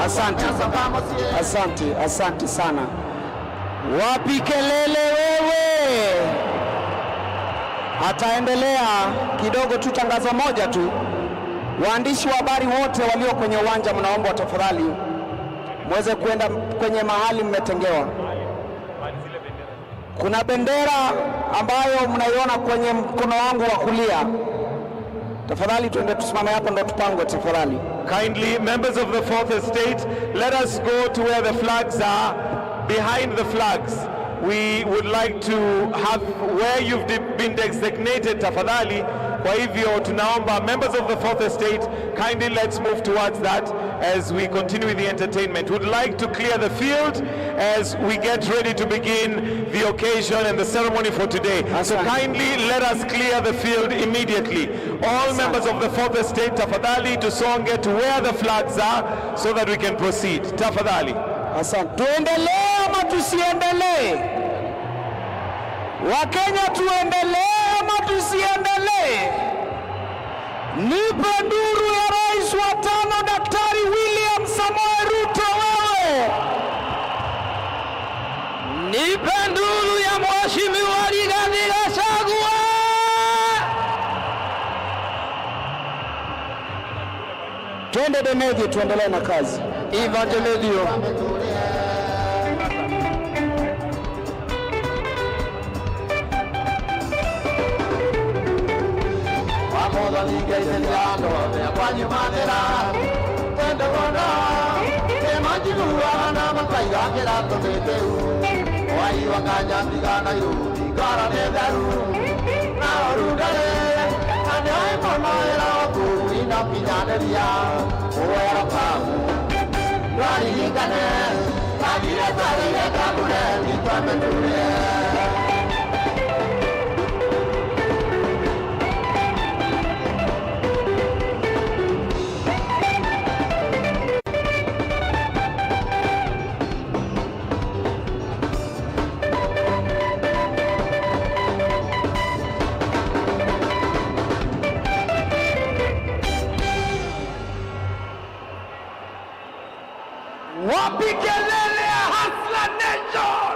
Asante. Asante. Asante, asante sana. Wapi kelele wewe? Ataendelea kidogo tu, tangazo moja tu. Waandishi wa habari wote walio kwenye uwanja, mnaombwa tafadhali muweze kwenda kwenye mahali mmetengewa. Kuna bendera ambayo mnaiona kwenye mkono wangu wa kulia. Tafadhali tuende tusimame hapo ndo tupangwe tafadhali. Kindly, members of the fourth estate, let us go to where the flags are, behind the flags. We would like to have where you've been designated, tafadhali. Kwa hivyo tunaomba members of the fourth estate, kindly let's move towards that as we continue with the entertainment. Would like to clear the field as we get ready to begin the occasion and the ceremony for today. So Asante. Kindly let us clear the field immediately. All members of the fourth estate, tafadhali tusonge to where the flags are so that we can proceed. Tafadhali. Asante. Tuendelee ama tusiendelee? Wakenya, tuendelee ama tusiendelee? Nipe nduru ya rais wa tano, Daktari William Samoei Ruto wewe. Nipe nduru ya Mheshimiwa Rigathi Gachagua. Twende Demedio, tuendelee na kazi. Iva Demedio. Wapi kelele ya Hustler Nation?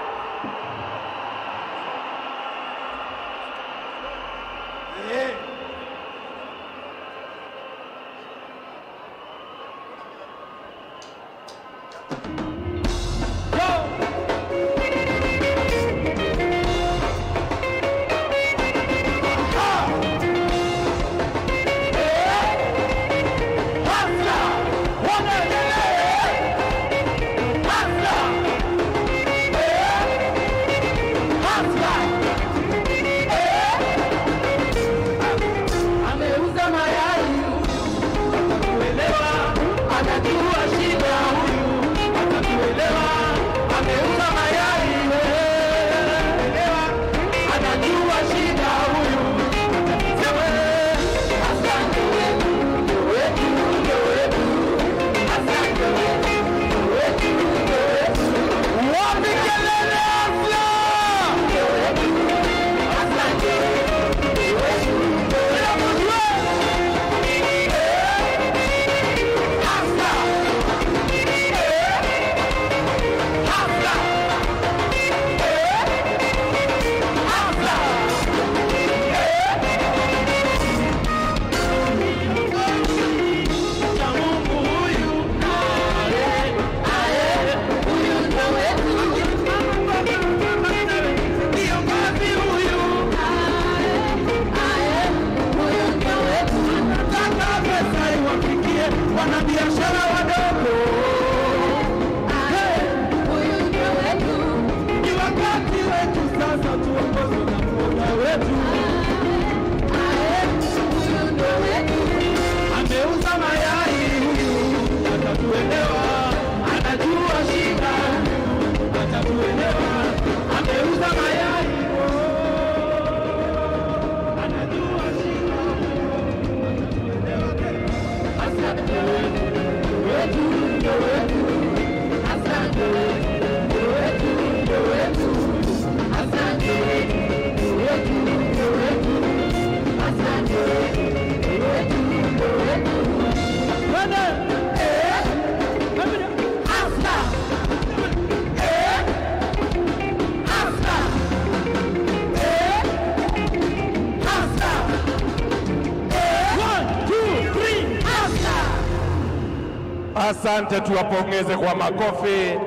Asante, tuwapongeze kwa makofi.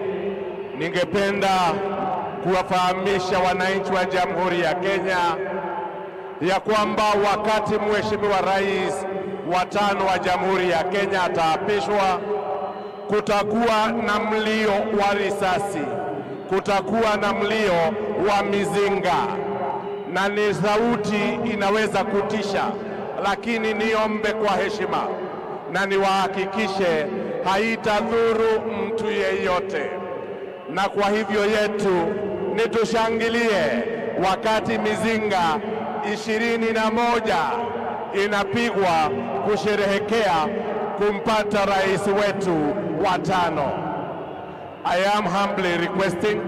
Ningependa kuwafahamisha wananchi wa Jamhuri ya Kenya ya kwamba wakati Mheshimiwa Rais wa tano wa Jamhuri ya Kenya ataapishwa, kutakuwa na mlio wa risasi, kutakuwa na mlio wa mizinga, na ni sauti inaweza kutisha, lakini niombe kwa heshima na niwahakikishe haitadhuru mtu yeyote, na kwa hivyo yetu ni tushangilie wakati mizinga 21 inapigwa kusherehekea kumpata rais wetu wa tano. I am humbly requesting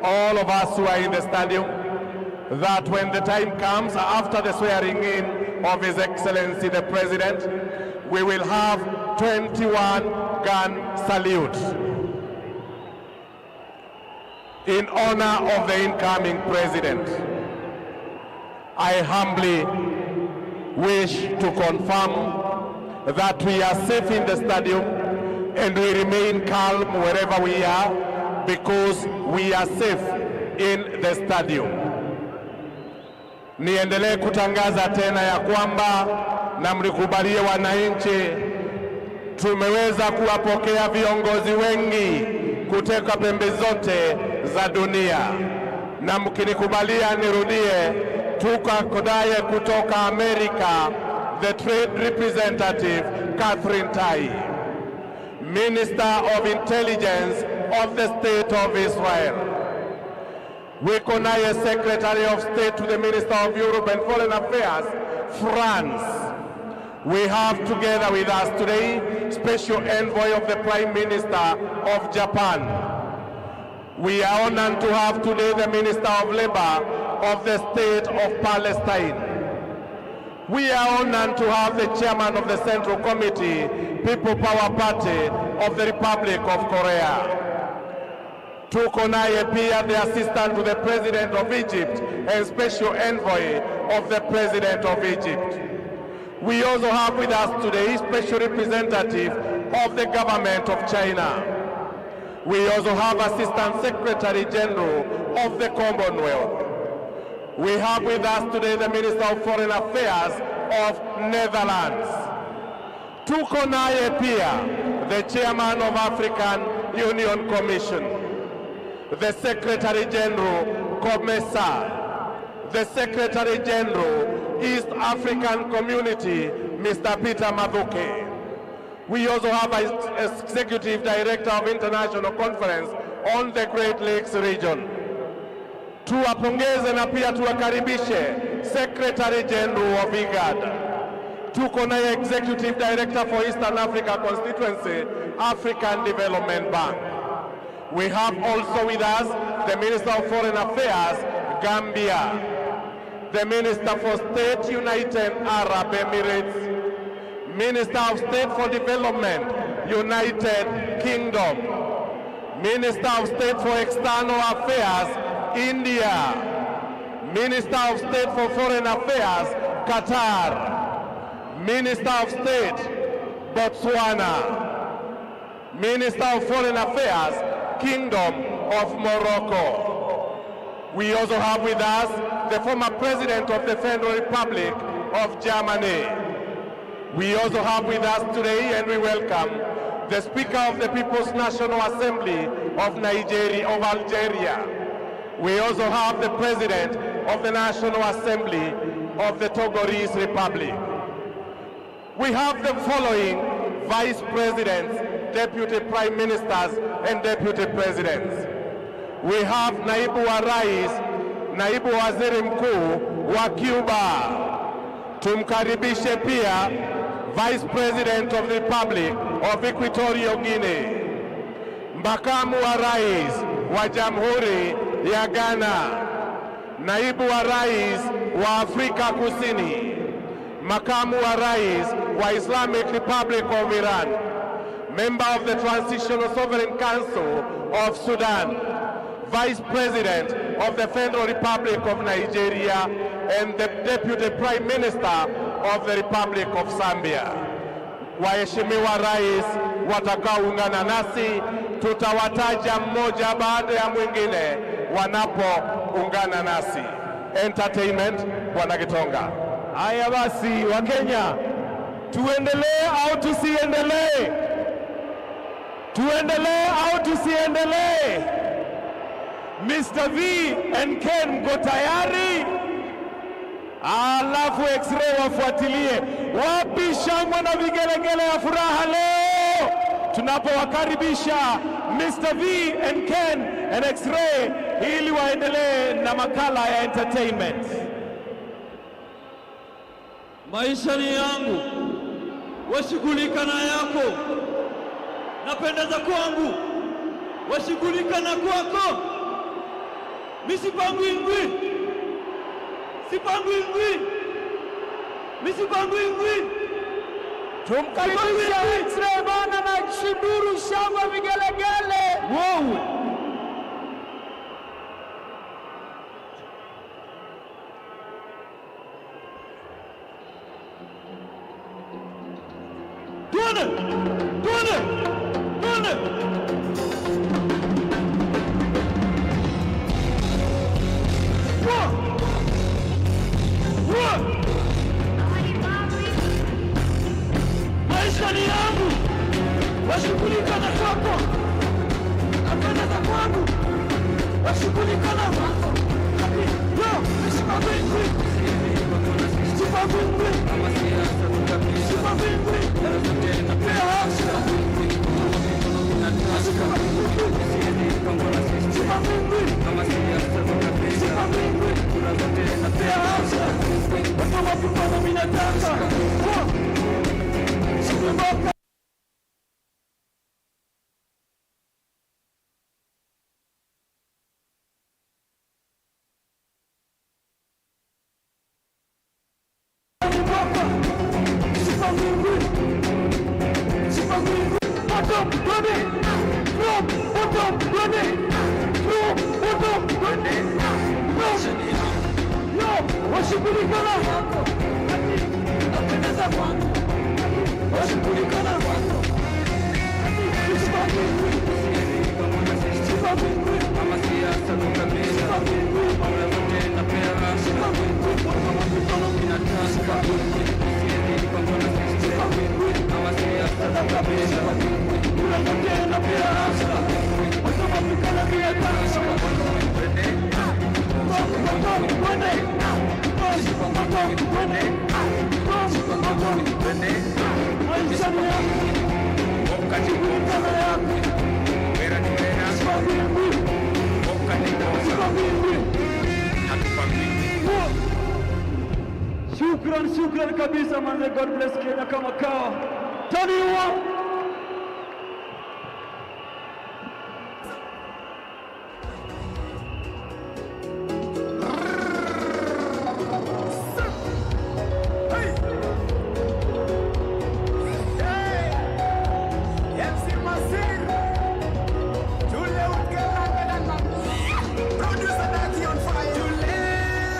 all of us who are in the stadium that when the time comes after the swearing in of His Excellency the President, we will have 21 gun salute in honor of the incoming president. I humbly wish to confirm that we are safe in the stadium and we remain calm wherever we are because we are safe in the stadium. Niendelee kutangaza tena ya kwamba na mlikubalie wananchi, tumeweza kuwapokea viongozi wengi kutoka pembe zote za dunia, na mkinikubalia nirudie, tuko naye kutoka Amerika, the Trade Representative Katherine Tai, Minister of Intelligence of the State of Israel. Wiko naye Secretary of State to the Minister of Europe and Foreign Affairs, France. We have together with us today Special Envoy of the Prime Minister of Japan. We are honored to have today the Minister of Labor of the State of Palestine. We are honored to have the Chairman of the Central Committee, People Power Party of the Republic of Korea. Tuko naye pia the Assistant to the President of Egypt and Special Envoy of the President of Egypt. We also have with us today Special Representative of the Government of China. We also have Assistant Secretary General of the Commonwealth. We have with us today the Minister of Foreign Affairs of Netherlands. Tuko naye pia the Chairman of African Union Commission, the Secretary General COMESA, the Secretary General East African Community, Mr. Peter Mathuki. We also have an Executive Director of International Conference on the Great Lakes region. Tuwapongeze na pia tuwakaribishe Secretary General of IGAD. Tuko naye Executive Director for Eastern Africa Constituency, African Development Bank. We have also with us the Minister of Foreign Affairs, Gambia, the Minister for State, United Arab Emirates, Minister of State for Development, United Kingdom, Minister of State for External Affairs, India, Minister of State for Foreign Affairs, Qatar, Minister of State, Botswana, Minister of Foreign Affairs, Kingdom of Morocco. We also have with us the former President of the Federal Republic of Germany. We also have with us today, and we welcome, the Speaker of the People's National Assembly of Nigeria, of Algeria. We also have the President of the National Assembly of the Togolese Republic. We have the following Vice Presidents, Deputy Prime Ministers, and Deputy Presidents. We have Naibu wa Rais, Naibu Waziri Mkuu wa Cuba. Tumkaribishe pia Vice President of the Republic of Equatorial Guinea, Makamu wa Rais wa Jamhuri ya Ghana, Naibu wa Rais wa Afrika Kusini, Makamu wa Rais wa Islamic Republic of Iran, Member of the Transitional Sovereign Council of Sudan, Vice President of the Federal Republic of Nigeria, and the Deputy Prime Minister of the Republic of Zambia. Waheshimiwa rais watakaoungana nasi, tutawataja mmoja baada ya mwingine wanapoungana nasi. Entertainment, Bwana Gitonga. Haya basi, Wakenya, tuendelee au tusiendelee? Tuendelee au tusiendelee? Mr. V and Ken, mko tayari? Alafu X-ray wafuatilie. Wapi shangwe na vigelegele ya furaha leo tunapowakaribisha Mr. V and Ken and X-ray ili waendelee na makala ya entertainment. Maisha ni yangu, washughulika na yako. Napendeza kwangu, washughulika na kwako. Mi sipangwingwi, sipangwingwi, mi sipangwingwi. Tumkaribishe X-ray bana na Shinduru, shangwe vigelegele. Wewe twende, twende, twende. Wa! Wa! Maisha ni yangu, washughulika na kwako. Napendeza kwangu, washughulika na kwako. Yo, sipangwingwi, sipangwingwi, sipangwingwi. Sipangwingwi, sipangwingwi, watu wakipanda mimi nataka. Sikumbuka. Shukran, shukran kabisa manze. God bless Kenya kama kawa. Tony wa MC Masir, Producer Daki on fire.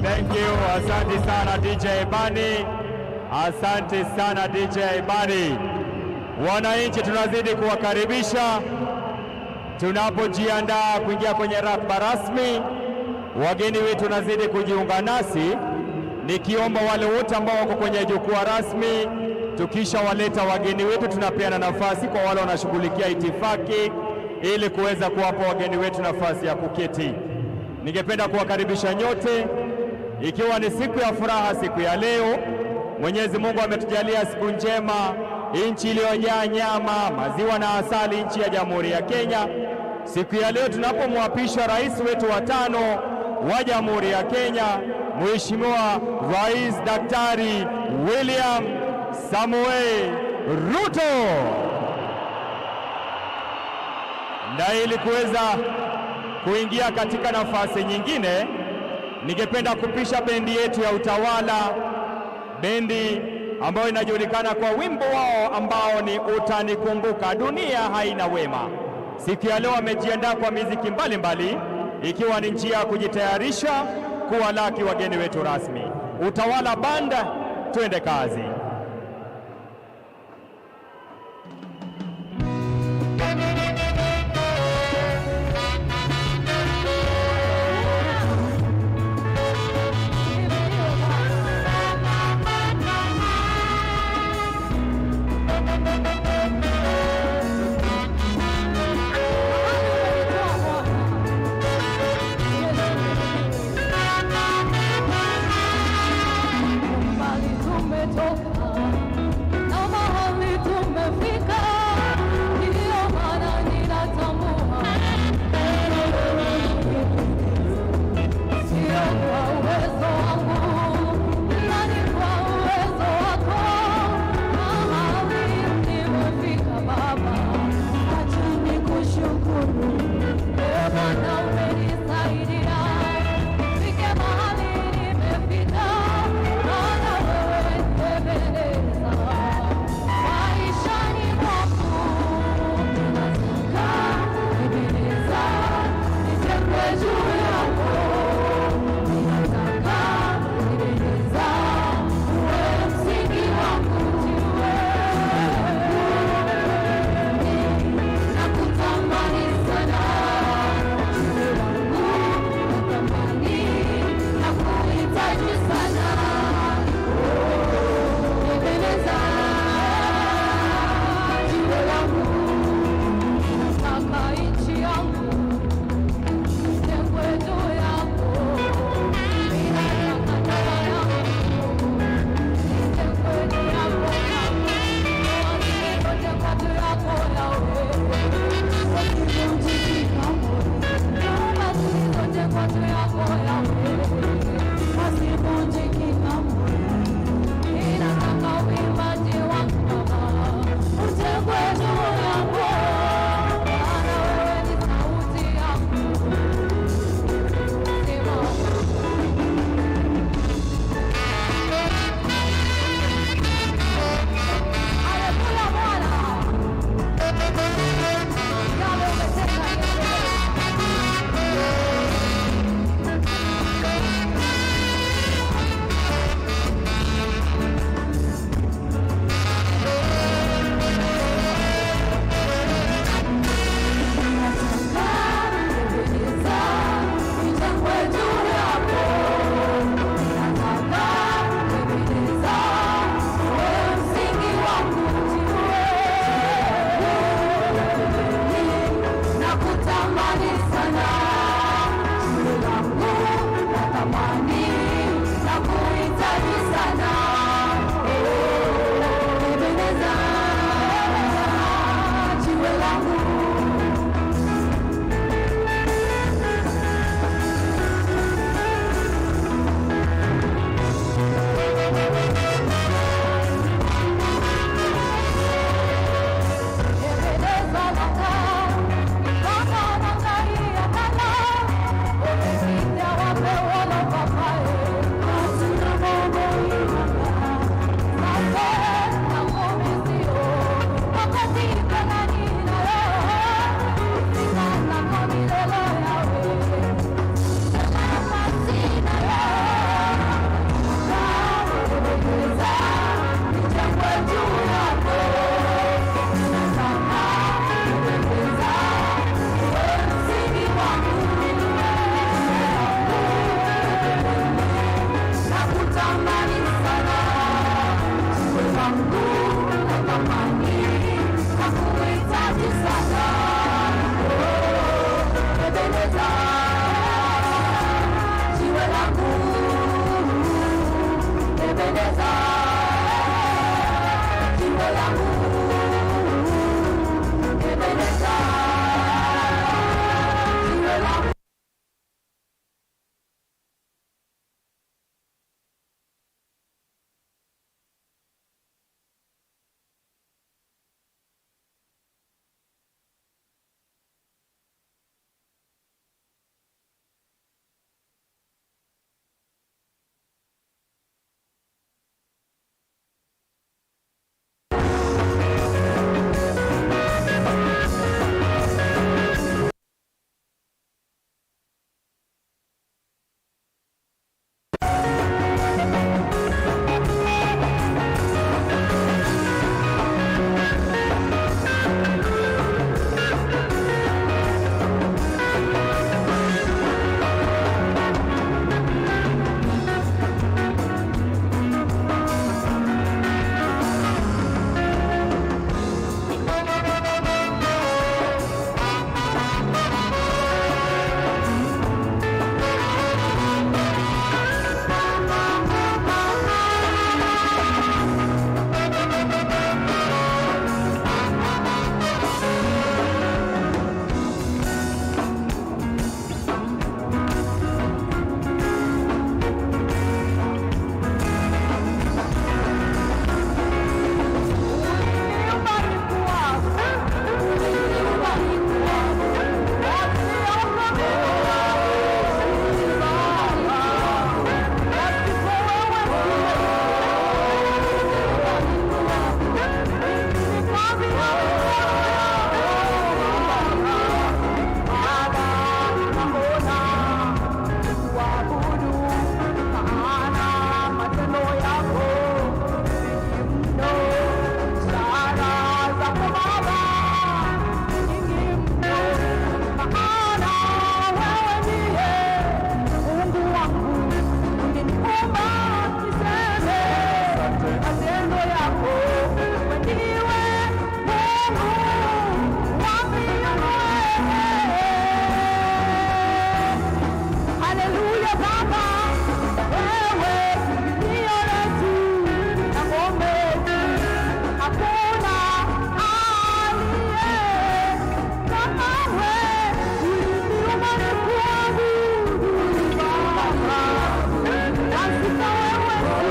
Thank you, asante sana DJ Bani, asante sana DJ Bani. Wananchi tunazidi kuwakaribisha tunapojiandaa kuingia kwenye ratiba rasmi. Wageni wetu wanazidi kujiunga nasi, nikiomba wale wote ambao wako kwenye jukwaa rasmi, tukishawaleta wageni wetu tunapeana nafasi kwa wale wanashughulikia itifaki ili kuweza kuwapa wageni wetu nafasi ya kuketi. Ningependa kuwakaribisha nyote, ikiwa ni siku ya furaha, siku ya leo. Mwenyezi Mungu ametujalia siku njema, nchi iliyojaa nyama, maziwa na asali, nchi ya Jamhuri ya Kenya. Siku ya leo tunapomwapisha rais wetu wa tano wa Jamhuri ya Kenya, Mheshimiwa Rais Daktari William Samoei Ruto. Na ili kuweza kuingia katika nafasi nyingine, ningependa kupisha bendi yetu ya Utawala, bendi ambayo inajulikana kwa wimbo wao ambao ni Utanikumbuka, dunia haina wema. Siku ya leo wamejiandaa kwa miziki mbalimbali, ikiwa ni njia ya kujitayarisha kuwalaki wageni wetu rasmi. Utawala Banda, twende kazi. Mbali tumetoka na mahali tumefika, ndiyo maana ninatambua sio kwa uwezo wangu, ila ni kwa uwezo wako. Mahali nimefika Baba, acha nikushukuru. Ee Bwana, umenisaidia nifike mahali nimefika, maana wewe ni Ebenezer. Ebeneza, jiwe langu, Ebeneza, jiwe langu. Haleluya Baba, wewe kimbilio letu na ngome yetu, hakuna aliye kama wewe. Uliniumba nikuabudu Baba, pasipo wewe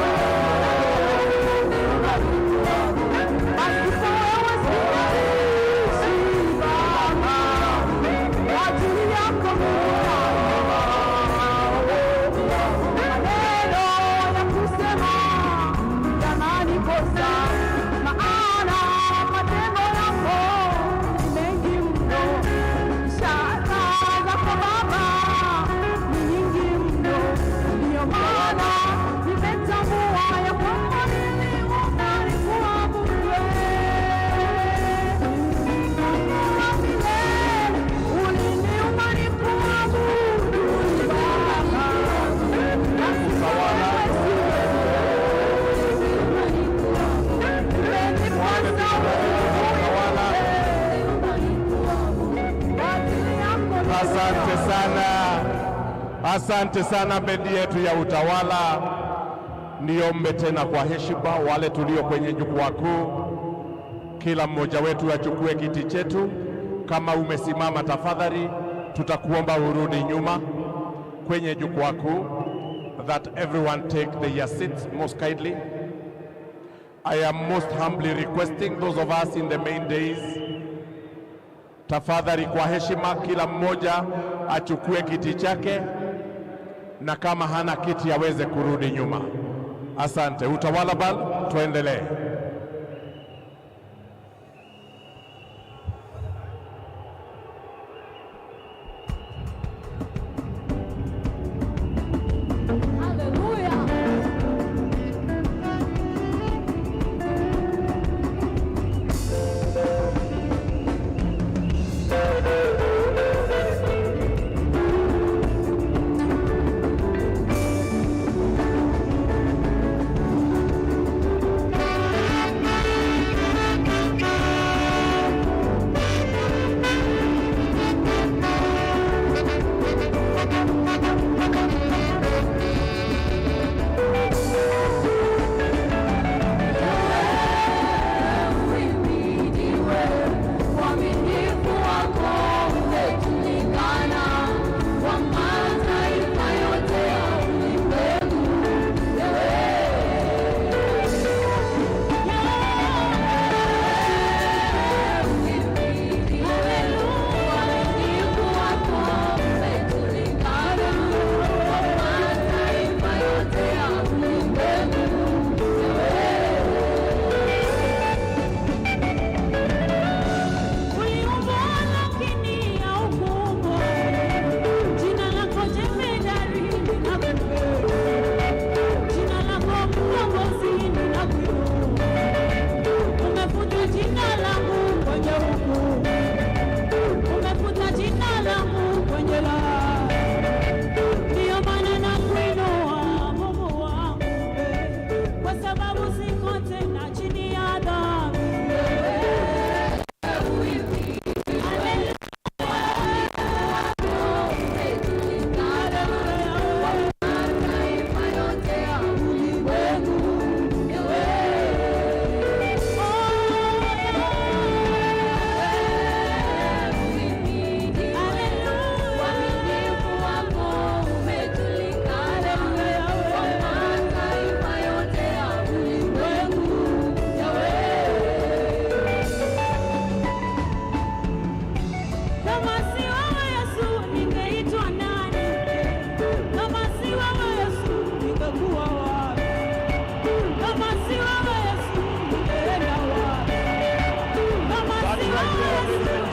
pasipo wewe singeishi Baba, kwa ajili yako mimi maneno ya kusema yananikosa, maana matendo yako ni mengi mno, ishara zako Baba ni nyingi mno, ndiyo maana nimetambua ya kwamba niliumbwa nikuabudu. Uliniumba nikuabudu Baba, Utawala. Utawala. Asante sana, asante sana bendi yetu ya Utawala. Niombe tena kwa heshima wale tulio kwenye jukwaa kuu, kila mmoja wetu achukue kiti chetu. Kama umesimama, tafadhali tutakuomba urudi nyuma kwenye jukwaa kuu, that everyone take their seats most kindly. I am most humbly requesting those of us in the main dais, tafadhali kwa heshima, kila mmoja achukue kiti chake, na kama hana kiti aweze kurudi nyuma. Asante. Utawala Band, tuendelee. Haleluya. Asante.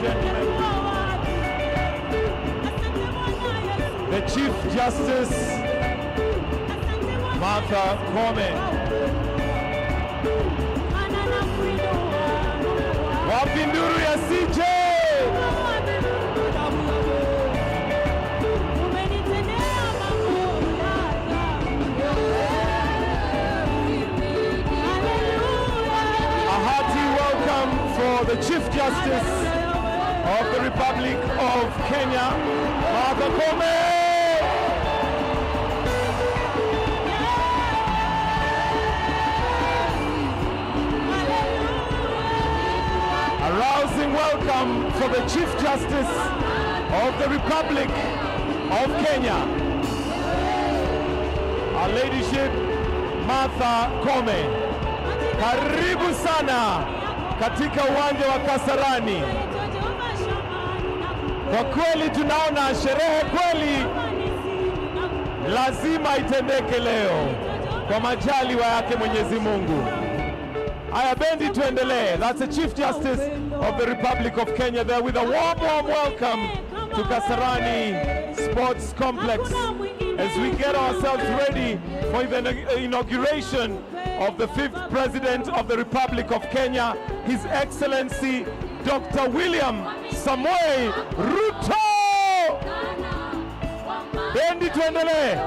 gentlemen, the Chief Justice Martha Koome. Wapi nduru ya CJ? A hearty welcome for the Chief Justice of the Republic of Kenya, Martha Koome. A rousing welcome for the Chief Justice of the Republic of Kenya, Her Ladyship Martha Koome. Karibu sana katika uwanja wa Kasarani. Kwa kweli tunaona sherehe kweli lazima itendeke leo kwa majaliwa yake Mwenyezi Mungu. Haya, bendi, tuendelee. That's the Chief Justice of the Republic of Kenya there with a warm, warm welcome to Kasarani Sports Complex as we get ourselves ready for the inauguration of the fifth President of the Republic of Kenya, His Excellency Dr. William Samoei Ruto. Bendi, tuendelee.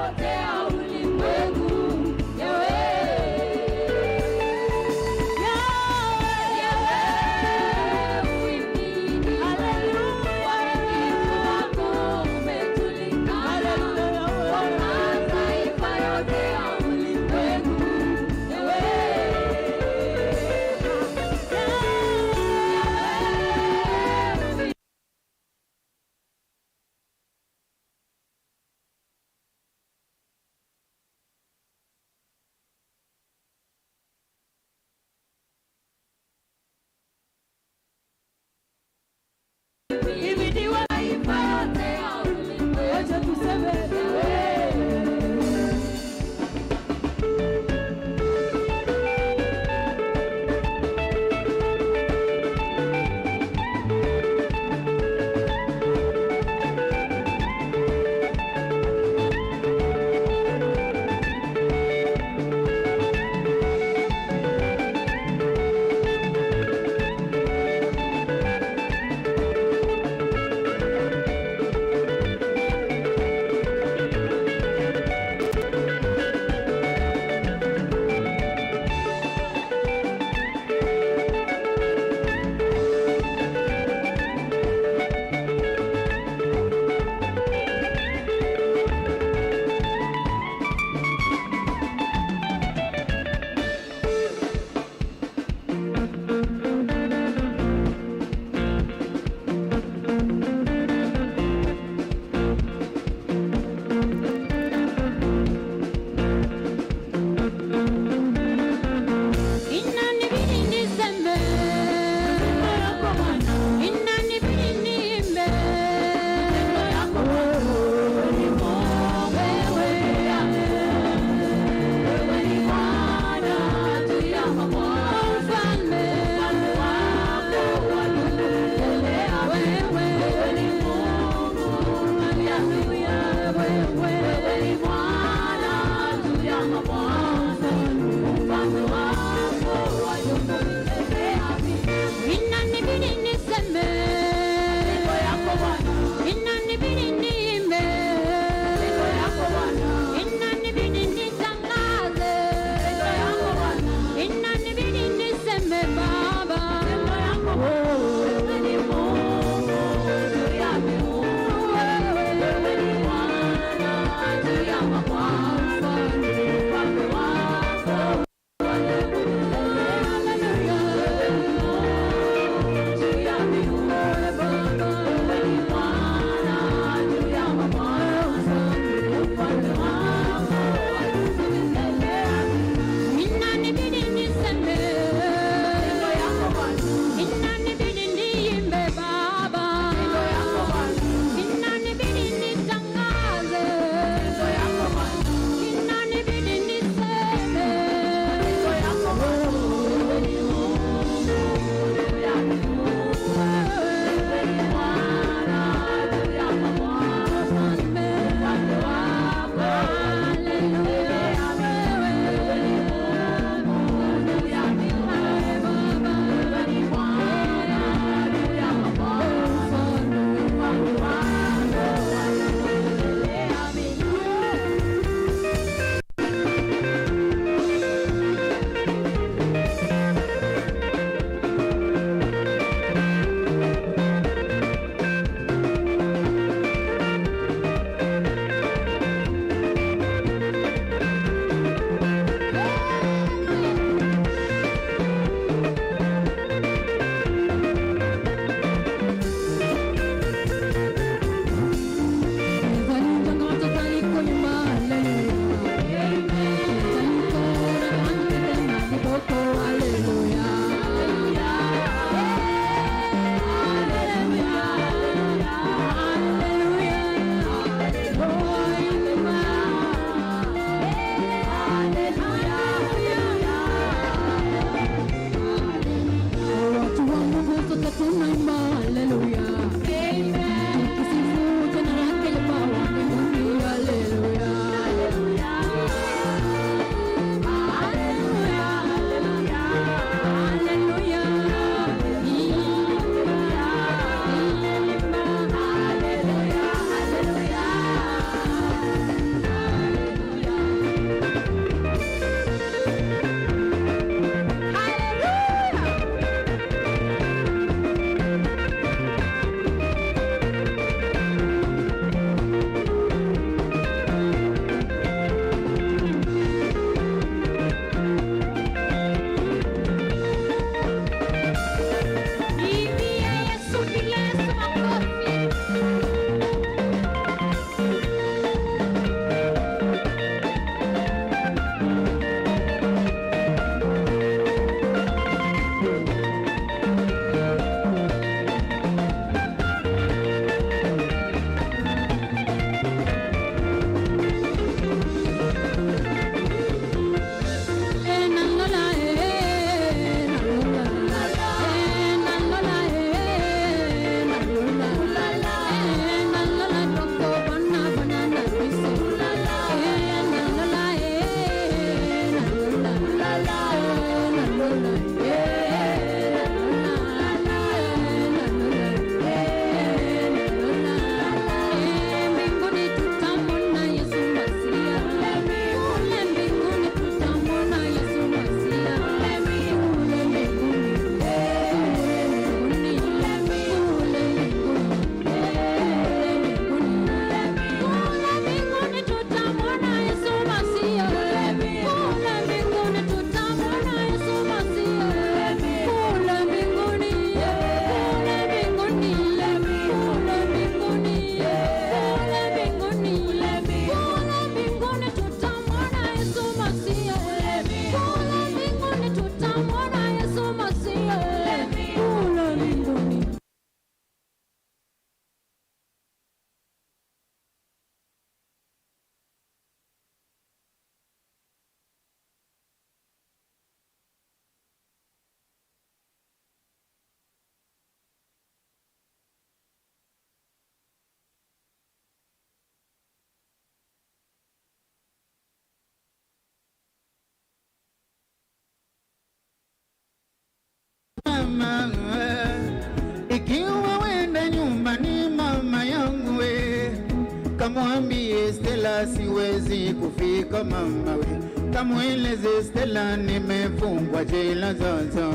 siwezi kufika mama we, kamweleze Stella nimefungwa jela sasa.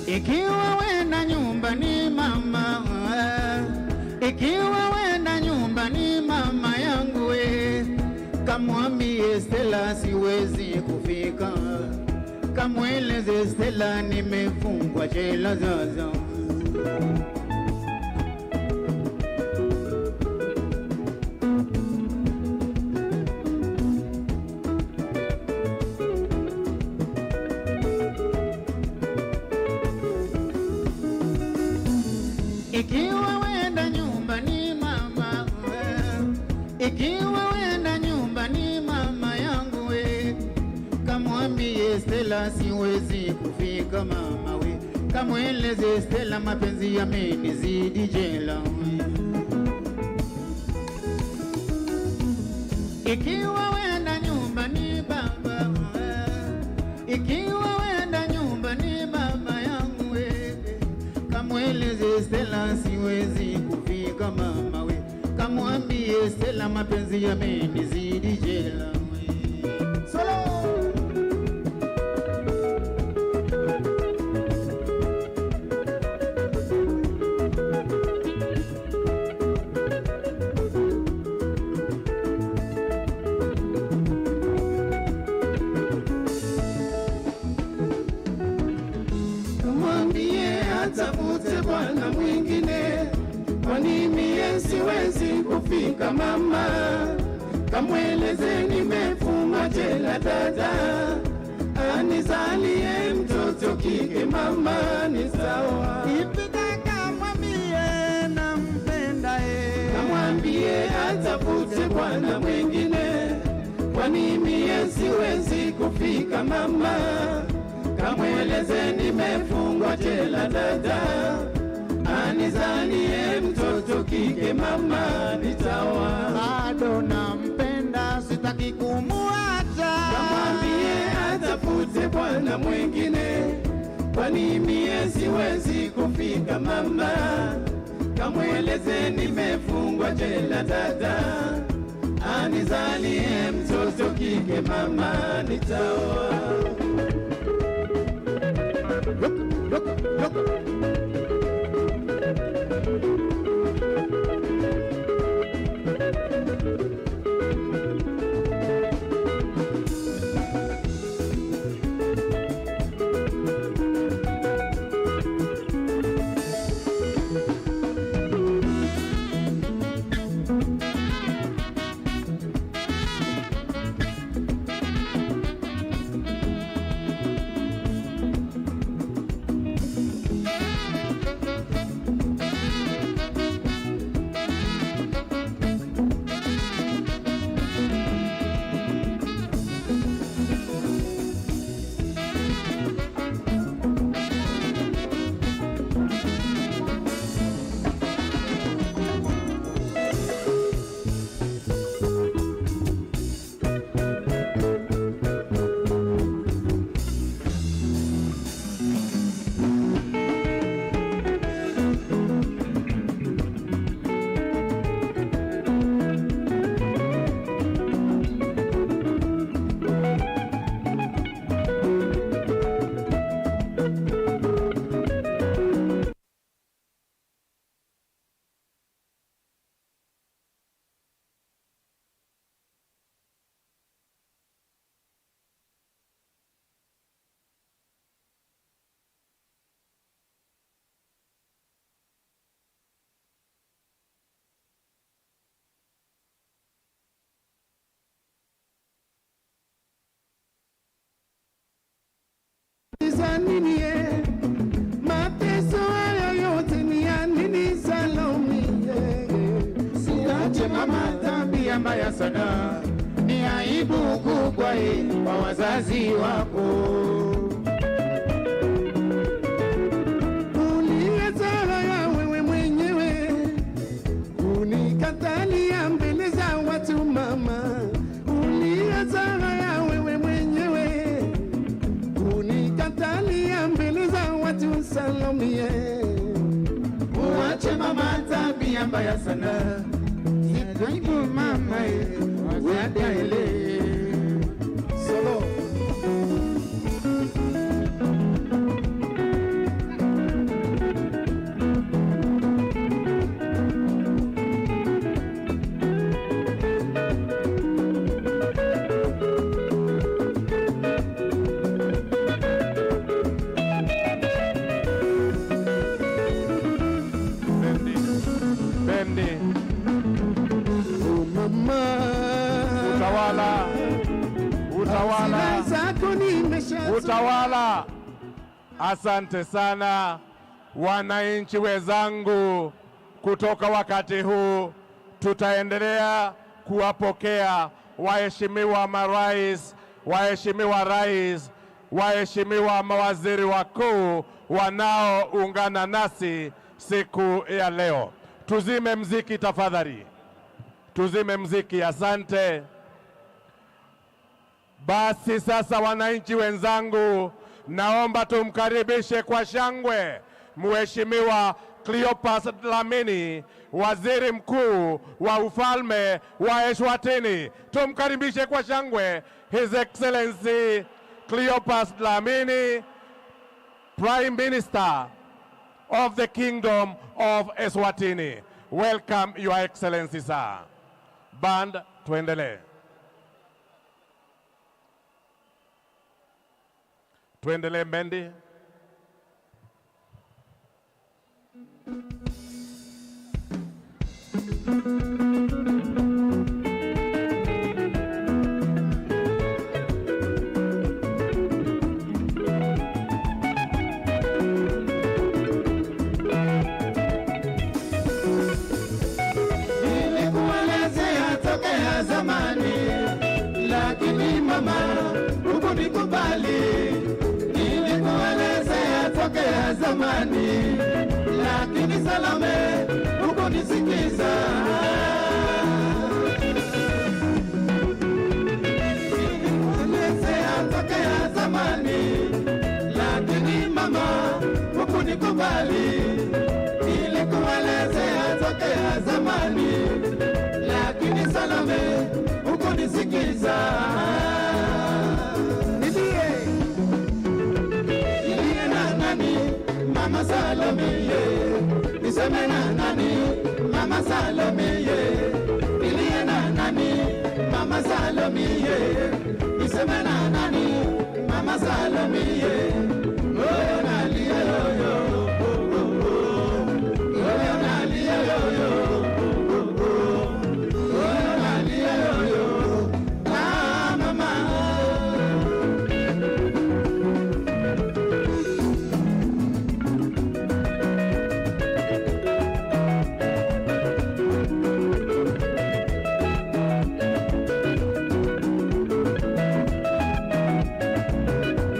Ikiwa wenda nyumbani mama, ikiwa wenda nyumbani mama yangu we, kamwambie Stella siwezi kufika, kamweleze Stella nimefungwa jela sasa. Ikiwa wenda nyumbani mama, ikiwa wenda nyumbani mama yangu we, kamwambie Stella siwezi kufika mama we, kamweleze Stella mapenzi yamenizidi jela we. Ikiwa wenda nyumbani baba, ikiwa wenda nyumbani mama yangu we, kamweleze Stella siwezi kufika mama we, kamwambie Stella mapenzi yamenizidi jela we. Solo! Mwambie atafute bwana mwingine, kwani mie siwezi kufika mama. Kamweleze nimefungwa jela dada, anizalie mtoto kike mama, ni sawa. Kamwambie nampenda ye, Kamwambie atafute bwana mwingine, kwani mie siwezi kufika mama. Kamweleze nimefungwa jela dada, anizalie mtoto kike mama, nitaoa. Bado nampenda, sitaki kumuacha. Kamwambie atafute bwana mwingine, kwani mie siwezi kufika mama. Kamweleze nimefungwa jela dada, anizalie mtoto kike mama, nitaoa. Look, look, look. Za nini ye? Mateso hayo yote ni ya nini Salome? Siache mama, tabia mbaya sana, ni aibu kubwa hii kwa wazazi wako. Uliyezaa wewe mwenyewe unikatalia mbele za watu mama, uliyezaa wewe mwenyewe unikatalia mbele za watu Salome. Uache mama, tabia mbaya sana, Aibu mama wadaele solo. Bendi. Bendi. Oh mama, Utawala. Utawala. Hasira zako nimeshazoea. Utawala. Asante sana wananchi wenzangu, kutoka wakati huu tutaendelea kuwapokea waheshimiwa marais, waheshimiwa rais, waheshimiwa mawaziri wakuu wanaoungana nasi siku ya leo. Tuzime mziki tafadhali, tuzime mziki. Asante. Basi sasa, wananchi wenzangu, naomba tumkaribishe kwa shangwe Mheshimiwa Cleopas Dlamini, Waziri Mkuu wa Ufalme wa Eswatini. Tumkaribishe kwa shangwe His Excellency Cleopas Dlamini, Prime Minister of the Kingdom of Eswatini. Welcome Your Excellency sir. Band, tuendelee. Tuendelee Mendi. Nilikuelezea tokea zamani, lakini mama hukunikubali. Nilikuelezea tokea zamani, lakini Salome hukunisikiza. Nilikuelezea tokea zamani, lakini mama hukunikubali. Nilikuelezea tokea zamani, lakini Salome hukunisikiza. Nilie, nilie na nani mama Salome ye, niseme na nani mama Salome ye, nilie na nani mama Salome ye, niseme na nani mama Salome ye, oh nalia yo yo, oh oh oh, oh nalia yo yo, oh oh oh, oh nalia yo yo, ah mama.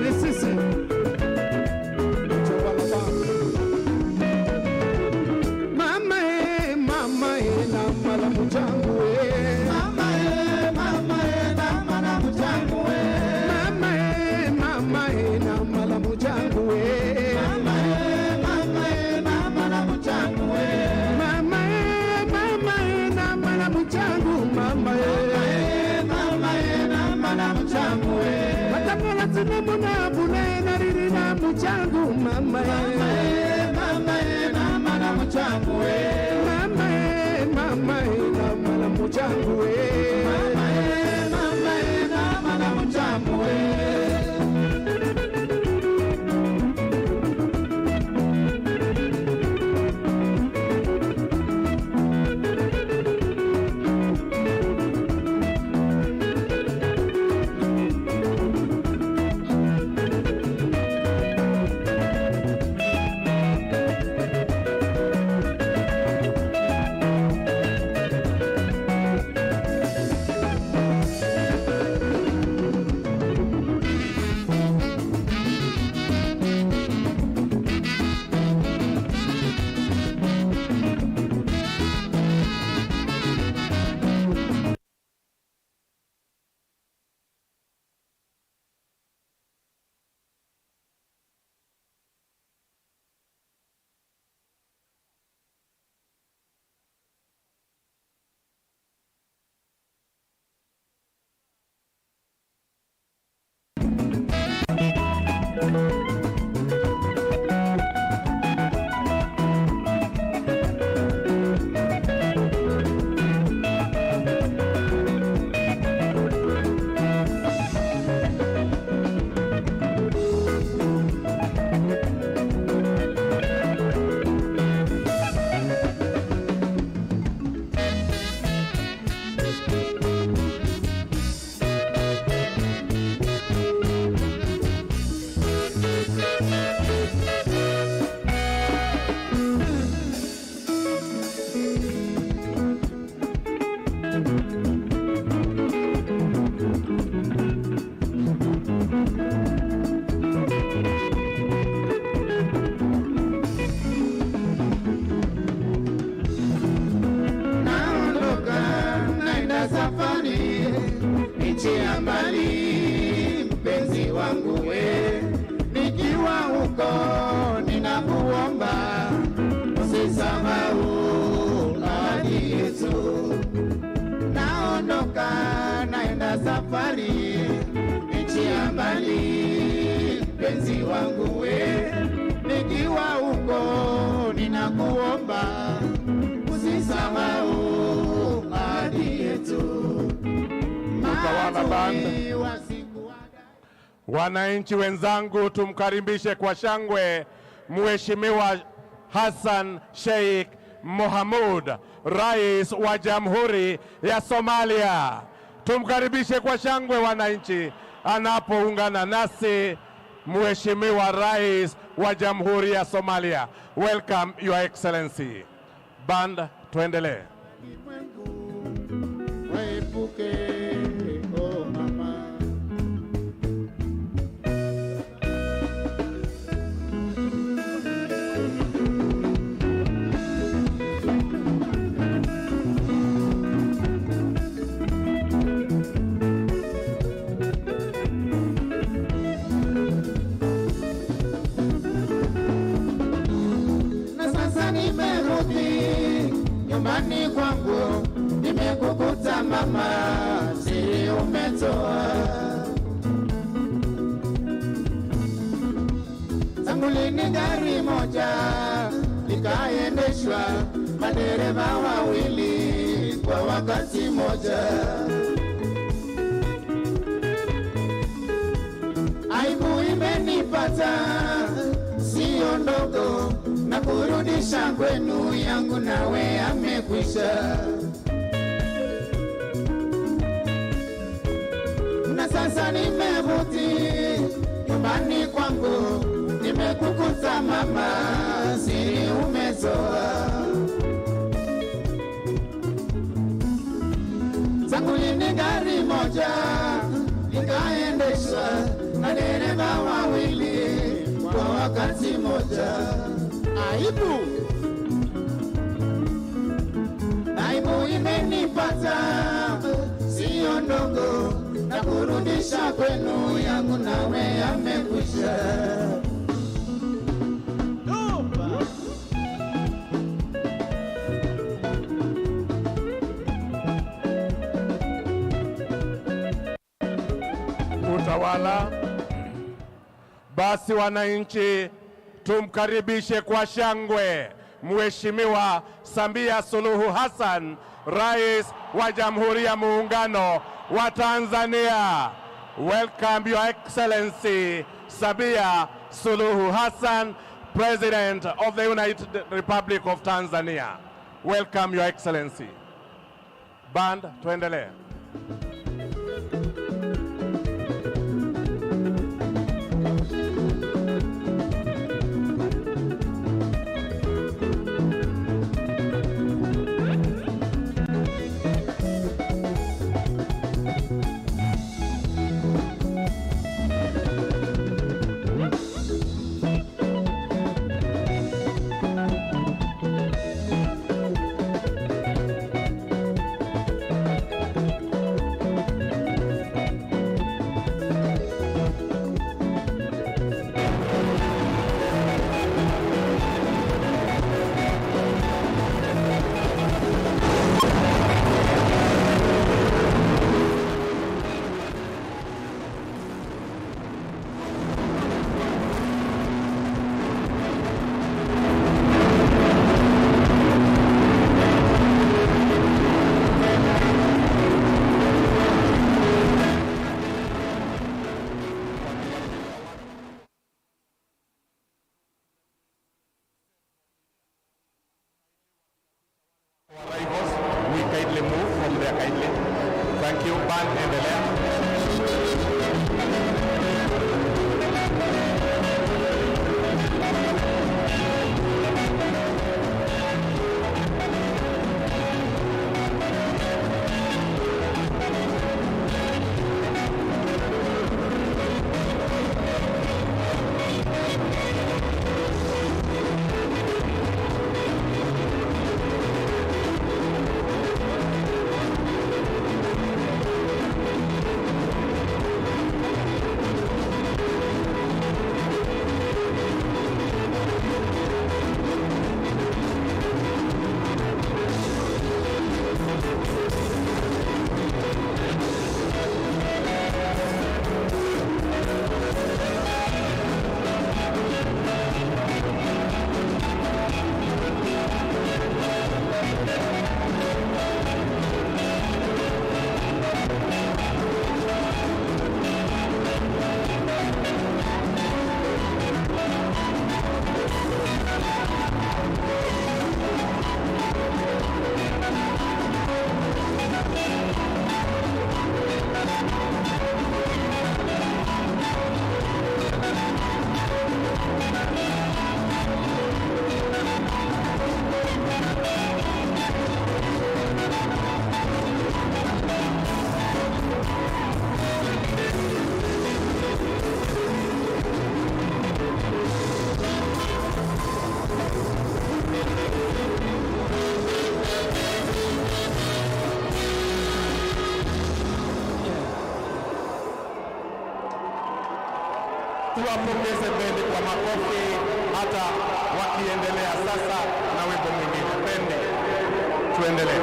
Ni sisi Mama e, mama e, na mala muchangu e. Mama e, mama e, na mala muchangu e. Mama e, mama e, na mala muchangu e. Mama e, mama e, na mala muchangu e. Mama e, mama e, na mala muchangu mama e. Mama e, na mala muchangu e. Matapola tsina muna bune na riri na muchangu mama e. Mama e, mama e, na mala muchangu e. Mama e, mama e, na mala muchangu e. Mama e, mama e, na mala muchangu e. Naondoka naenda safari nchi ya mbali, mpenzi wangu we, nikiwa huko ninakuomba usisahau ahadi yetu. Naondoka naenda safari nchi ya mbali, mpenzi wangu we, nikiwa huko ninakuomba usisahau ahadi yetu. Utawala Band. Maadui wasikuwa Wananchi wenzangu, tumkaribishe kwa shangwe Mheshimiwa Hassan Sheikh Mohamud, Rais wa Jamhuri ya Somalia. Tumkaribishe kwa shangwe wananchi, anapoungana nasi Mheshimiwa Rais wa Jamhuri ya Somalia. Welcome, Your Excellency. Band, tuendelee. Waepuke, oh mama. Na sasa nimerudi nyumbani kwangu, nimekukuta mama, siri umetoa. Tangu lini gari moja likaendeshwa madereva wawili kwa wakati moja? Aibu imenipata sio ndogo, na kurudisha kwenu yangu nawe amekwisha. Na sasa nimerudi nyumbani kwangu, nimekukuta mama, siri umetoa. Tangu lini gari moja likaendeshwa na dereva wawili kwa wakati moja? Aibu, aibu imenipata sio ndogo, na kurudisha kwenu yangu nawe amekwisha. Utawala. Basi wananchi, tumkaribishe kwa shangwe Mheshimiwa Samia Suluhu Hassan, Rais wa Jamhuri ya Muungano wa Tanzania. Welcome, Your Excellency Samia Suluhu Hassan, President of the United Republic of Tanzania. Welcome, Your Excellency. Band, tuendelee. Cameraman, endelea. Tuwapongeze bendi kwa makofi hata wakiendelea sasa na wimbo mwingine. Bendi, tuendelee.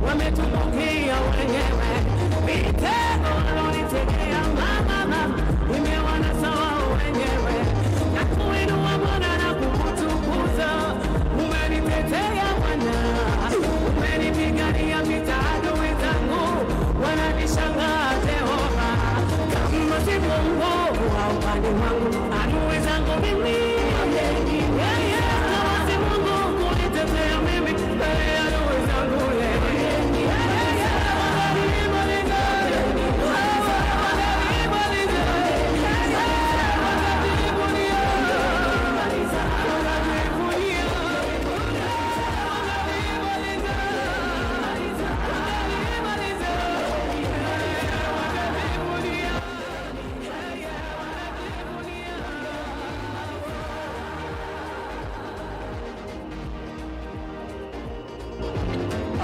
Wametumbukia wenyewe mitego walonitegea, mama mama, imewanasa wao wenyewe na kuinua Bwana na kukutukuza. Umenitetea Bwana, umenipigania vita adui zangu wananishangaa. Jehova, kama si Mungu wa upande wangu, adui zangu mimi yeah, yeah. Kama si Mungu kunitetea mimi mbele ya adui zangu yeah.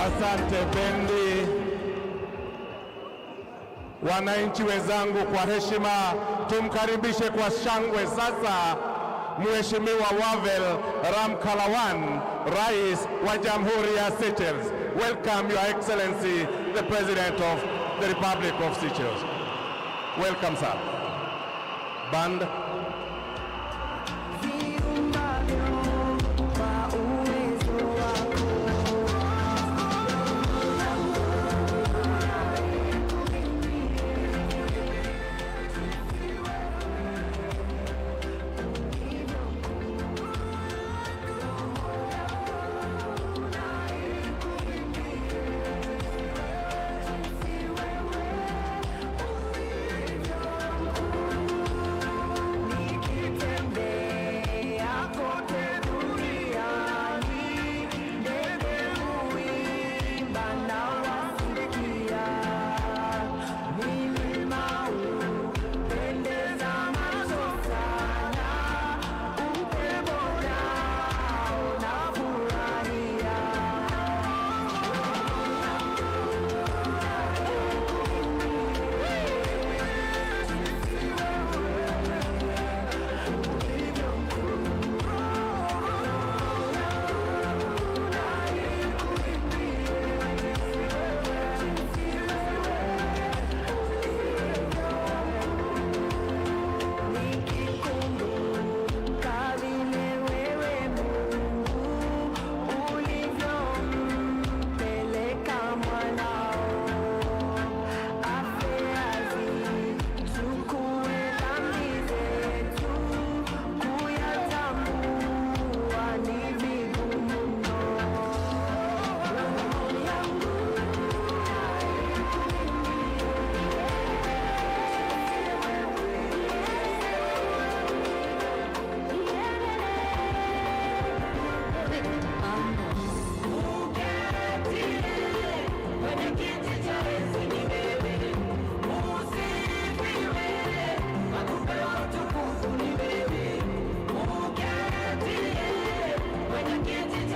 Asante bendi. Wananchi wenzangu, kwa heshima tumkaribishe kwa shangwe sasa Mheshimiwa Wavel Ramkalawan, Rais wa Jamhuri ya Seychelles. Welcome Your Excellency the President of the Republic of Seychelles. Welcome sir. Band.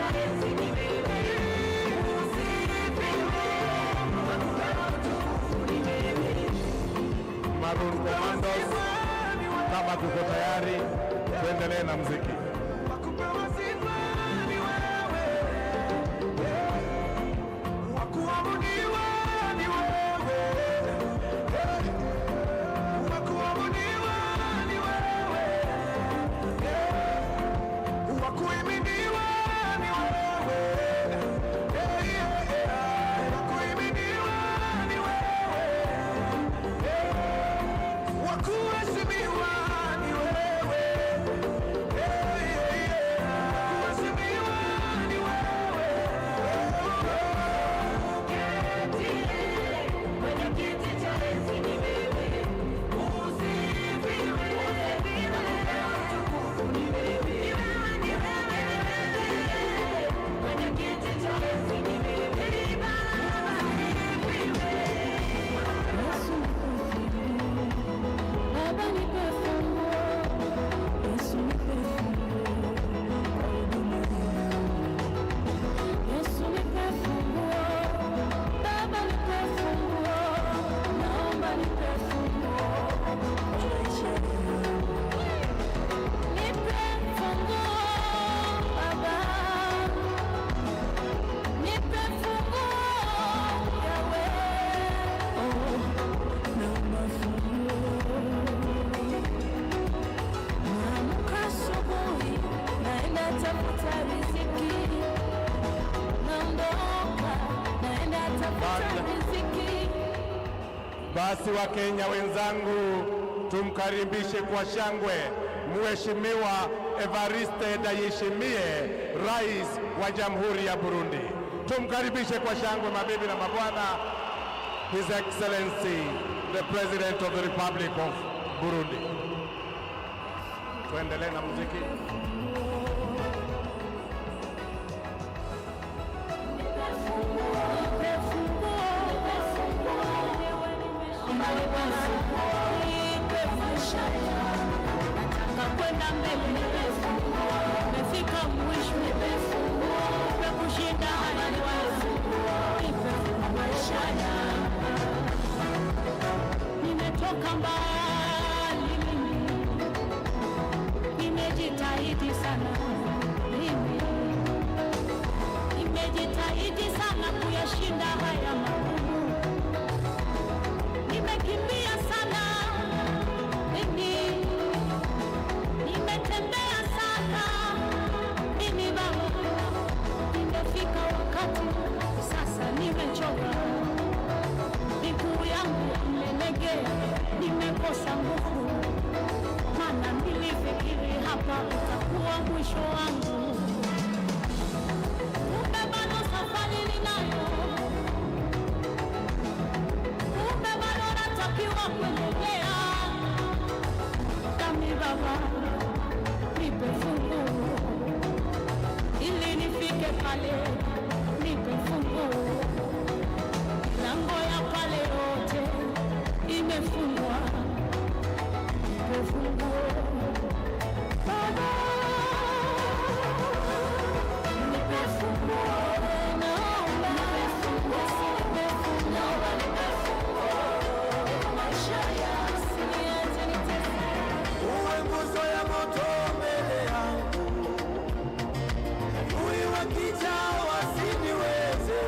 cha enzi ni wewe. Usifiwe, wakupewa utukufu ni wewe. Maroon Commandos, kama tuko tayari, tuendelee na mziki. Wakupewa sifa ni wewe, wakuabudiwa ni wewe, wakuabudiwa ni wewe, wakuhimidiwa ni wewe, wakuhimidiwa ni wewe, wakuheshimiwa ni wewe. Kuheshimiwa ni wewe. Kwenye kiti cha enzi ni wewe. Usifiwe, wakupewa utukufu ni wewe. Ni wewe, kwenye kiti cha enzi ni wewe. Usifiwe. Baba nipe funguo, Yesu nipe funguo kwa huduma yangu. Yesu nipe funguo, Baba nipe funguo, naomba nipe funguo kwa maisha yangu. Nipe funguo Baba, nipe funguo Yahweh. Oh, naomba funguo. Naamka asubuhi, naenda tafuta riziki, naondoka, naenda tafuta riziki. Basi Wakenya wenzangu, tumkaribishe kwa shangwe Mheshimiwa Evariste Ndayishimiye, Rais wa Jamhuri ya Burundi. Tumkaribishe kwa shangwe, mabibi na mabwana, His Excellency the President of the Republic of Burundi. Tuendelee na muziki. Nipe funguo, nipe funguo, nipe maisha yangu. Nataka kwenda mbele, nipe funguo. Nimefika mwisho, nipe funguo. Nipe kushinda haya, nipe funguo. Nipe funguo maisha yangu. Nimetoka mbali mimi, nimejitahidi sana mimi, nimejitahidi sana kuyashinda haya magumu. Nimekimbia sana mimi, nimetembea sana mimi baba, nimefika wakati sasa nimechoka, miguu yangu imelegea, nimekosa nguvu, maana nilifikiri hapa utakuwa mwisho wangu. Kumbe bado safari ninayo, kumbe bado natakiwa kuendelea. Nami Baba, nipe funguo ili nifike pale, nipe funguo. Milango ya pale yote imefungwa, nipe funguo Baba, nipe funguo, naomba nipe funguo, nipe funguo, nipe funguo maisha yangu, usiniache niteseke. Uwe nguzo ya moto mbele yangu, adui wakija wasiniweze.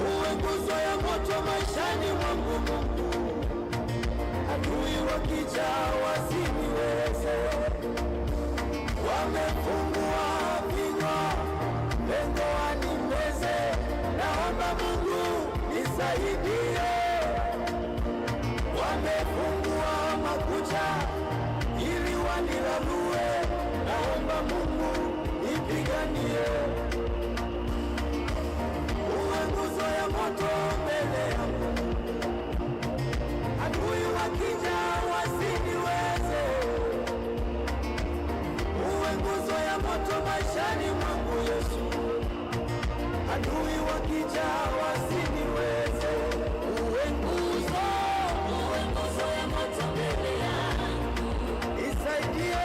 Uwe nguzo ya moto maishani mwangu Mungu, adui wakija wasiniweze. Wamefungua vinywa, lengo wanimeze, naomba Mungu nisaidie. Wamefungua makucha ili wanilalue, naomba Mungu nipiganie. Uwe nguzo ya moto mbele yangu, adui wakija wasiniweze. Uwe nguzo ya moto maishani mwangu Yesu, adui wakija wasiniweze. Uwe nguzo ya moto mbele yangu. Nisaidie.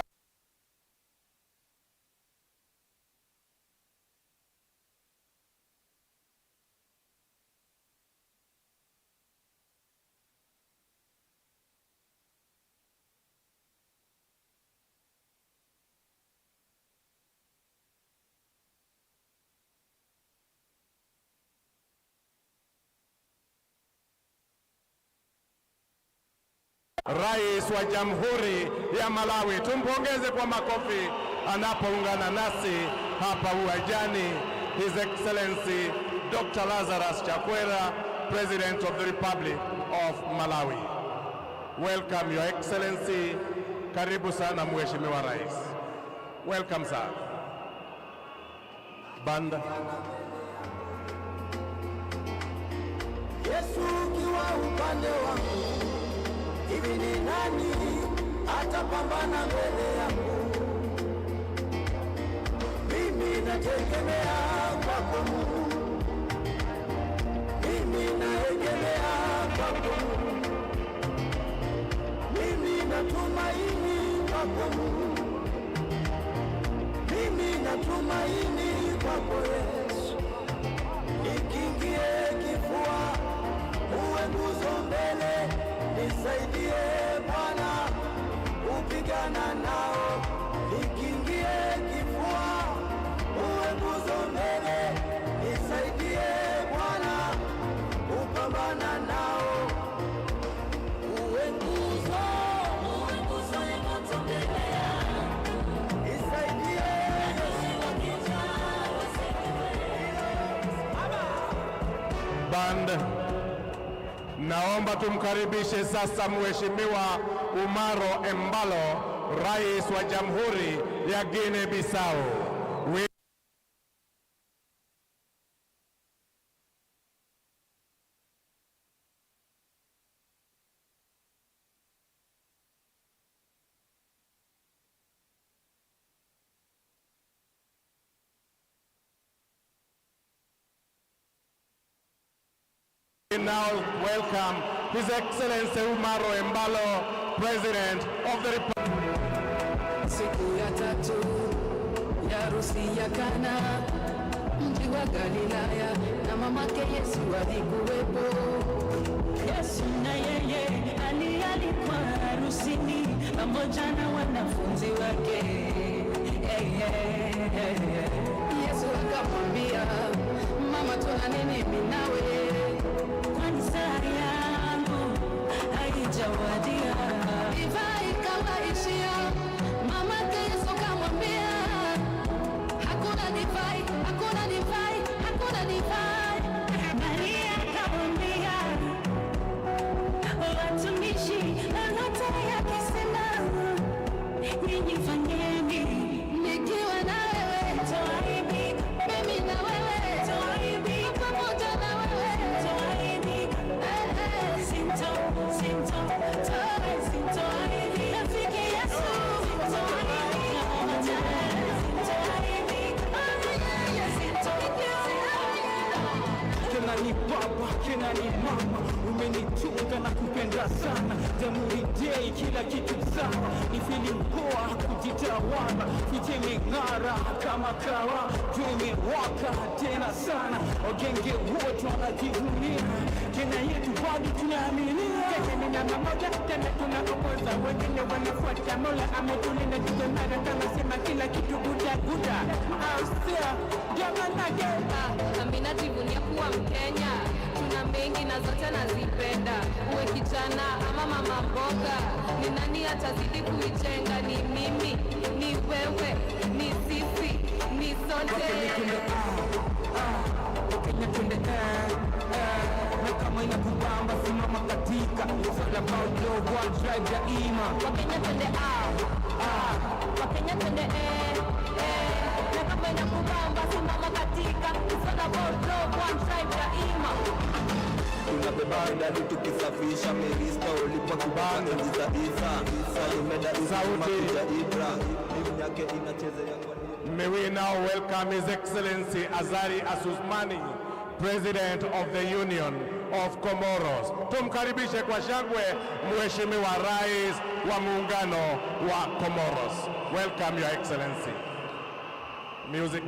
Rais wa Jamhuri ya Malawi. Tumpongeze kwa makofi anapoungana nasi hapa uwanjani, His Excellency Dr. Lazarus Chakwera, President of the Republic of Malawi. Welcome, Your Excellency. Karibu sana, Mheshimiwa Rais. Welcome, sir. Banda. Yesu ukiwa upande wangu, hivi ni nani atapambana mbele yangu? Mimi nategemea kwako Mungu, mimi naegemea kwako Mungu, mimi natumaini kwako Mungu, mimi natumaini kwako Yesu. Nikingie kifua, uwe nguzo mbele, nisaidie Bwana kupigana nao. Nikingie kifua, uwe nguzo mbele, nisaidie Bwana kupambana nao. Uwe nguzo, Uwe nguzo ya moto mbele yangu. Nisaidie. Adui wakija waseme Band. Naomba tumkaribishe sasa Mheshimiwa Umaro Embalo, Rais wa Jamhuri ya Guinea Bissau. We now welcome His Excellency Umaro Embalo, President of the Republic. Siku ya tatu ya harusi ya Kana, mji wa Galilaya, na mamake Yesu alikuwepo. Yesu na yeye alialikwa harusini pamoja na wanafunzi wake. Hey, hey, hey, hey. Yesu akamwambia, mama, tuna nini mimi nawe? Kwani saa yangu haijawadia. Divai ikawaishia, mamake Yesu kamwambia, hakuna divai, hakuna divai, hakuna divai. Maria akamwambia watumishi, lolote yakisema ninyi fanyeni. Nikiwa na wewe, Toaibika, mimi na wewe, toaibika, pamoja na wewe. toaibika. Eh, eh. Sinto, sinto, toe, sintoaibika. Rafiki Yesu, sintoaibika. Sintoaibika. Sinto, Kena ni baba, Kena ni mama, umenitunga na kupenda sana. Jamhuri Day, kila kitu sawa, ni feeling poa kujitawala, fiche imeng'ara kama kawa, jua imewaka tena sana, wagenge wote wanajivunia Kenya yetu bado tunaaminia. Kenya ni namba moja, tena tunaongoza, wengine wanafuata. Mola ametulinda tuko imara, kama sema kila kitu guda guda, au sio? Ndio manake. Nami najivunia kuwa Mkenya, tuna mengi na zote nazipenda. Uwe kijana ama mama mboga, ni nani atazidi kuijenga? Ni mimi, ni wewe, ni sisi, ni sote. Wakenya twende eh, eh, na kama inakubamba simama katika. It's all about love, one tribe daima. Wakenya twende ah, ah. Wakenya twende eh, eh. Na kama inakubamba simama katika. It's all about love, one tribe daima. Tunabeba medali tukisafisha merista ulipa kubanga enzi za Isa Salimeda Sauti. Isa Ibra timu yake inachezea kwa May we now welcome His Excellency Azali Assoumani, President of the Union of Comoros. Tumkaribishe kwa shangwe Mheshimiwa Rais wa Muungano wa Comoros. Welcome, Your Excellency. Music.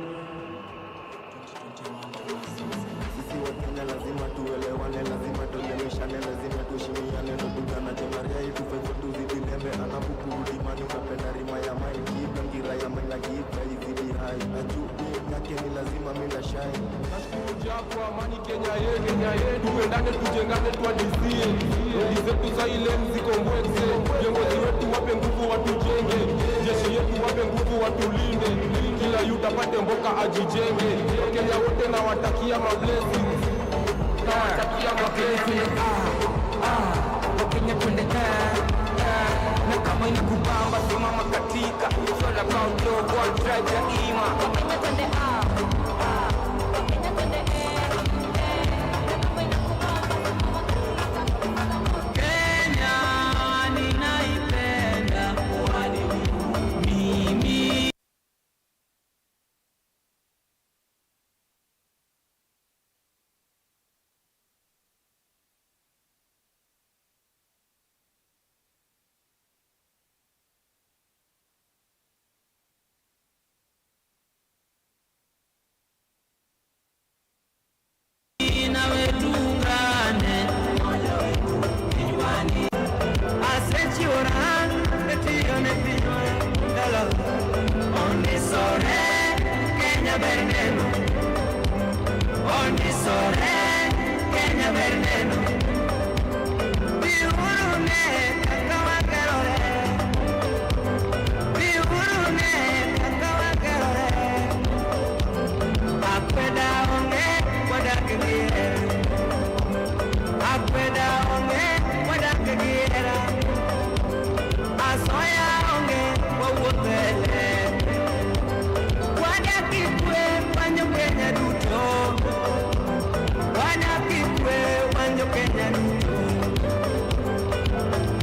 Sisi wa Kenya lazima tuelewane, lazima tuelimishane, lazima tuheshimiane, ndo tugana Maria itufanye tuzidi lembe anapokurudi mani unapenda rima ya mai kibla ngira ya mai na kibla izidi hai na juu yake. yake ni lazima mi ndashine. Nashukuru Jah kwa amani Kenya yetu, Kenya yetu. Tupendane, tujengane, tuadisie rodi zetu za ile mzikombwekse. Viongozi wetu wape nguvu, watujenge. Jeshi yetu wape nguvu, watulinde. Kila yuta apate mboka ajijenge. Wakenya wote nawatakia mablessings, nawatakia mablessings. Wakenya twende na kama inakubamba simama katika. It's all about love, one tribe daima. Wakenya twende Wakenya twende na kama inakubamba simama katika. Kenya ninaipenda mimi. Nawe tuungane asechiora etione pinywa ndalo ondisore Kenya ber neno ondisore Kenya ber neno biuru ne kaka wagerore biuru ne kaka wagerore akweda onge wadak gi hera akweda onge wadak gi hera asoya onge wawuotho e ler wadak gi kwe wanjo Kenya duto wadak gi kwe wanjo Kenya duto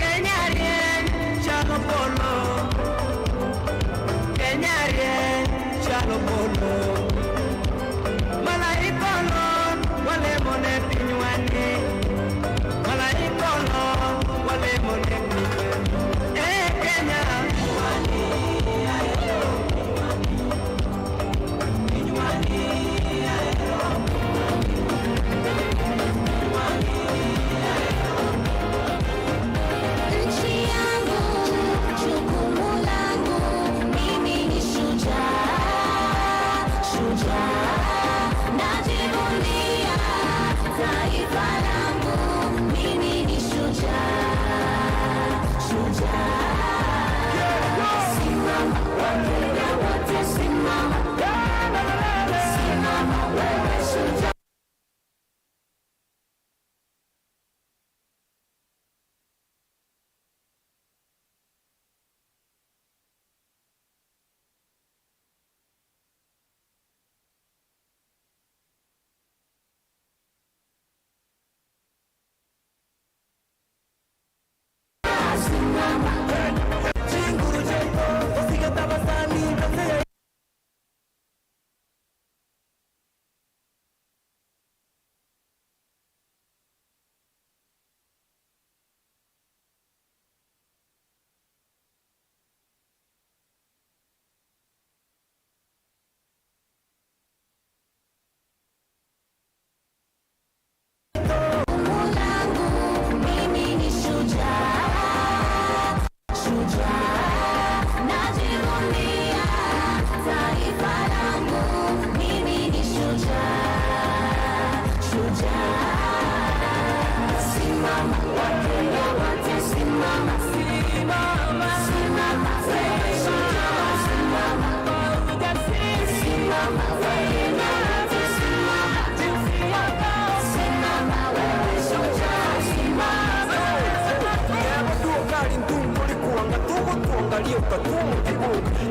Kenya rieny chalo polo Kenya rieny chalo polo Malaika olor walemo ne pinywani Malaika olor walemo ne pinywani Eh Kenya Nchi yangu, jukumu langu, mimi ni shujaa, shujaa. Najivunia taifa langu, mimi ni shujaa, shujaa. Simama, Wakenya wote simama, simama wewe shujaa. Jukumu langu, mimi ni shujaa, shujaa. Najivunia taifa langu, mimi ni shujaa, shujaa. Simama, Wakenya wote simama, simama, simama, wewe shujaa, simama, simama, Wakenya wote simama, simama, wewe shujaa, simama.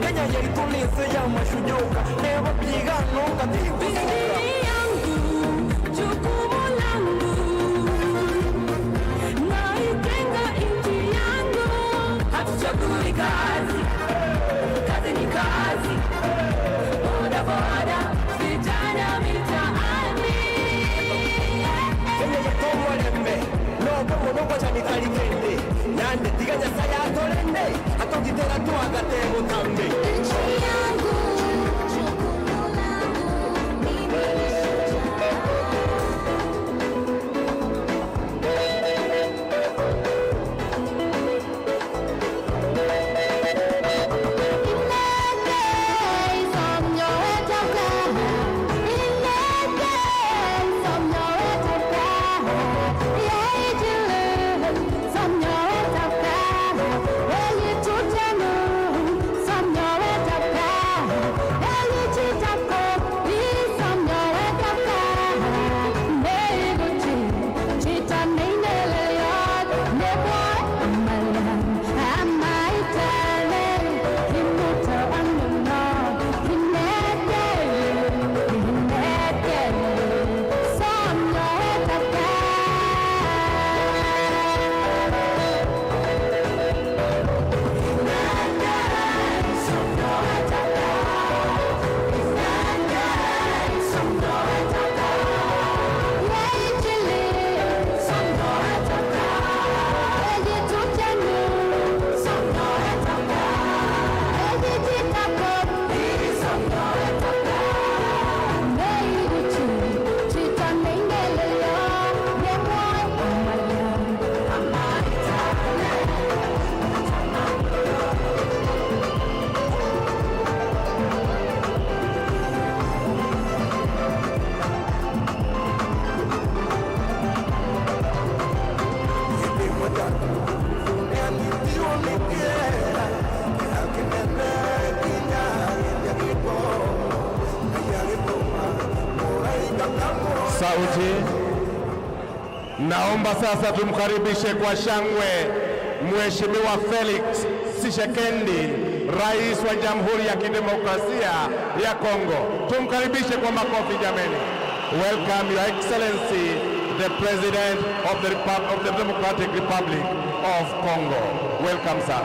Kenya yetu ya mashujoka newapigano Bidii yangu, jukumu langu, naijenga nchi yangu. Hatuchagui kazi, kazi ni kazi. Boda boda, vijana mitaani. Kenya yetu nobomonogocanikalikende nande tiga Nyasaye atolende atogitera twagate gutambe. Nchi yangu, jukumu langu, mimi ni shujaa. Sauti. Naomba sasa tumkaribishe kwa shangwe Mheshimiwa Felix Tshisekedi, Rais wa Jamhuri ya Kidemokrasia ya Kongo. Tumkaribishe kwa makofi jameni. Welcome, Your Excellency, the President of the Democratic Republic of Congo. Welcome, sir.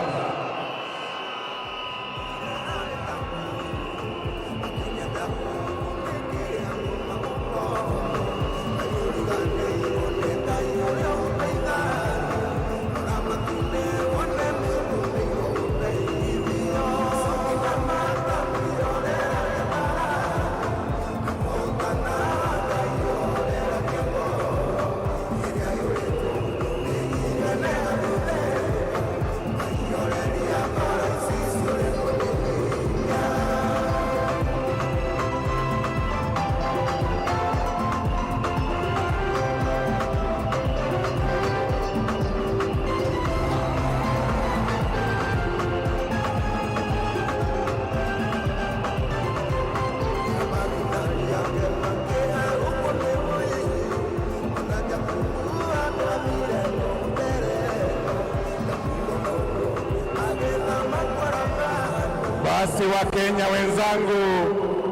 Basi Wakenya wenzangu,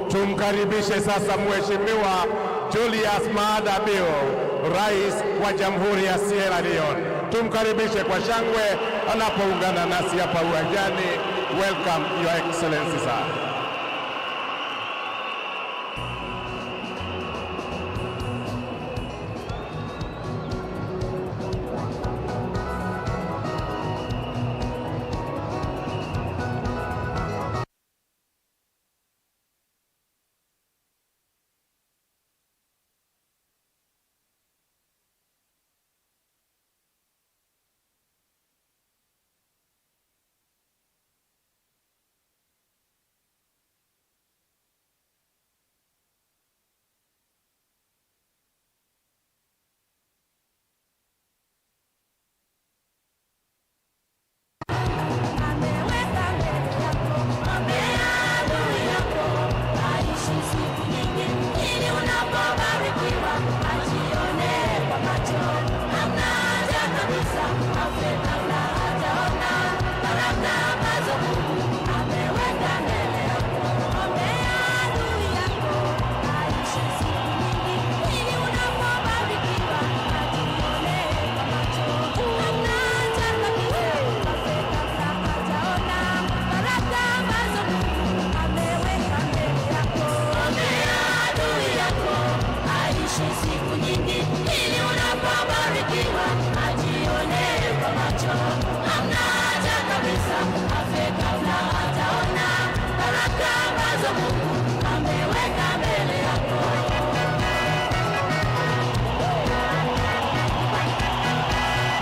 tumkaribishe sasa Mheshimiwa Julius Maada Bio, Rais wa Jamhuri ya Sierra Leone. Tumkaribishe kwa shangwe anapoungana nasi hapa uwanjani. Welcome, Your Excellency, sir.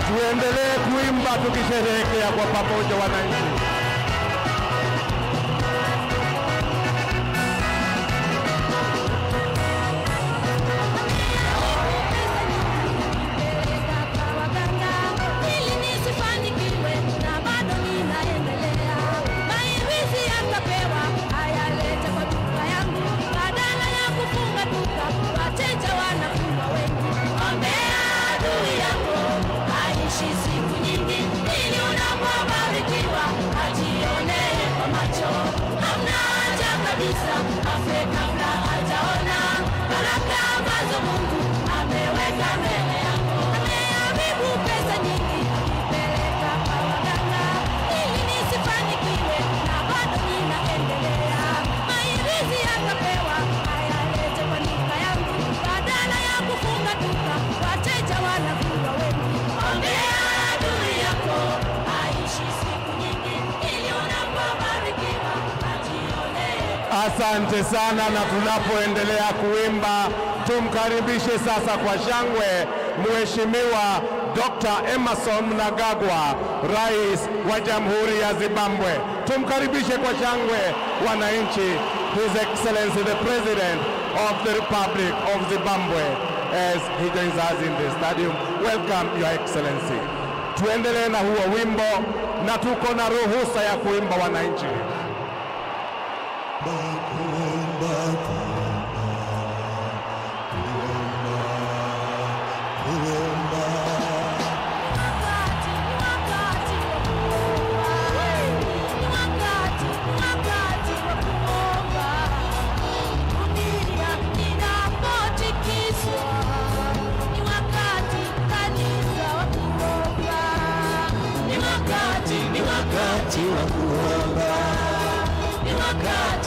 Tuendelee kuimba tukisherehekea kwa pamoja, wananchi. Ili nisifanikiwe na bado ninaendelea. Mairizi yakapewa ayalete kwa duka yangu, badala ya kufunga duka wateja wanakuwa wengi. Ombea adui yako aishi siku nyingi, ili unapobarikiwa ajionee kwa macho. Hamna haja kabisa afe kabla hajaona baraka ambazo Mungu ameweka mbele yako. Ameharibu pesa nyingi akipeleka kwa waganga, ili nisifanikiwe na bado ninaendelea. Mairizi yakapewa ayalete kwa duka yangu, badala ya kufunga duka wateja wanakuwa wengi. Ombea adui yako aishi siku nyingi, ili unapobarikiwa ajionee. Asante sana, na tunapoendelea kuimba tumkaribishe sasa kwa shangwe Mheshimiwa Dr. Emmerson Mnangagwa, Rais wa Jamhuri ya Zimbabwe. Tumkaribishe kwa shangwe wananchi, His Excellency the President of the Republic of Zimbabwe as he joins us in the stadium. Welcome, Your Excellency. Tuendelee na huo wimbo na tuko na ruhusa ya kuimba, wananchi. Kuomba, kuomba, kuomba.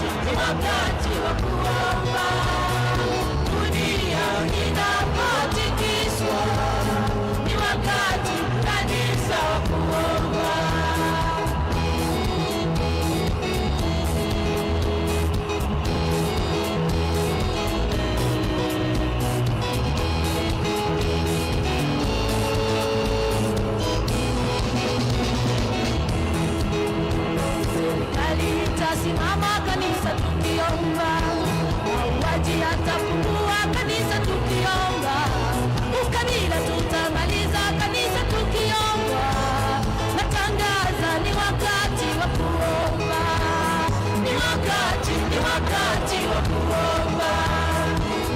Wakati, ni wakati wa kuomba. Dunia inapotikiswa, ni wakati kanisa wa kuomba. Serikali itasimama kanisa tukiomba, mauaji yatapungua kanisa tukiomba, ukabila tutamaliza kanisa tukiomba. Natangaza ni wakati wa kuomba, ni wakati, ni wakati wa kuomba,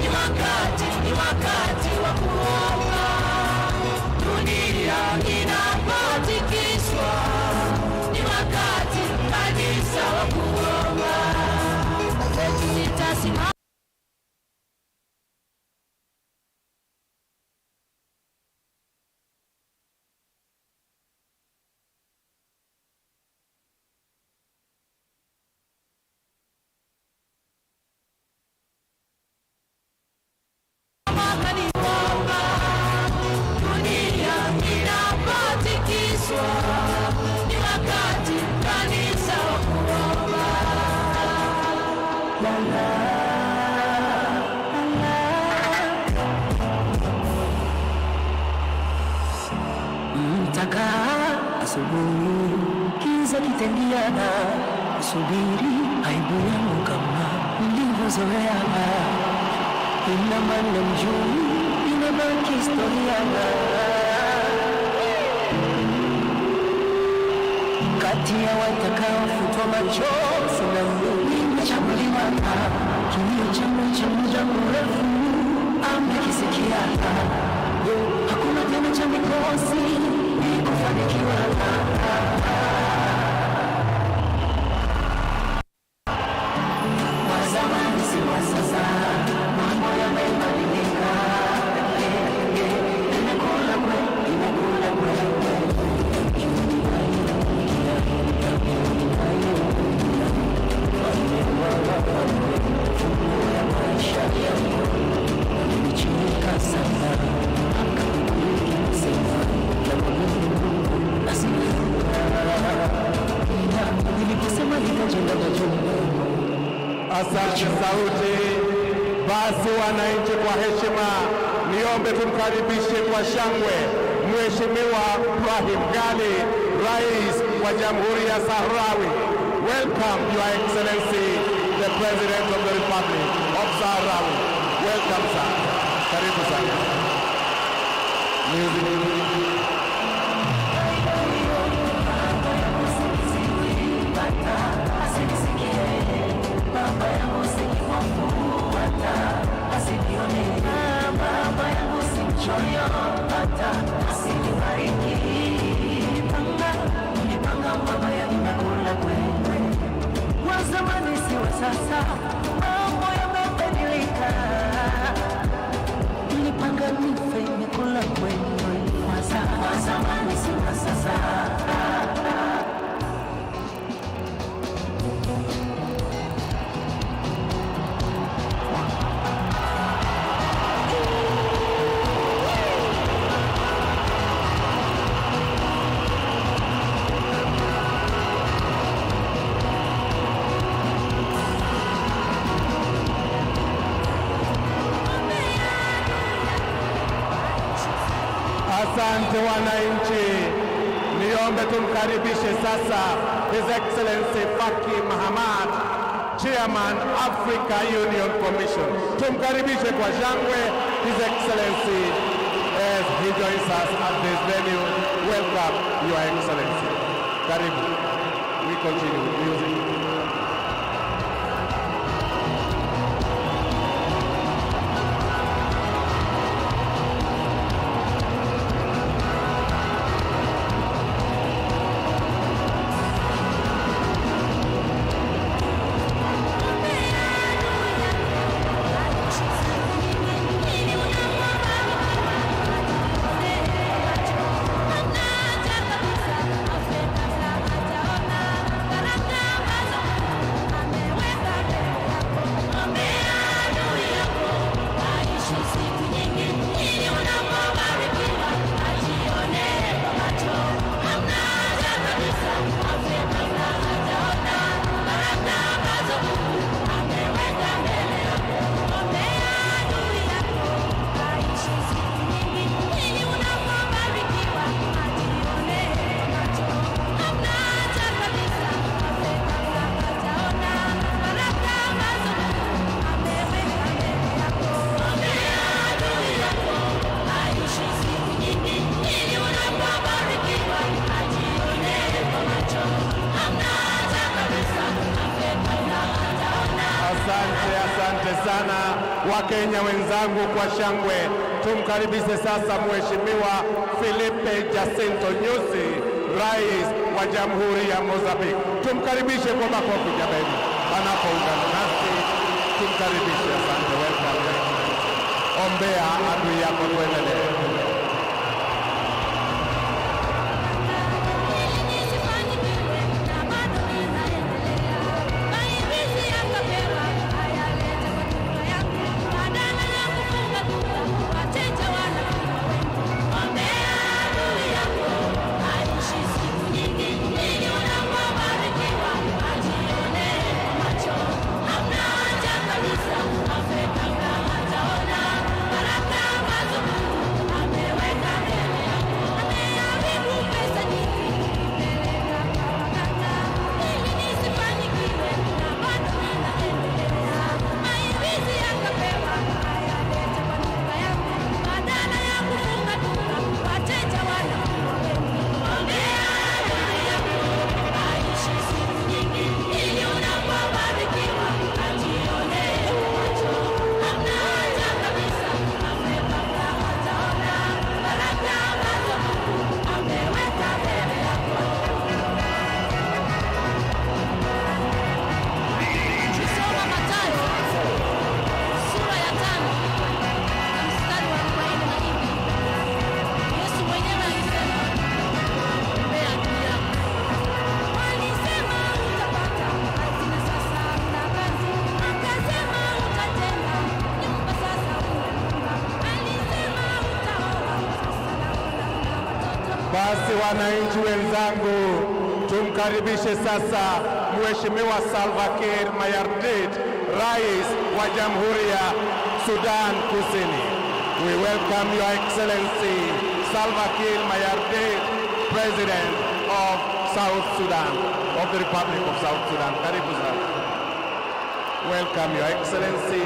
ni wakati, ni wakati wa kuomba. Dunia inapotikiswa, ni wakati kanisa wa kuomba. Zetu zitasimama. Dunia inapotikiswa, ni wakati kanisa wa kuomba. La, la, la. Mtakaa asubuhi, kiza kitaingia, kusubiri aibu yangu kama mlivyozoea. Ina maana mjui, inabaki historia. Kati ya watakaofutwa machozi na mimi nimechaguliwa. Kilio changu cha muda mrefu amekisikia. Hakuna tena cha mikosi, ni kufanikiwa. Wa zamani si wa sasa, mambo yamebadilika. Imekula kwe, imekula kwe. Maisha yangu nilicheka sana, sema na Mungu lazima niliposema nitajenga majumba. Asante sauti. Basi wananchi, kwa heshima, niombe tumkaribishe kwa shangwe Mheshimiwa Brahim Ghali, Rais wa Jamhuri ya Sahrawi. Welcome, Your Excellency, the President of the Republic of Sahrawi. Welcome, sir. Karibu sana. Music. Baba yangu si kipofu hata asinione, baba yangu si mchoyo hata asinibariki. Panga nilipanga mabaya nimekula kwewe, wa zamani si wa sasa, mambo yamebadilika. Nilipanga nife imekula kwewe, wa zamani si wa sasa. Asante wananchi, niombe tumkaribishe sasa His Excellency Faki Mahamat, Chairman Africa Union Commission. Tumkaribishe kwa shangwe His Excellency as he joins us at this venue. Welcome, Your Excellency. Karibu. We continue with music. Baraka. Asante, asante sana Wakenya wenzangu kwa shangwe. Tumkaribishe sasa Mheshimiwa Filipe Jacinto Nyusi, Rais wa Jamhuri ya Mozambique. Tumkaribishe kwa makofi jameni, anapoungana nasi tumkaribishe. Asante, welcome Your Excellency. Ombea adui yako, tuendelee. Soma Mathayo sura ya 5 na mstari wa 44. Yesu mwenyewe alisema, ombea adui yako. Walisema utapata kazi na sasa huna kazi. Akasema utajenga nyumba sasa huna nyumba. Alisema utaoa sasa naona una watoto. Basi wananchi wenzangu, tumkaribishe sasa Mheshimiwa Salva Kiir Mayardit, Rais wa Jamhuri ya Sudan Kusini. We welcome Your Excellency Salva Kiir Mayardit, President of South Sudan, of the Republic of South Sudan. Karibu sana. Welcome Your Excellency.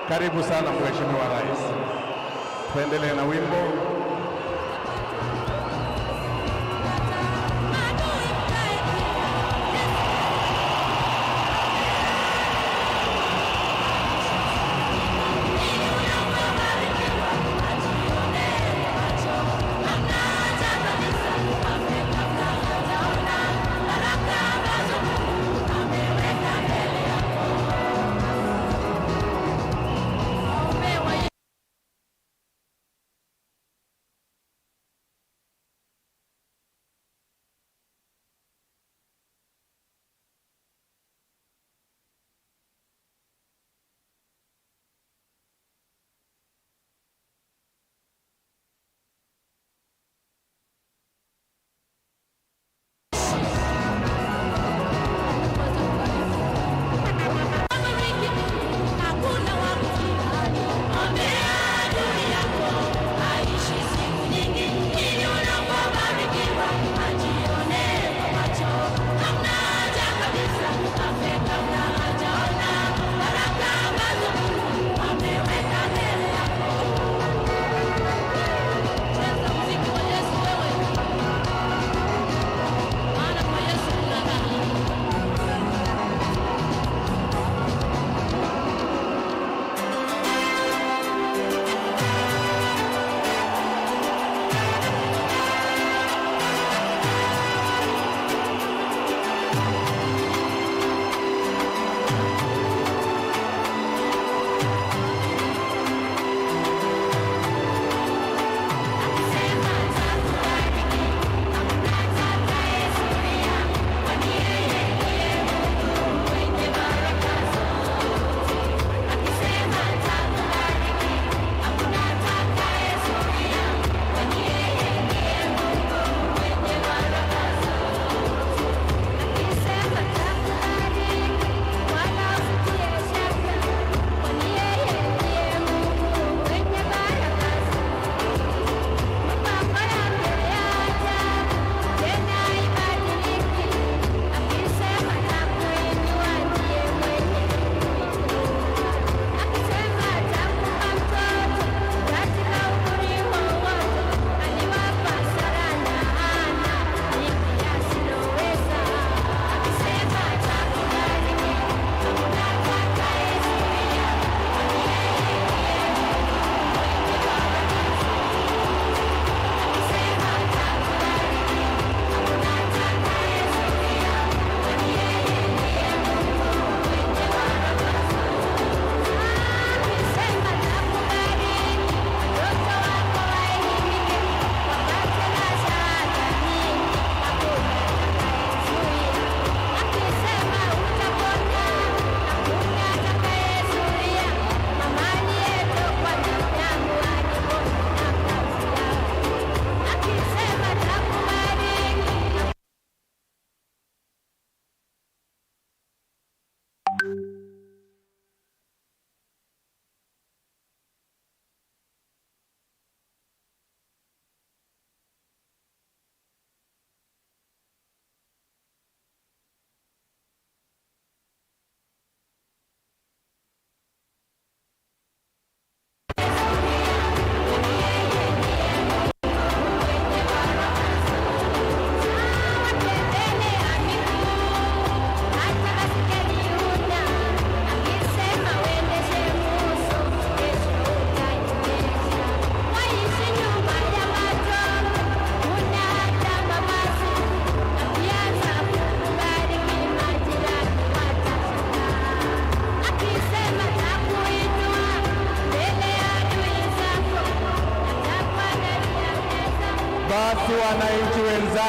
Karibu sana Mheshimiwa Rais. Tuendelee na wimbo.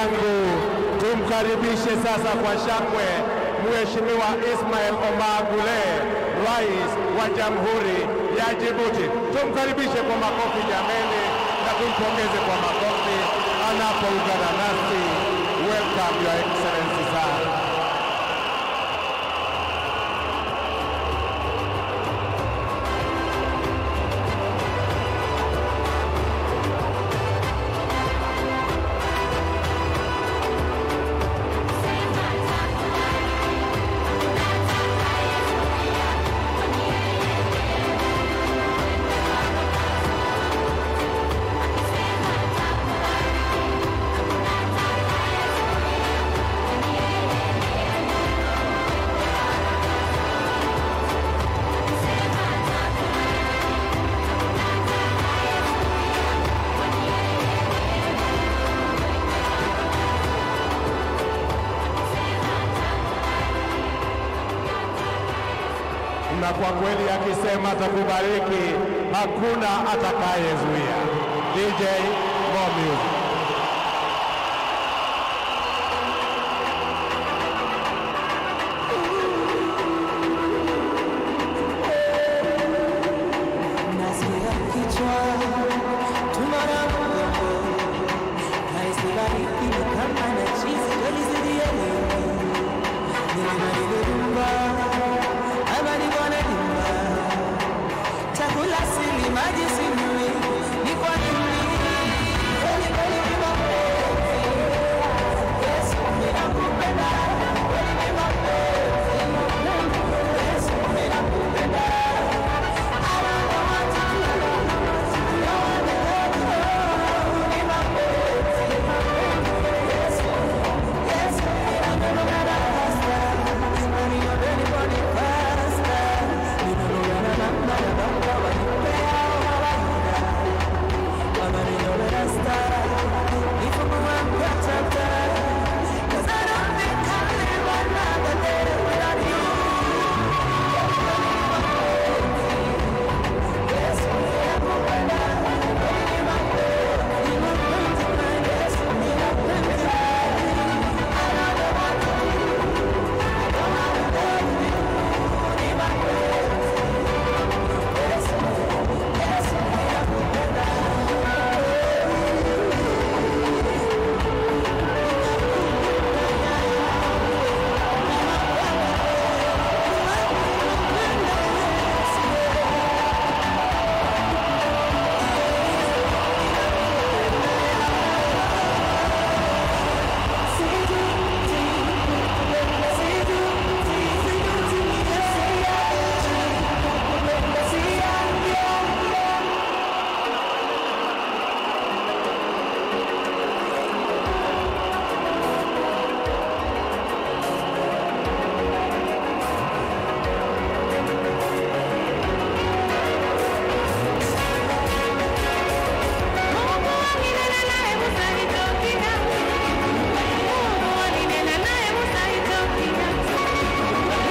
wenzangu, tumkaribishe sasa kwa shangwe Mheshimiwa Ismail Omar Guelleh, Rais wa Jamhuri ya Djibouti. Tumkaribishe kwa makofi jameni, na tumpongeze kwa makofi anapoungana nasi. Welcome, Your Excellency, sir. Na kwa kweli akisema atakubariki, hakuna atakayezuia. DJ, more music. Nasikia kichwa tumbo na mgongo, nahisi baridi ni kama nachizi kweli sijielewi. Nilimba ama nibone dimba, chakula sili, maji sinywi, ni kwa nini? Kweli kweli ni mapenzi, Yesu ninakupenda, kweli ni mapenzi, Yesu ninakupenda. I don't know what to do. Don't wanna let go. Ni mapenzi, Yesu, Yesu, ninakupenda faster. Niombe nipone faster. Ninalogana mama na baba wanipea mawaidha. Mama niombe rasta. Nifungue mpya chapter. 'Cause I don't think I'll live another day without you. Yesu, ninakupenda. Kweli ni mapenzi, Yesu, ninakupenda. I don't know what to do. I don't wanna let you. Ni mapenzi. Yesu, Yesu, ninakupenda. Mungu alinena naye Musa Ethiopia. Mungu alinena naye Musa Ethiopia.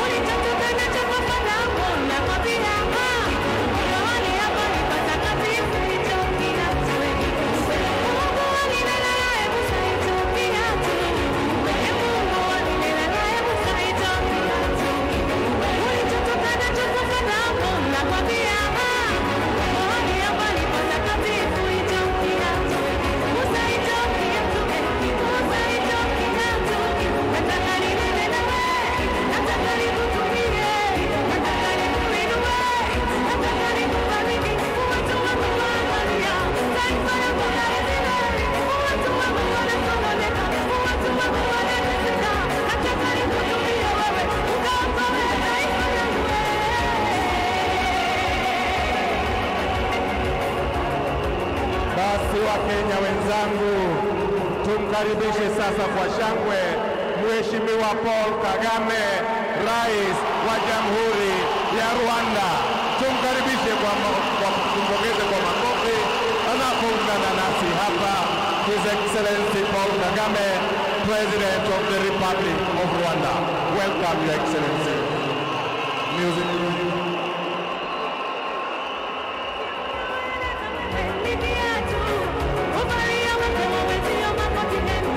Ulichotoka nacho kwa Farao nakwambia, mahali hapa ni patakatifu Ethiopia. Mungu alinena naye Musa Ethiopia. Mungu alinena naye Musa Ethiopia. Ulichotoka nacho kwa Farao nakwambia, mahali hapa ni patakatifu Ethiopia. Musa Ethiopia, Musa Ethiopia, nataka ninene nawe, nataka nikutumie, nataka nikuinue, nataka nikubariki. Watu wangu waangalia, taifa langu la Israeli, watu wangu wanasononeka, watu wangu wanateseka. Nataka nikutumie wewe, ukaokoe taifa langu. Basi Wakenya wenzangu, tumkaribishe sasa kwa shangwe Mheshimiwa Paul Kagame, Rais wa Jamhuri ya Rwanda. Tumkaribishe kwa tumpongeze kwa makofi anapoungana nasi hapa, His Excellency Paul Kagame, President of the Republic of Rwanda. Welcome, Your Excellency. Music. Ni kiatu, uvalia wake wa wenzio makotineni.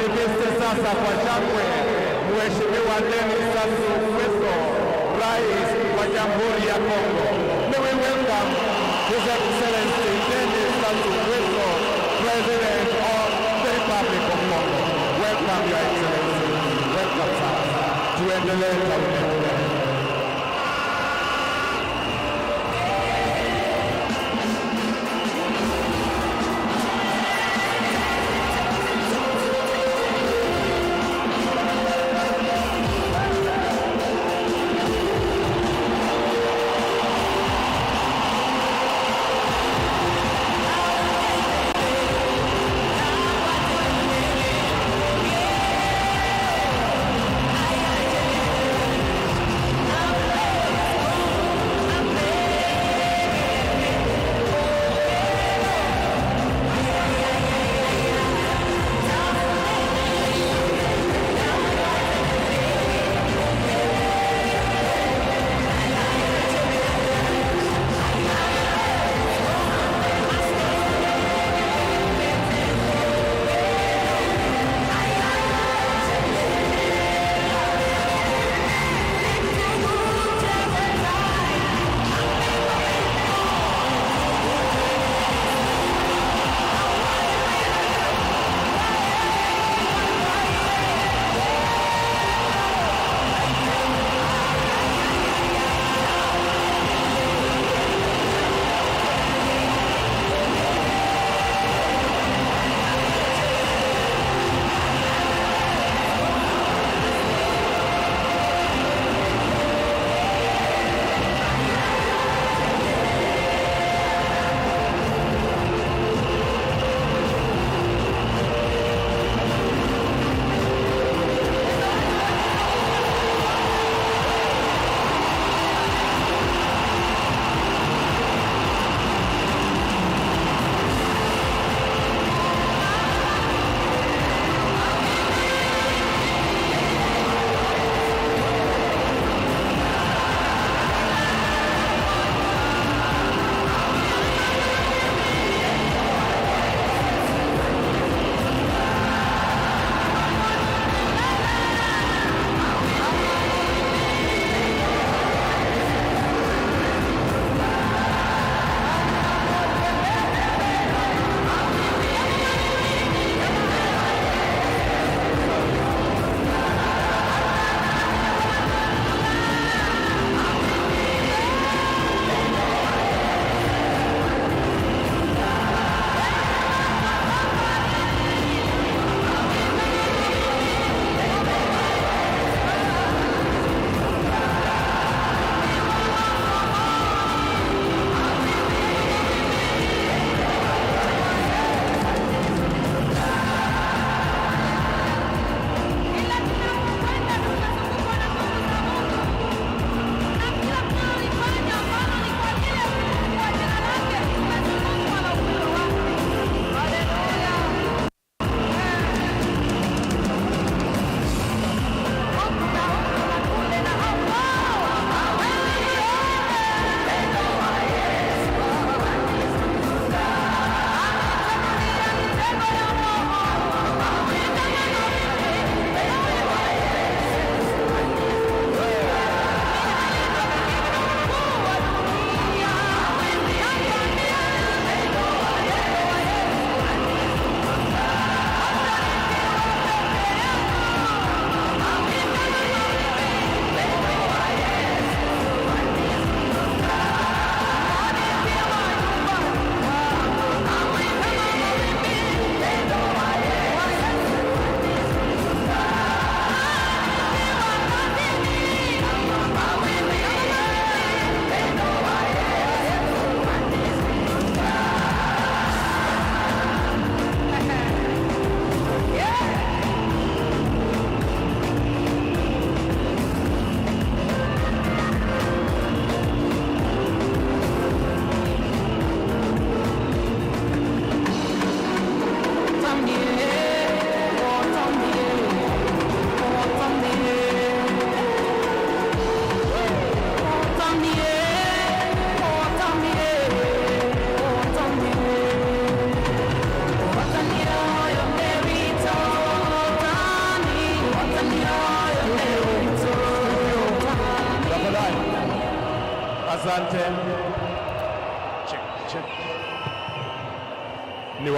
Tumkaribishe sasa kwa shangwe Mheshimiwa Denis Sassou Nguesso, Rais wa Jamhuri ya Kongo. May we welcome His Excellency Denis Sassou Nguesso, President of the Republic of Congo. Welcome, Your Excellency. Welcome, sir. Tuendelee Taule.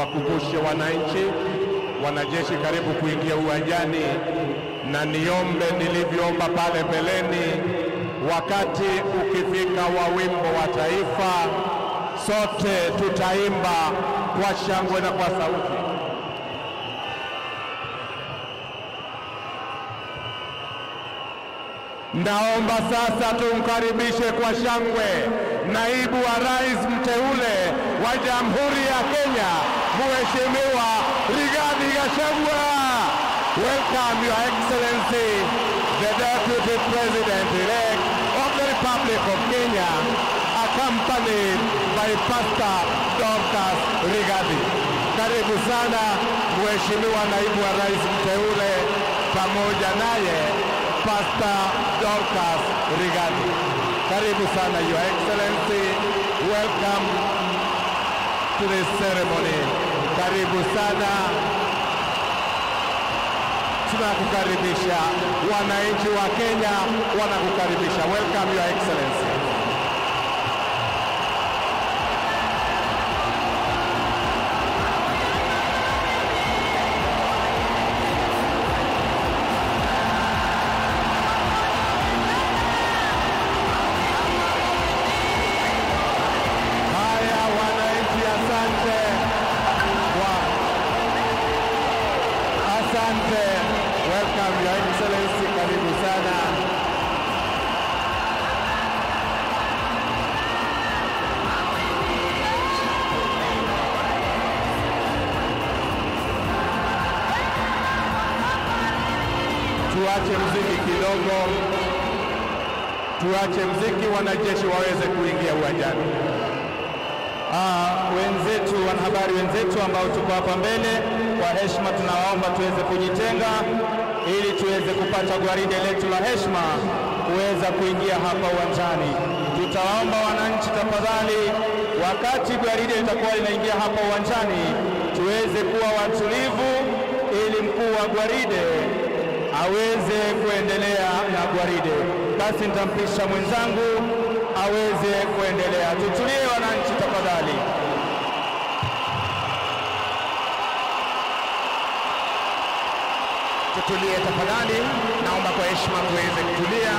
Niwakumbushe wananchi, wanajeshi karibu kuingia uwanjani, na niombe nilivyoomba pale mbeleni, wakati ukifika wa wimbo wa taifa, sote tutaimba kwa shangwe na kwa sauti. Naomba sasa tumkaribishe kwa shangwe naibu wa rais mteule wa Jamhuri ya Kenya, Mheshimiwa Rigathi Gachagua. Welcome, Your Excellency, the Deputy President-elect of the Republic of Kenya, accompanied by Pastor Dorcas Rigathi. Karibu sana Mheshimiwa naibu wa rais mteule pamoja naye Pastor Dorcas Rigathi. Karibu sana, Your Excellency. Welcome to this ceremony. Karibu sana. Tunakukaribisha, wananchi wa Kenya wanakukaribisha. Welcome, Your Excellency. Haya wananchi, asante wa asante. Welcome, Your Excellency, karibu sana. Tuache mziki kidogo, tuache mziki, wanajeshi waweze kuingia uwanjani. Wenzetu wanahabari wenzetu ambao tuko hapa mbele, kwa heshima tunawaomba tuweze kujitenga ili tuweze kupata gwaride letu la heshima kuweza kuingia hapa uwanjani. Tutawaomba wananchi tafadhali, wakati gwaride litakuwa linaingia hapa uwanjani, tuweze kuwa watulivu ili mkuu wa gwaride aweze kuendelea na gwaride. Basi nitampisha mwenzangu aweze kuendelea. Tutulie wananchi tafadhali. Tutulie tafadhali, naomba kwa heshima tuweze kutulia.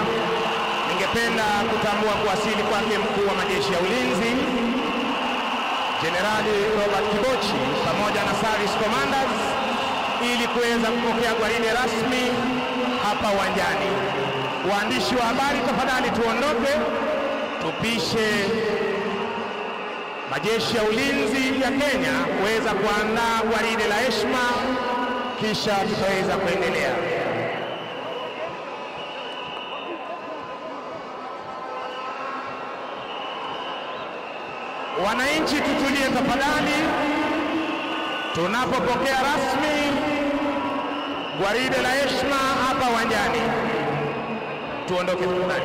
Ningependa kutambua kuwasili kwake mkuu wa majeshi ya ulinzi Jenerali Robert Kibochi pamoja na service commanders ili kuweza kupokea gwaride rasmi hapa uwanjani. Waandishi wa habari tafadhali tuondoke, tupishe majeshi ya ulinzi ya Kenya kuweza kuandaa gwaride la heshima, kisha tutaweza kuendelea. Wananchi tutulie tafadhali, tunapopokea rasmi gwaride la heshima hapa uwanjani. Tuondoke tafadhali.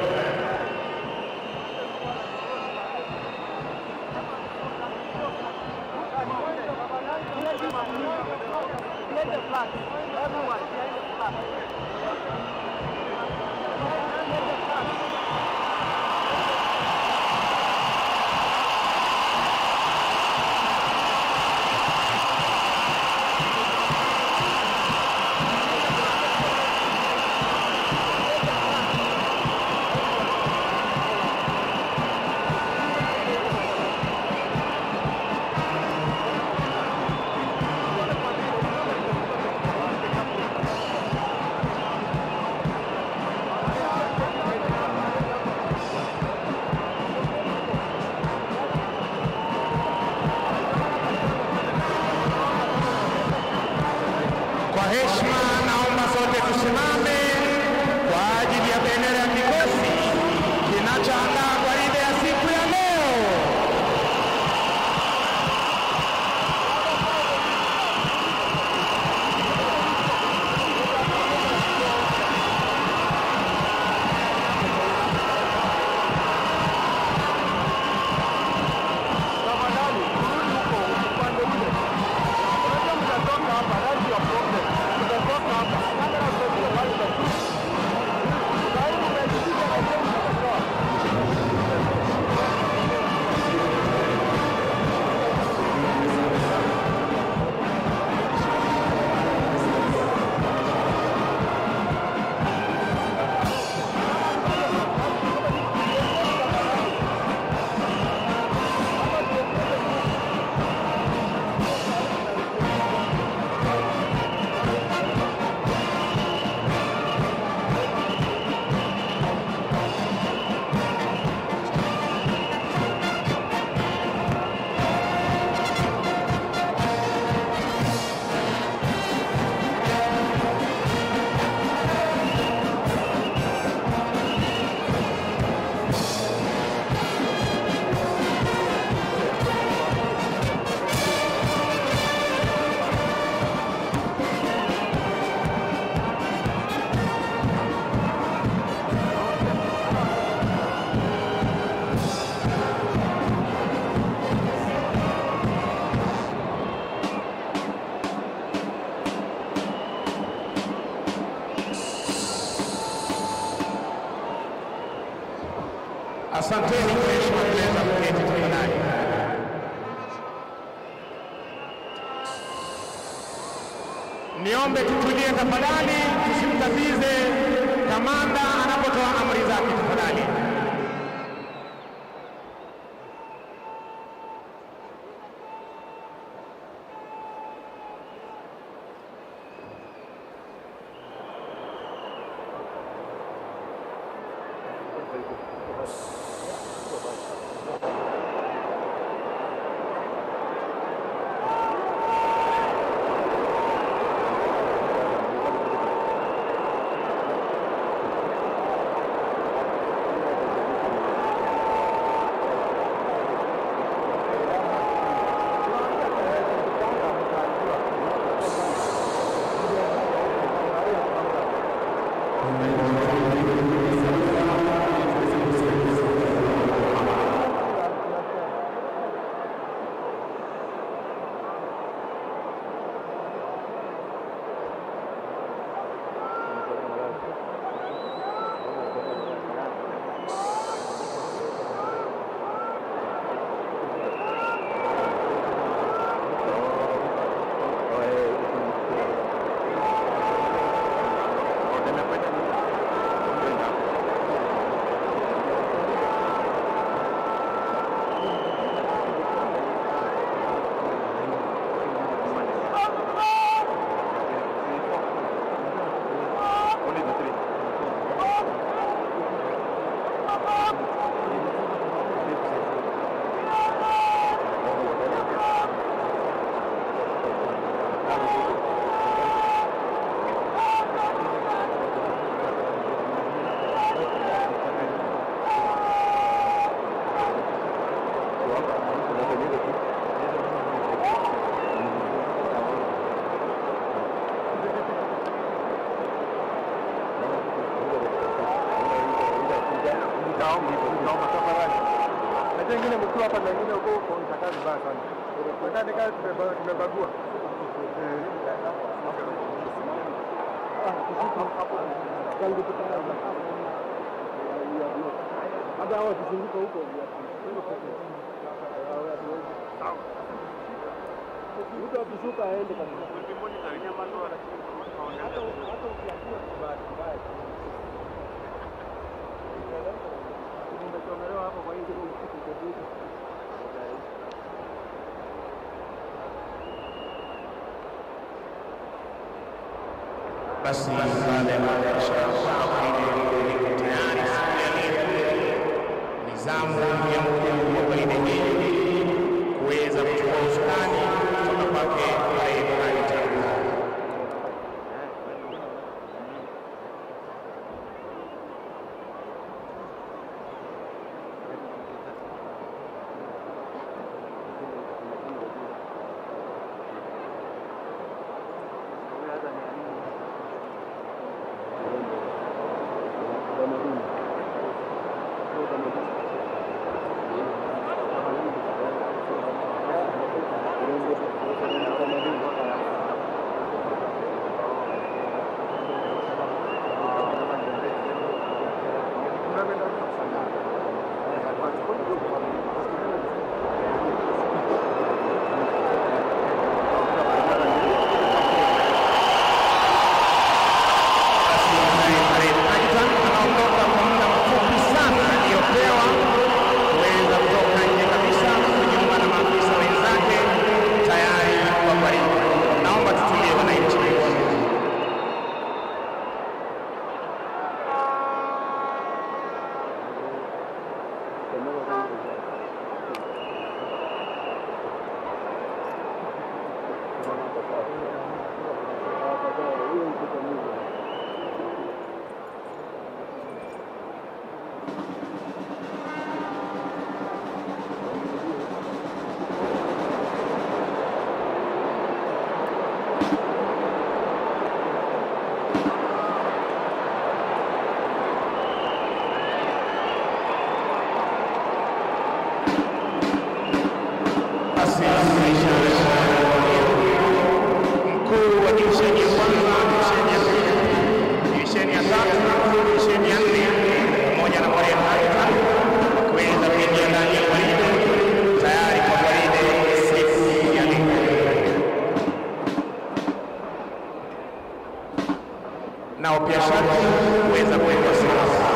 Kwa heshima, naomba sote tusimame kwa ajili ya bendera ya kikosi kinachoandaa gwaride ya siku ya leo. Tafadhali turudi huko upande ule. Unajua mtatoka hapa, that's your problem. Asanteni kwa heshima, tunaweza kuketi tafadhali. Niombe tutulie tafadhali, tusimtatize kamanda anapotoa amri zake tafadhali. Wengine mkiwa hapa na wengine huko huko itakaa vibaya sana. Nadhani kama tumebagua. Hata hao wakizunguka huko mtu akishuka aende kabisa. Hata ukiambiwa ni bahati mbaya. Umechomelewa hapo kwa hiyo Basi baada ya kuhakikisha kwamba gwaride liko tayari siku ya leo, ni zamu ya mkuu wa gwaride hii kuweza kuchukua usukani kutoka kwake Parade Adjutant. Parade Adjutant anaondoka kwa muda mfupi sana aliyopewa kuweza kutoka nje kabisa kujiunga na maafisa wenzake tayari kwa gwaride. Naomba tutulie wananchi. Basi mkuu wa divisheni ya kwanza, divisheni ya pili Nao pia sharti kuweza kuwekwa sawa.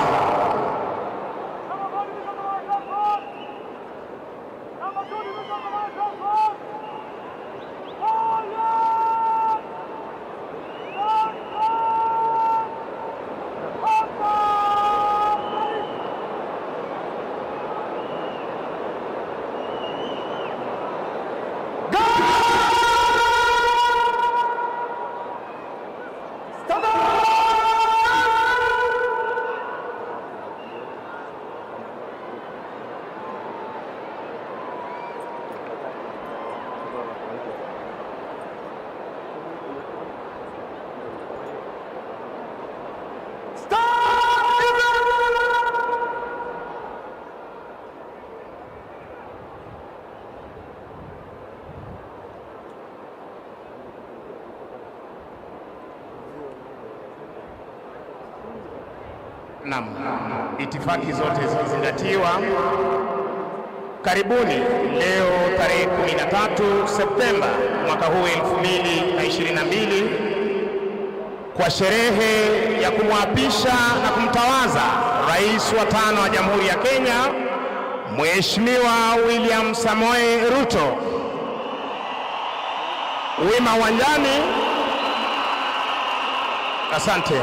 Naam, itifaki zote zikizingatiwa. Karibuni leo tarehe 13 Septemba mwaka huu 2022 kwa sherehe ya kumwapisha na kumtawaza Rais wa tano wa Jamhuri ya Kenya, Mheshimiwa William Samoei Ruto. Wima uwanjani. Asante.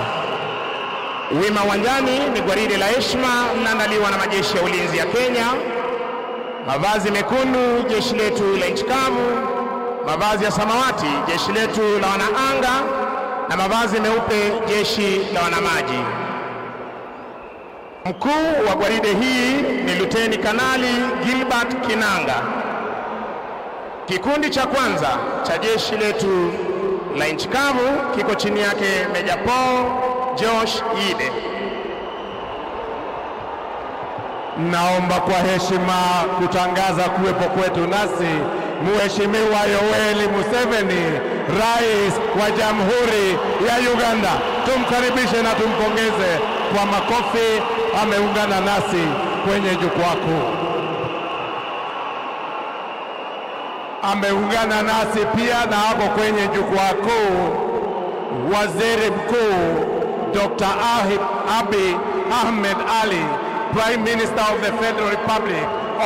Wima uwanjani ni gwaride la heshima linaandaliwa na majeshi ya ulinzi ya Kenya. Mavazi mekundu, jeshi letu la nchi kavu; mavazi ya samawati, jeshi letu la wanaanga; na mavazi meupe, jeshi la wanamaji. Mkuu wa gwaride hii ni Luteni Kanali Gilbert Kinanga. Kikundi cha kwanza cha jeshi letu la nchi kavu kiko chini yake Meja Paul Josh Ide. Naomba kwa heshima kutangaza kuwepo kwetu nasi Mheshimiwa Yoweri Museveni, Rais wa Jamhuri ya Uganda. Tumkaribishe na tumpongeze kwa makofi. Ameungana nasi kwenye jukwaa kuu. Ameungana nasi pia na hapo kwenye jukwaa kuu Waziri Mkuu Dr. Abiy Ahmed Ali, Prime Minister of the Federal Republic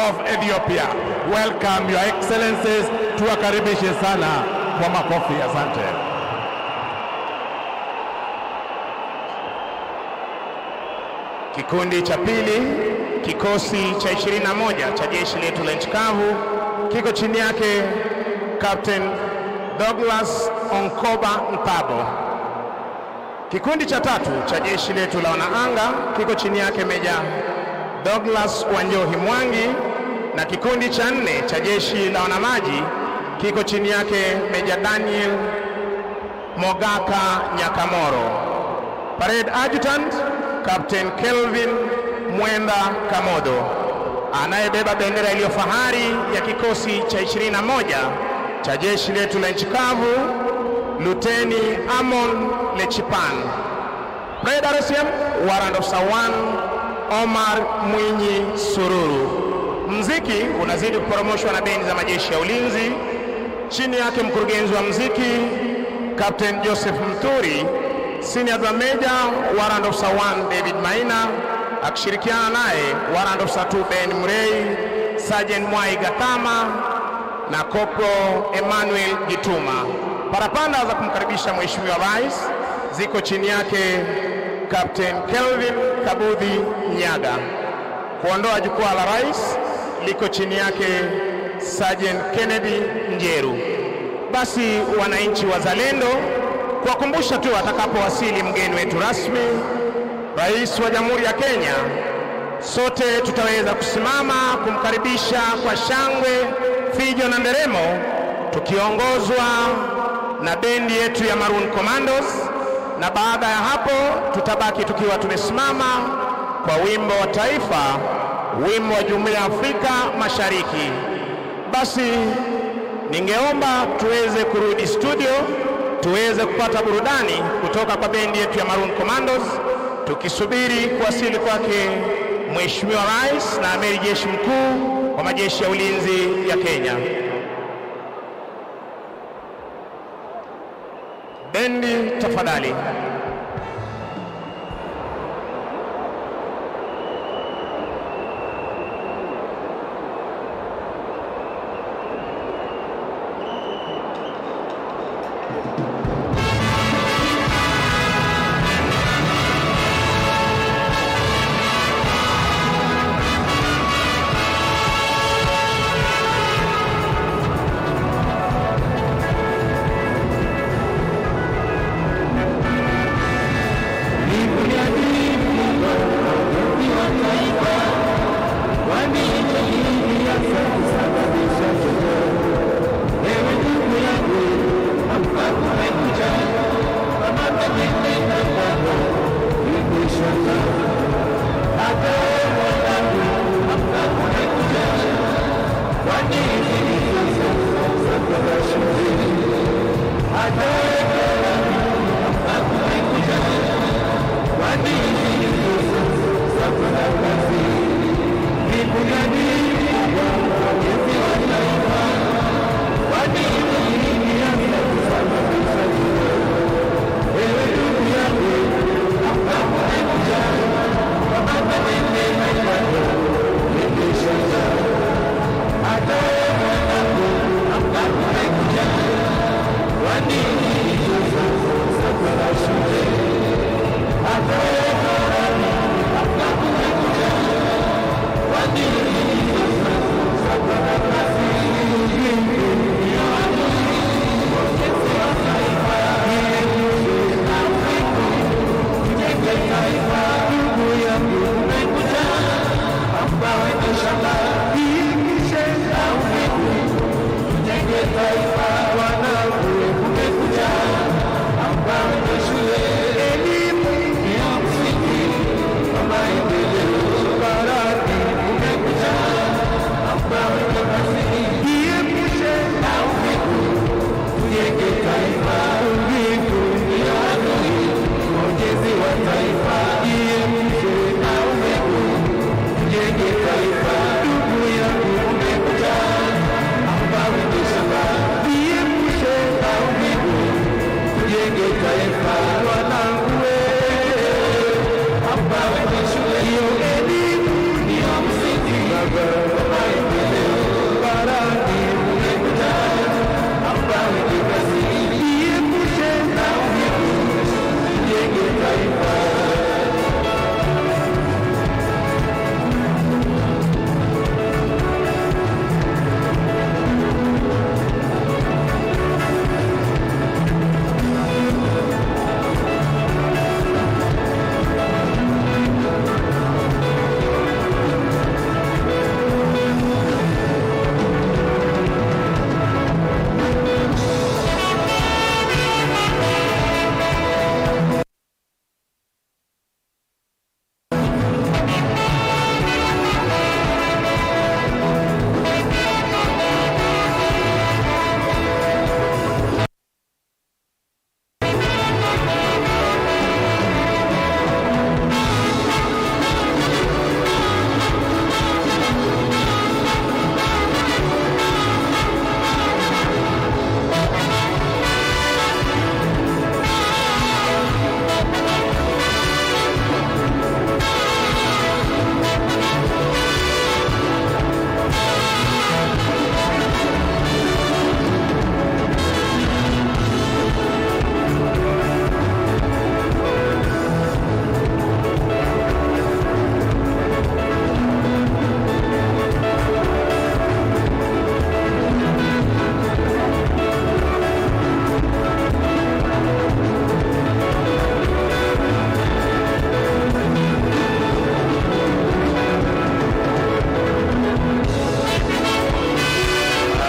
of Ethiopia. Welcome Your Excellencies, tuwakaribishe sana kwa makofi. Asante. Kikundi cha pili, kikosi cha 21 cha jeshi letu la nchi kavu kiko chini yake Captain Douglas Onkoba Ntabo. Kikundi cha tatu cha jeshi letu la wanaanga kiko chini yake Meja Douglas Wanjohi Mwangi, na kikundi cha nne cha jeshi la wanamaji kiko chini yake Meja Daniel Mogaka Nyakamoro. Parade Adjutant Captain Kelvin Mwenda Kamodo, anayebeba bendera iliyo fahari ya kikosi cha 21 cha jeshi letu la nchi kavu, Luteni Amon Lechipan. Parade RCM Warrant Officer 1 Omar Mwinyi Sururu. Mziki unazidi kuporomoshwa na bendi za majeshi ya ulinzi, chini yake mkurugenzi wa mziki Captain Joseph Mturi, Senior Drum Major Warrant Officer 1 David Maina akishirikiana naye Warrant Officer 2 Ben Murei, Sergeant Mwai Gatama na Koplo Emmanuel Gituma. Parapanda za kumkaribisha Mheshimiwa Rais ziko chini yake Captain Kelvin Kabudhi Nyaga. Kuondoa jukwaa la rais liko chini yake Sergeant Kennedy Njeru. Basi wananchi wazalendo, kuwakumbusha tu atakapowasili mgeni wetu rasmi, Rais wa Jamhuri ya Kenya, sote tutaweza kusimama kumkaribisha kwa shangwe, fijo na nderemo, tukiongozwa na bendi yetu ya Maroon Commandos, na baada ya hapo tutabaki tukiwa tumesimama kwa wimbo wa taifa, wimbo wa Jumuiya ya Afrika Mashariki. Basi ningeomba tuweze kurudi studio tuweze kupata burudani kutoka kwa bendi yetu ya Maroon Commandos, tukisubiri kuwasili kwake Mheshimiwa Rais na Amiri Jeshi Mkuu wa Majeshi ya Ulinzi ya Kenya. Bendi tafadhali.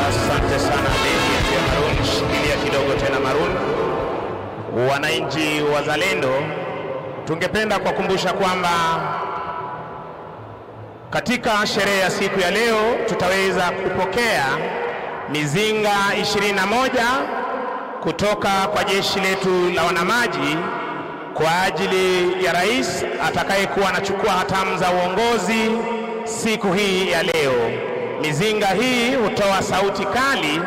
Asante sana bendi ya Maroon, shikilia kidogo tena Maroon. Wananchi wazalendo, tungependa kuwakumbusha kwamba katika sherehe ya siku ya leo tutaweza kupokea mizinga 21 kutoka kwa jeshi letu la wanamaji kwa ajili ya rais atakayekuwa anachukua hatamu za uongozi siku hii ya leo. Mizinga hii hutoa sauti kali,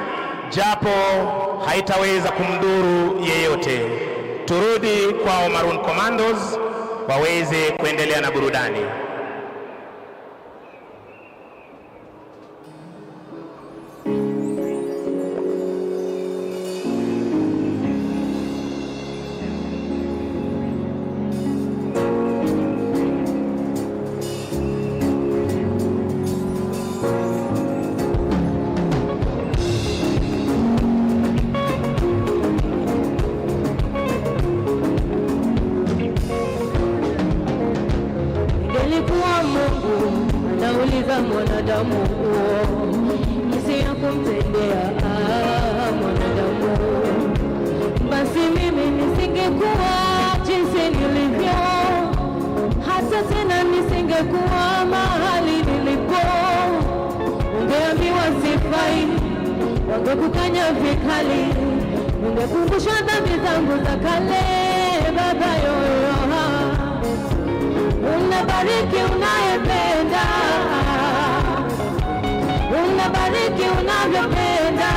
japo haitaweza kumdhuru yeyote. Turudi kwa Maroon Commandos waweze kuendelea na burudani. za mwanadamu, jinsi ya kumtendea mwanadamu, basi mimi nisingekuwa jinsi nilivyo, hata tena nisingekuwa mahali nilipo. Ungeambiwa sifai, wangekukanya vikali, ungekumbusha dhambi zangu za kale. Baba yoyo, unabariki unayependa, unabariki unavyopenda.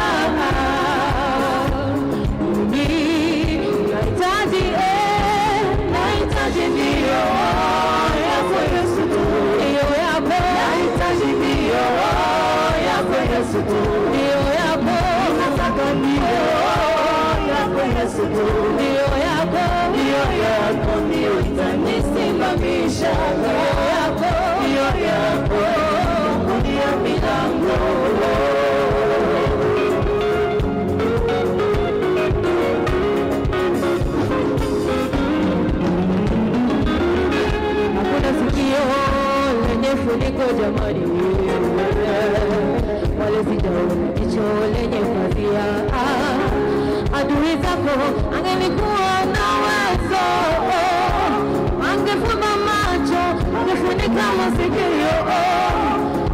Nahitaji, nahitaji ndio yako Yesu tu, ndio yako. Nahitaji ndio yako Yesu tu, ndio yako. Nataka ndio yako Yesu tu, ndio yako, ndio yako, ndio itanisimamisha, ndio yako, ndio yako, fungulia milango. Hakuna sikio lenye funiko jamani, wala sijaona jicho lenye pazia. Adui zako angelikuwa na uwezo, angefumba macho, angefunika masikio,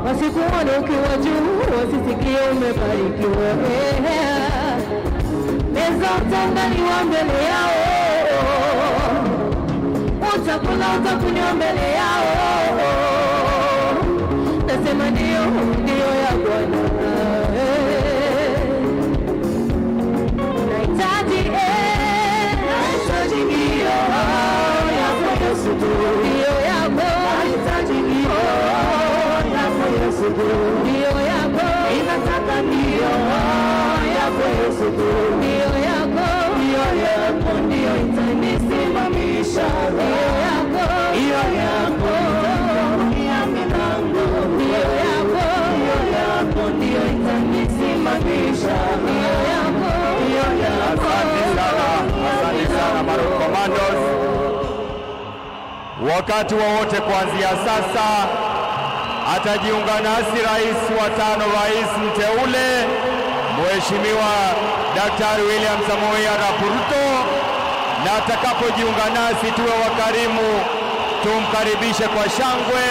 wasikuone ukiwa juu, wasisikie umebarikiwa. Meza utaandaliwa mbele yao, utakula utakunywa mbele yao. Nasema ndio, ndio ya Bwana. Nahitaji, nahitaji ndio yako Yesu tu, ndio yako. Nahitaji ndio yako Yesu tu, ndio yako. Ninataka ndio yako Yesu tu, ndio yako, ndio yako, ndio itanisimamisha, ndio yako, ndio yako, ya milango, ndio yako, ndio yako, ndio itanisimamisha, ndio yako, ndio yako. Asante sana, asante sana Maroon Commandos. Wakati wowote kuanzia sasa atajiunga nasi rais wa tano, rais mteule Mheshimiwa Daktari William Samoei Arap Ruto, na atakapojiunga nasi tuwe wakarimu, tumkaribishe kwa shangwe,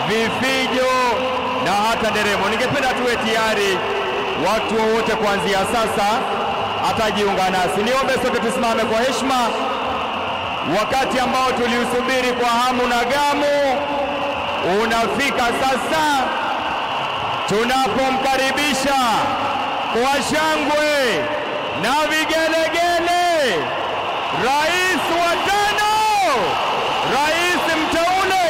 vifijo na hata nderemo. Ningependa tuwe tayari watu wowote kuanzia sasa atajiunga nasi. Niombe sote tusimame kwa heshima, wakati ambao tuliusubiri kwa hamu na gamu unafika sasa, tunapomkaribisha kwa shangwe na vigelegele rais wa tano, rais mteule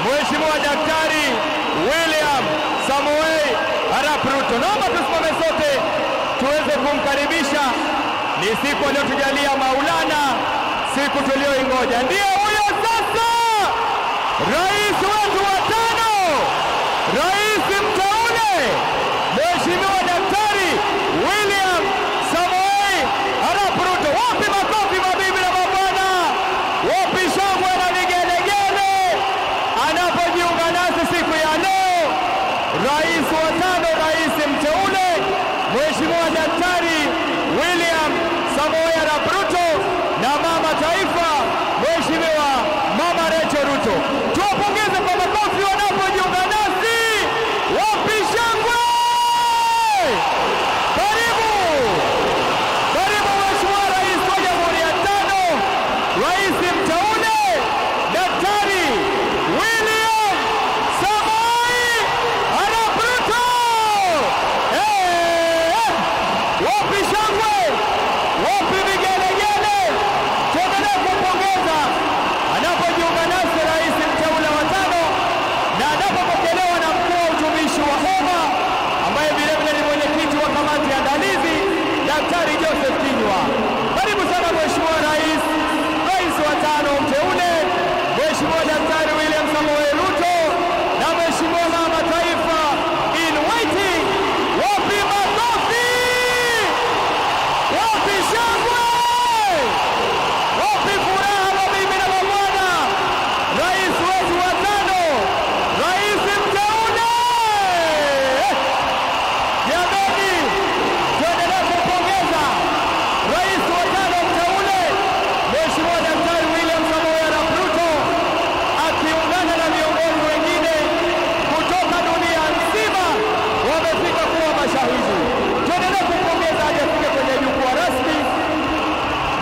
Mheshimiwa Daktari William Samoei Arap Ruto. Naomba tusimame sote tuweze kumkaribisha. Ni siku aliyotujalia Maulana, siku tuliyoingoja. Ndiye huyo sasa, rais wetu wa tano, rais mteule Mheshimiwa Daktari William Samoei Arap Ruto. Wapi makofi mabibi na mabwana, wapi shangwe na vigelegele anapojiunga nasi siku ya leo, rais wa tano, rais mteule Mheshimiwa Daktari William Samoei Arap Ruto na mama taifa Mheshimiwa Mama Rachel Ruto. Tuwapongeze kwa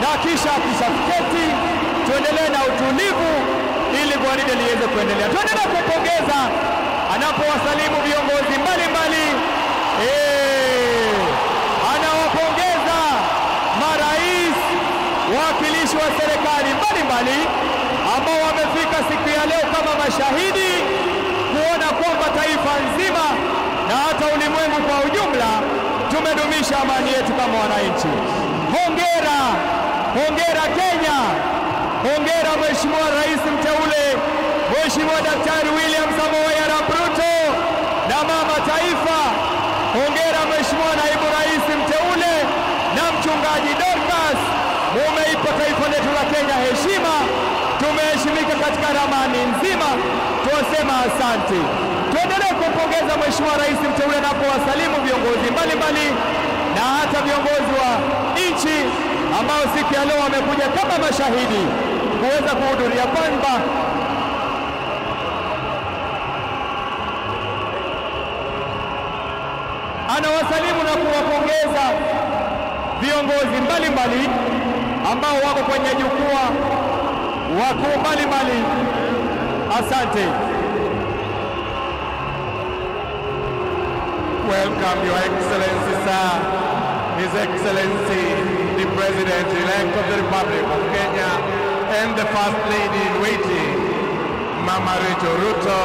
na kisha akishaketi tuendelee na utulivu ili gwaride liweze kuendelea. Tuendelee kumpongeza anapowasalimu viongozi mbalimbali. Anawapongeza marais, wawakilishi wa serikali mbalimbali ambao wamefika siku ya leo kama mashahidi kuona kwamba taifa nzima na hata ulimwengu kwa ujumla tumedumisha amani yetu kama wananchi. Hongera, hongera Kenya, hongera Mheshimiwa Rais mteule Mheshimiwa Daktari William Samoei Arap Ruto na mama taifa. Hongera Mheshimiwa Naibu Rais mteule na Mchungaji Dorcas, mumeipa taifa letu la Kenya heshima, tumeheshimika katika ramani nzima, tuwasema asante. Tuendelee kumpongeza Mheshimiwa Rais mteule anapowasalimu viongozi mbalimbali na hata viongozi wa nchi ambao siku ya leo wamekuja kama mashahidi kuweza kuhudhuria kwamba anawasalimu na kuwapongeza viongozi mbalimbali ambao wako kwenye jukwaa, wakuu mbalimbali. Asante. Welcome, Your Excellency, sir, His Excellency, the President-elect of the Republic of Kenya, and the First Lady in waiting, Mama Rachel Ruto,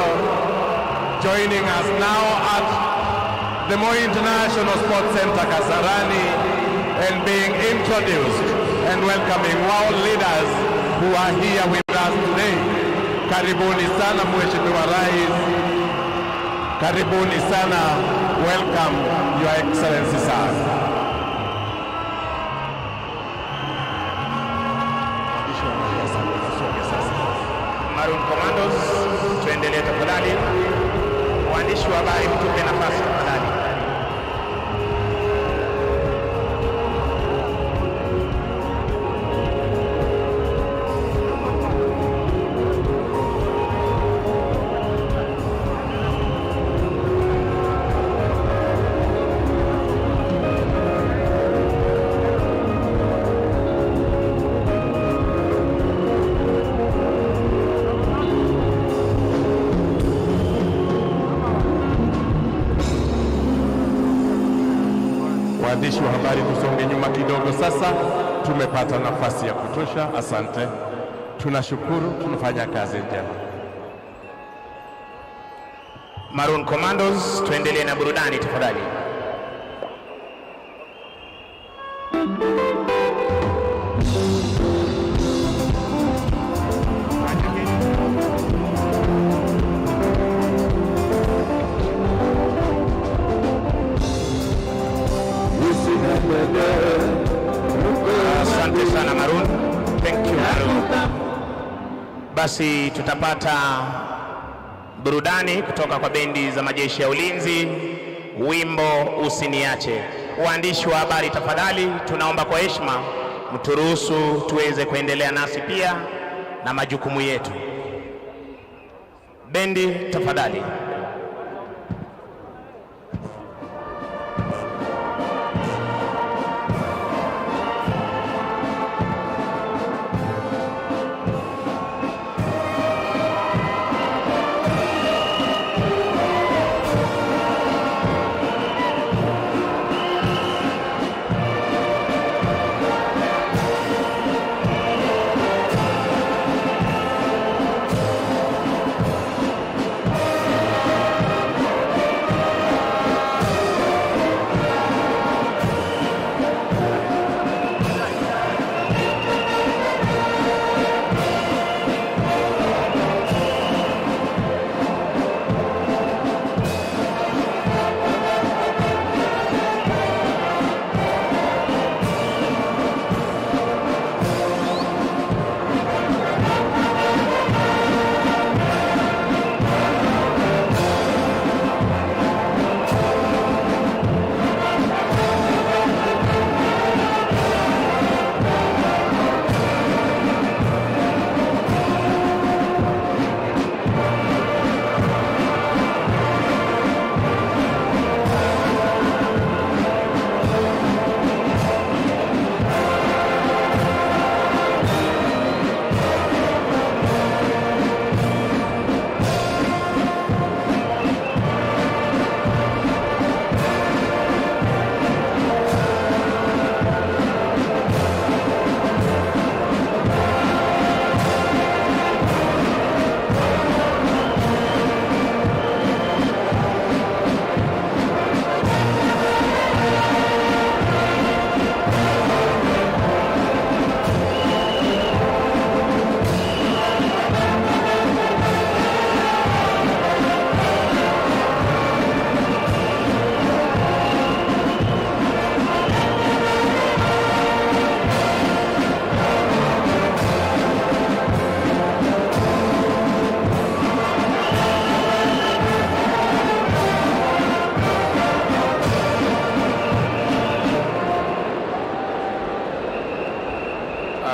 joining us now at the Moi International Sports Center, Kasarani, and being introduced and welcoming world leaders who are here with us today. Karibuni sana Mheshimiwa Rais. Karibuni sana. Welcome, Your Excellency, sir. Maroon Commandos, tuendelee tafadhali. Waandishi wa habari mtupe nafasi tafadhali. Waandishi wa habari tusonge nyuma kidogo sasa, tumepata nafasi ya kutosha. Asante, tunashukuru, tunafanya kazi njema. Maroon Commandos, tuendelee na burudani tafadhali. Asante sana Maroon. Thank you Maroon. Basi tutapata burudani kutoka kwa bendi za majeshi ya ulinzi, wimbo Usiniache. Waandishi wa habari tafadhali, tunaomba kwa heshima mturuhusu tuweze kuendelea nasi pia na majukumu yetu. Bendi tafadhali.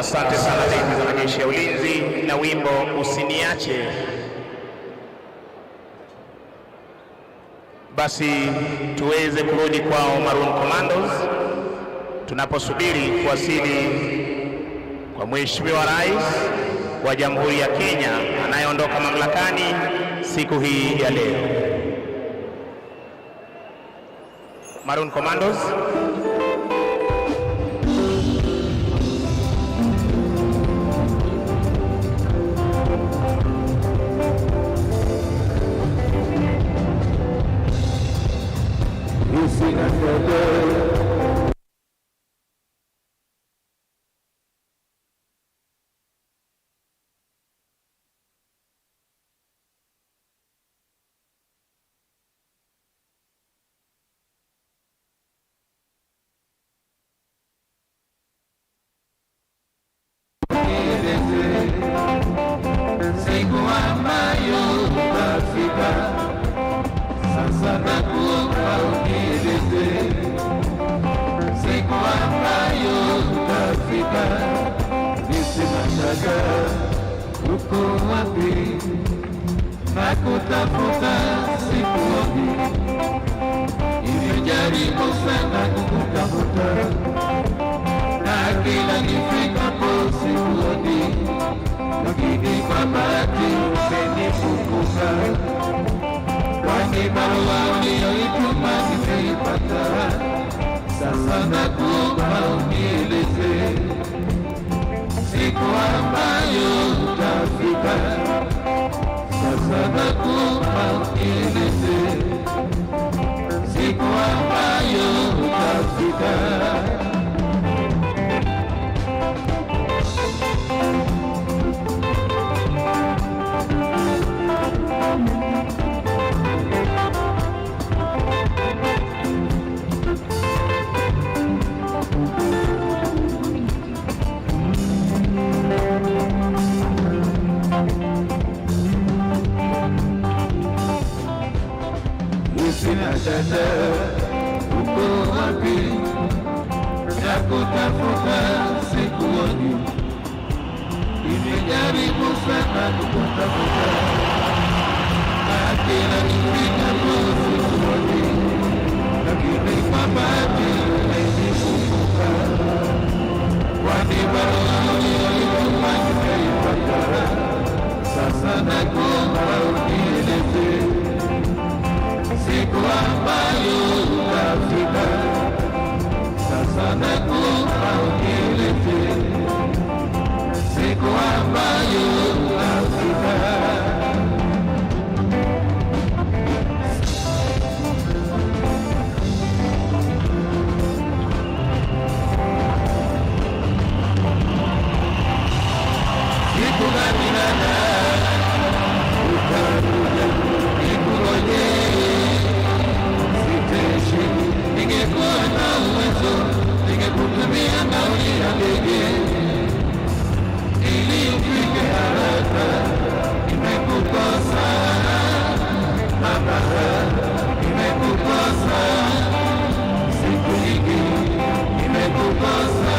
Asante sana bendi za majeshi ya ulinzi na wimbo Usiniache. Basi tuweze kurudi kwao Maroon Commandos tunaposubiri kuwasili kwa Mheshimiwa Rais wa Jamhuri ya Kenya anayeondoka mamlakani siku hii ya leo. Maroon Commandos. Siku ambayo utafika, sasa nakuomba unieleze. Siku ambayo utafika, nisina shaka uko wapi, nakutafuta sikuoni, nimejaribu sana kukutafuta, na kila nifikapo sikuoni, lakini kwa bahati umenikumbuka, kwani barua uliyoituma nimeipata. Sasa nakuomba unieleze siku ambayo utafika. Sasa nakuomba unieleze siku ambayo utafika. Sina shaka uko wapi, nakutafuta sikuoni, nimejaribu sana kukutafuta, na kila nifikapo sikuoni, lakini kwa bahati umenikumbuka, kwani barua uliyoituma nimeipata. Sasa nakuomba unieleze siku ambayo utafika. Sasa nakuomba unieleze siku ambayo utafika. Siku gani nana utakuja nikungoje, siteshi. Ningekuwa na uwezo ningekutumia nauli ya ndege ili ufike haraka. Nimekukosa mama, nimekukosa siku nyingi, nimekukosa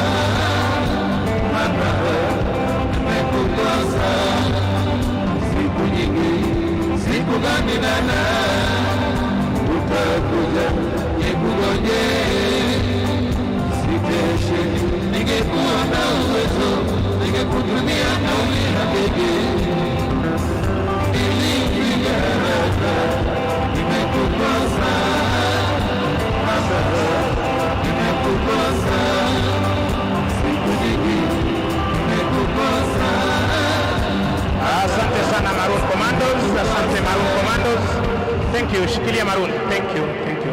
mama, nimekukosa siku nyingi. Siku gani nana utakuja nikungoje, siteshe. Ningekuwa na uwezo ningekutumia nauli ya ndege ili ufike haraka. Nimekukosa mama, nimekukosa siku nyingi, nimekukosa. Asante sana Maroon Commandos, asante Maroon Commandos. Thank you, shikilia Maroon. Thank you, thank you.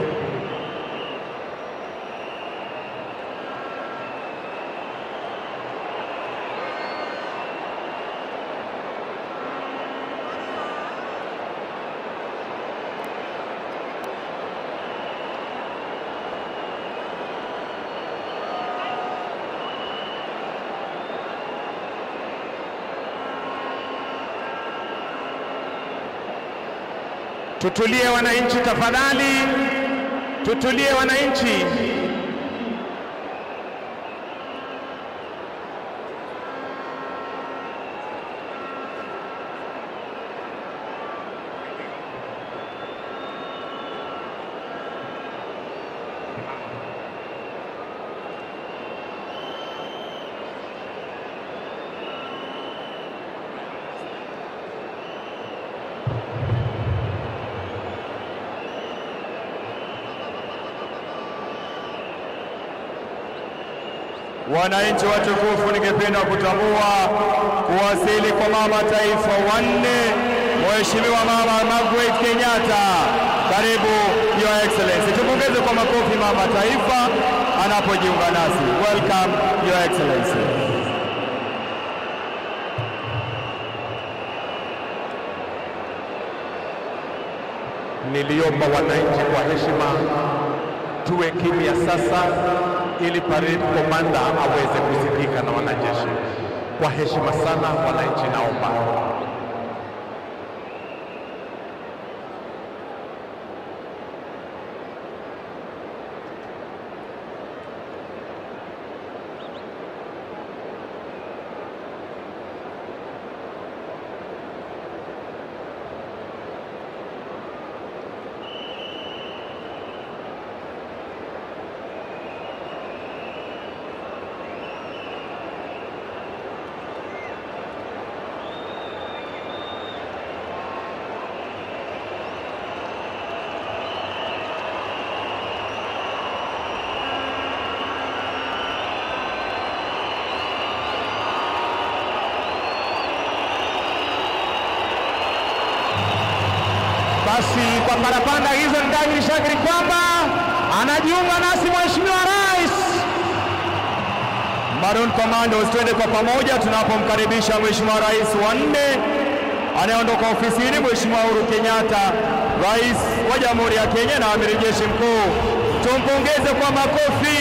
Tutulie wananchi tafadhali, tutulie wananchi. Wananchi watukufu, ningependa kutambua kuwasili kwa mama taifa wanne, Mheshimiwa Mama Margaret Kenyatta. Karibu Your Excellency. Tupongeze kwa makofi mama taifa anapojiunga nasi. Welcome Your Excellency. Niliomba wananchi kwa heshima tuwe kimya sasa, ili parade commander aweze kusikika na wanajeshi. Kwa heshima sana wananchi, naomba. Basi kwa parapanda hizo ni dhahiri shahiri kwamba anajiunga nasi Mheshimiwa Rais. Maroon Commandos, twende kwa pamoja tunapomkaribisha Mheshimiwa Rais wa nne anayeondoka ofisini, Mheshimiwa Uhuru Kenyatta, Rais wa Jamhuri ya Kenya na Amiri Jeshi Mkuu. Tumpongeze kwa makofi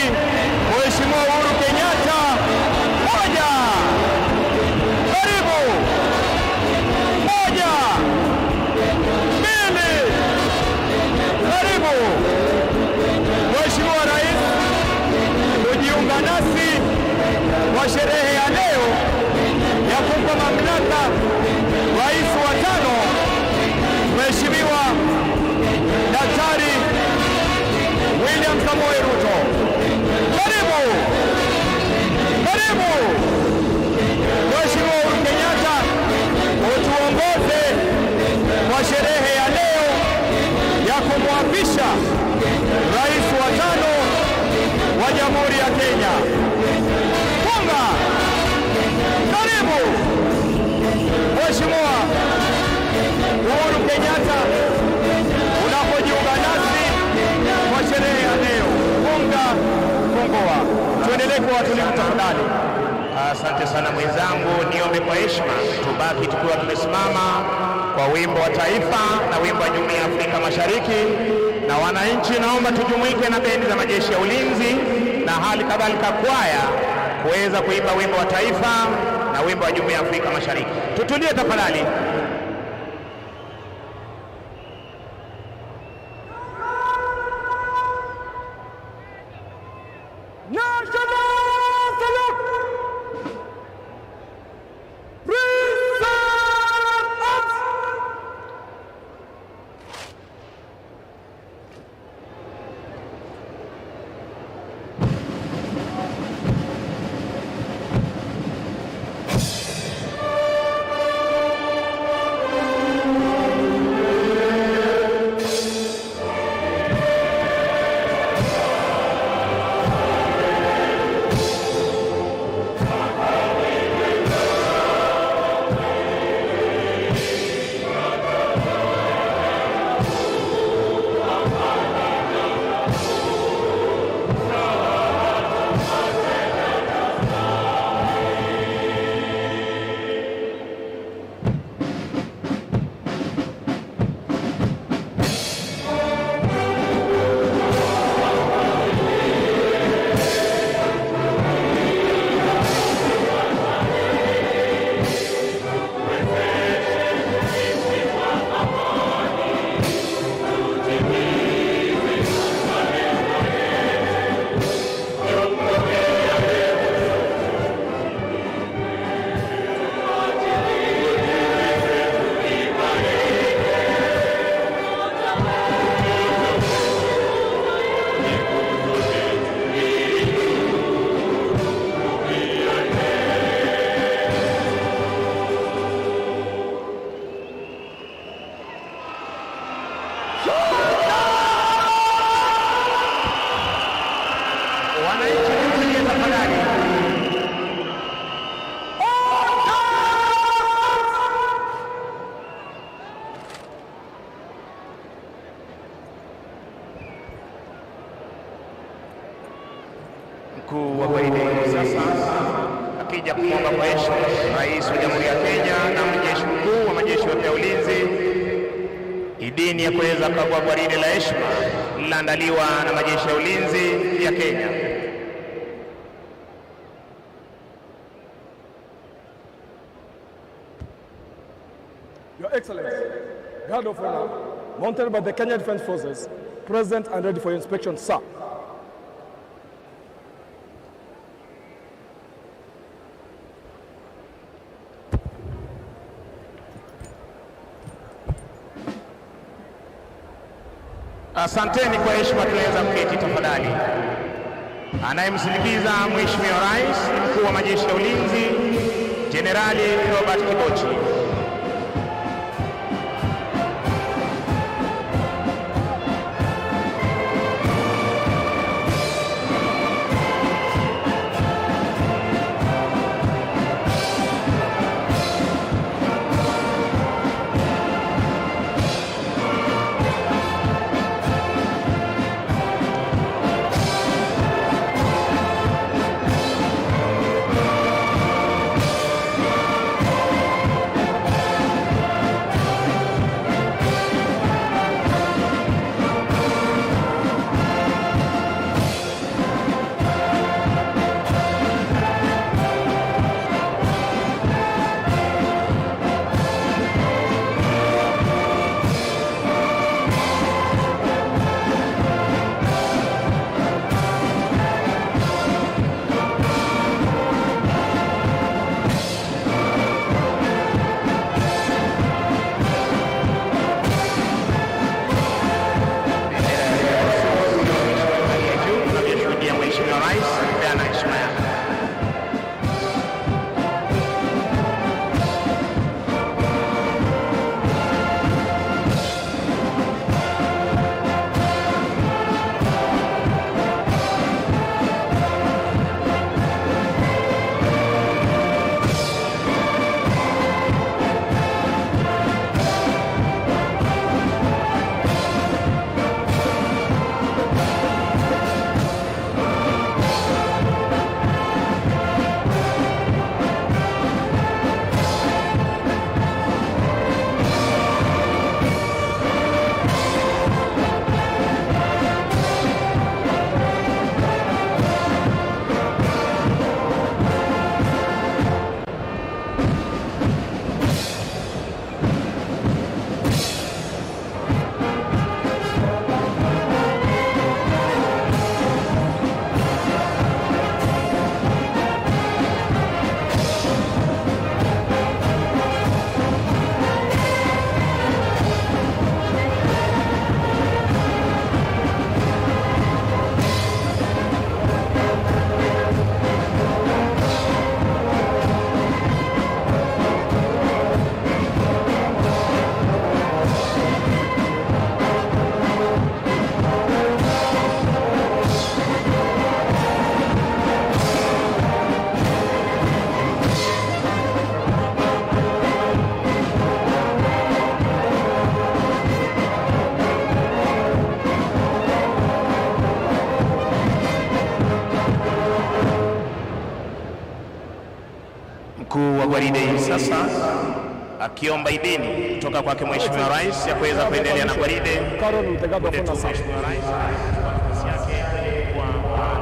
Mheshimiwa Uhuru Kenyatta. Moja, karibu. Moja, mbili, karibu Mheshimiwa Rais kujiunga nasi kwa sherehe ya leo ya kumpa mamlaka rais wa tano Mheshimiwa Daktari William Samoei Ruto. Karibu, karibu Mheshimiwa Uhuru Kenyatta, utuongoze kwa sherehe ya leo ya kumwapisha rais wa tano wa Jamhuri ya Kenya. Funga, karibu Mheshimiwa Uhuru Kenyatta unapojiunga nasi kwa sherehe ya leo. Funga, fungua. Tuendelee kuwa watulivu tafadhali. Asante sana mwenzangu, niombe kwa heshima tubaki tukiwa tumesimama kwa wimbo wa taifa na wimbo wa Jumuiya ya Afrika Mashariki. Na wananchi, naomba tujumuike na bendi za majeshi ya ulinzi na hali kadhalika kwaya kuweza kuimba wimbo wa taifa na wimbo wa Jumuiya ya Afrika Mashariki. Tutulie tafadhali. National salute! Present arms! kumwomba kwa heshima Rais wa Jamhuri ya Kenya na Amiri Jeshi Mkuu wa majeshi yote ya ulinzi idini ya kuweza kukagua gwaride la heshima lililoandaliwa na majeshi ya ulinzi ya Kenya. Your Excellency, Guard of Honor, mounted by the Kenya Defence Forces, present and ready for inspection, sir. Asanteni kwa heshima, tunaweza kuketi tafadhali. Anayemsindikiza Mheshimiwa Rais ni mkuu wa majeshi ya ulinzi Jenerali Robert Kibochi. Tunavyoshuhudia Mheshimiwa Rais peana heshima yake. Mkuu wa gwaride hivi sasa akiomba idhini kutoka kwake Mheshimiwa Rais ya kuweza kuendelea na gwaride. Carry on with the guard of Punde tu honor, sir. Mheshimiwa Rais anachukua nafasi yake kwenye jukwaa.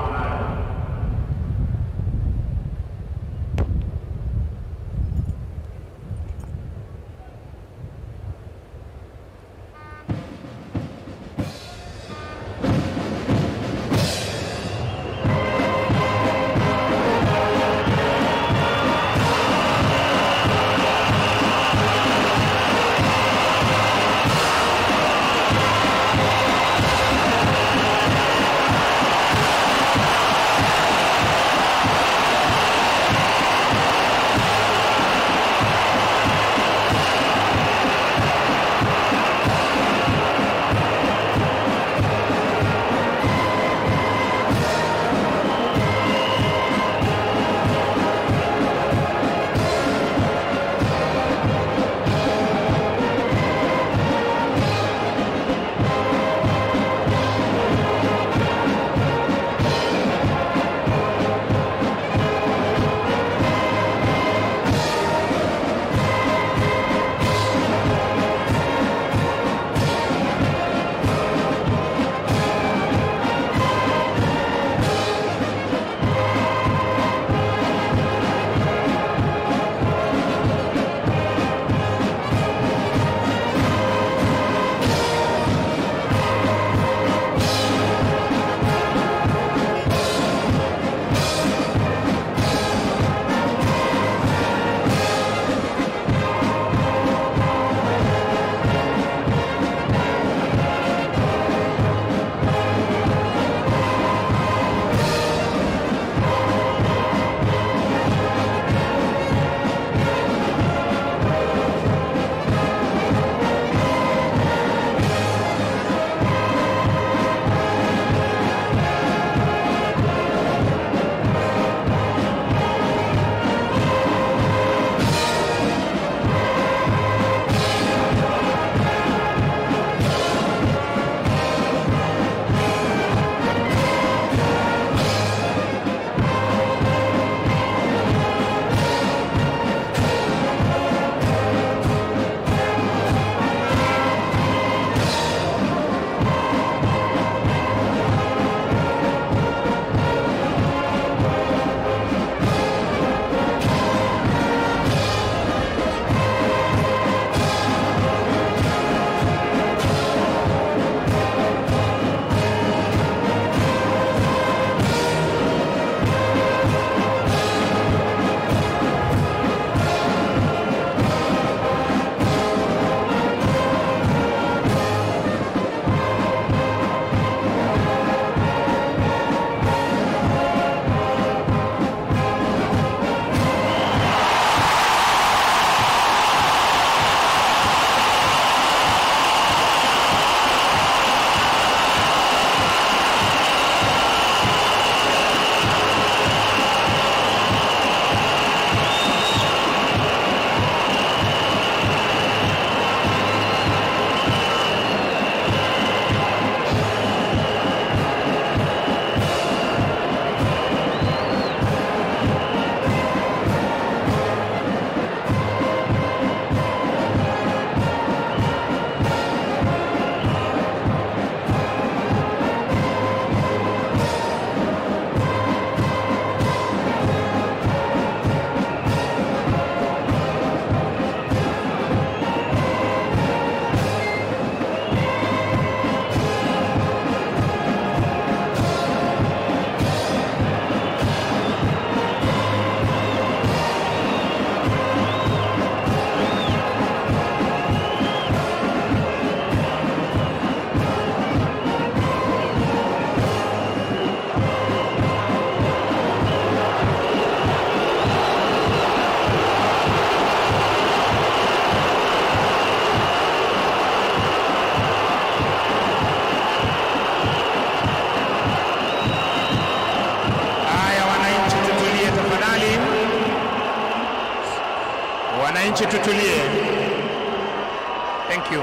Wananchi tutulie. Thank you.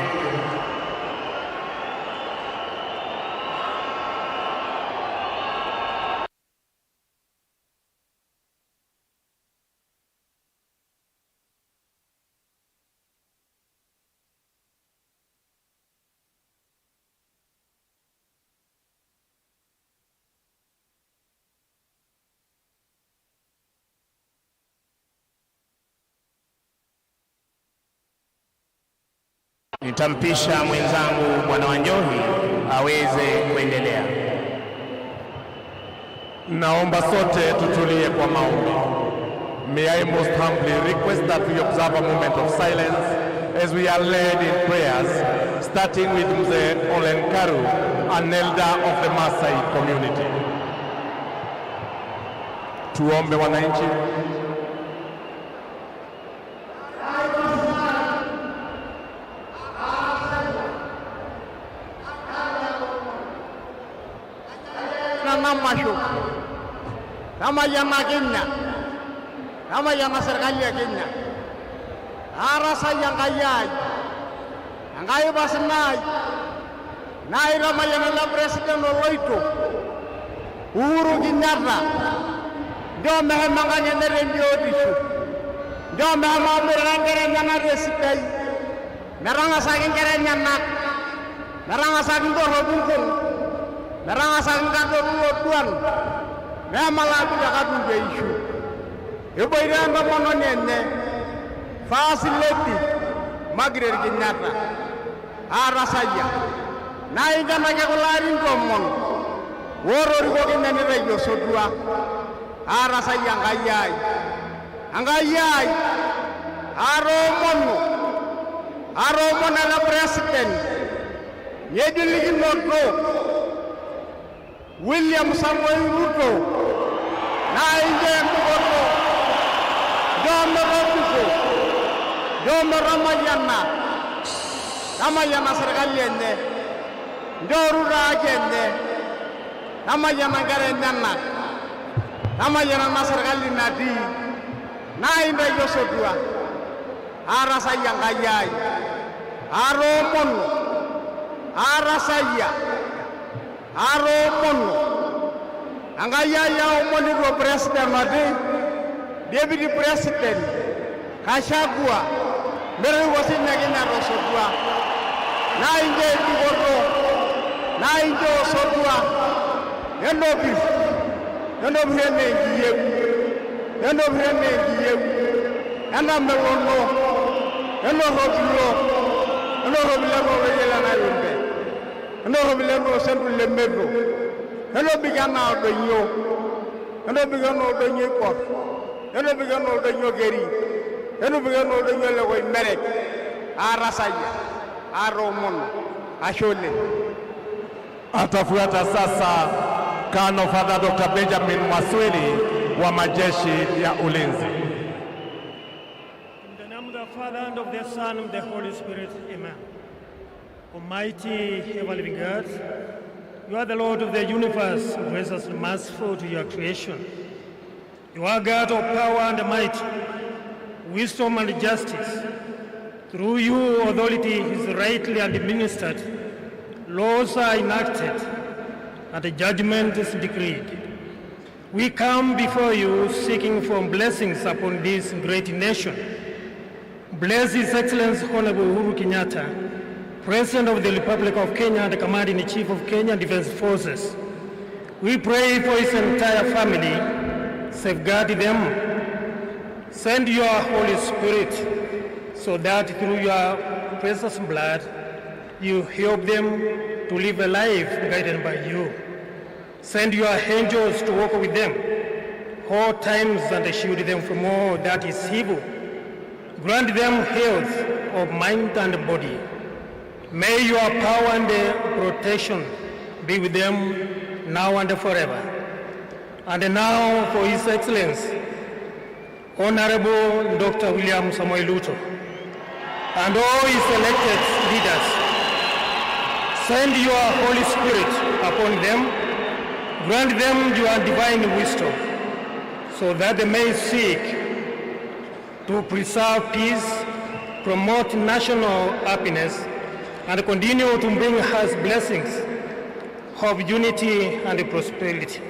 Nitampisha mwenzangu Bwana Wanjohi aweze kuendelea. Naomba sote tutulie kwa maombi. May I most humbly request that we observe a moment of silence as we are led in prayers, starting with Mzee Olen Karu, an elder of the Maasai community. Tuombe, wananchi. Nana masho tamayiana Kenya, tamayiana serkali e Kenya. Arasai Enkai ai, Enkai pasina ai, naa itamayiana ele president oloito Uhuru Kenyatta. Nchoo meshomo enkang enye tembiotisho, nchoo meshomo aboitare nkera enyenak tesidai, metang'asaki nkera enyenak, metang'asaki indorropu nkung', metang'asaki nkadoru loduan, meshomo alo te Katumbi eishu eboita entomononi enye, First Lady Margaret Kenyatta. Aatasayia naa inkenaki kulo arin 10 otoriko Kenya nitayu osotua. Aatasayia Enkai ai, Enkai ai, atoomonu, atoomono ele president ng'ejulikinoto William Samoei Ruto, naa incho embukoto, nchoo metobiko, nchoo metamayiana, tamayiana serkali enye, nchoo Ruto haki enye, tamayiana nkera enyenak, tamayiana ena serkali natii, naa intayu osotua. Aatasayia Enkai ai, atoomonu, aatasayia, atoomonu Enkai ai, aomonito president oti deputy president Gachagua metoriko sinye Kenya tosotua, naa incho ebikoto, naa incho osotua, entobir, entobir enaa enkiyieu, entobir enaa enkiyieu, entamelono, entorropilo, entorropilo enaa oloitie lenaikombe, entorropilo enaa osentu lemeto, entobik enaa oldonyio, entobik enaa oldonyio oibor, entobik enaa oldonyio keri, entobik enaa oldonyio le Koimerek. Aatasayia, atoomono, ashe oleng. Atafuata sasa Kano Father Dr. Benjamin Mwaswili wa majeshi ya ulinzi. In the name of the Father, and of the Son, and of the Holy Spirit, amen. Almighty, ever-living God, you are the Lord of the universe, gracious and merciful to your creation. You are God of power and might, wisdom and justice. Through you, authority is rightly administered, laws are enacted, and judgment is decreed. We come before you seeking for blessings upon this great nation. Bless His Excellency Honorable Uhuru Kenyatta, President of the Republic of Kenya and Commander-in-Chief of Kenya Defense Forces. We pray for his entire family, safeguard them. Send your Holy Spirit so that through your precious blood, you help them to live a life guided by you. Send your angels to walk with them all times and shield them from all that is evil. Grant them health of mind and body. May your power and protection be with them now and forever. And now for His Excellency, Honorable Dr. William Samoei Ruto, and all his elected leaders, send your Holy Spirit upon them, grant them your divine wisdom, so that they may seek to preserve peace, promote national happiness, and continue to bring us blessings of unity and prosperity.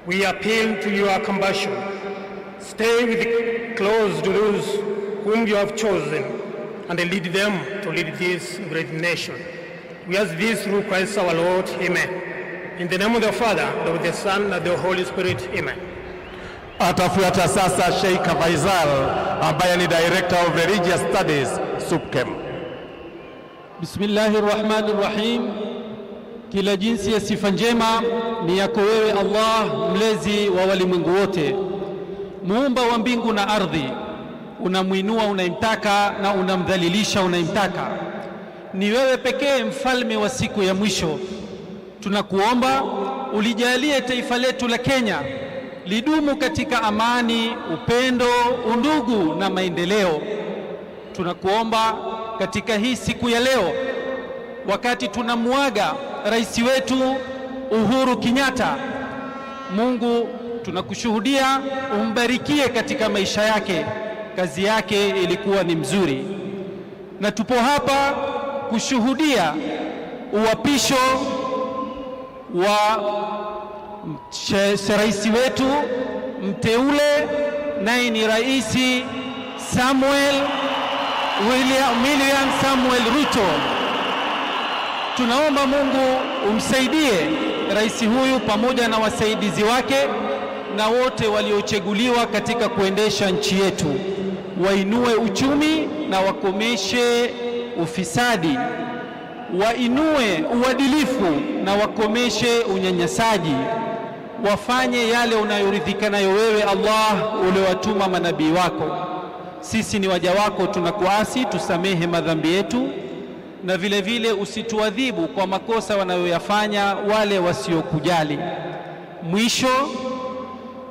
We appeal to your compassion. Stay with close to those whom you have chosen and lead them to lead this great nation. We ask this through Christ our Lord. Amen. In the name of the Father, and of the Son, and the Holy Spirit. Amen. Atafuata sasa Sheikh Faisal ambaye ni Director of Religious Studies, SUPKEM. Bismillahi rahmani rahim. Kila jinsi ya sifa njema ni yako wewe Allah, mlezi wa walimwengu wote, muumba wa mbingu na ardhi, unamwinua unayemtaka na unamdhalilisha unayemtaka. Ni wewe pekee mfalme wa siku ya mwisho. Tunakuomba ulijalie taifa letu la Kenya lidumu katika amani, upendo, undugu na maendeleo. Tunakuomba katika hii siku ya leo, wakati tunamuaga rais wetu Uhuru Kenyatta, Mungu tunakushuhudia umbarikie katika maisha yake, kazi yake ilikuwa ni mzuri, na tupo hapa kushuhudia uapisho wa rais wetu mteule, naye ni Rais Samuel William Samuel Ruto. Tunaomba Mungu umsaidie rais huyu pamoja na wasaidizi wake na wote waliochaguliwa katika kuendesha nchi yetu, wainue uchumi na wakomeshe ufisadi, wainue uadilifu na wakomeshe unyanyasaji, wafanye yale unayoridhika nayo wewe Allah uliowatuma manabii wako. Sisi ni waja wako, tunakuasi, tusamehe madhambi yetu, na vile vile usituadhibu kwa makosa wanayoyafanya wale wasiokujali. Mwisho,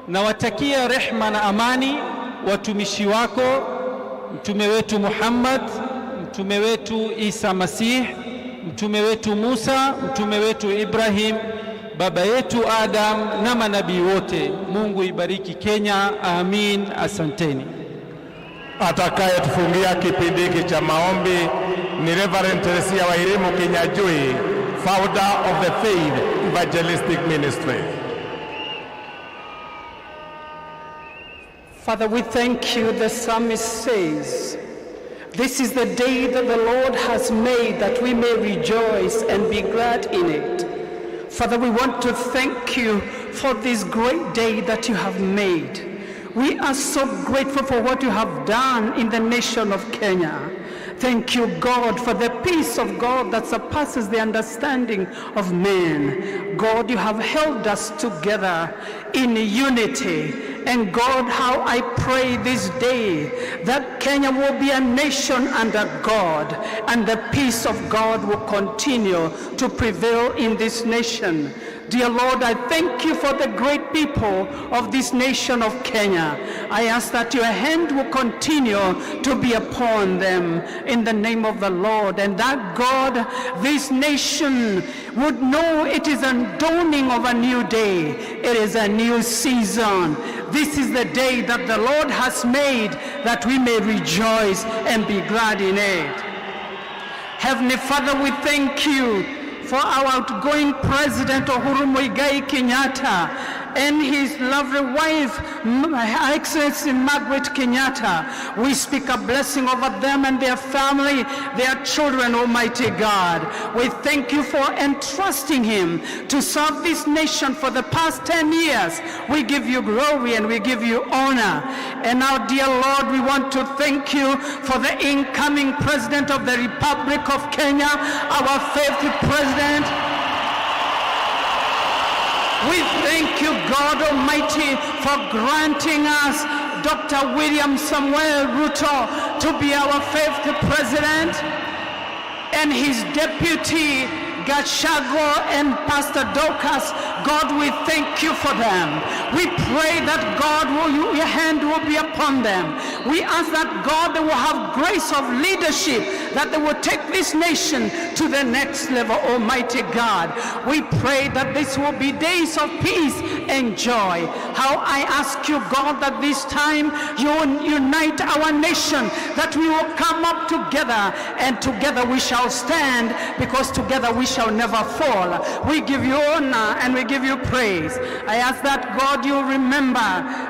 nawatakia rehma na amani watumishi wako, mtume wetu Muhammad, mtume wetu Isa Masih, mtume wetu Musa, mtume wetu Ibrahim, baba yetu Adam na manabii wote. Mungu ibariki Kenya. Amin. Asanteni. Atakayetufungia kipindi hiki cha maombi ni Reverend Teresia Wairimu Kinyajui, founder of the Faith Evangelistic Ministry. Father, we thank you. The psalmist says, "This is the day that the Lord has made, that we may rejoice and be glad in it." Father, we want to thank you for this great day that you have made. We are so grateful for what you have done in the nation of Kenya. Thank you, God, for the peace of God that surpasses the understanding of man. God, you have held us together in unity. And God, how I pray this day that Kenya will be a nation under God, and the peace of God will continue to prevail in this nation. Dear Lord, I thank you for the great people of this nation of Kenya. I ask that your hand will continue to be upon them in the name of the Lord, and that God, this nation would know it is a dawning of a new day. It is a new season. This is the day that the Lord has made, that we may rejoice and be glad in it. Heavenly Father, we thank you for our outgoing President Uhuru Muigai Kenyatta and his lovely wife, Her Excellency Margaret Kenyatta. We speak a blessing over them and their family, their children, Almighty God. We thank you for entrusting him to serve this nation for the past 10 years. We give you glory and we give you honor. And now, dear Lord, we want to thank you for the incoming President of the Republic of Kenya, our faithful President. We thank you, God Almighty, for granting us Dr. William Samuel Ruto to be our fifth president, and his deputy, Gachagua and Pastor Dorcas. God, we thank you for them. We pray that God will, your hand will be upon them. We ask that God, they will have grace of leadership, that they will take this nation to the next level, Almighty God. We pray that this will be days of peace and joy. How I ask you, God, that this time you will unite our nation, that we will come up together, and together we shall stand, because together we shall never fall. We give you honor and we give you praise. I ask that, God, you remember,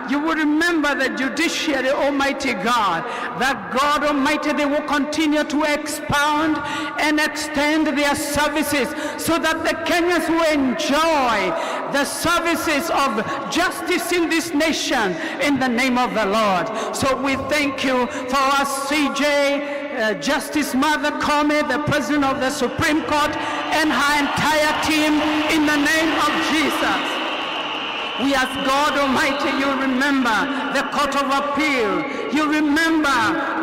you will remember the judiciary, Almighty God, that God Almighty, they will continue to expound and extend their services so that the Kenyans will enjoy the services of justice in this nation in the name of the Lord. So we thank you for our CJ, Justice Martha Koome, the President of the Supreme Court, and her entire team in the name of Jesus. We ask God Almighty, you remember the Court of Appeal. You remember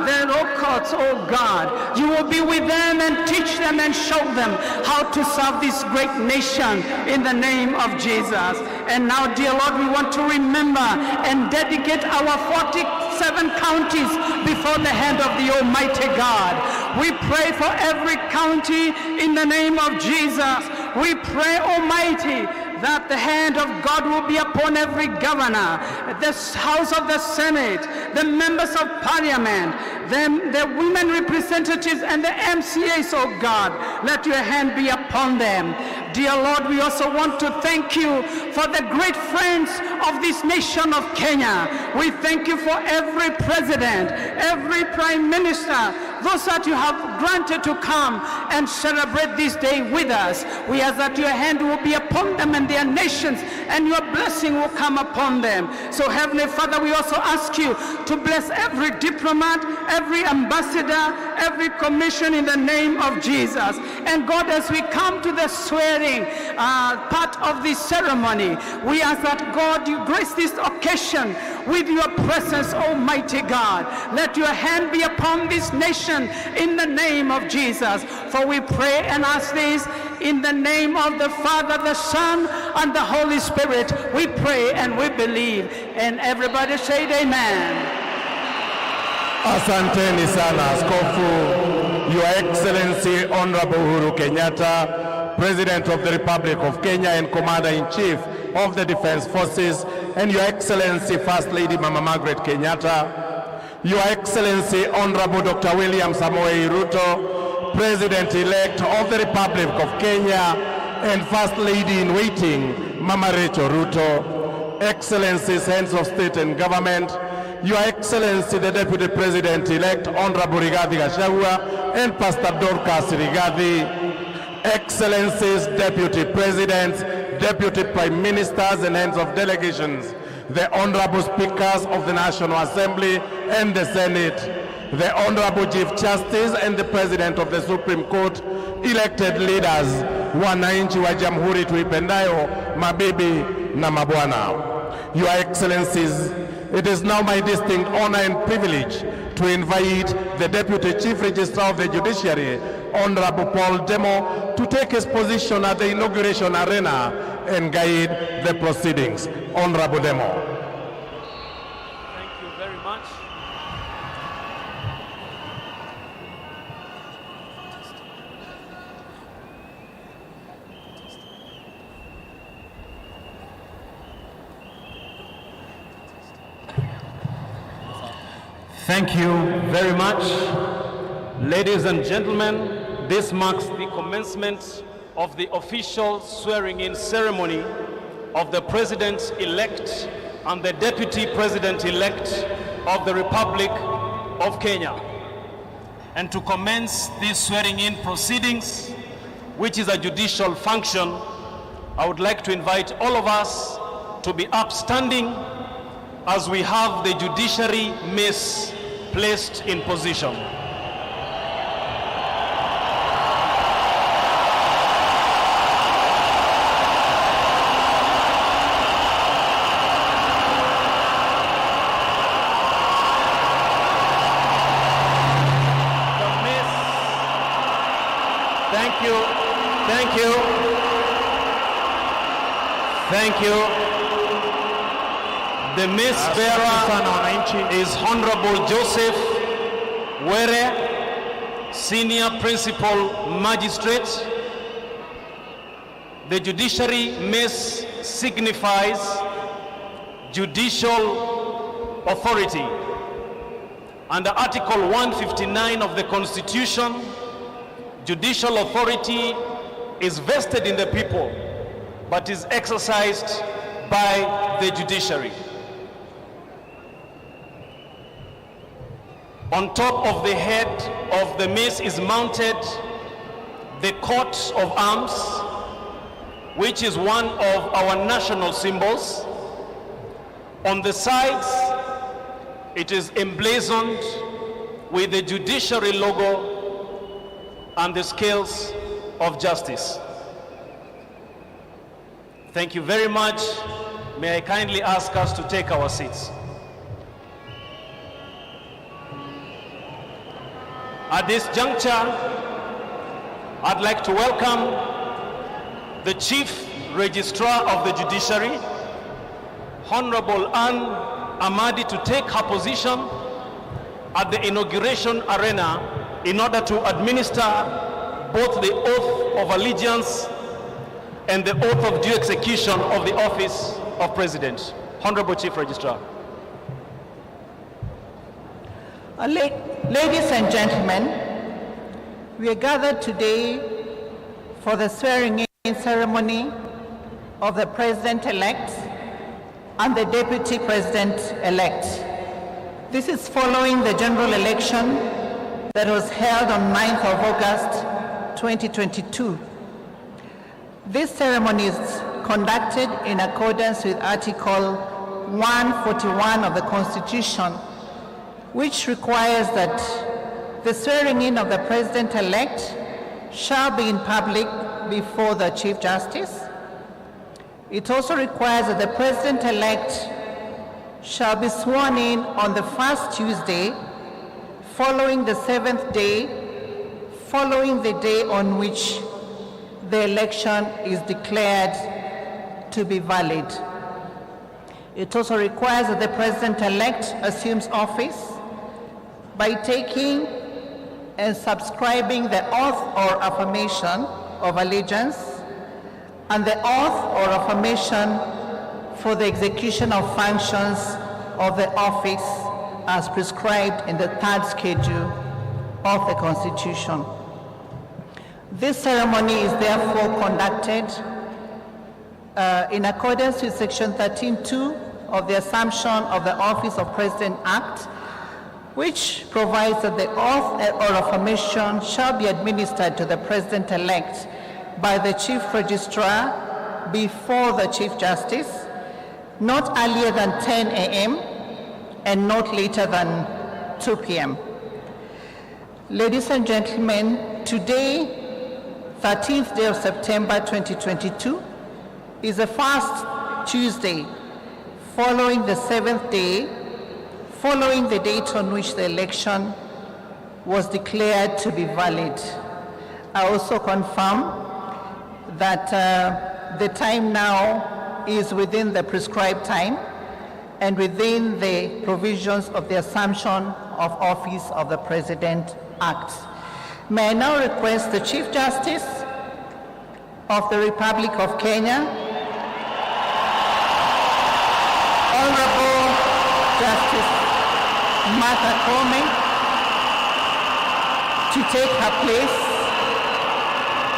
the law courts, oh God. You will be with them and teach them and show them how to serve this great nation in the name of Jesus. And now, dear Lord, we want to remember and dedicate our 47 counties before the hand of the Almighty God. We pray for every county in the name of Jesus. We pray, Almighty, that the hand of God will be upon every governor, the House of the Senate, the members of Parliament, the women representatives and the MCAs, oh God. Let your hand be upon them. Dear Lord, we also want to thank you for the great friends of this nation of Kenya. We thank you for every president, every prime minister, those that you have granted to come and celebrate this day with us. We ask that your hand will be upon them and their nations, and your blessing will come upon them. So Heavenly Father, we also ask you to bless every diplomat, every ambassador, every commission in the name of Jesus. And God, as we come to the swearing part of this ceremony, we ask that God, you grace this occasion with your presence, Almighty God. Let your hand be upon this nation in the name of Jesus. For we pray and ask this in the name of the Father, the Son, and the Holy Spirit. We pray and we believe. And everybody say amen. Asanteni sana Askofu, Your Excellency Honorable Uhuru Kenyatta, President of the Republic of Kenya and Commander-in-Chief of the Defense Forces, and Your Excellency First Lady Mama Margaret Kenyatta, Your Excellency Honorable Dr. William Samoei Ruto, President-elect of the Republic of Kenya and First Lady in Waiting, Mama Rachel Ruto, Excellencies, Heads of State and Government, Your Excellency, the Deputy President-elect, Honorable Rigathi Gachagua and Pastor Dorcas Rigathi, Excellencies, Deputy Presidents, Deputy Prime Ministers and Heads of Delegations, the Honorable Speakers of the National Assembly and the Senate, the Honorable Chief Justice and the President of the Supreme Court, elected leaders, wananchi wa jamhuri tuipendayo, mabibi na mabwana. Your Excellencies, it is now my distinct honor and privilege to invite the Deputy Chief Registrar of the Judiciary, Honorable Paul Demo, to take his position at the inauguration arena and guide the proceedings. Honorable Demo. Thank you very much. Thank you very much. Ladies and gentlemen, this marks the commencement of the official swearing-in ceremony of the President-elect and the Deputy President-elect of the Republic of Kenya. And to commence these swearing-in proceedings, which is a judicial function, I would like to invite all of us to be upstanding as we have the judiciary mace placed in position. The mace, thank you. Thank you. Thank you. The mace bearer is Honorable Joseph Were, Senior Principal Magistrate. The judiciary mace signifies judicial authority. Under Article 159 of the Constitution, judicial authority is vested in the people, but is exercised by the judiciary. On top of the head of the mace is mounted the coat of arms, which is one of our national symbols. On the sides, it is emblazoned with the judiciary logo and the scales of justice. Thank you very much. May I kindly ask us to take our seats. At this juncture, I'd like to welcome the Chief Registrar of the Judiciary, Honorable Anne Amadi, to take her position at the inauguration arena in order to administer both the oath of allegiance and the oath of due execution of the office of President. Honorable Chief Registrar. Ladies and gentlemen, we are gathered today for the swearing-in ceremony of the President-elect and the Deputy President-elect. This is following the general election that was held on 9th of August 2022. This ceremony is conducted in accordance with Article 141 of the Constitution, which requires that the swearing-in of the President-elect shall be in public before the Chief Justice. It also requires that the President-elect shall be sworn in on the first Tuesday following the seventh day, following the day on which the election is declared to be valid. It also requires that the President-elect assumes office by taking and subscribing the oath or affirmation of allegiance and the oath or affirmation for the execution of functions of the office as prescribed in the third schedule of the Constitution. This ceremony is therefore conducted in accordance with Section 13(2) of the Assumption of the Office of President Act, which provides that the oath or affirmation shall be administered to the President-elect by the Chief Registrar before the Chief Justice, not earlier than 10 a.m. and not later than 2 p.m. Ladies and gentlemen, today, 13th day of September 2022, is the first Tuesday following the seventh day, following the date on which the election was declared to be valid. I also confirm that the time now is within the prescribed time and within the provisions of the Assumption of Office of the President Act. May I now request the Chief Justice of the Republic of Kenya, Honorable Justice Martha Koome, to take her place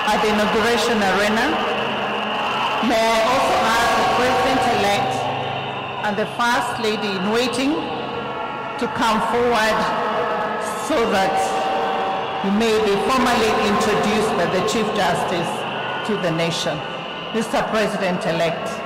at the inauguration arena. May I also ask the President-elect and the First Lady in waiting to come forward so that you may be formally introduced by the Chief Justice to the nation. Mr. President-elect.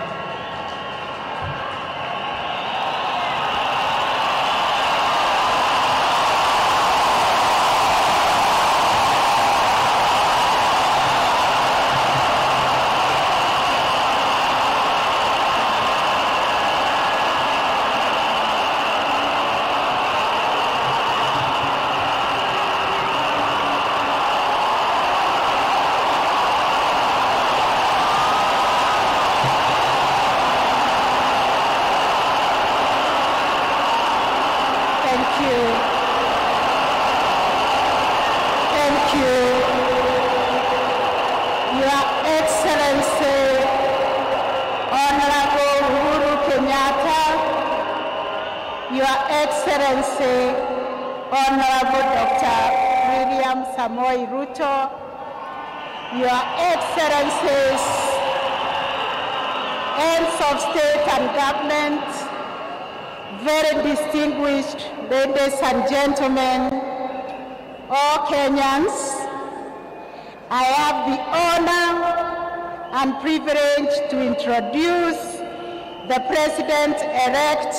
you. Thank you. Your Excellency, Honorable Uhuru Kenyatta, Your Excellency, Honorable Dr. William Samoei Ruto, Your Excellencies, Heads of State and Government, very distinguished ladies and gentlemen, all Kenyans, I have the honor and privilege to introduce the President-elect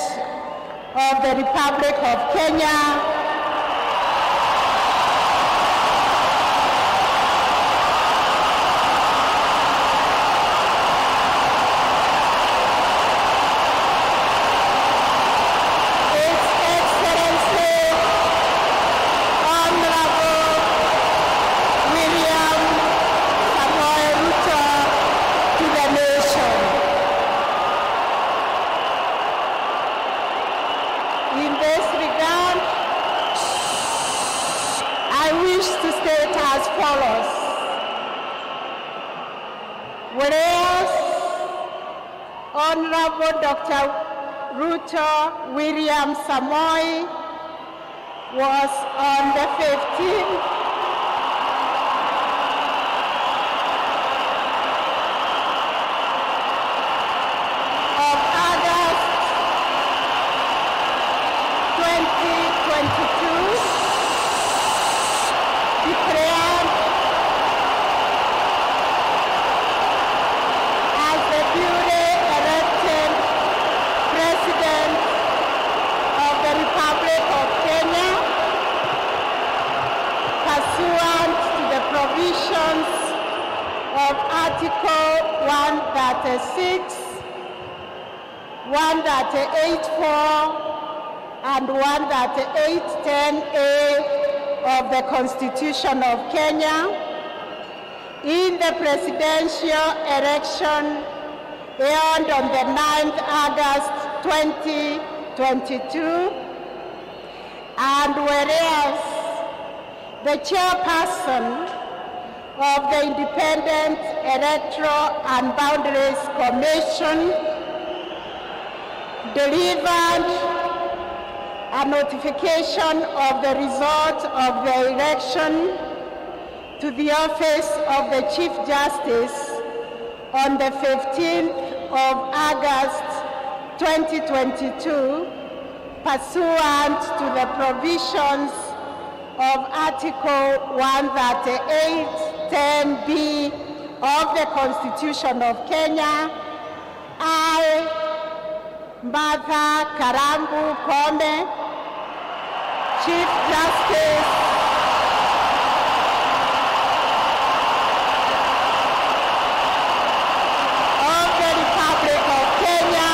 of the Republic of Kenya, His Excellency Honorable William Samoei Ruto, to the nation. In this regard, I wish to state as follows. Whereas Honorable Dr. Ruto William Samoei was on the 15th of August 2022 declared as the duly elected President of the Republic of Kenya, pursuant to the provisions of Article 136, 138.4, and 138.10A of the Constitution of Kenya, in the presidential election held on the 9th August 2022, and whereas the chairperson of the Independent Electoral and Boundaries Commission delivered a notification of the result of the election to the office of the Chief Justice on the 15th of August 2022, pursuant to the provisions of Article 138.10B of the Constitution of Kenya, I, Martha Karambu Koome, Chief Justice of the Republic of Kenya,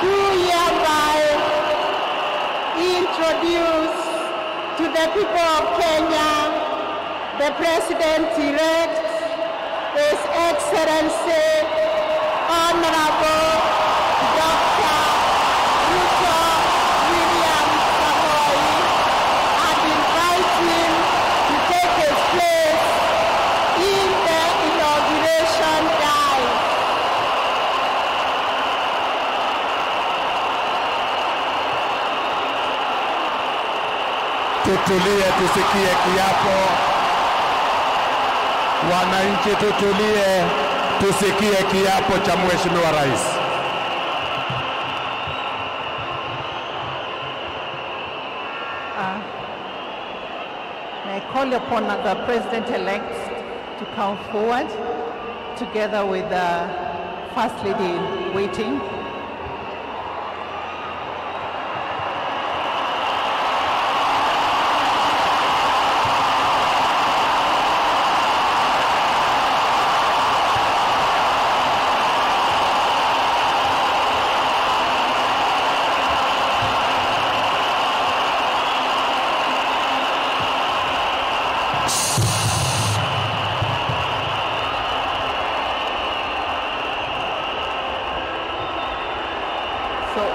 do hereby introduce to the people of Kenya the President-elect, His Excellency Honorable Dr. Ruto William Samoei, and invite him to take his place in the inauguration dais. Tutulie tusikie kiapo. Wananchi tutulie tusikie kiapo cha Mheshimiwa Rais. May I call upon the President-elect to come forward together with the First Lady in waiting.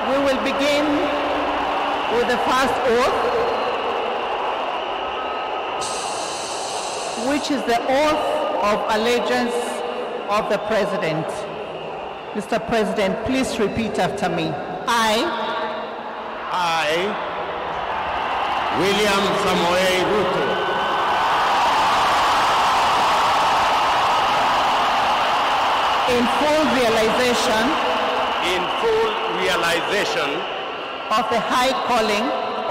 we will begin with the first oath, which is the oath of allegiance of the President. Mr. President, please repeat after me. I, William Samoei Ruto, in full realization in full realization of the high calling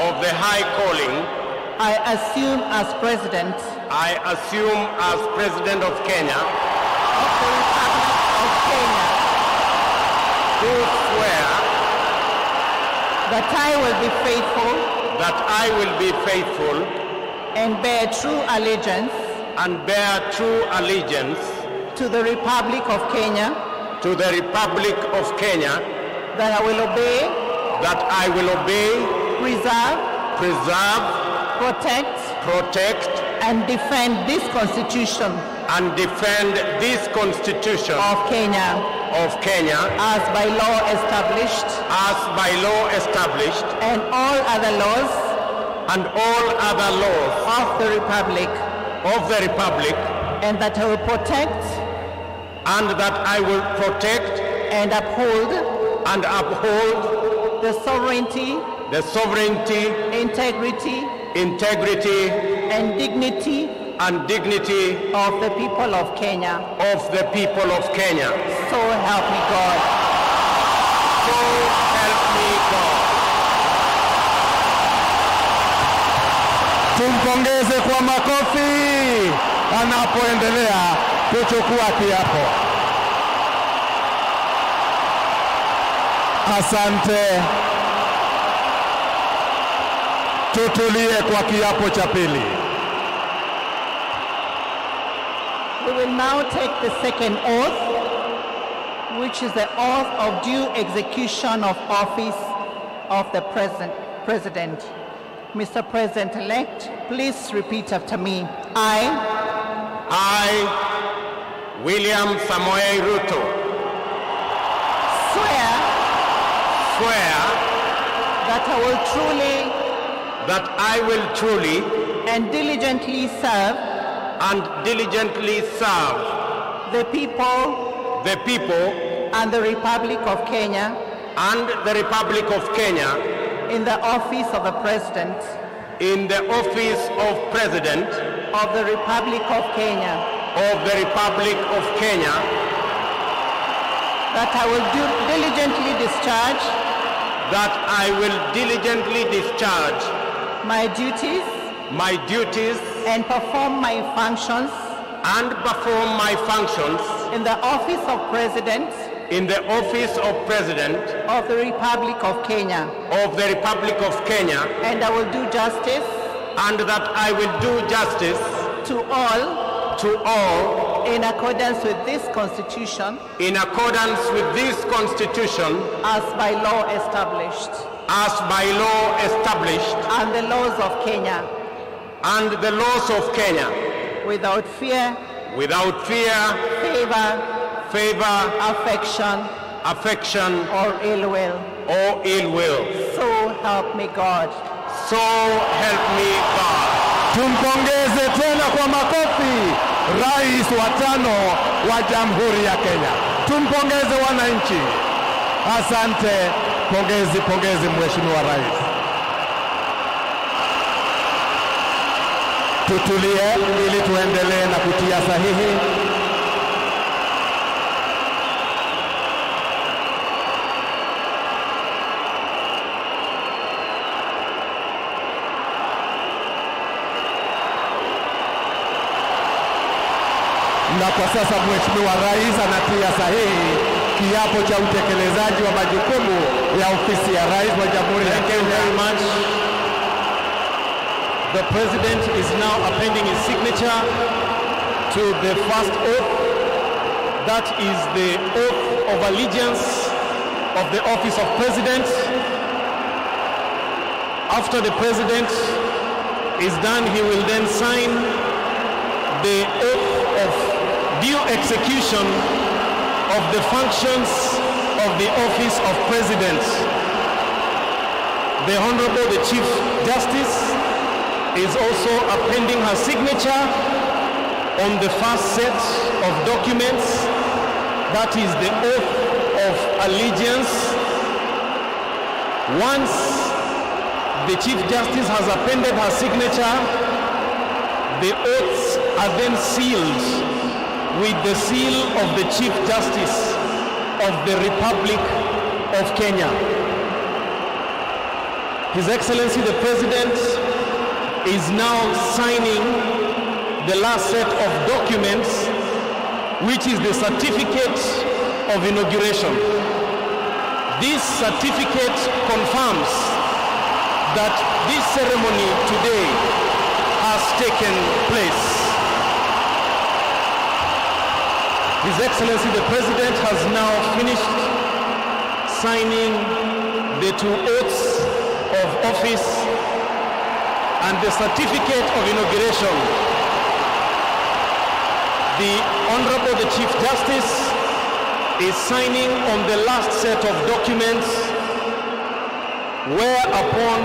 of the high calling I assume as President I assume as President of Kenya, of the Republic of Kenya, do swear that I will be faithful that I will be faithful and bear true allegiance and bear true allegiance to the Republic of Kenya, to the Republic of Kenya, that I will obey, that I will obey, preserve, preserve, protect, protect, and defend this Constitution and defend this Constitution of Kenya of Kenya as by law established, as by law established, and all other laws and all other laws of the Republic, of the Republic, and that I will protect and that I will protect and uphold and uphold the sovereignty, the sovereignty, integrity, integrity, and dignity and dignity of the people of Kenya. of the people of Kenya. So help me God. So help me God. Tumpongeze kwa makofi anapoendelea kuchukua kiapo. Asante. Tutulie kwa kiapo cha pili. We will now take the second oath, which is the oath of due execution of office of the President. Mr. President-elect, please repeat after me. I, William Samoei Ruto, swear swear that I will truly that I will truly and diligently serve and diligently serve the people the people and the Republic of Kenya and the Republic of Kenya in the office of the President in the office of President of the Republic of Kenya, of the Republic of Kenya, that I will do diligently discharge that I will diligently discharge my duties my duties and perform my functions and perform my functions in the office of President in the office of President of the Republic of Kenya, of the Republic of Kenya, and I will do justice and that I will do justice to all to all in accordance with this Constitution in accordance with this Constitution as by law established as by law established and the laws of Kenya, and the laws of Kenya, without fear, without fear, favor, favor, affection, affection, or ill will. or ill will. So help me God. So help me God. Tumpongeze tena kwa makofi Rais wa tano wa Jamhuri ya Kenya. Tumpongeze wananchi. Asante. Pongezi, pongezi Mheshimiwa Rais. Tutulie ili tuendelee na kutia sahihi. Na kwa sasa Mheshimiwa Rais anatia sahihi kiapo cha utekelezaji wa majukumu ya ofisi ya Rais wa Jamhuri ya Thank you Kenya. very much. The President is now appending his signature to the first oath. That is the oath of allegiance of the office of President. After the President is done, he will then sign the oath of due execution of the functions of the office of President. The Honorable the Chief Justice is also appending her signature on the first set of documents, that is the oath of allegiance. Once the Chief Justice has appended her signature, the oaths are then sealed with the seal of the Chief Justice of the Republic of Kenya. His Excellency the President is now signing the last set of documents, which is the certificate of inauguration. This certificate confirms that this ceremony today has taken place. His Excellency the President has now finished signing the two oaths of office and the certificate of inauguration. The Honorable the Chief Justice is signing on the last set of documents, whereupon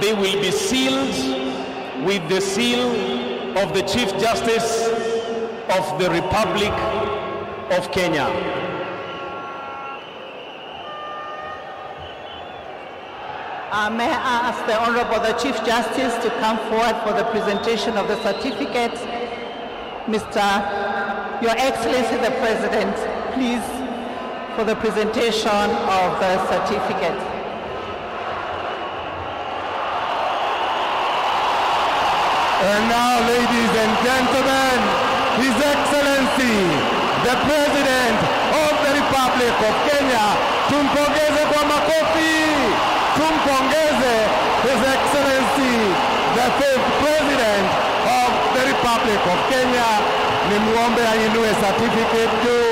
they will be sealed with the seal of the Chief Justice of the Republic of Kenya. May I ask the Honorable the Chief Justice to come forward for the presentation of the certificate. Mr. Your Excellency the President, please, for the presentation of the certificate. And now, ladies and gentlemen, His Excellency, the President of the Republic of Kenya, tumpongeze kwa makofi, tumpongeze His Excellency, the fifth President of the Republic of Kenya. Nimuombe ainue certificate juu,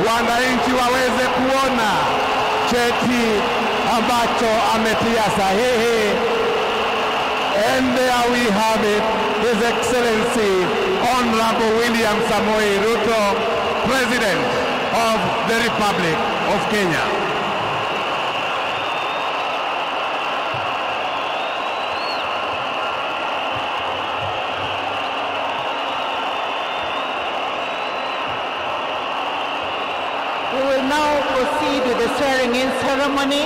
wananchi waweze kuona cheti ambacho ametia sahihi. And there we have it, His Excellency, Honorable William Samoei Ruto, President of the Republic of Kenya. We will now proceed with the swearing-in ceremony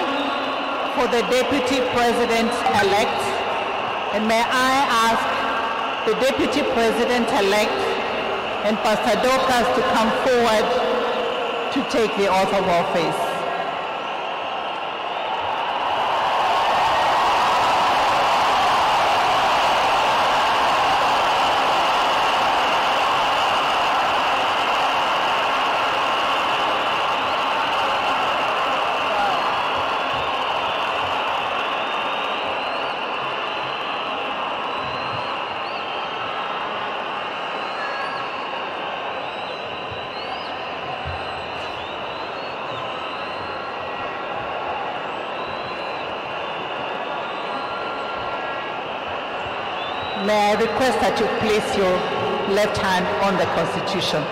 for the Deputy President-elect. And may I ask the Deputy President-elect and Pastor Dorcas to come forward to take the oath of office. May I request that you place your left hand on the Constitution.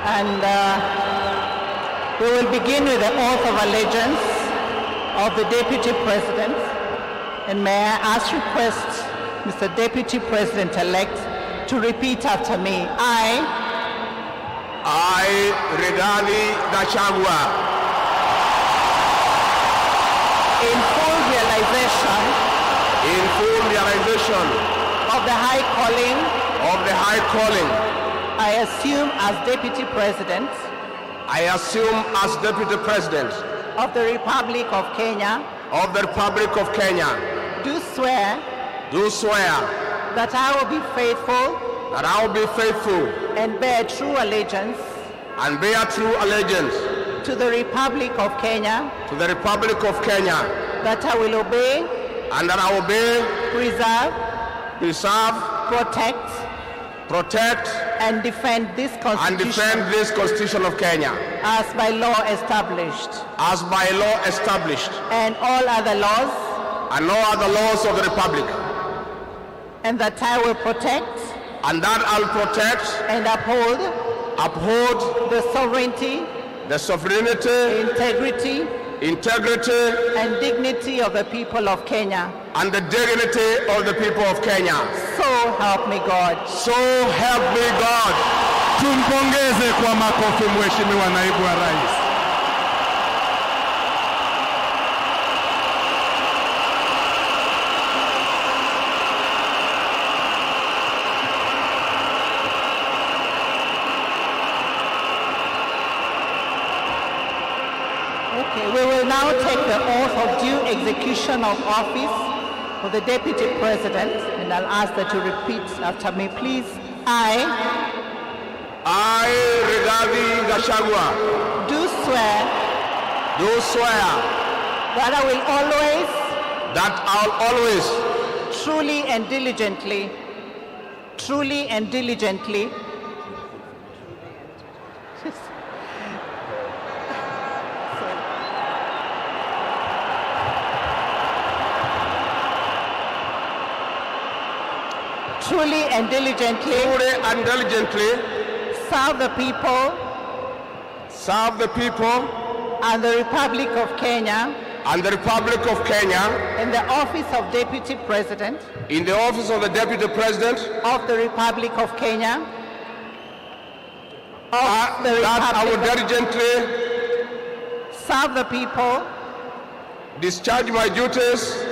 And we will begin with the oath of allegiance of the Deputy President. And may I ask request Mr. Deputy President-elect to repeat after me. I, Rigathi Gachagua, in full realization, in full realization of the high calling, of the high calling, I assume as Deputy President, I assume as Deputy President of the Republic of Kenya, of the Republic of Kenya, do swear, do swear that I will be faithful, that I will be faithful, and bear true allegiance, and bear true allegiance to the Republic of Kenya, to the Republic of Kenya, that I will obey, and that I will obey, preserve, preserve, protect, protect, and defend this and Constitution, defend this Constitution of Kenya, as by law established, as by law established, and all other laws, and all other laws of the Republic, And that I will protect. And that I will protect. And uphold. Uphold. The sovereignty. The sovereignty. Integrity. Integrity. And dignity of the people of Kenya. And the dignity of the people of Kenya. So help me God. So help me God. Tumpongeze kwa makofi Mheshimiwa Naibu wa Rais. Okay, we will now take the oath of due execution of office for the Deputy President, and I'll ask that you repeat after me, please. I, Rigathi Gachagua, do swear that I will always, truly and diligently, truly and diligently, serve the people, and the Republic of Kenya, in the office of Deputy President, in the office of the Deputy President of the Republic of Kenya, that I will diligently serve the people, discharge my duties,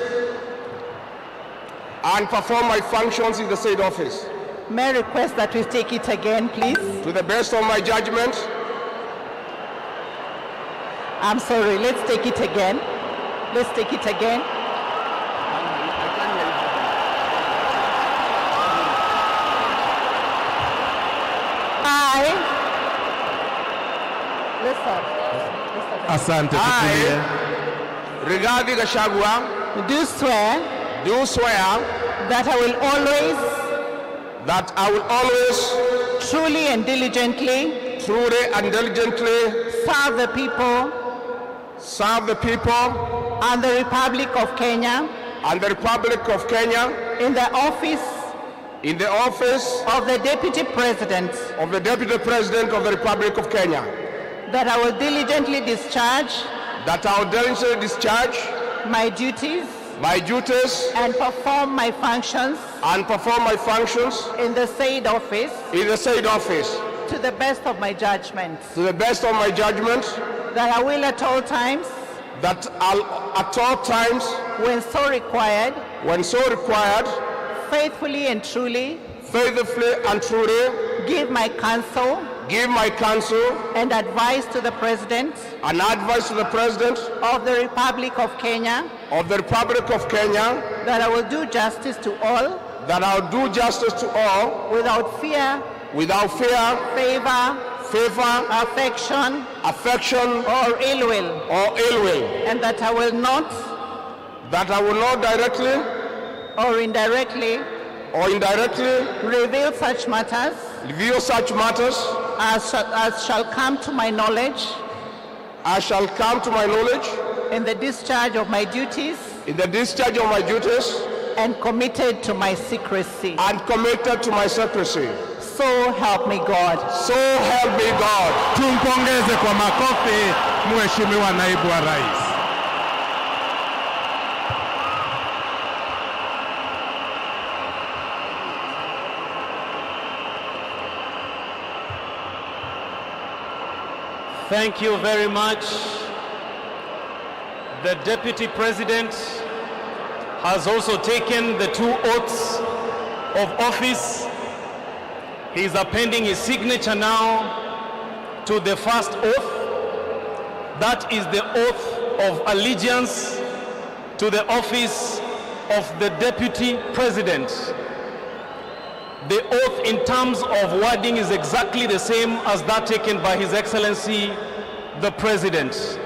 and perform my functions in the said office. May I request that we take it again, please? To the best of my judgment. I'm sorry, let's take it again. Let's take it again. Listen. Asante, tutulie. I, Rigathi Gachagua, do swear that I will always, truly and diligently, serve the people, and the Republic of Kenya, in the office, of the Deputy President, of the Republic of Kenya, that I will diligently discharge, my duties, and perform my functions, in the said office, to the best of my judgment, that I will at all times, when so required, faithfully and truly, give my counsel, and advice to the President, of the Republic of Kenya, that I will do justice to all, without fear, favor, affection, or ill will, and that I will not, directly or indirectly, reveal such matters, as shall come to my knowledge, in the discharge of my duties, and committed to my secrecy. So help me God. So help me God. Tumpongeze kwa makofi Mheshimiwa Naibu wa Rais. Thank you very much. The Deputy President has also taken the two oaths of office. He is appending his signature now to the first oath. That is the oath of allegiance to the office of the Deputy President. The oath in terms of wording is exactly the same as that taken by His Excellency the President.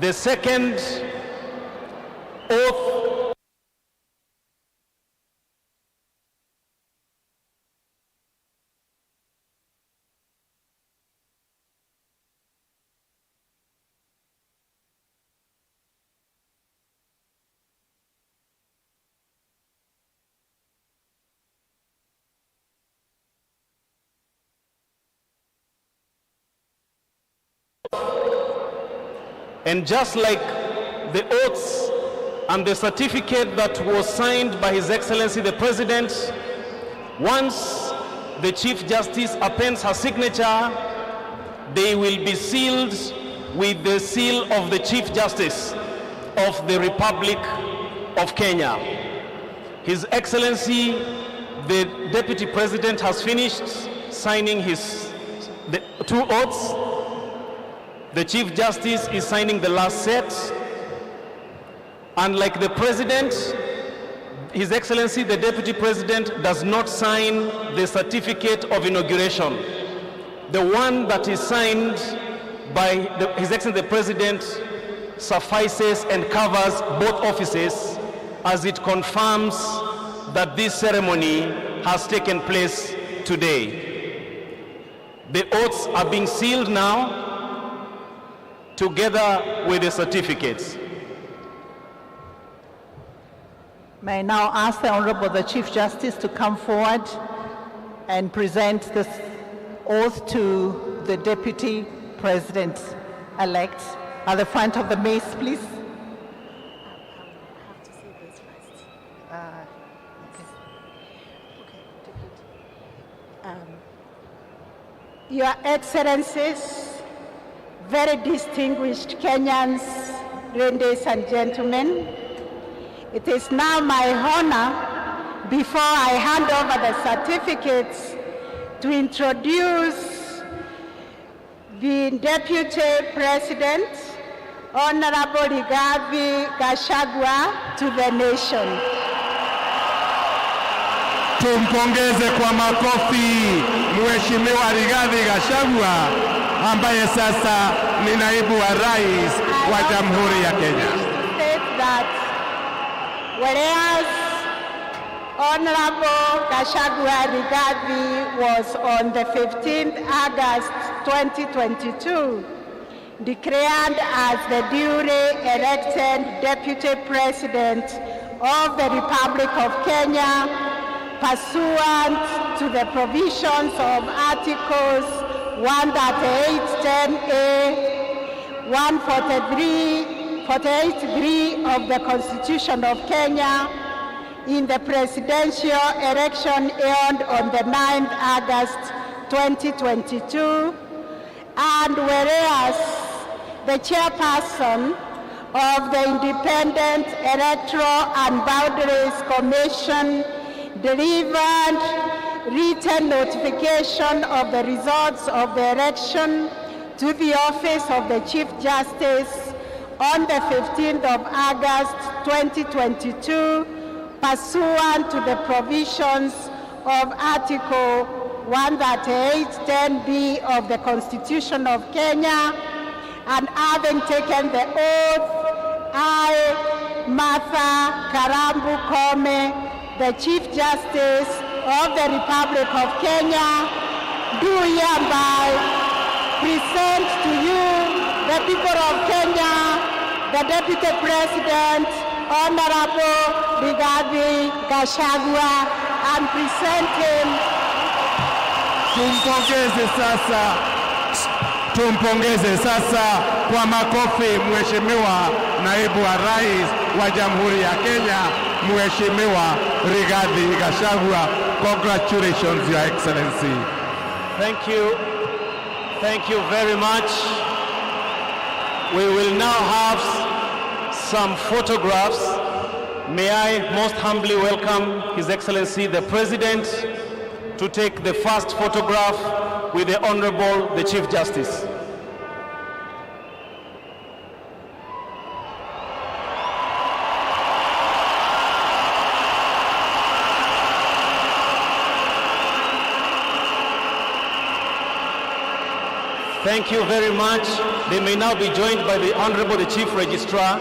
The second oath And just like the oaths and the certificate that was signed by His Excellency the President, once the Chief Justice appends her signature, they will be sealed with the seal of the Chief Justice of the Republic of Kenya. His Excellency the Deputy President has finished signing the two oaths. The Chief Justice is signing the last set. And like the President, His Excellency the Deputy President does not sign the certificate of inauguration. The one that is signed by His Excellency the President suffices and covers both offices, as it confirms that this ceremony has taken place today. The oaths are being sealed now, together with the certificates. May I now ask the Honorable the Chief Justice to come forward and present this oath to the Deputy President-elect. At the front of the mace, please. I have to say this first. Okay. Okay, take it. Your Excellencies, very distinguished Kenyans, ladies and gentlemen, it is now my honor, before I hand over the certificates, to introduce the Deputy President, Honorable Rigathi Gachagua, to the nation. Tumpongeze kwa makofi Mheshimiwa Rigathi Gachagua ambaye sasa ni naibu wa rais wa Jamhuri ya Kenya. State that whereas Honorable Gachagua Rigathi was on the 15th August 2022 declared as the duly elected Deputy President of the Republic of Kenya pursuant to the provisions of Articles 138.10A, 143, 48.3 of the Constitution of Kenya in the presidential election held on the 9th August 2022, and whereas the chairperson of the Independent Electoral and Boundaries Commission delivered written notification of the results of the election to the office of the Chief Justice on the 15th of August 2022, pursuant to the provisions of Article 138.10B of the Constitution of Kenya, and having taken the oath, I, Martha Karambu Koome, the Chief Justice of the Republic of Kenya, do hereby present to you, the people of Kenya, the Deputy President, Honorable Rigathi Gachagua, and present him. Tumpongeze sasa, tumpongeze sasa kwa makofi Mheshimiwa Naibu wa Rais wa Jamhuri ya Kenya, Mheshimiwa Rigathi Gachagua. Congratulations, Your Excellency. Thank you. Thank you very much. We will now have some photographs. May I most humbly welcome His Excellency the President to take the first photograph with the Honorable the Chief Justice. Thank you very much. They may now be joined by the Honorable the Chief Registrar.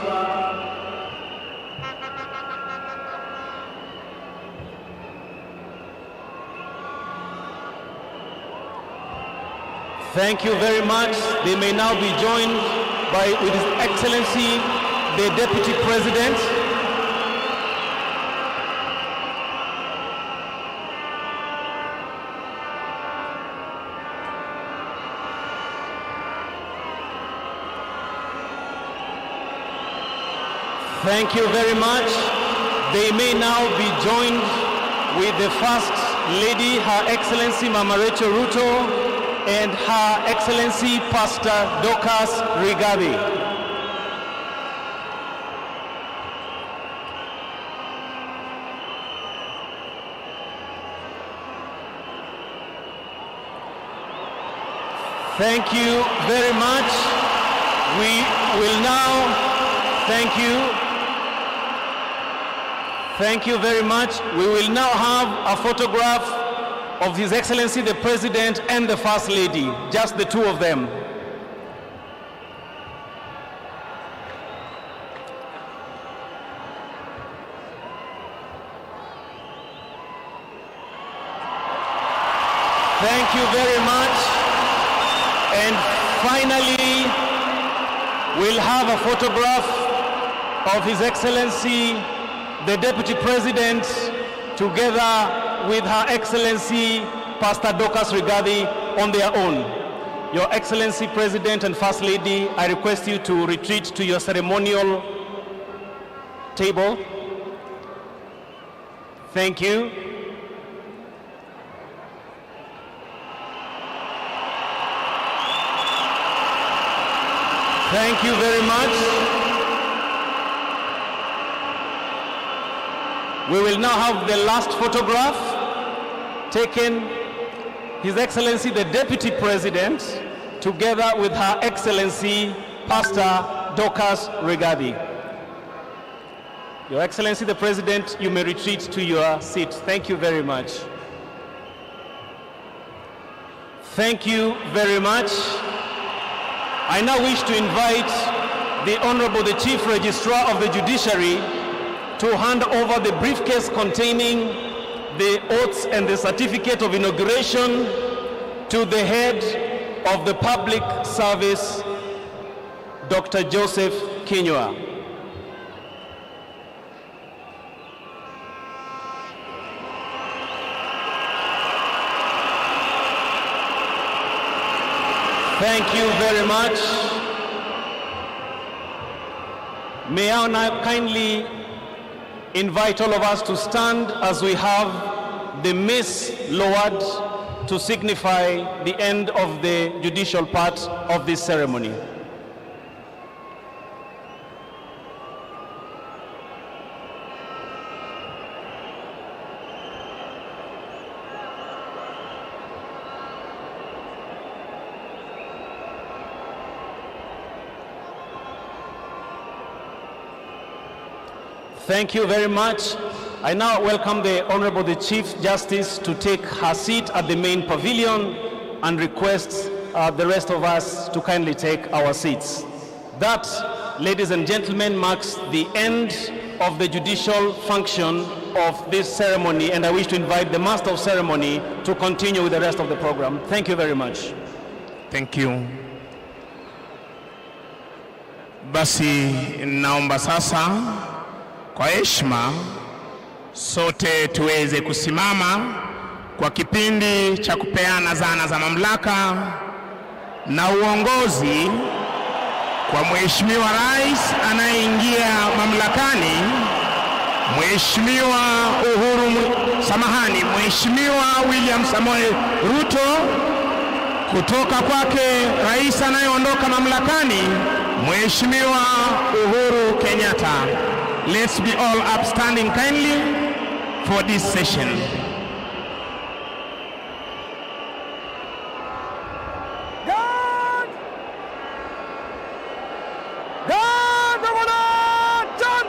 Thank you very much. They may now be joined by with His Excellency the Deputy President. Thank you very much. They may now be joined with the First Lady, Her Excellency Mama Rachel Ruto, and Her Excellency Pastor Dorcas Rigathi. Thank you very much. We will now thank you. Thank you very much. We will now have a photograph of His Excellency the President and the First Lady, just the two of them. Thank you very much. And finally, we'll have a photograph of His Excellency the Deputy President together with Her Excellency Pastor Dorcas Rigathi on their own. Your Excellency President and First Lady, I request you to retreat to your ceremonial table. Thank you. Thank you very much. We will now have the last photograph taken. His Excellency the Deputy President together with Her Excellency Pastor Dorcas Rigathi. Your Excellency the President, you may retreat to your seat. Thank you very much. Thank you very much. I now wish to invite the Honorable the Chief Registrar of the Judiciary to hand over the briefcase containing the oaths and the certificate of inauguration to the head of the public service, Dr. Joseph Kinyua. Thank you very much. May I now kindly invite all of us to stand as we have the mace lowered to signify the end of the judicial part of this ceremony. Thank you very much. I now welcome the Honorable the Chief Justice to take her seat at the main pavilion and request the rest of us to kindly take our seats. That, ladies and gentlemen, marks the end of the judicial function of this ceremony, and I wish to invite the Master of Ceremony to continue with the rest of the program. Thank you very much. Thank you. Basi naomba sasa kwa heshima sote tuweze kusimama kwa kipindi cha kupeana zana za mamlaka na uongozi kwa Mheshimiwa Rais anayeingia mamlakani, Mheshimiwa Uhuru, samahani, Mheshimiwa William Samoei Ruto, kutoka kwake rais anayeondoka mamlakani, Mheshimiwa Uhuru Kenyatta. Let's be all upstanding kindly for this session. Guard! Guard of honor! Turn!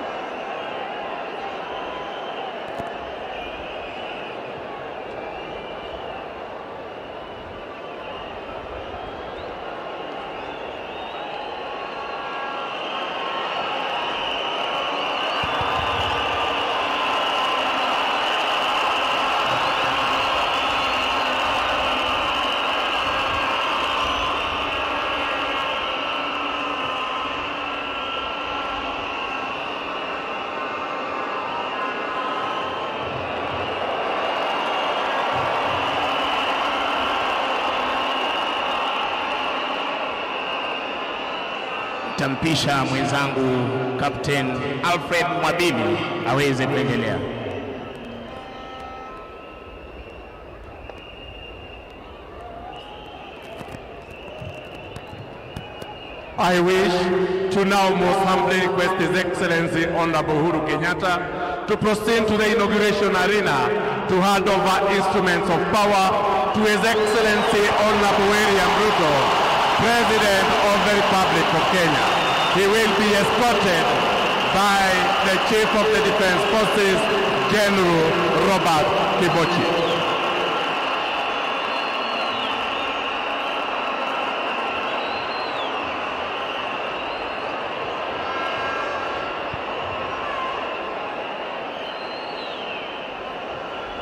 Nitampisha mwenzangu Captain Alfred Mwabili aweze kuendelea. I wish to now most humbly request His Excellency Honorable Uhuru Kenyatta to proceed to the inauguration arena to hand over instruments of power to His Excellency Honorable William Ruto, President of the Republic of Kenya. He will be escorted by the Chief of the Defense Forces, General Robert Kibochi.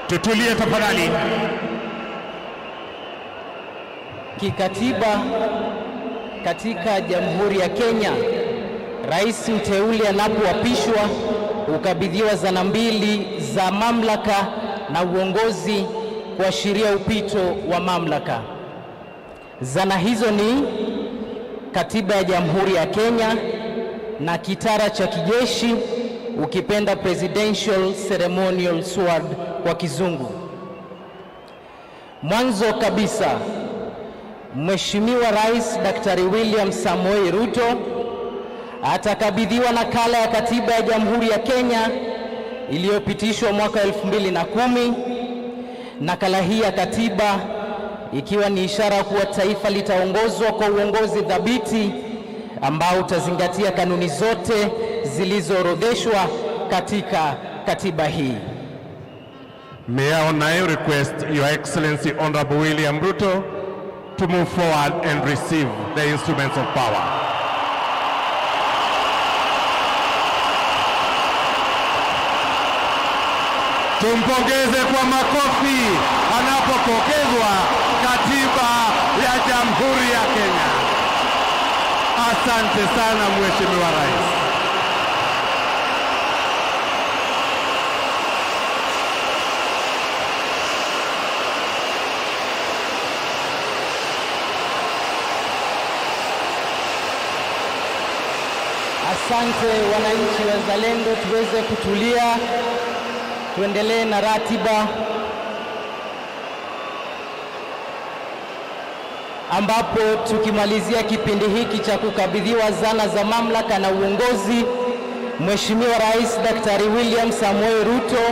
Tutulie tafadhali. Kikatiba katika Jamhuri ya Kenya, rais mteule anapoapishwa hukabidhiwa zana mbili za mamlaka na uongozi kuashiria upito wa mamlaka. Zana hizo ni katiba ya Jamhuri ya Kenya na kitara cha kijeshi, ukipenda presidential ceremonial sword kwa kizungu. Mwanzo kabisa, Mheshimiwa Rais Daktari William Samoei Ruto atakabidhiwa nakala ya katiba ya Jamhuri ya Kenya iliyopitishwa mwaka 2010. Nakala hii ya katiba ikiwa ni ishara kuwa taifa litaongozwa kwa uongozi thabiti ambao utazingatia kanuni zote zilizoorodheshwa katika katiba hii. May I now request Your Excellency Honorable William Ruto to move forward and receive the instruments of power. Tumpongeze kwa makofi anapopokezwa katiba ya Jamhuri ya Kenya. Asante sana Mheshimiwa Rais. Asante wananchi wazalendo, tuweze kutulia, tuendelee na ratiba ambapo tukimalizia kipindi hiki cha kukabidhiwa zana za mamlaka na uongozi, Mheshimiwa Rais Daktari William Samoei Ruto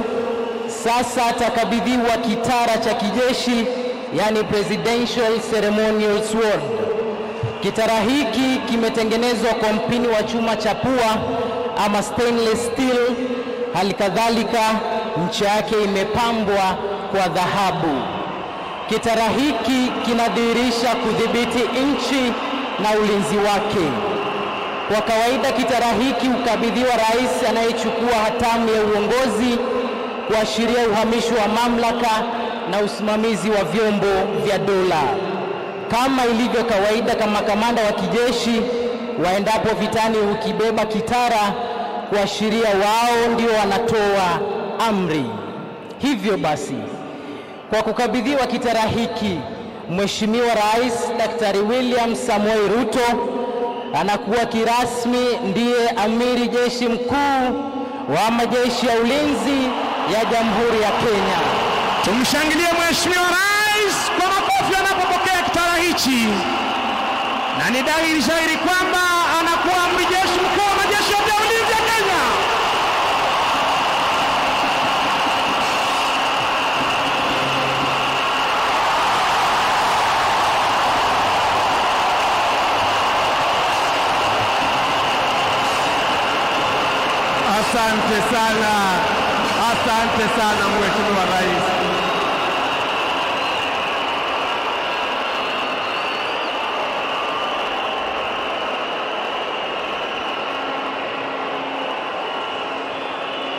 sasa atakabidhiwa kitara cha kijeshi, yani presidential ceremonial sword. Kitara hiki kimetengenezwa kwa mpini wa chuma cha pua ama stainless steel. Hali kadhalika ncha yake imepambwa kwa dhahabu. Kitara hiki kinadhihirisha kudhibiti nchi na ulinzi wake. Kwa kawaida kitara hiki hukabidhiwa rais anayechukua hatamu ya uongozi kuashiria uhamisho wa mamlaka na usimamizi wa vyombo vya dola. Kama ilivyo kawaida, kama kamanda wa kijeshi waendapo vitani hukibeba kitara kuashiria wao ndio wanatoa amri. Hivyo basi, kwa kukabidhiwa kitara hiki, Mheshimiwa Rais Daktari William Samoei Ruto anakuwa kirasmi ndiye amiri jeshi mkuu wa majeshi ya ulinzi ya Jamhuri ya Kenya. Tumshangilie Mheshimiwa Rais kwa makofi anapopokea kitara hichi, na ni dhahiri shahiri kwamba anakuwa amiri jeshi mkuu wa majeshi ya ulinzi ya Kenya. Asante sana, asante sana Mheshimiwa Rais.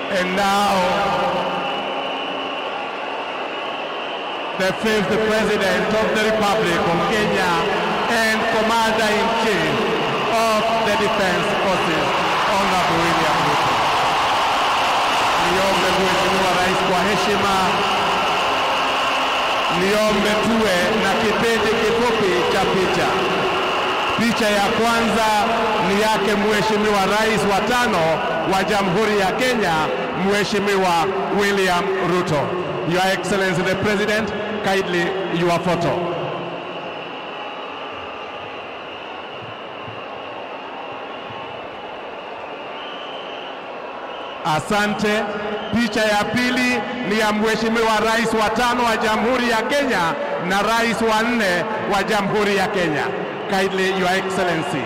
And now, the fifth President of the Republic of Kenya and Commander-in-Chief of the Defense Forces, Honorable William Ruto. Niombe Mheshimiwa Rais kwa heshima, niombe tuwe na kipindi kifupi cha picha. Picha ya kwanza ni yake Mheshimiwa Rais wa tano wa Jamhuri ya Kenya, Mheshimiwa William Ruto. Your Excellency the President, kindly your photo. Asante. Picha ya pili ni ya Mheshimiwa Rais wa tano wa Jamhuri ya Kenya na Rais wa nne wa Jamhuri ya Kenya. Kindly, Your Excellency.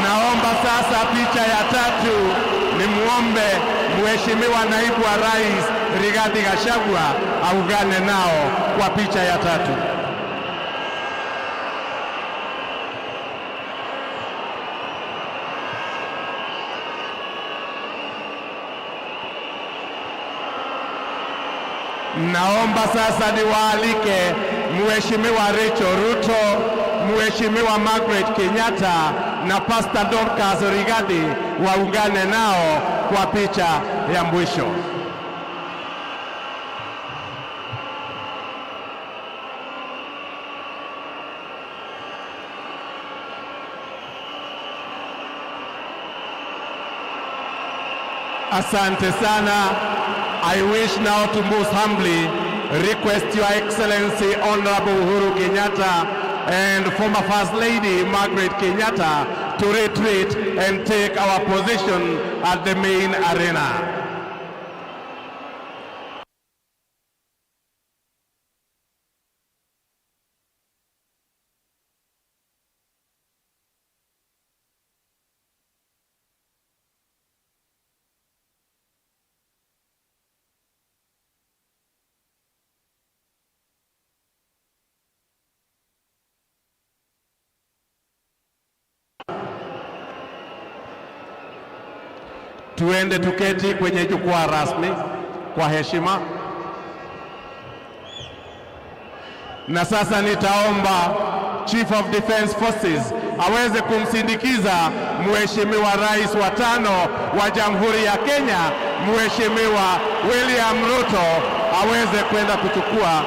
Naomba sasa picha ya tatu nimwombe Mheshimiwa Naibu wa Rais Rigathi Gachagua aungane nao kwa picha ya tatu. Naomba sasa niwaalike Mheshimiwa Rachel Ruto, Mheshimiwa Margaret Kenyatta na Pastor Dorcas Rigathi waungane nao kwa picha ya mwisho. Asante sana. I wish now to most humbly request Your Excellency Honorable Uhuru Kenyatta and former First Lady Margaret Kenyatta to retreat and take our position at the main arena. Tuende tuketi kwenye jukwaa rasmi kwa heshima. Na sasa nitaomba Chief of Defence Forces aweze kumsindikiza Mheshimiwa Rais wa tano wa Jamhuri ya Kenya, Mheshimiwa William Ruto aweze kwenda kuchukua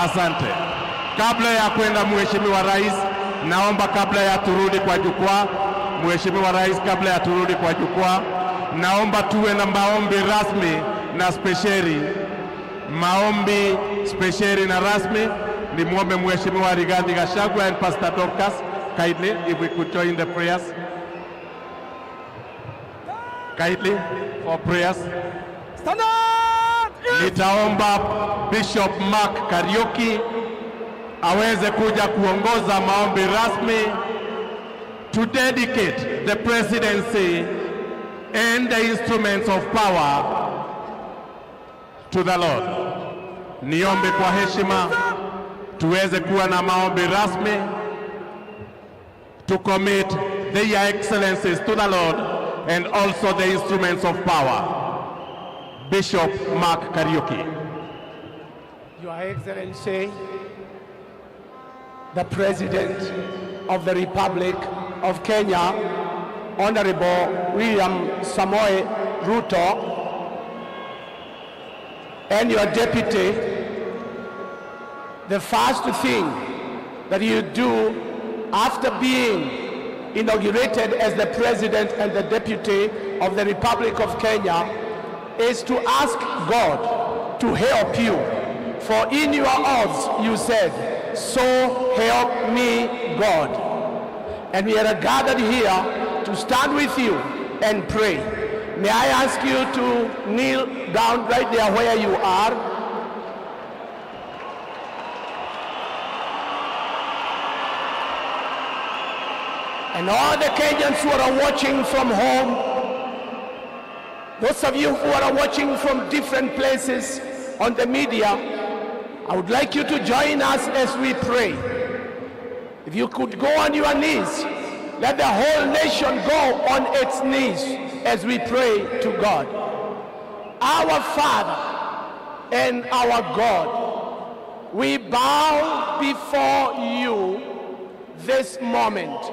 asante. Kabla ya kwenda Mheshimiwa Rais, naomba kabla ya turudi kwa jukwaa, Mheshimiwa Rais, kabla ya turudi kwa jukwaa, naomba tuwe na maombi rasmi na spesheli. Maombi spesheli na rasmi. Nimwombe Mheshimiwa Rigathi Gachagua and Pastor Dorcas kindly if we could join the prayers. Kindly for prayers. Stand up! Nitaomba Bishop Mark Kariuki aweze kuja kuongoza maombi rasmi to dedicate the presidency and the instruments of power to the Lord. Niombe kwa heshima tuweze kuwa na maombi rasmi to commit their excellencies to the Lord and also the instruments of power. Bishop Mark Kariuki. Your Excellency, the President of the Republic of Kenya, Honorable William Samoei Ruto, and your deputy, the first thing that you do after being inaugurated as the President and the Deputy of the Republic of Kenya is to ask God to help you. For in your oaths you said, so help me God. And we are gathered here to stand with you and pray. May I ask you to kneel down right there where you are. And all the Kenyans who are watching from home, those of you who are watching from different places on the media, I would like you to join us as we pray. If you could go on your knees, let the whole nation go on its knees as we pray to God. Our Father and our God, we bow before you this moment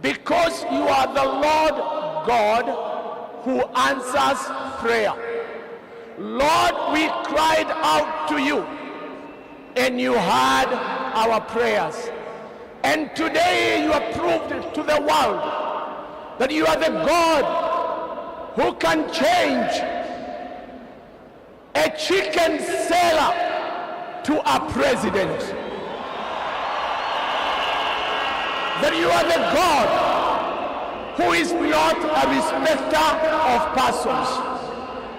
because you are the Lord God who answers prayer. Lord, we cried out to you and you heard our prayers. And today you have proved to the world that you are the God who can change a chicken seller to a president. That you are the God who is not a respecter of persons.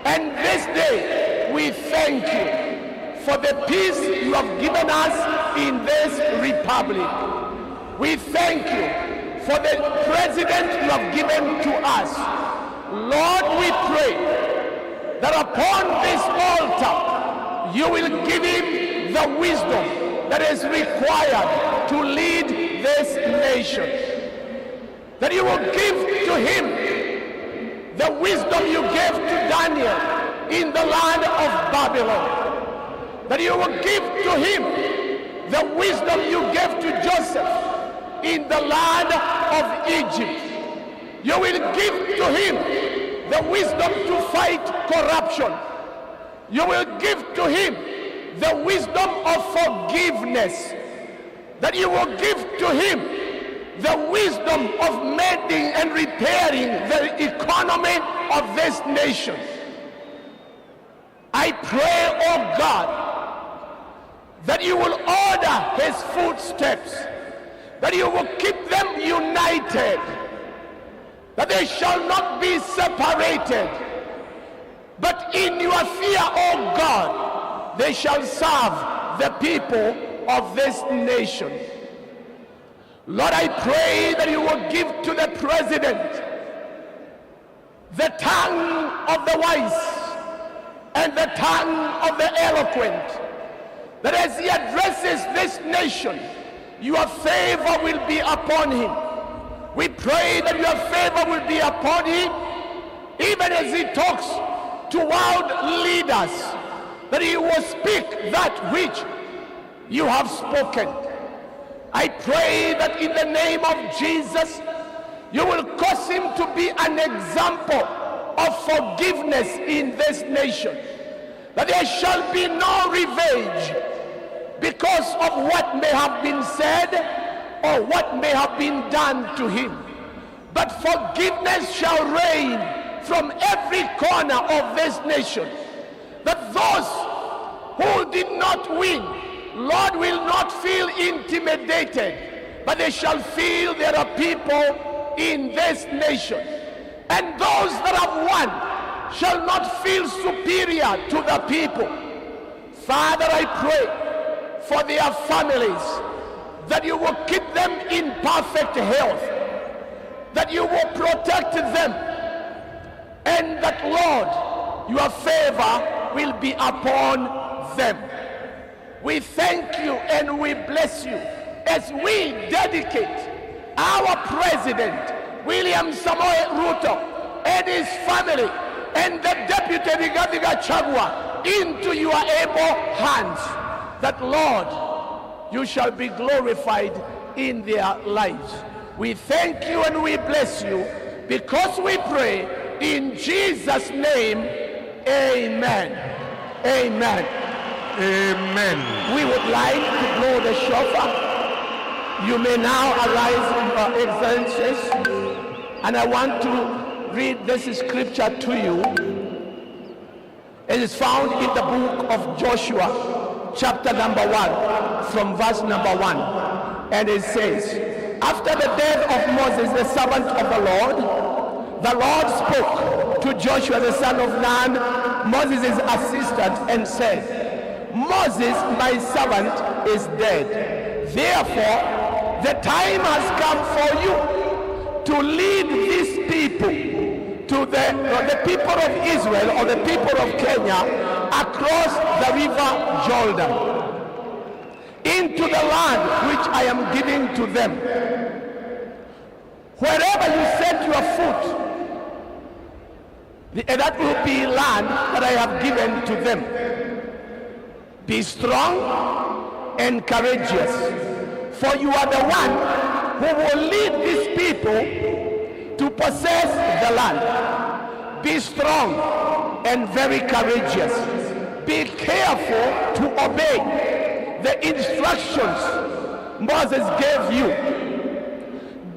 And this day we thank you for the peace you have given us in this republic. We thank you for the president you have given to us. Lord, we pray that upon this altar you will give him the wisdom that is required to lead this nation. That you will give to him the wisdom you gave to Daniel in the land of Babylon. That you will give to him the wisdom you gave to Joseph in the land of Egypt. You will give to him the wisdom to fight corruption. You will give to him the wisdom of forgiveness. That you will give to him the wisdom of mending and repairing the economy of this nation. I pray, oh God, that you will order his footsteps, that you will keep them united, that they shall not be separated, but in your fear, oh God, they shall serve the people of this nation. Lord, I pray that you will give to the president the tongue of the wise and the tongue of the eloquent, that as he addresses this nation, your favor will be upon him. We pray that your favor will be upon him, even as he talks to world leaders, that he will speak that which you have spoken. I pray that in the name of Jesus, you will cause him to be an example of forgiveness in this nation, that there shall be no revenge because of what may have been said or what may have been done to him, but forgiveness shall reign from every corner of this nation, that those who did not win, Lord, will not feel intimidated, but they shall feel there are people in this nation. And those that have won shall not feel superior to the people. Father, I pray for their families, that you will keep them in perfect health, that you will protect them, and that, Lord, your favor will be upon them. We thank you and we bless you as we dedicate our president, William Samoei Ruto, and his family, and the deputy Rigathi Gachagua into your able hands, that, Lord, you shall be glorified in their lives. We thank you and we bless you, because we pray in Jesus' name, amen. Amen. Amen. We would like to blow the shofar. You may now arise, Your Excellencies, and I want to read this scripture to you. It is found in the book of Joshua, chapter number 1, from verse number 1. And it says, after the death of Moses, the servant of the Lord spoke to Joshua, the son of Nun, Moses' assistant, and said, Moses, my servant, is dead. Therefore, the time has come for you to lead these people, to the people of Israel or the people of Kenya, across the river Jordan, into the land which I am giving to them. Wherever you set your foot, that will be land that I have given to them. Be strong and courageous, for you are the one who will lead these people to possess the land. Be strong and very courageous. Be careful to obey the instructions Moses gave you.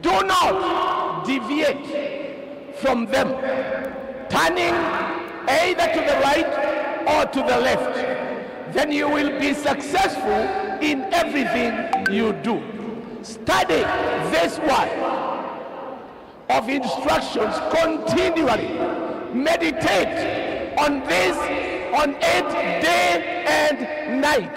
Do not deviate from them, turning either to the right or to the left. Then you will be successful in everything you do. Study this word of instructions continually. Meditate on this, on it day and night,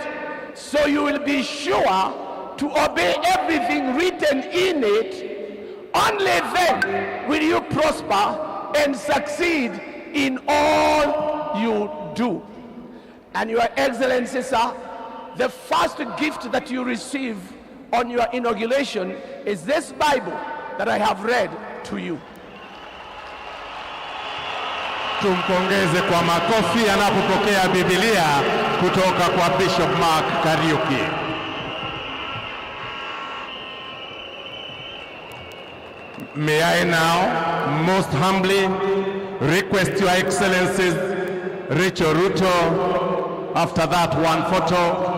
so you will be sure to obey everything written in it. Only then will you prosper and succeed in all you do. And Your Excellency, sir, the first gift that you receive on your inauguration is this Bible that I have read to you. Tumpongeze kwa makofi anapopokea Biblia kutoka kwa Bishop Mark Kariuki. May I now most humbly request Your Excellencies Rachel Ruto, after that one photo.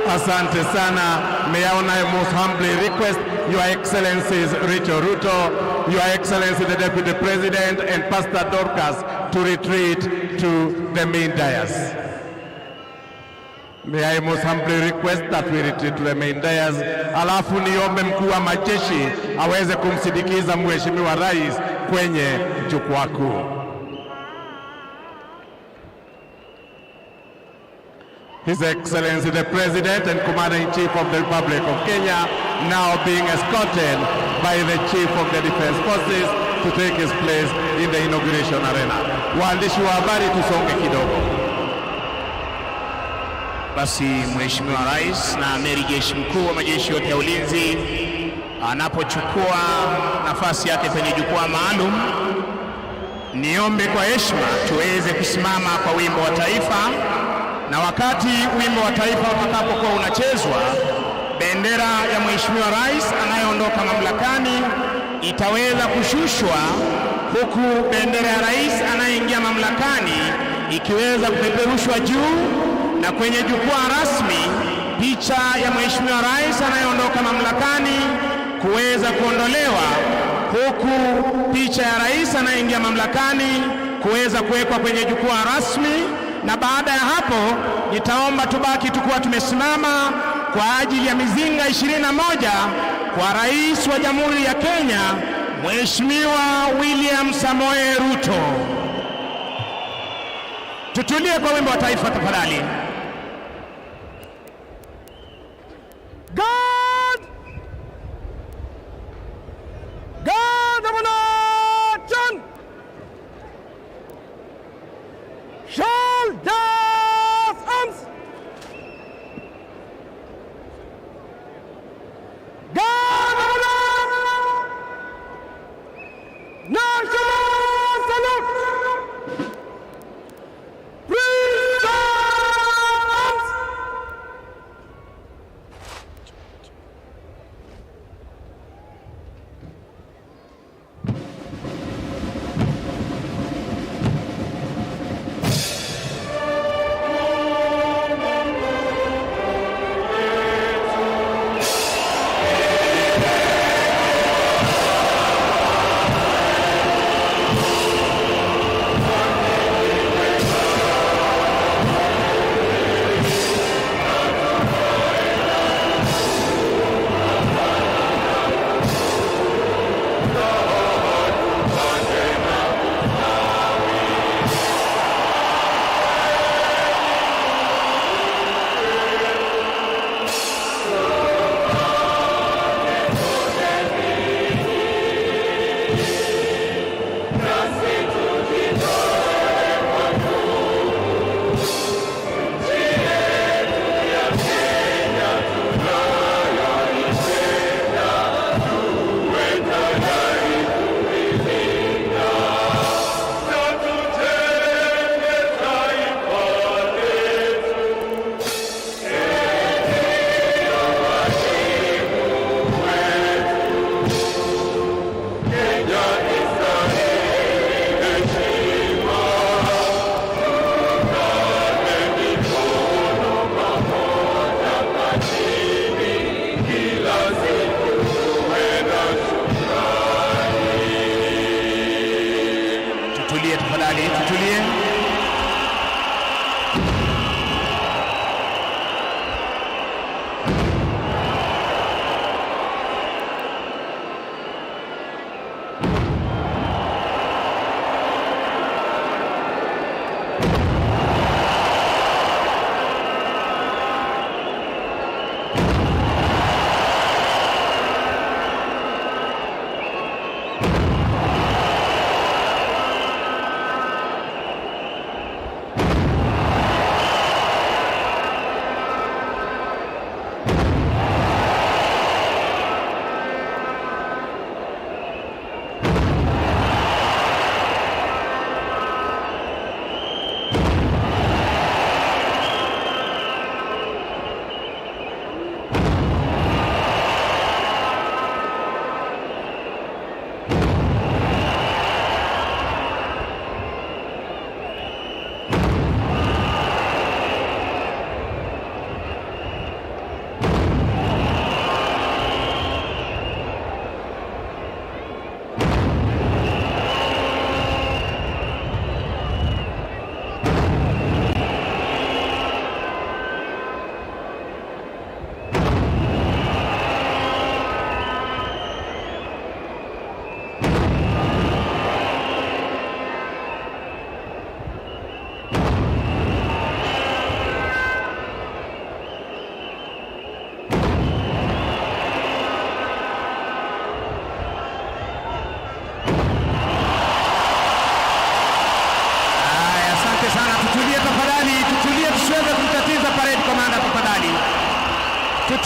Asante sana. May I now most humbly request Your Excellencies Rachel Ruto, Your Excellency the Deputy President, and Pastor Dorcas to retreat to the main dais. May I most humbly request that we retreat to the main dais. Alafu niombe mkuu wa majeshi aweze kumsindikiza Mheshimiwa Rais kwenye jukwaa kuu. His Excellency the President and Commander-in-Chief of the Republic of Kenya, now being escorted by the Chief of the Defense Forces to take his place in the inauguration arena. Waandishi wa habari, tusonge kidogo. Basi Mheshimiwa Rais na Amiri Jeshi Mkuu wa majeshi yote ya ulinzi anapochukua nafasi yake kwenye jukwaa maalum, niombe kwa heshima tuweze kusimama kwa wimbo wa taifa, na wakati wimbo wa taifa utakapokuwa unachezwa, bendera ya Mheshimiwa Rais anayeondoka mamlakani itaweza kushushwa, huku bendera ya rais anayeingia mamlakani ikiweza kupeperushwa juu, na kwenye jukwaa rasmi picha ya Mheshimiwa Rais anayeondoka mamlakani kuweza kuondolewa, huku picha ya rais anayeingia mamlakani kuweza kuwekwa kwenye jukwaa rasmi. Na baada ya hapo nitaomba tubaki tukuwa tumesimama kwa ajili ya mizinga 21 kwa Rais wa Jamhuri ya Kenya Mheshimiwa William Samoei Ruto. Tutulie kwa wimbo wa taifa tafadhali. God! God of nation! Shoulders arms! God of National salute! Present!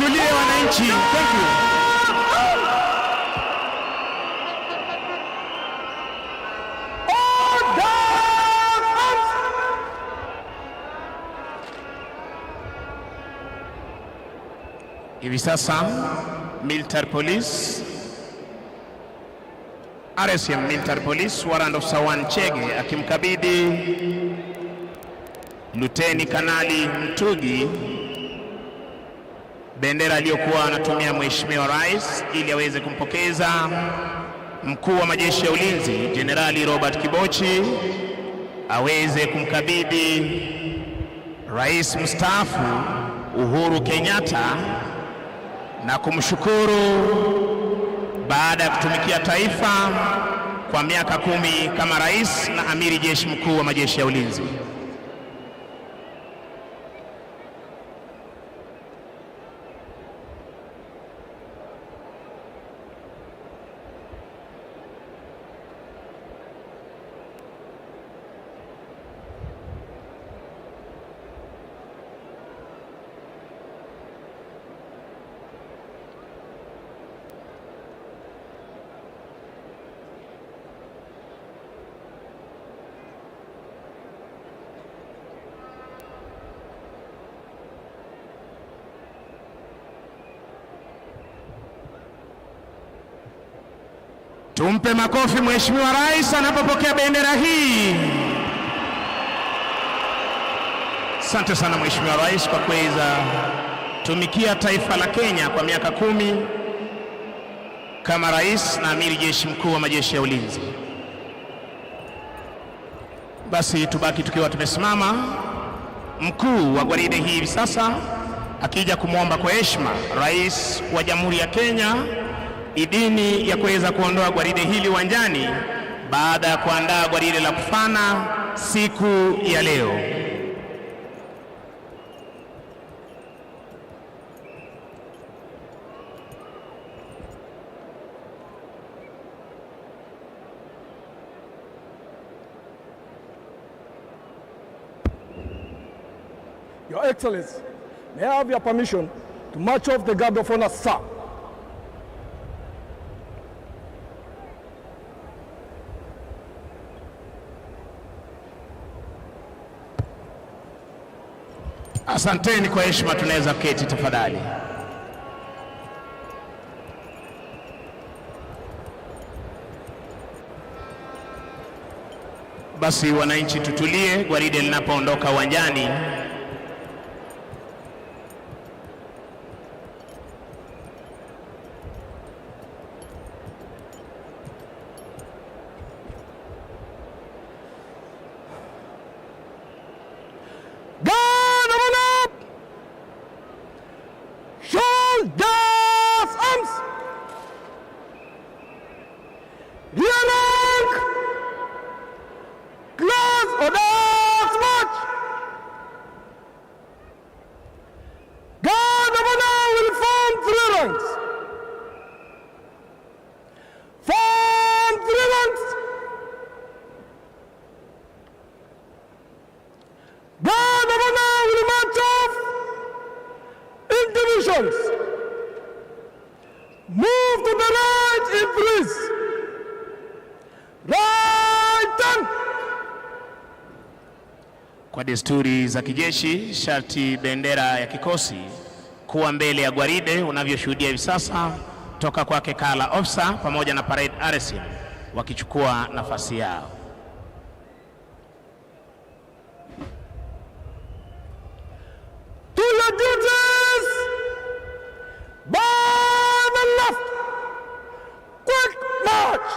Tutulie wananchi. Thank you. Hivi sasa military police RSM Military Police Warrant Officer 1 Chege akimkabidhi Luteni Kanali Mtugi bendera aliyokuwa anatumia Mheshimiwa Rais ili aweze kumpokeza mkuu wa majeshi ya ulinzi Jenerali Robert Kibochi aweze kumkabidhi Rais mstaafu Uhuru Kenyatta na kumshukuru baada ya kutumikia taifa kwa miaka 10 kama rais na amiri jeshi mkuu wa majeshi ya ulinzi. Tumpe makofi Mheshimiwa Rais anapopokea bendera hii. Asante sana Mheshimiwa Rais kwa kuweza tumikia taifa la Kenya kwa miaka 10 kama rais na amiri jeshi mkuu wa majeshi ya ulinzi. Basi tubaki tukiwa tumesimama. Mkuu wa gwaride hii hivi sasa akija kumwomba kwa heshima Rais wa Jamhuri ya Kenya idini ya kuweza kuondoa gwaride hili uwanjani baada ya kuandaa gwaride la kufana siku ya leo. Your Excellency, may I have your permission to march off the guard of honor, sir? Asanteni kwa heshima, tunaweza keti tafadhali. Basi wananchi tutulie, gwaride linapoondoka uwanjani. Guard of honor! Shoulders arms! Rear rank! Close orders march! Guard of honor will form three ranks. Form three ranks! Guard of honor will march off in divisions. Move to the right in threes. Right turn. Kwa desturi za kijeshi, sharti bendera ya kikosi kuwa mbele ya gwaride unavyoshuhudia hivi sasa toka kwake Kala Officer pamoja na Parade RSM wakichukua nafasi yao. To your duties by the left. Quick march.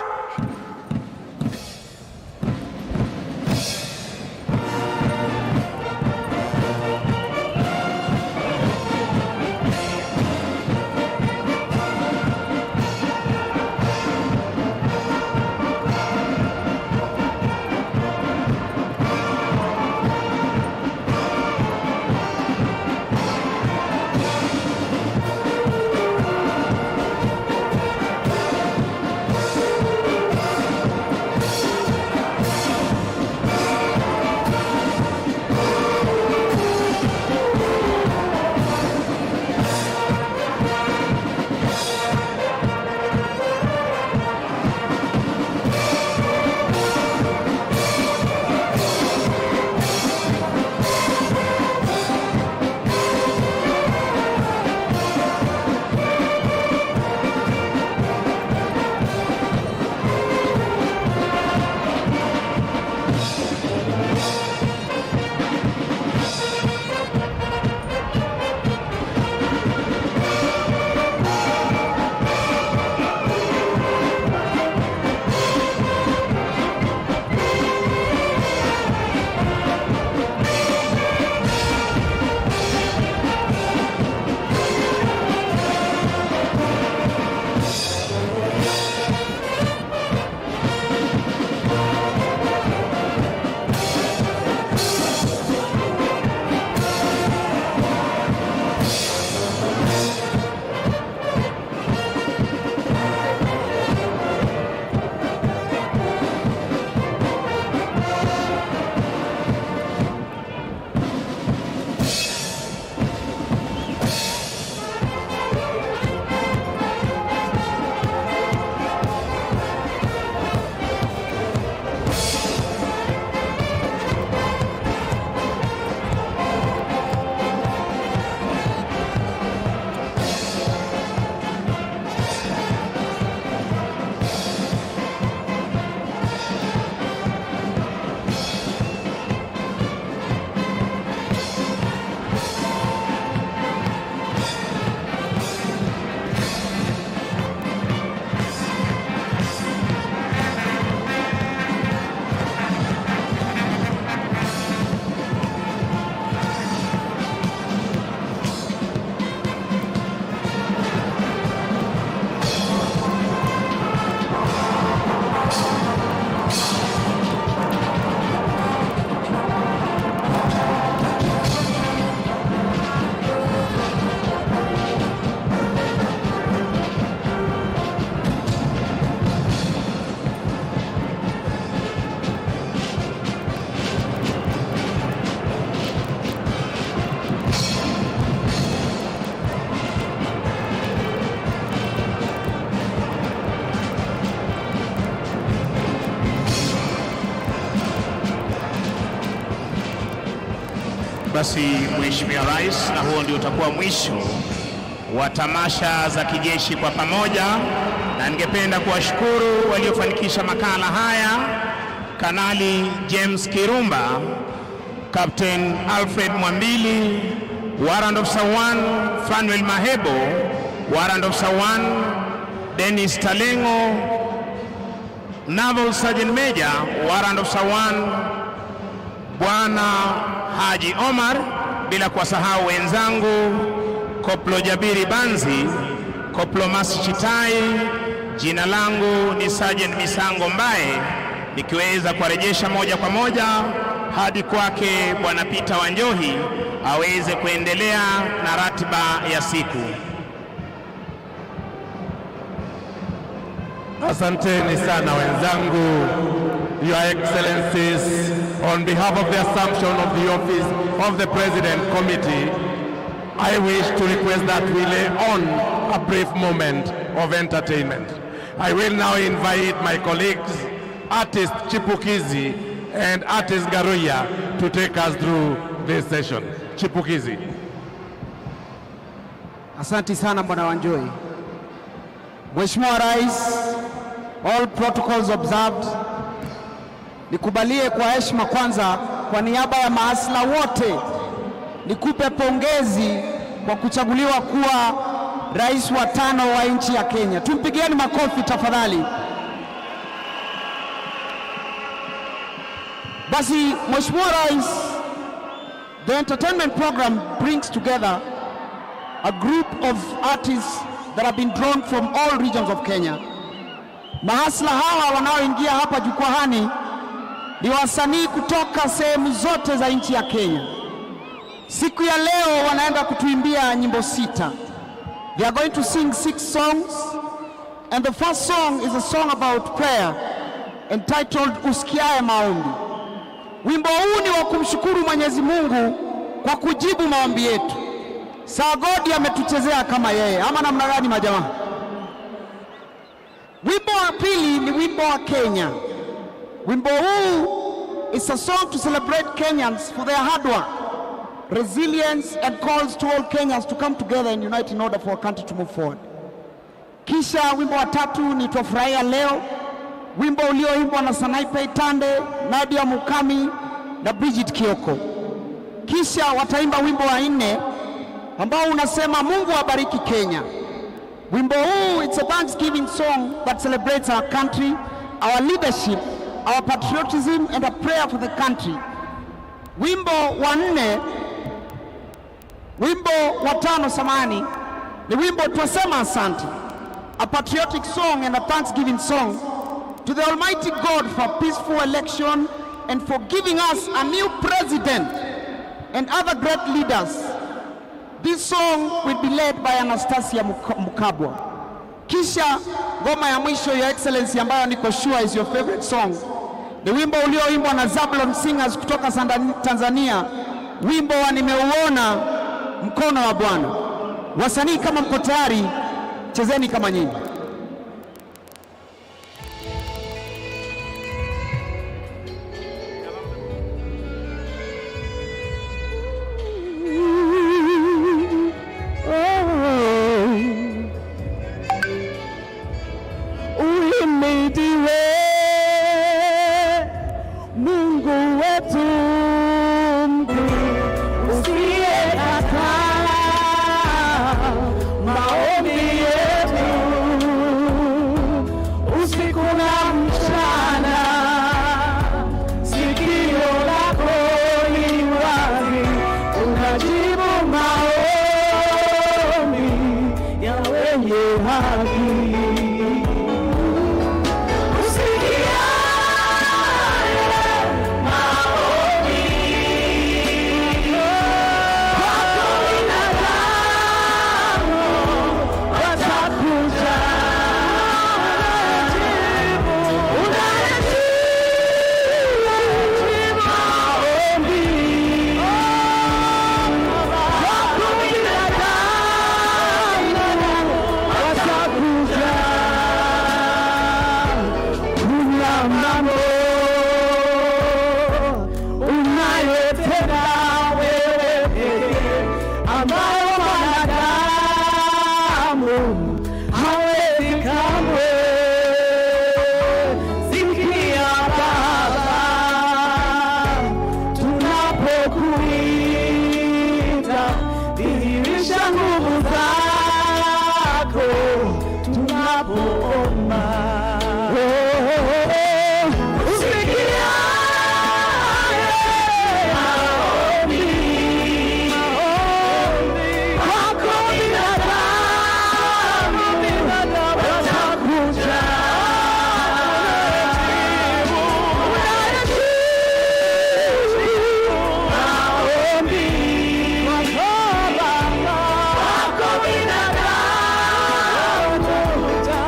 Basi Mheshimiwa Rais, na huo ndio utakuwa mwisho wa tamasha za kijeshi kwa pamoja, na ningependa kuwashukuru waliofanikisha makala haya, Kanali James Kirumba, Captain Alfred Mwambili, Warrant Officer 1 Fanuel Mahebo, Warrant Officer 1 Dennis Talengo, Naval Sergeant Major, Warrant Officer 1 Bwana Haji Omar, bila kuwasahau wenzangu Koplo Jabiri Banzi, Koplo Masi Chitai. Jina langu ni Sergeant Misango Mbae, nikiweza kuwarejesha moja kwa moja hadi kwake Bwana Peter Wanjohi aweze kuendelea na ratiba ya siku. Asanteni sana wenzangu. Your Excellencies, on behalf of the assumption of the office of the President Committee, I wish to request that we lay on a brief moment of entertainment. I will now invite my colleagues, artist Chipukizi and artist Garuya, to take us through this session. Chipukizi. Asante sana Bwana Wanjohi. Mheshimiwa Rais, all protocols observed. Nikubalie kwa heshima kwanza, kwa niaba ya mahasla wote, nikupe pongezi kwa kuchaguliwa kuwa rais wa tano wa nchi ya Kenya. Tumpigieni makofi tafadhali. Basi Mheshimiwa Rais, the entertainment program brings together a group of artists that have been drawn from all regions of Kenya. Mahasla hawa wanaoingia hapa jukwaani ni wasanii kutoka sehemu zote za nchi ya Kenya. Siku ya leo wanaenda kutuimbia nyimbo sita. They are going to sing six songs, and the first song is a song about prayer entitled Usikiaye Maombi. Wimbo huu ni wa kumshukuru Mwenyezi Mungu kwa kujibu maombi yetu. Sagodi ametuchezea kama yeye, ama namna gani majamaa? Wimbo wa pili ni wimbo wa Kenya. Wimbo huu is a song to celebrate Kenyans for their hard work, resilience and calls to all Kenyans to come together and unite in order for our country to move forward. Kisha wimbo wa tatu ni Twafurahia Leo, wimbo ulioimbwa na Sanaipei Tande, Nadia Mukami na Bridget Kioko. Kisha wataimba wimbo wa nne ambao unasema Mungu abariki Kenya. Wimbo huu, it's a thanksgiving song that celebrates our country, our leadership, our patriotism and a prayer for the country. Wimbo wa nne, wimbo wa tano samani, ni wimbo twasema asante, a patriotic song and a thanksgiving song to the Almighty God for a peaceful election and for giving us a new president and other great leaders. This song will be led by Anastasia Mukabwa. Kisha ngoma ya mwisho, Your Excellency, ambayo niko sure is your favorite song, ni wimbo ulioimbwa na Zablon Singers kutoka Tanzania, wimbo wa Nimeuona Mkono wa Bwana. Wasanii kama mko tayari, chezeni kama nyinyi. Uhimidiwe Mungu wetu mkuu, usiyekataa maombi yetu usiku na mchana, sikio lako li wazi, unajibu maombi ya wenye haki. Usikiaye maombi kwako binadamu watakuja, unayejibu maombi kwako binadamu watakuja. tunapoomba. Oh, oh, oh. Usikia maombi, maombi kwako binadamu, watakuja. Unayejibu maombi kwako Baba, kwako binadamu watakuja.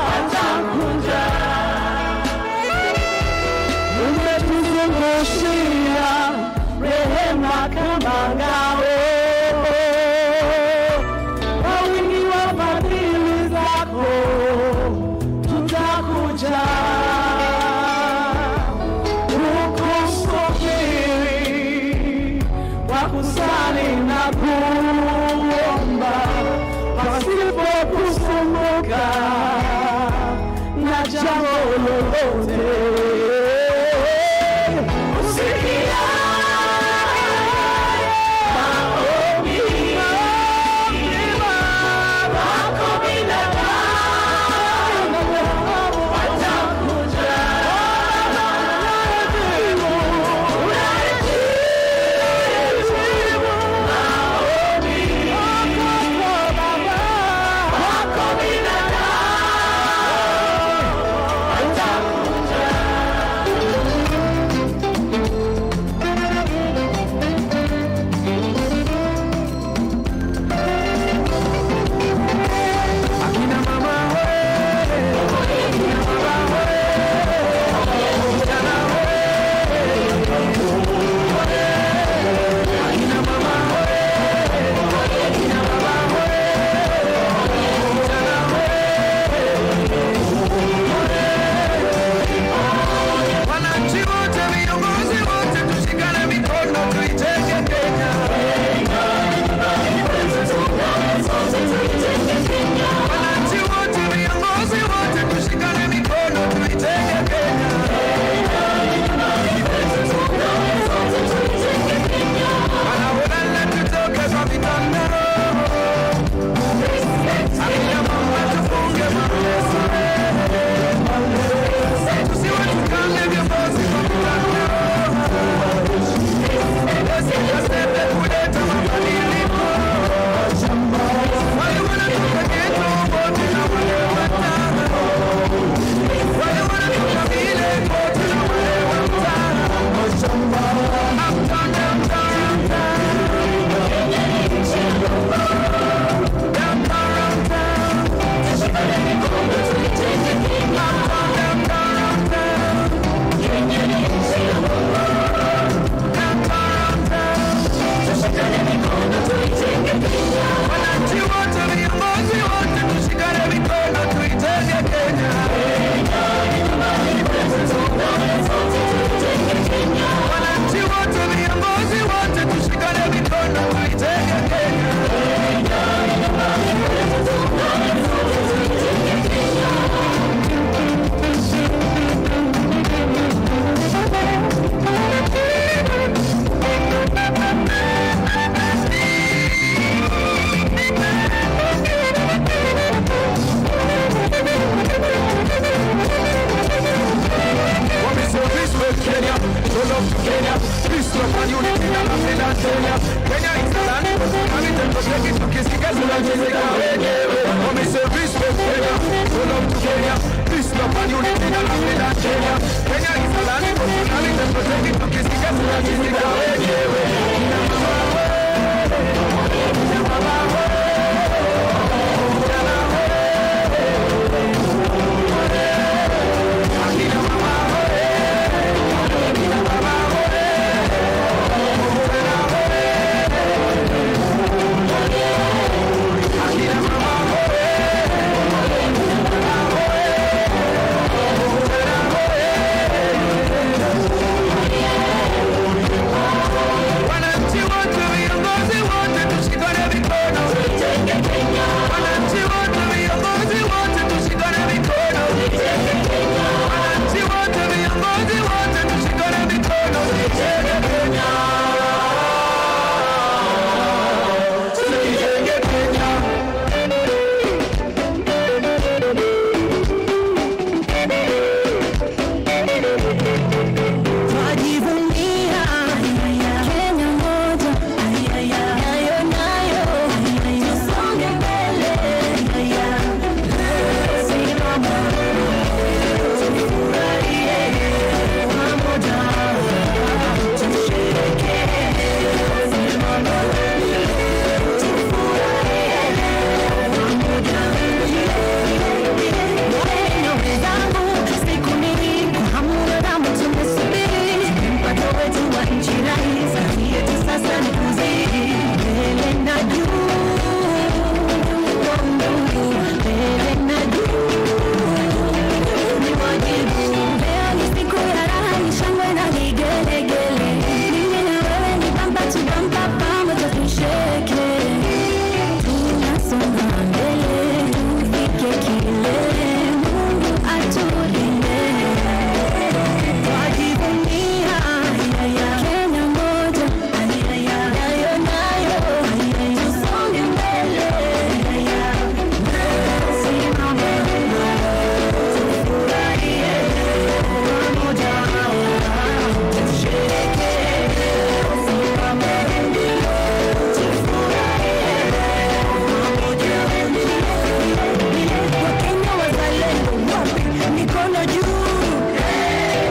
Mikono juu,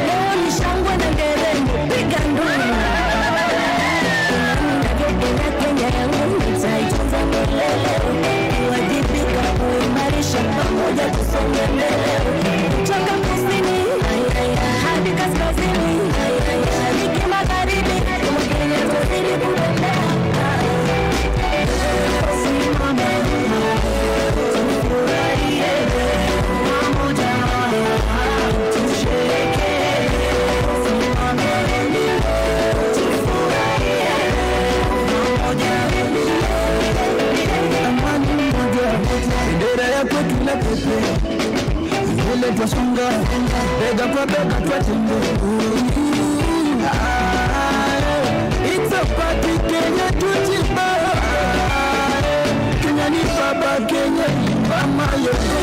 leo ni shangwe na nderemo, piga nduru. Ninavyopenda Kenya yangu nitaitunza milele, kuwajibika, kuimarisha, pamoja tusonge mbele. Kutoka kusini hadi kaskazini, mashariki, magharibi, kama Kenya tuzidi kubembea. Simame, tufurahie pamoja, tusherehekee. Simame, tufurahie pamoja. Amani moja, bendera ya kwetu na pepe mbele, twasonga bega kwa bega, twatembea. It's a party, Kenya tujiba. Kenya ni baba, Kenya ni mama yetu.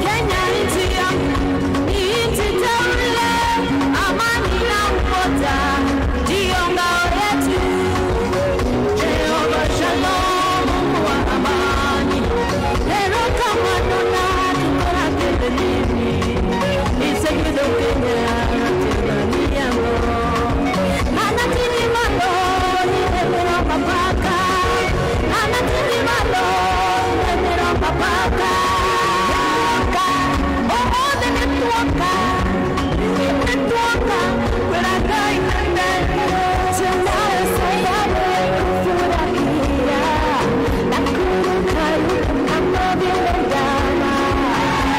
Kenya nchi yangu ni nchi teule, amani na umoja ndiyo ngao yetu. Jehova Shalom, Mungu wa amani, erokamano na tukorakelelini isegido Kenya tena anatirimalo inemero papaka anatirimalo inemero papaka omothe nĩtuoka nĩtuoka kwĩra Ngai nene tunasafari kufurahia na kurukaruka kama vile ndama.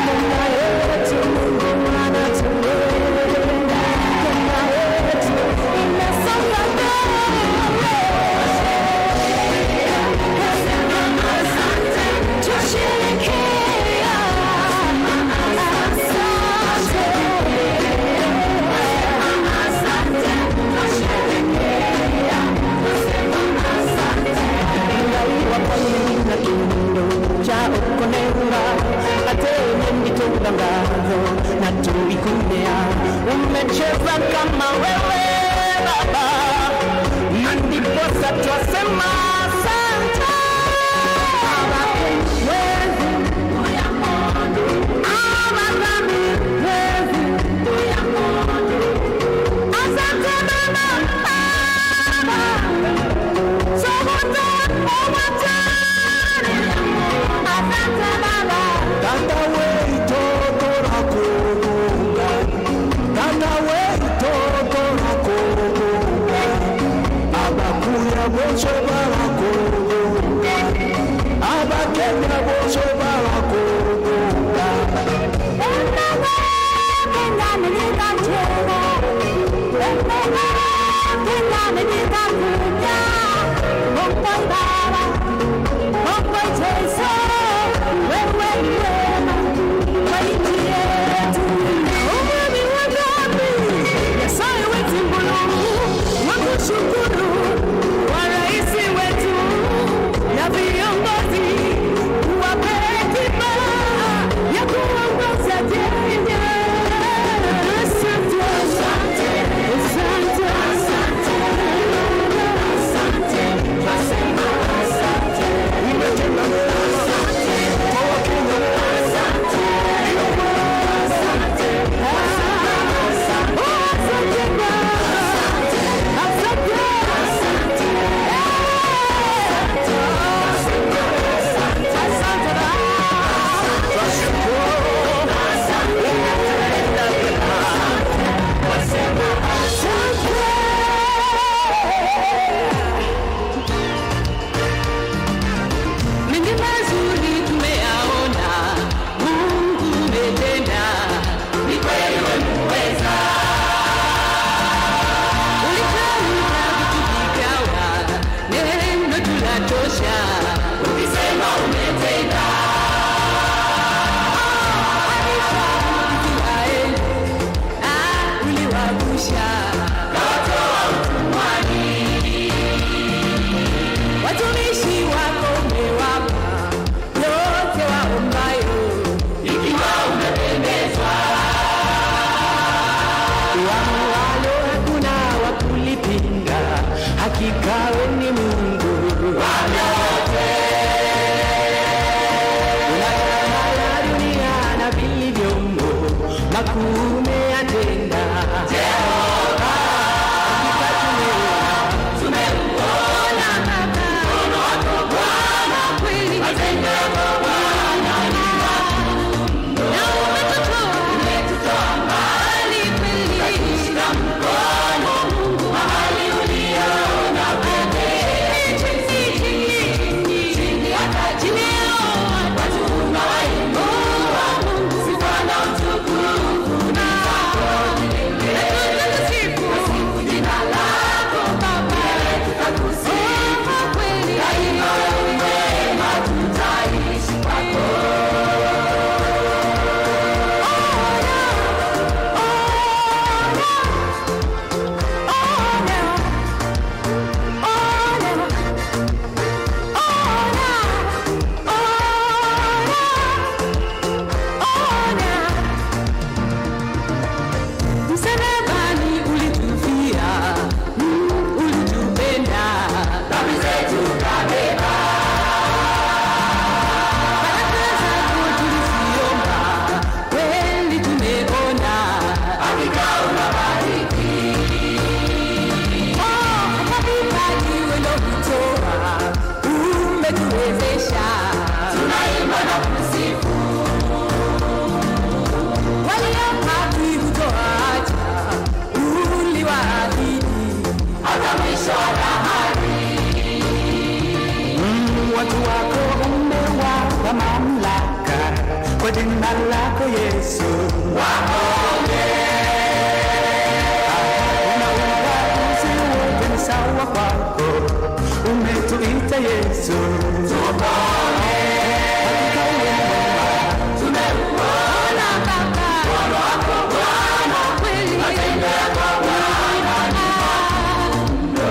Kenya yetu Mungu anatulinda, Kenya yetu inasonga mbele. Asante, tusherehekea. Asante, asante, tusherehekea. Na kindo cha okonenga atenye mitondangazo na tuikunea umecheza kama wewe baba na ndiposa twasema asante. Asante baba, baba. Sokoto, Omatani. Asante baba. Tata we toto rakogonga, tata we toto rakogonga, abakuya boso barakogonga, abakenya boso barakogonga. Shukuru wa rais wetu na viongozi kuwapa hekima ya kuongoza Kenya. Asante, asante, asante, asante, asante, twasema asante. Asante, asante, asante, asante, asante, asante, Mengi mazuri tumeyaona, Mungu umetenda, ni kweli wewe muweza. Ulitamka vitu vikawa, neno tulatosha, ukisema umetenda. Israeli, uliwavusha, kawatoa utumwani. Watumishi wako umewapa yote waombayo, ikiwa umependezwa. Wamuwalo hakuna wa kulipinga, hakika we ni Mungu wa vyote. Unatawala dunia na vilivyomo, makuu umeyatenda. Jehova, hakika Tumeuona mkono wako Bwana, kweli matendo yako Bwana ni makuu na umetutoa mbali kweli, ukatushika mkono Mungu mahali uliona pekee. Chini, chini, chini, chini hata chini yao watu unawainua Mungu, sifa na utukufu na Umetupa mamlaka kwa jina lako Yesu. Wapone. Hakuna ubaguzi, wote ni sawa kwako. Umetuita Yesu. Tupone. Hakika wewe mwema. Tumeuona Baba. Mkono wako Bwana kweli. Matendo yako Bwana ni makuu.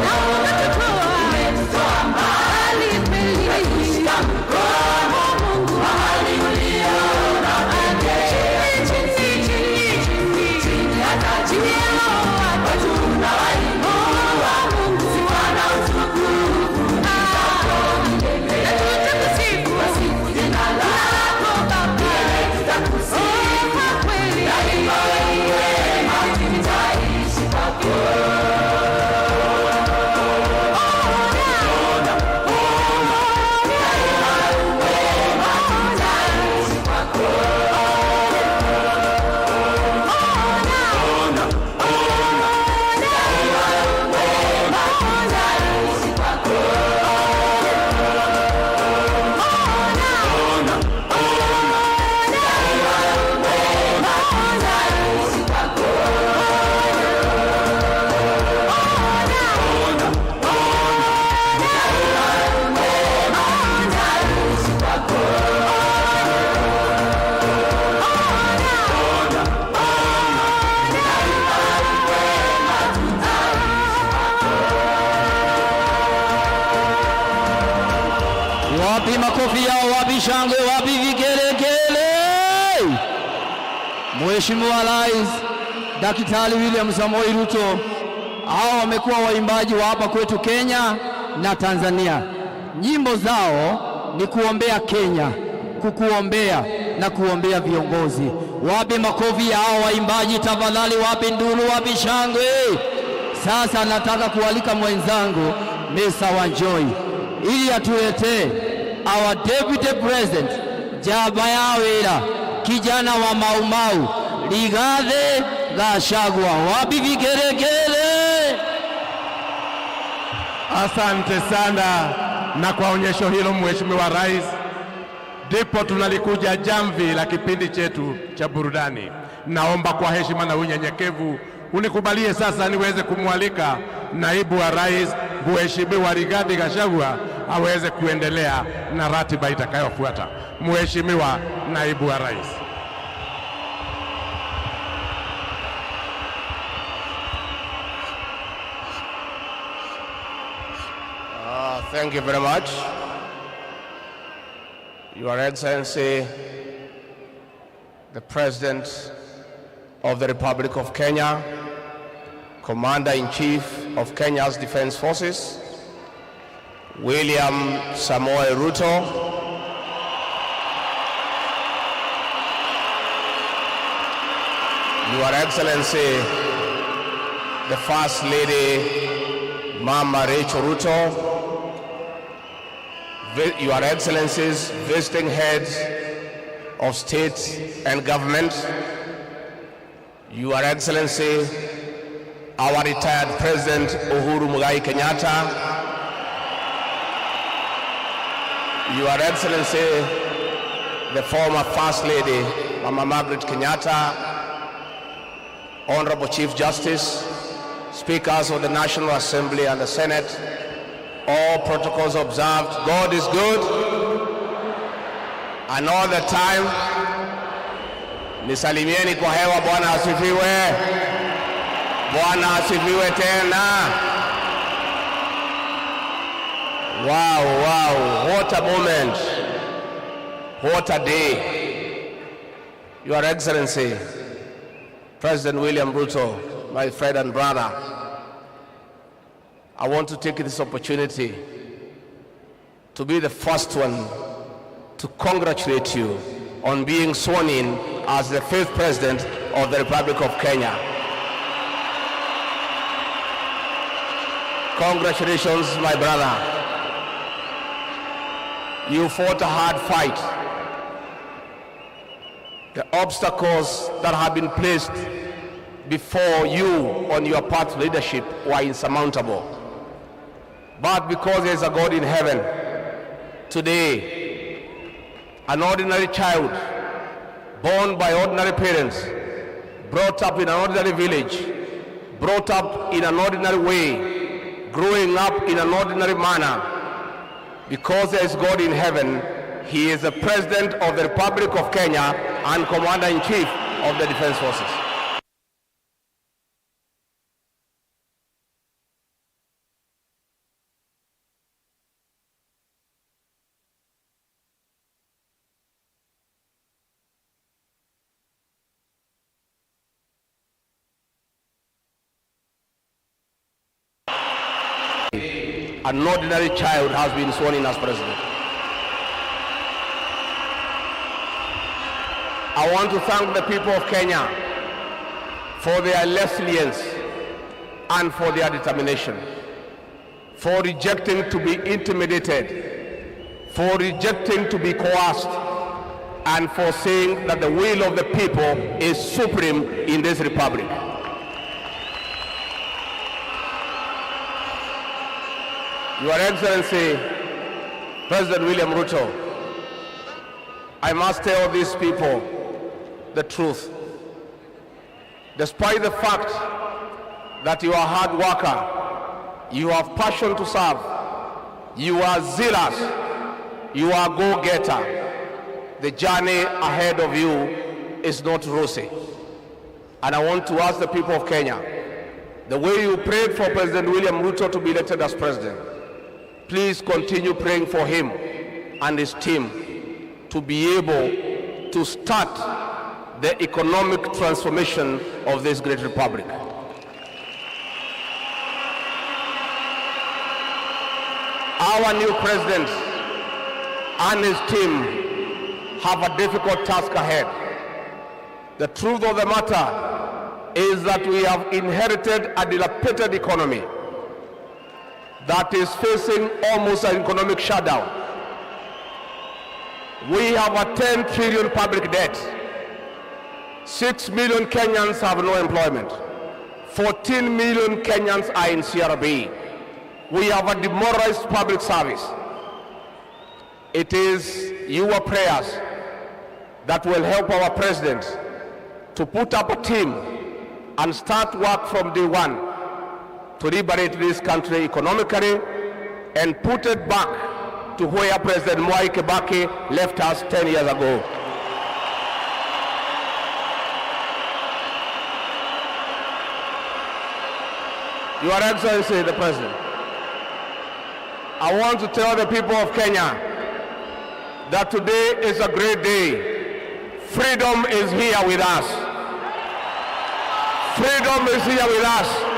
Na umetutoa mbali kweli. Umetushika mkono Mungu mahali uliona pekee. Chini, chini, chini, chini, hata chini ya watu tunawainua Mungu. Sifa na utukufu ni zako milele. Na tutakusifu jina lako Baba. Milele tutakusifu kweli. Daima wewe ni mwema, tutaishi kwako. Wapi makofi yao? Wapi shangwe? Wapi vigelegele? Mheshimiwa Rais Daktari William Samoei Ruto, hao wamekuwa waimbaji wa hapa kwetu Kenya na Tanzania. Nyimbo zao ni kuombea Kenya, kukuombea na kuombea viongozi. Wapi makofi ya hao waimbaji tafadhali? Wapi nduru? Wapi shangwe? Sasa nataka kualika mwenzangu Mr. Wanjohi ili atuletee our deputy president Jaba Yawira, kijana wa Maumau, Rigathi Gachagua. Wapi vigelegele? Asante sana, na kwa onyesho hilo Mheshimiwa Rais, ndipo tunalikuja jamvi la kipindi chetu cha burudani. Naomba kwa heshima na unyenyekevu unikubalie sasa niweze kumwalika naibu wa rais Mheshimiwa Rigathi Gachagua aweze kuendelea na ratiba itakayofuata. Mheshimiwa naibu wa rais. Thank you very much. Your Excellency, the President of the Republic of Kenya, Commander-in-Chief of Kenya's Defense Forces, William Samoei Ruto, Your Excellency, the First Lady, Mama Rachel Ruto, Your Excellencies, visiting heads of state and government, Your Excellency, our retired President Uhuru Muigai Kenyatta, Your Excellency, the former First Lady, Mama Margaret Kenyatta, Honorable Chief Justice, Speakers of the National Assembly and the Senate, all protocols observed. God is good, and all the time. Nisalimieni kwa hewa. Bwana asifiwe. Bwana asifiwe tena. Wow, wow, what a moment. What a day. Your Excellency, President William Ruto, my friend and brother, I want to take this opportunity to be the first one to congratulate you on being sworn in as the fifth president of the Republic of Kenya. Congratulations, my brother. You fought a hard fight. The obstacles that have been placed before you on your path to leadership were insurmountable. But because there is a God in heaven, today An ordinary child, born by ordinary parents, brought up in an ordinary village, brought up in an ordinary way, growing up in an ordinary manner. Because there is God in heaven, he is the President of the Republic of Kenya and Commander-in-Chief of the Defense Forces. An ordinary child has been sworn in as president. I want to thank the people of Kenya for their resilience and for their determination, for rejecting to be intimidated, for rejecting to be coerced, and for saying that the will of the people is supreme in this republic. Your Excellency, President William Ruto, I must tell these people the truth. Despite the fact that you are a hard worker, you have passion to serve, you are zealous, you are go-getter, the journey ahead of you is not rosy. And I want to ask the people of Kenya, the way you prayed for President William Ruto to be elected as president, please continue praying for him and his team to be able to start the economic transformation of this great republic. Our new president and his team have a difficult task ahead. The truth of the matter is that we have inherited a dilapidated economy that is facing almost an economic shutdown. We have a 10 trillion public debt. 6 million Kenyans have no employment. 14 million Kenyans are in CRB. We have a demoralized public service. It is your prayers that will help our president to put up a team and start work from day one to liberate this country economically and put it back to where President Mwai Kibaki left us 10 years ago. Your Excellency, the President, I want to tell the people of Kenya that today is a great day. Freedom is here with us. Freedom is here with us.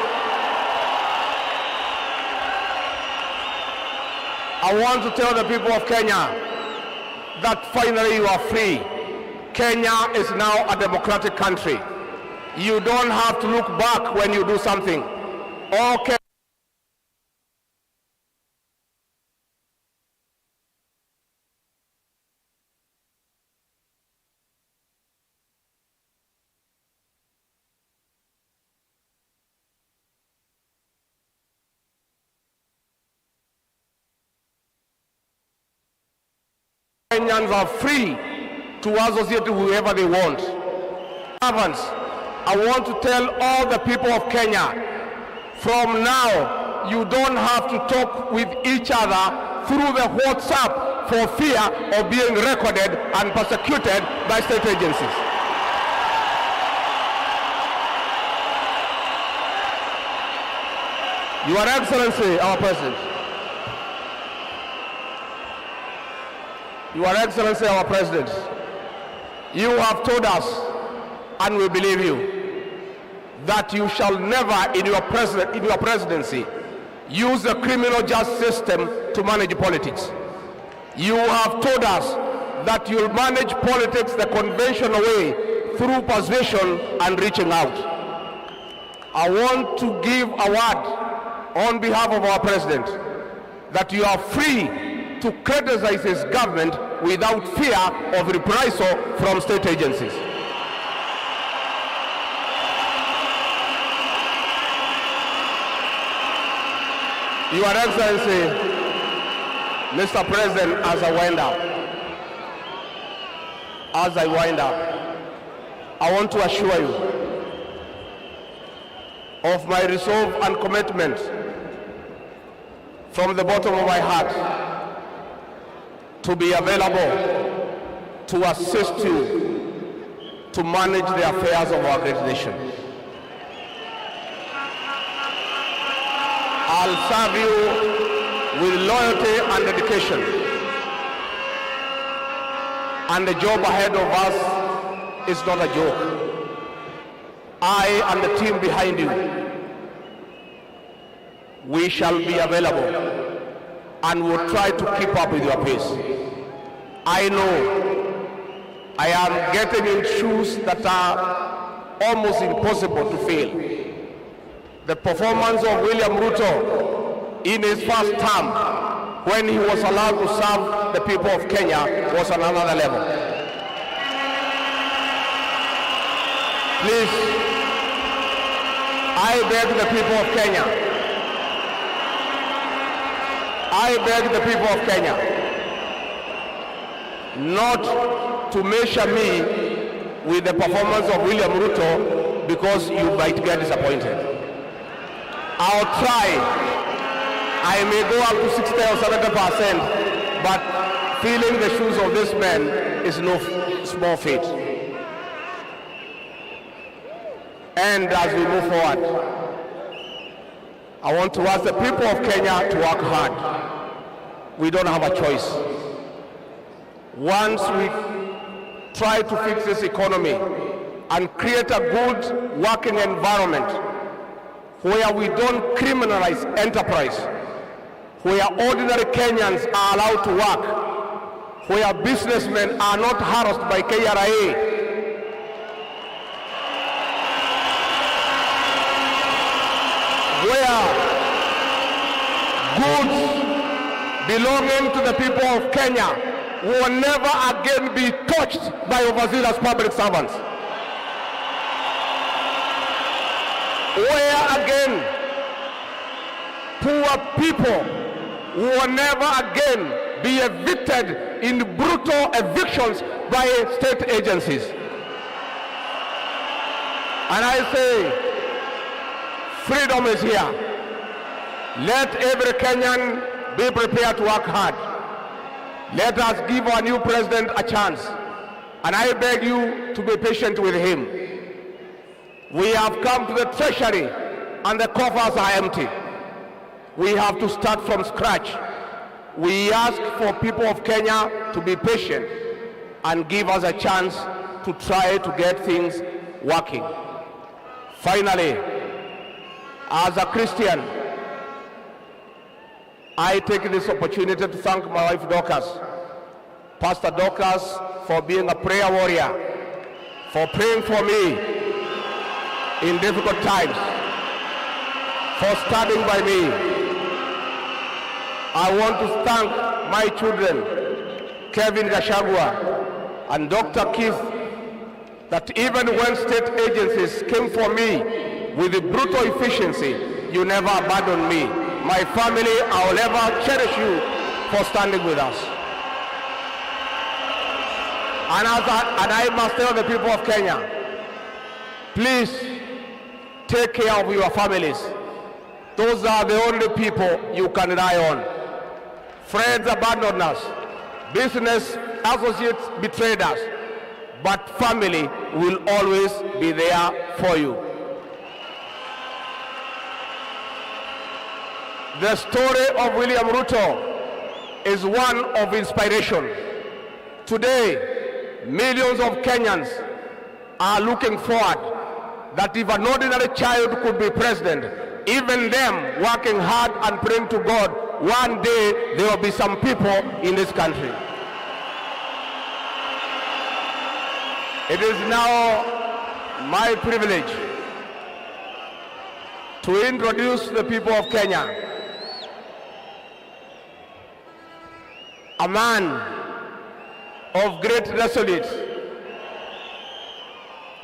I want to tell the people of Kenya that finally you are free. Kenya is now a democratic country. You don't have to look back when you do something. All Kenyans are free to associate with whoever they want. Servants, I want to tell all the people of Kenya, from now, you don't have to talk with each other through the WhatsApp for fear of being recorded and persecuted by state agencies. Your Excellency, our President. Your Excellency, our President, you have told us, and we believe you, that you shall never in your presidency use the criminal justice system to manage politics. You have told us that you'll manage politics the conventional way through persuasion and reaching out. I want to give a word on behalf of our president that you are free to criticize his government without fear of reprisal from state agencies. Your Excellency, Mr. President, as I wind up, As I wind up, I want to assure you of my resolve and commitment from the bottom of my heart to be available to assist you to manage the affairs of our great nation. I'll serve you with loyalty and dedication. And the job ahead of us is not a joke. I and the team behind you, we shall be available and will try to keep up with your pace. I know I am getting in shoes that are almost impossible to fill. The performance of William Ruto in his first term, when he was allowed to serve the people of Kenya, was on another level. Please, I beg the people of Kenya, I beg the people of Kenya not to measure me with the performance of William Ruto, because you might get disappointed. I'll try. I may go up to 60 or 70%, but filling the shoes of this man is no small feat. And as we move forward, I want to ask the people of Kenya to work hard. We don't have a choice. Once we try to fix this economy and create a good working environment where we don't criminalize enterprise, where ordinary Kenyans are allowed to work, where businessmen are not harassed by KRA, where goods belonging to the people of Kenya will never again be touched by overzealous public servants, where again poor people will never again be evicted in brutal evictions by state agencies. And I say, freedom is here. Let every Kenyan be prepared to work hard. Let us give our new president a chance. And I beg you to be patient with him. We have come to the treasury and the coffers are empty. We have to start from scratch. We ask for people of Kenya to be patient and give us a chance to try to get things working. Finally, as a Christian, I take this opportunity to thank my wife Dorcas, Pastor Dorcas, for being a prayer warrior, for praying for me in difficult times, for standing by me. I want to thank my children, Kevin Gachagua and Dr. Keith, that even when state agencies came for me with the brutal efficiency, you never abandoned me. My family, I will ever cherish you for standing with us. And I must tell the people of Kenya, please take care of your families. Those are the only people you can rely on. Friends abandoned us, business associates betrayed us, but family will always be there for you. The story of William Ruto is one of inspiration. Today, millions of Kenyans are looking forward that if an ordinary child could be president, even them working hard and praying to God, one day there will be some people in this country. It is now my privilege to introduce the people of Kenya a man of great resolute,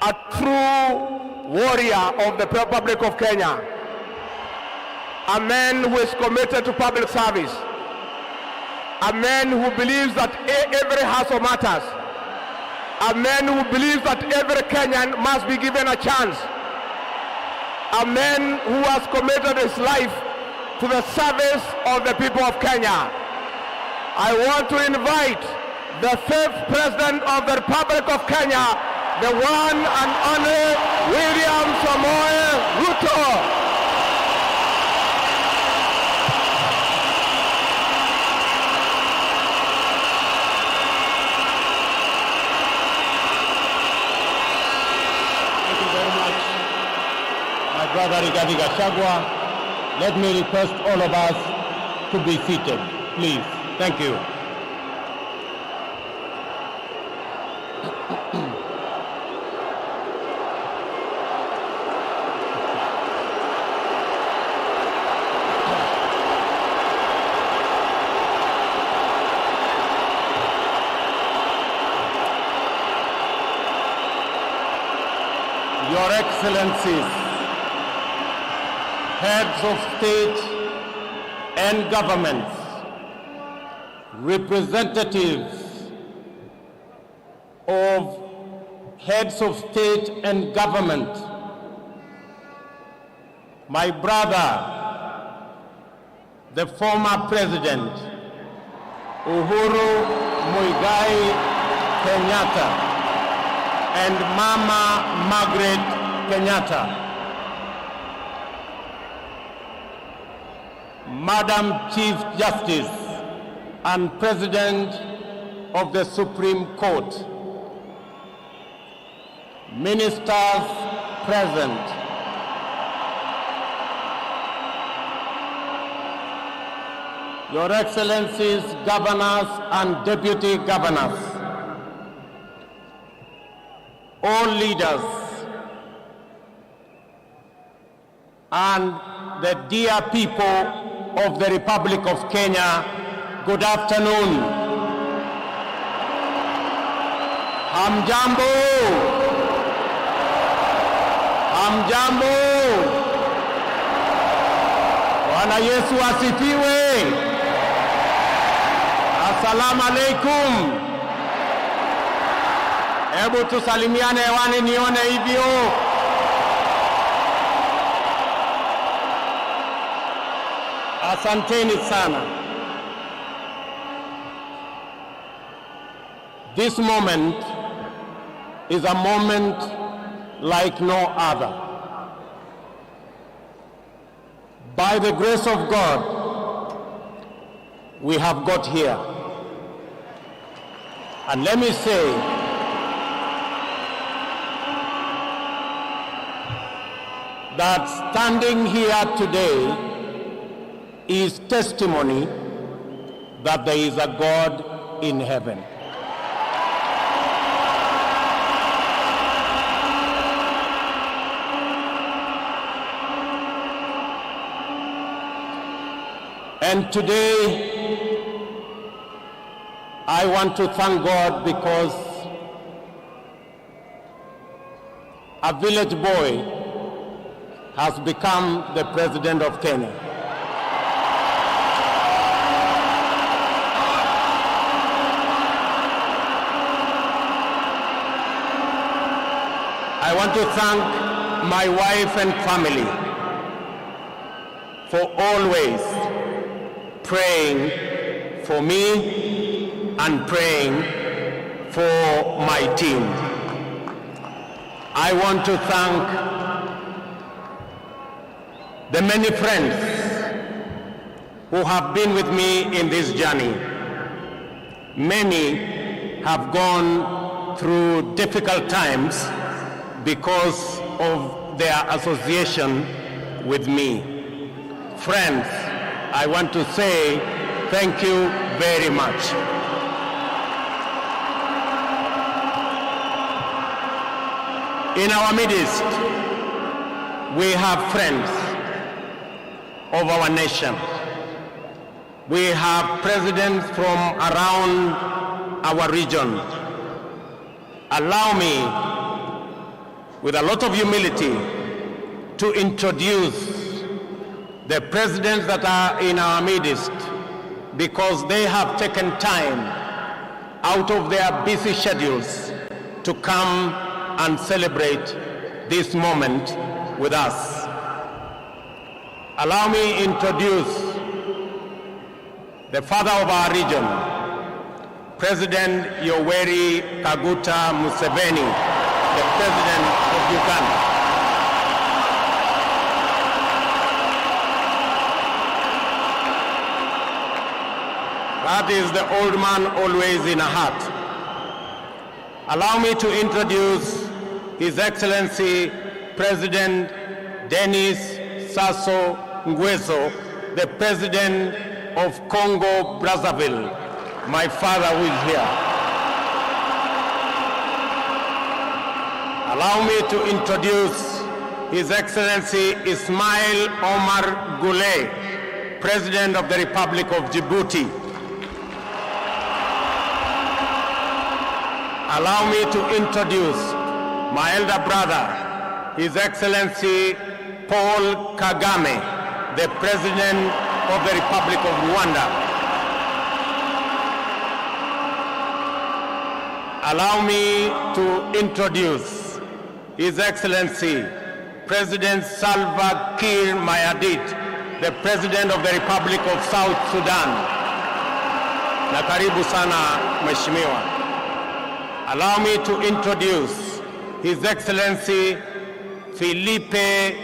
a true warrior of the Republic of Kenya, a man who is committed to public service, a man who believes that every hustle matters, A man who believes that every Kenyan must be given a chance. A man who has committed his life to the service of the people of Kenya. I want to invite the fifth President of the Republic of Kenya, the one and only William Samoei Ruto. Thank you very much, my brother Rigathi Gachagua. Let me request all of us to be seated, please. Thank you. Your Excellencies, heads of state and governments, representatives of heads of state and government, my brother, the former president, Uhuru Muigai Kenyatta, and Mama Margaret Kenyatta, Madam Chief Justice and President of the Supreme Court, ministers present, Your Excellencies, Governors and Deputy Governors, all leaders, and the dear people of the Republic of Kenya, good afternoon. Hamjambo. Hamjambo. Bwana Yesu asifiwe. Assalamu alaikum. Hebu tusalimiane hewani nione hivyo. Asanteni sana. This moment is a moment like no other. By the grace of God, we have got here. And let me say, that standing here today is testimony that there is a God in heaven. And today, I want to thank God because a village boy has become the president of Kenya. I want to thank my wife and family for always praying for me and praying for my team. I want to thank the many friends who have been with me in this journey. Many have gone through difficult times because of their association with me. Friends, I want to say thank you very much. In our midst, we have friends of our nation. We have presidents from around our region. Allow me, with a lot of humility, to introduce the presidents that are in our midst, because they have taken time out of their busy schedules to come and celebrate this moment with us. Allow me introduce the father of our region, President Yoweri Kaguta Museveni, the President of Uganda. That is the old man always in a hat. Allow me to introduce His Excellency President Denis Sassou Nguesso, the President of Congo Brazzaville, my father who is here. Allow me to introduce His Excellency Ismail Omar Goulet, President of the Republic of Djibouti. Allow me to introduce my elder brother, His Excellency Paul Kagame, the President of the Republic of Rwanda. Allow me to introduce His Excellency President Salva Kiir Mayardit, the President of the Republic of South Sudan. Na karibu sana Mheshimiwa. Allow me to introduce His Excellency Filipe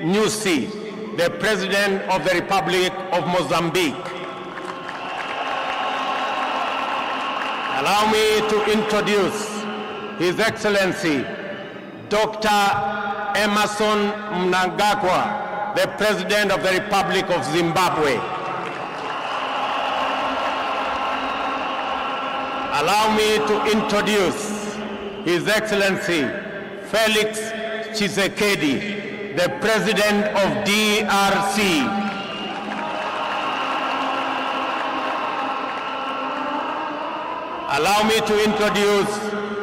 Nyusi, the President of the Republic of Mozambique. Allow me to introduce His Excellency Dr. Emerson Mnangagwa, the President of the Republic of Zimbabwe. Allow me to introduce His Excellency Felix Tshisekedi, the President of DRC. Allow me to introduce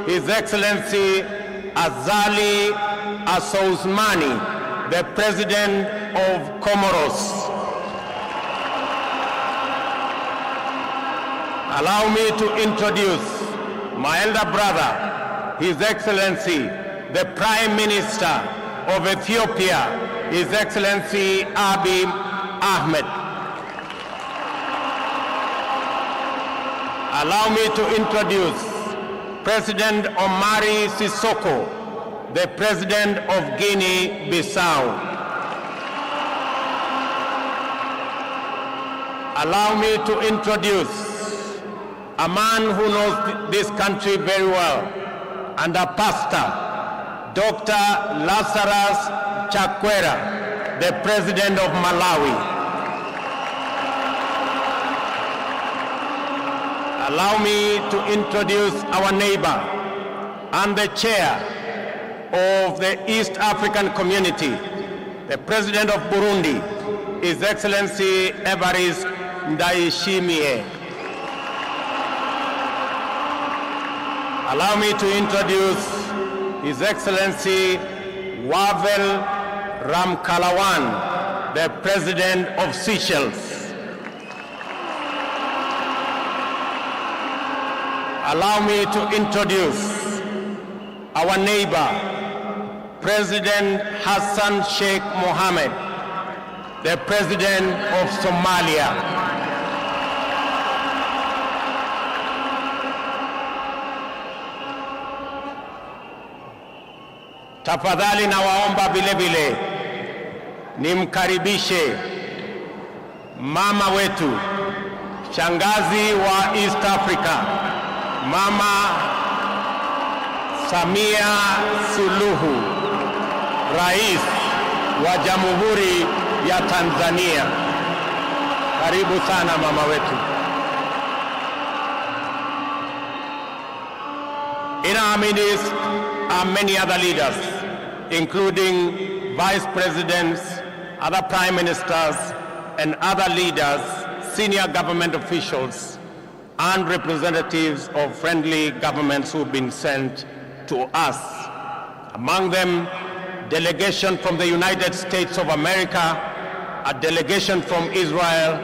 His Excellency Azali Assoumani, the President of Comoros. Allow me to introduce my elder brother, His Excellency, the Prime Minister of Ethiopia, His Excellency Abiy Ahmed. Allow me to introduce President Omari Sissoko, the President of Guinea-Bissau. Allow me to introduce a man who knows this country very well and a pastor, Dr. Lazarus Chakwera, the President of Malawi. Allow me to introduce our neighbor and the chair of the East African Community, the President of Burundi, His Excellency Evariste Ndayishimiye. Allow me to introduce His Excellency Wavel Ramkalawan, the President of Seychelles. Allow me to introduce our neighbor, President Hassan Sheikh Mohammed, the President of Somalia. Tafadhali nawaomba vile vile nimkaribishe mama wetu, shangazi wa East Africa, Mama Samia Suluhu, Rais wa Jamhuri ya Tanzania. Karibu sana mama wetu. In our midst are many other leaders, including vice presidents, other prime ministers, and other leaders, senior government officials, and representatives of friendly governments who've been sent to us. Among them, delegation from the United States of America, a delegation from Israel,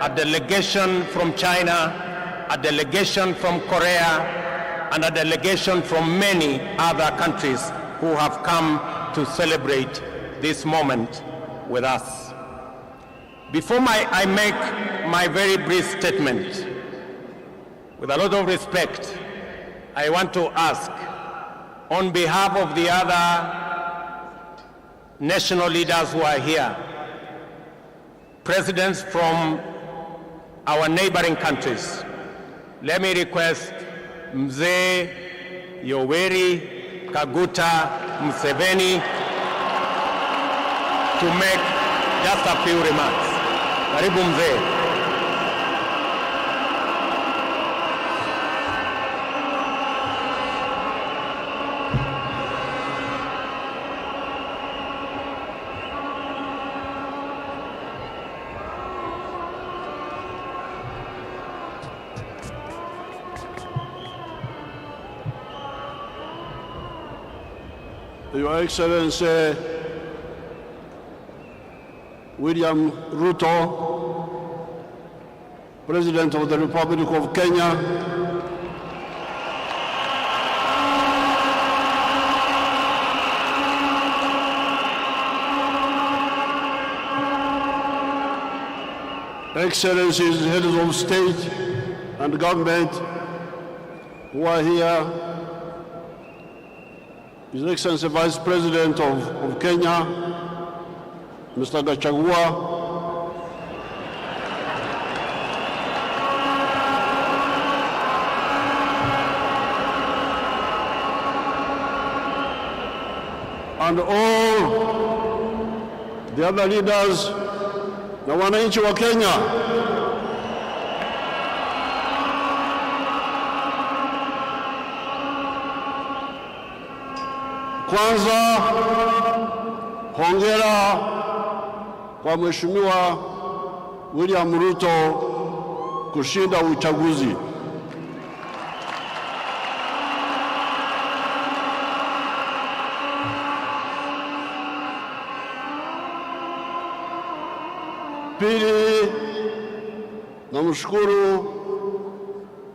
a delegation from China, a delegation from Korea, and a delegation from many other countries who have come to celebrate this moment with us. Before I make my very brief statement, with a lot of respect, I want to ask, on behalf of the other national leaders who are here, presidents from our neighboring countries, let me request Mzee Yoweri Kaguta Museveni to make just a few remarks. Karibu mzee. Your Excellency William Ruto, President of the Republic of Kenya, Excellencies, Heads of State and Government who are here, His Excellency Vice President of Kenya, Mr. Gachagua, and all the other leaders na wananchi wa Kenya. Kwanza, hongera kwa Mheshimiwa William Ruto kushinda uchaguzi. Pili, namshukuru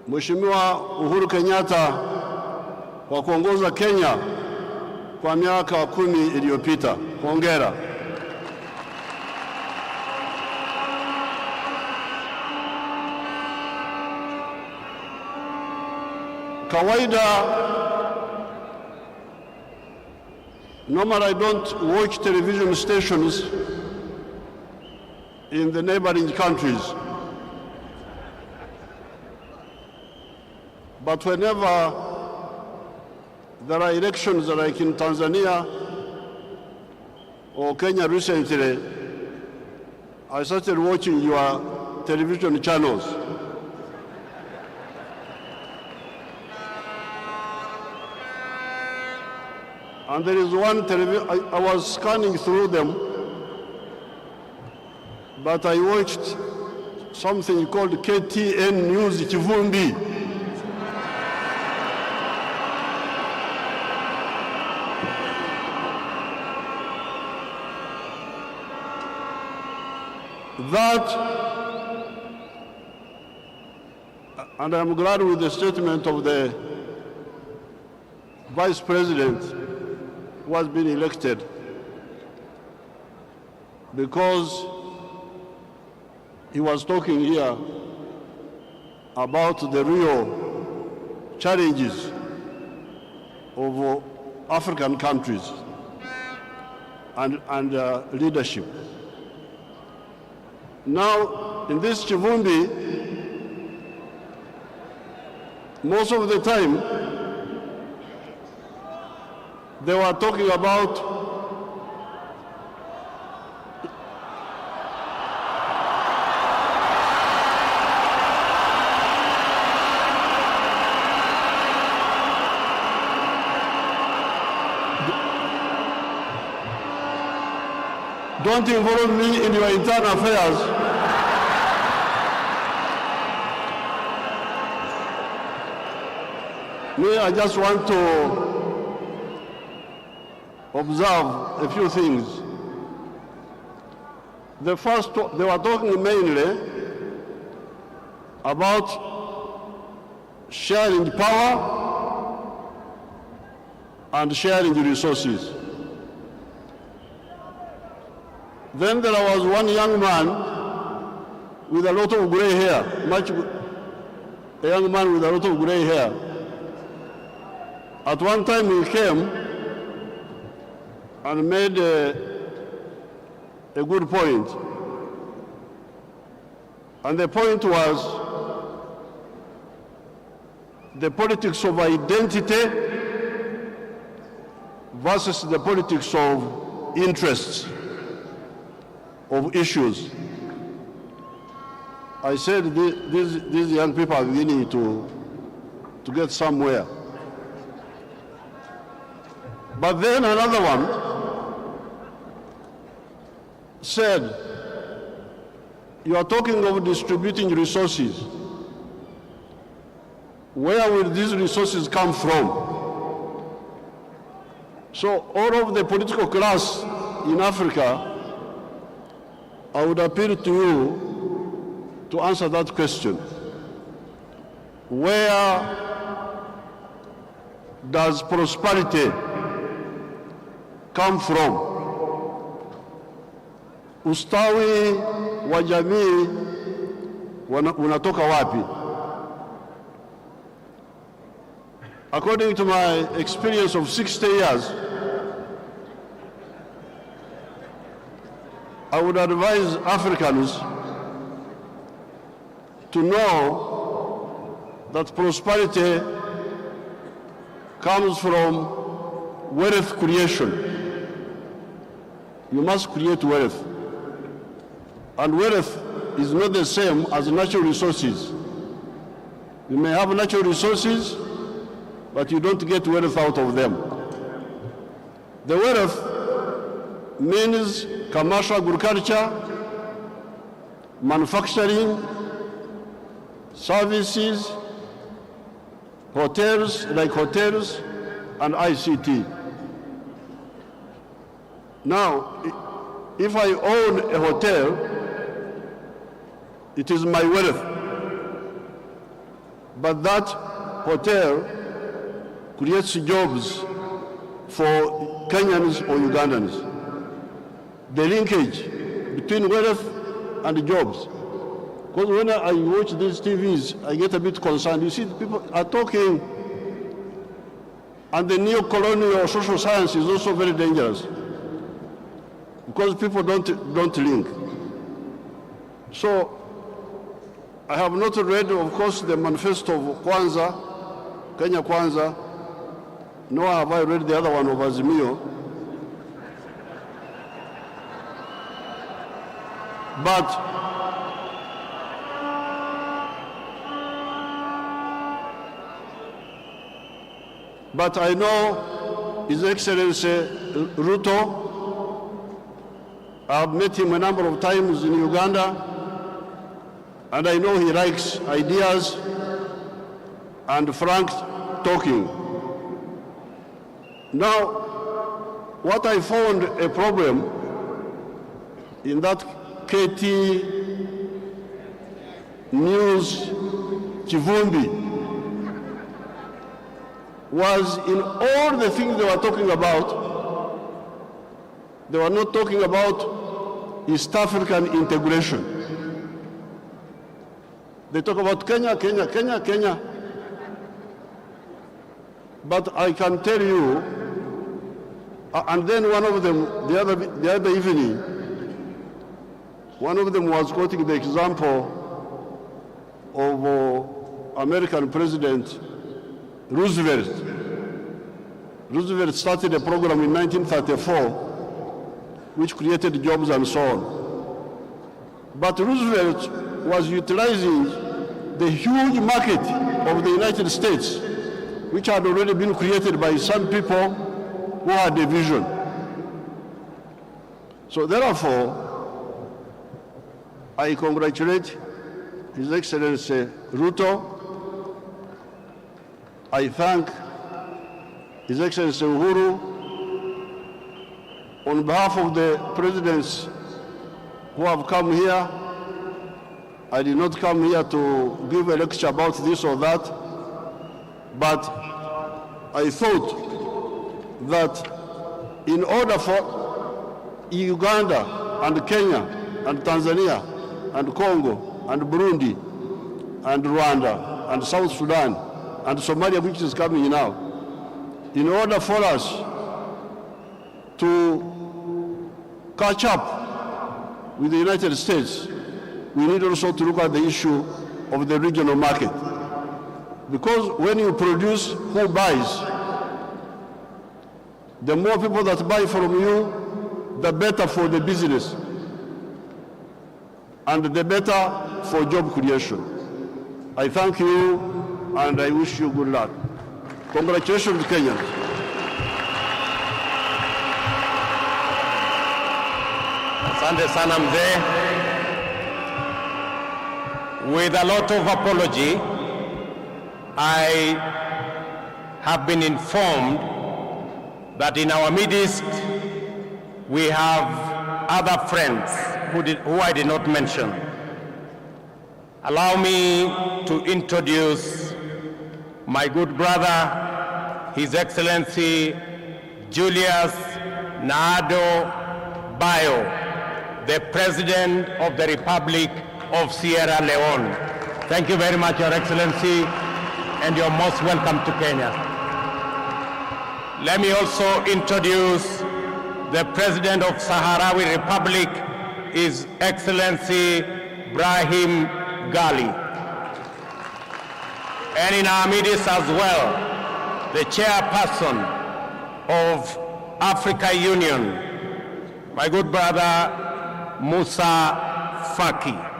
Mheshimiwa Uhuru Kenyatta kwa kuongoza Kenya kwa miaka 10 iliyopita. Hongera. Kawaida, normally I don't watch television stations in the neighboring countries. But whenever there are elections like in Tanzania or Kenya recently, I started watching your television channels. And there is one television, I was scanning through them, but I watched something called KTN News Kivumbi. That, and I'm glad with the statement of the Vice President who has been elected, because he was talking here about the real challenges of African countries and leadership. Now, in this Kivumbi, most of the time, they were talking about Don't involve me in your internal affairs. Me, I just want to observe a few things. The first, they were talking mainly about sharing power and sharing the resources. Then there was one young man with a lot of gray hair, a young man with a lot of gray hair. At one time he came and made a good point. And the point was the politics of identity versus the politics of interests, of issues. I said these young people are beginning to get somewhere. But then another one said, you are talking of distributing resources. Where will these resources come from? So all of the political class in Africa, I would appeal to you to answer that question. Where does prosperity come from? Ustawi wa jamii unatoka wapi? According to my experience of 60 years, I would advise Africans to know that prosperity comes from wealth creation. You must create wealth. And wealth is not the same as natural resources. You may have natural resources, but you don't get wealth out of them. The wealth means commercial agriculture, manufacturing, services, hotels like hotels, and ICT. Now, if I own a hotel, it is my wealth. But that hotel creates jobs for Kenyans or Ugandans. The linkage between wealth and jobs. Because when I watch these TVs, I get a bit concerned. You see, people are talking, and the neo-colonial social science is also very dangerous because people don't link. So I have not read, of course, the manifesto of Kwanza, Kenya Kwanza, nor have I read the other one of Azimio. But I know His Excellency Ruto. I've met him a number of times in Uganda, and I know he likes ideas and frank talking. Now, what I found a problem in that KT News Kivumbi was in all the things they were talking about, they were not talking about East African integration. They talk about Kenya, Kenya, Kenya, Kenya. But I can tell you, and then one of them, the other evening, one of them was quoting the example of American President Roosevelt. Roosevelt started a program in 1934, which created jobs and so on. But Roosevelt was utilizing the huge market of the United States, which had already been created by some people who had a vision. So therefore, I congratulate His Excellency Ruto. I thank His Excellency Uhuru on behalf of the presidents who have come here. I did not come here to give a lecture about this or that, but I thought that in order for Uganda and Kenya and Tanzania and Congo and Burundi and Rwanda and South Sudan and Somalia, which is coming now, in order for us to catch up with the United States, we need also to look at the issue of the regional market. Because when you produce, who buys? The more people that buy from you, the better for the business and the better for job creation. I thank you and I wish you good luck. Congratulations, Kenyans. Asante sana mzee. With a lot of apology, I have been informed that in our midst we have other friends who I did not mention. Allow me to introduce my good brother, His Excellency Julius Naado Bio, the President of the Republic of Sierra Leone. Thank you very much, Your Excellency, and you're most welcome to Kenya. Let me also introduce the President of Sahrawi Republic, His Excellency Brahim Ghali. And in our midst as well, the chairperson of Africa Union, my good brother Musa Faki.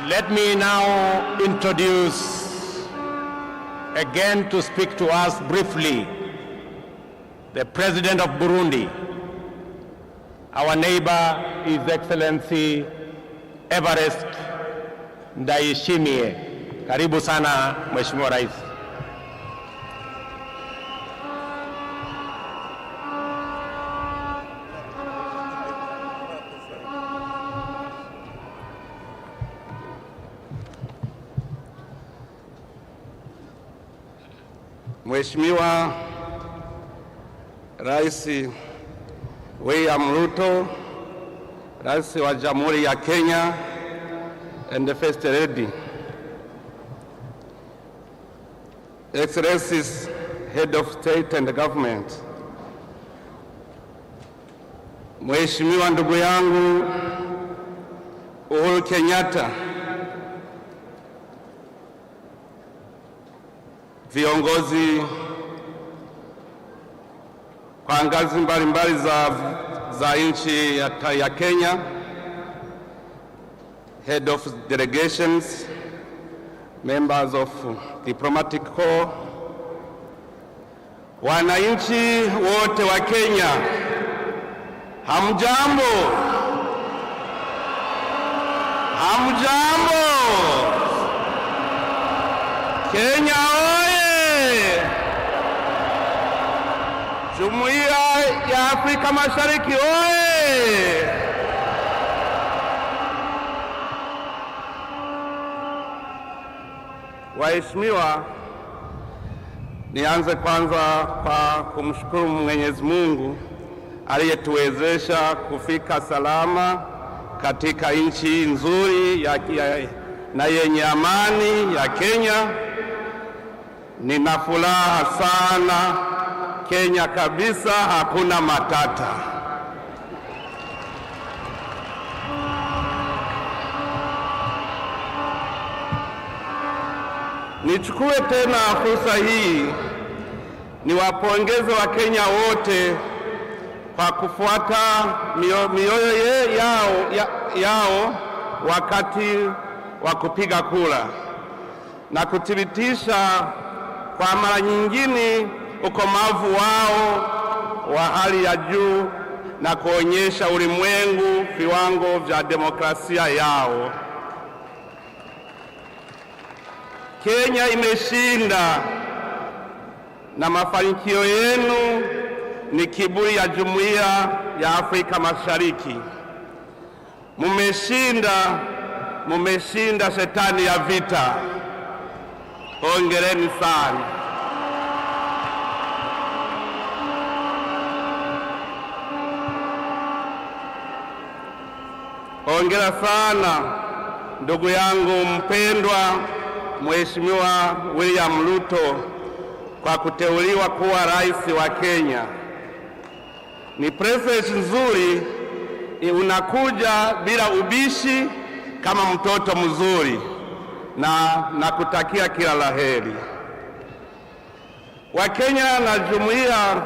Let me now introduce again to speak to us briefly the President of Burundi, our neighbor, His Excellency Evariste Ndayishimiye. Karibu sana Mheshimiwa Rais. Mheshimiwa Rais William Ruto, Rais wa Jamhuri ya Kenya and the First Lady. Excellencies, Head of State and Government. Mheshimiwa ndugu yangu Uhuru Kenyatta, viongozi kwa ngazi mbalimbali za nchi ya Kenya, head of delegations, members of diplomatic corps, wananchi wote wa Kenya, hamjambo? Hamjambo? Kenya oye! Jumuiya ya Afrika Mashariki oye! Waheshimiwa, nianze kwanza kwa kumshukuru Mwenyezi Mungu aliyetuwezesha kufika salama katika nchi nzuri na yenye amani ya Kenya. Nina furaha sana, Kenya kabisa hakuna matata. Nichukue tena fursa hii niwapongeze Wakenya wote kwa kufuata mioyo yao wakati wa kupiga kura na kuthibitisha kwa mara nyingine ukomavu wao wa hali ya juu na kuonyesha ulimwengu viwango vya demokrasia yao. Kenya imeshinda na mafanikio yenu ni kiburi ya Jumuiya ya Afrika Mashariki. Mumeshinda, mumeshinda shetani ya vita. Hongereni sana. Hongera sana ndugu yangu mpendwa Mheshimiwa William Ruto kwa kuteuliwa kuwa rais wa Kenya. Ni privilege nzuri, unakuja bila ubishi kama mtoto mzuri, na nakutakia kila la heri. Wakenya na jumuiya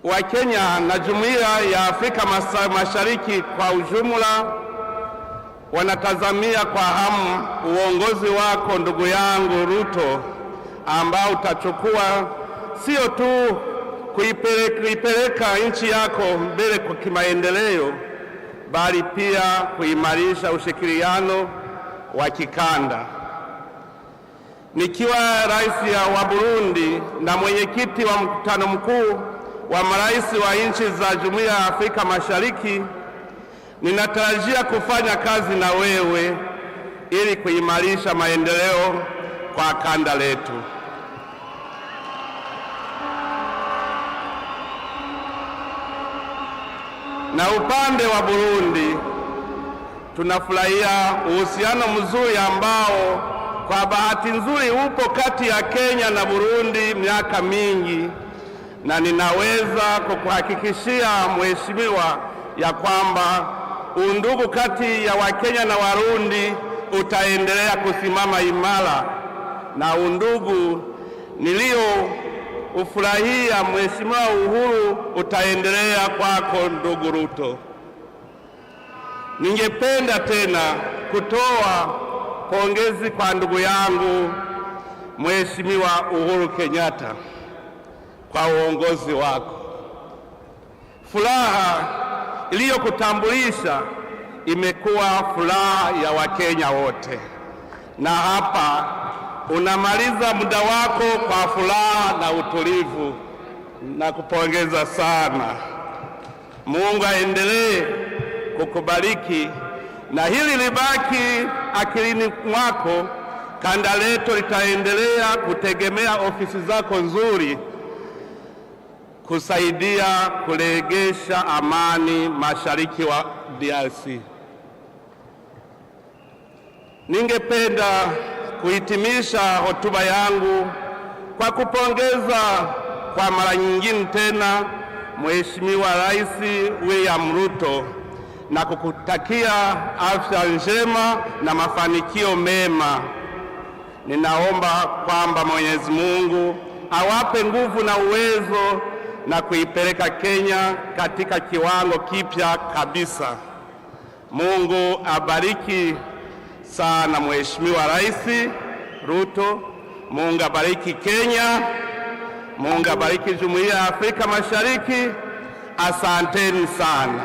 Wakenya na jumuiya ya Afrika Mashariki kwa ujumla wanatazamia kwa hamu uongozi wako ndugu yangu Ruto, ambao utachukua sio tu kuipeleka nchi yako mbele kwa kimaendeleo, bali pia kuimarisha ushirikiano wa kikanda. Nikiwa rais wa Burundi na mwenyekiti wa mkutano mkuu wa marais wa nchi za Jumuiya ya Afrika Mashariki, ninatarajia kufanya kazi na wewe ili kuimarisha maendeleo kwa kanda letu. Na upande wa Burundi, tunafurahia uhusiano mzuri ambao kwa bahati nzuri upo kati ya Kenya na Burundi miaka mingi, na ninaweza kukuhakikishia mheshimiwa ya kwamba undugu kati ya Wakenya na Warundi utaendelea kusimama imara, na undugu nilio ufurahia Mheshimiwa Uhuru utaendelea kwako ndugu Ruto. Ningependa tena kutoa pongezi kwa ndugu yangu Mheshimiwa Uhuru Kenyatta kwa uongozi wako. Furaha iliyokutambulisha imekuwa furaha ya Wakenya wote, na hapa unamaliza muda wako kwa furaha na utulivu. Nakupongeza sana. Mungu aendelee kukubariki na hili libaki akilini mwako. Kanda letu litaendelea kutegemea ofisi zako nzuri kusaidia kurejesha amani mashariki wa DRC. Ningependa kuhitimisha hotuba yangu kwa kupongeza kwa mara nyingine tena Mheshimiwa Rais William Ruto na kukutakia afya njema na mafanikio mema. Ninaomba kwamba Mwenyezi Mungu awape nguvu na uwezo na kuipeleka Kenya katika kiwango kipya kabisa. Mungu abariki sana Mheshimiwa Rais Ruto. Mungu abariki Kenya. Mungu abariki Jumuiya ya Afrika Mashariki. Asanteni sana.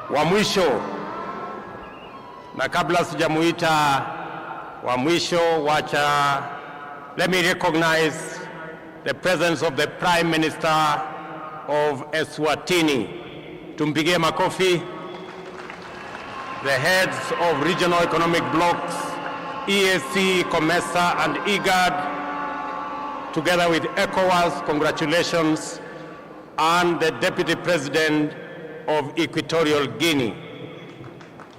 Wa mwisho, na kabla sijamuita wa mwisho, wacha let me recognize the presence of the Prime Minister of Eswatini. Tumpigie makofi. The heads of regional economic blocs, EAC, COMESA and IGAD, together with ECOWAS, congratulations, and the Deputy President of Equatorial Guinea.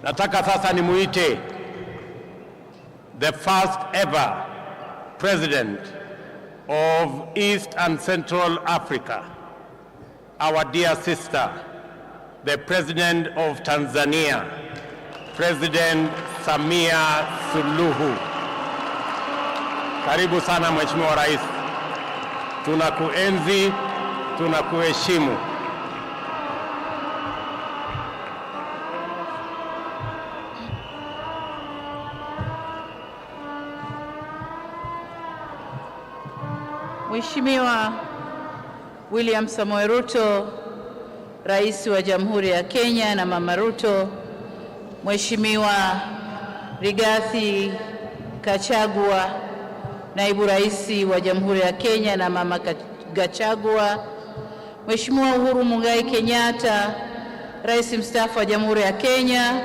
Nataka sasa nimuite the first ever President of East and Central Africa, our dear sister, the President of Tanzania, President Samia Suluhu. Karibu sana Mheshimiwa Rais. Tunakuenzi, tunakuheshimu. Mheshimiwa William Samoei Ruto, Rais wa Jamhuri ya Kenya na Mama Ruto, Mheshimiwa Rigathi Gachagua, Naibu Rais wa Jamhuri ya Kenya na Mama Gachagua, Mheshimiwa Uhuru Muigai Kenyatta, Rais mstaafu wa Jamhuri ya Kenya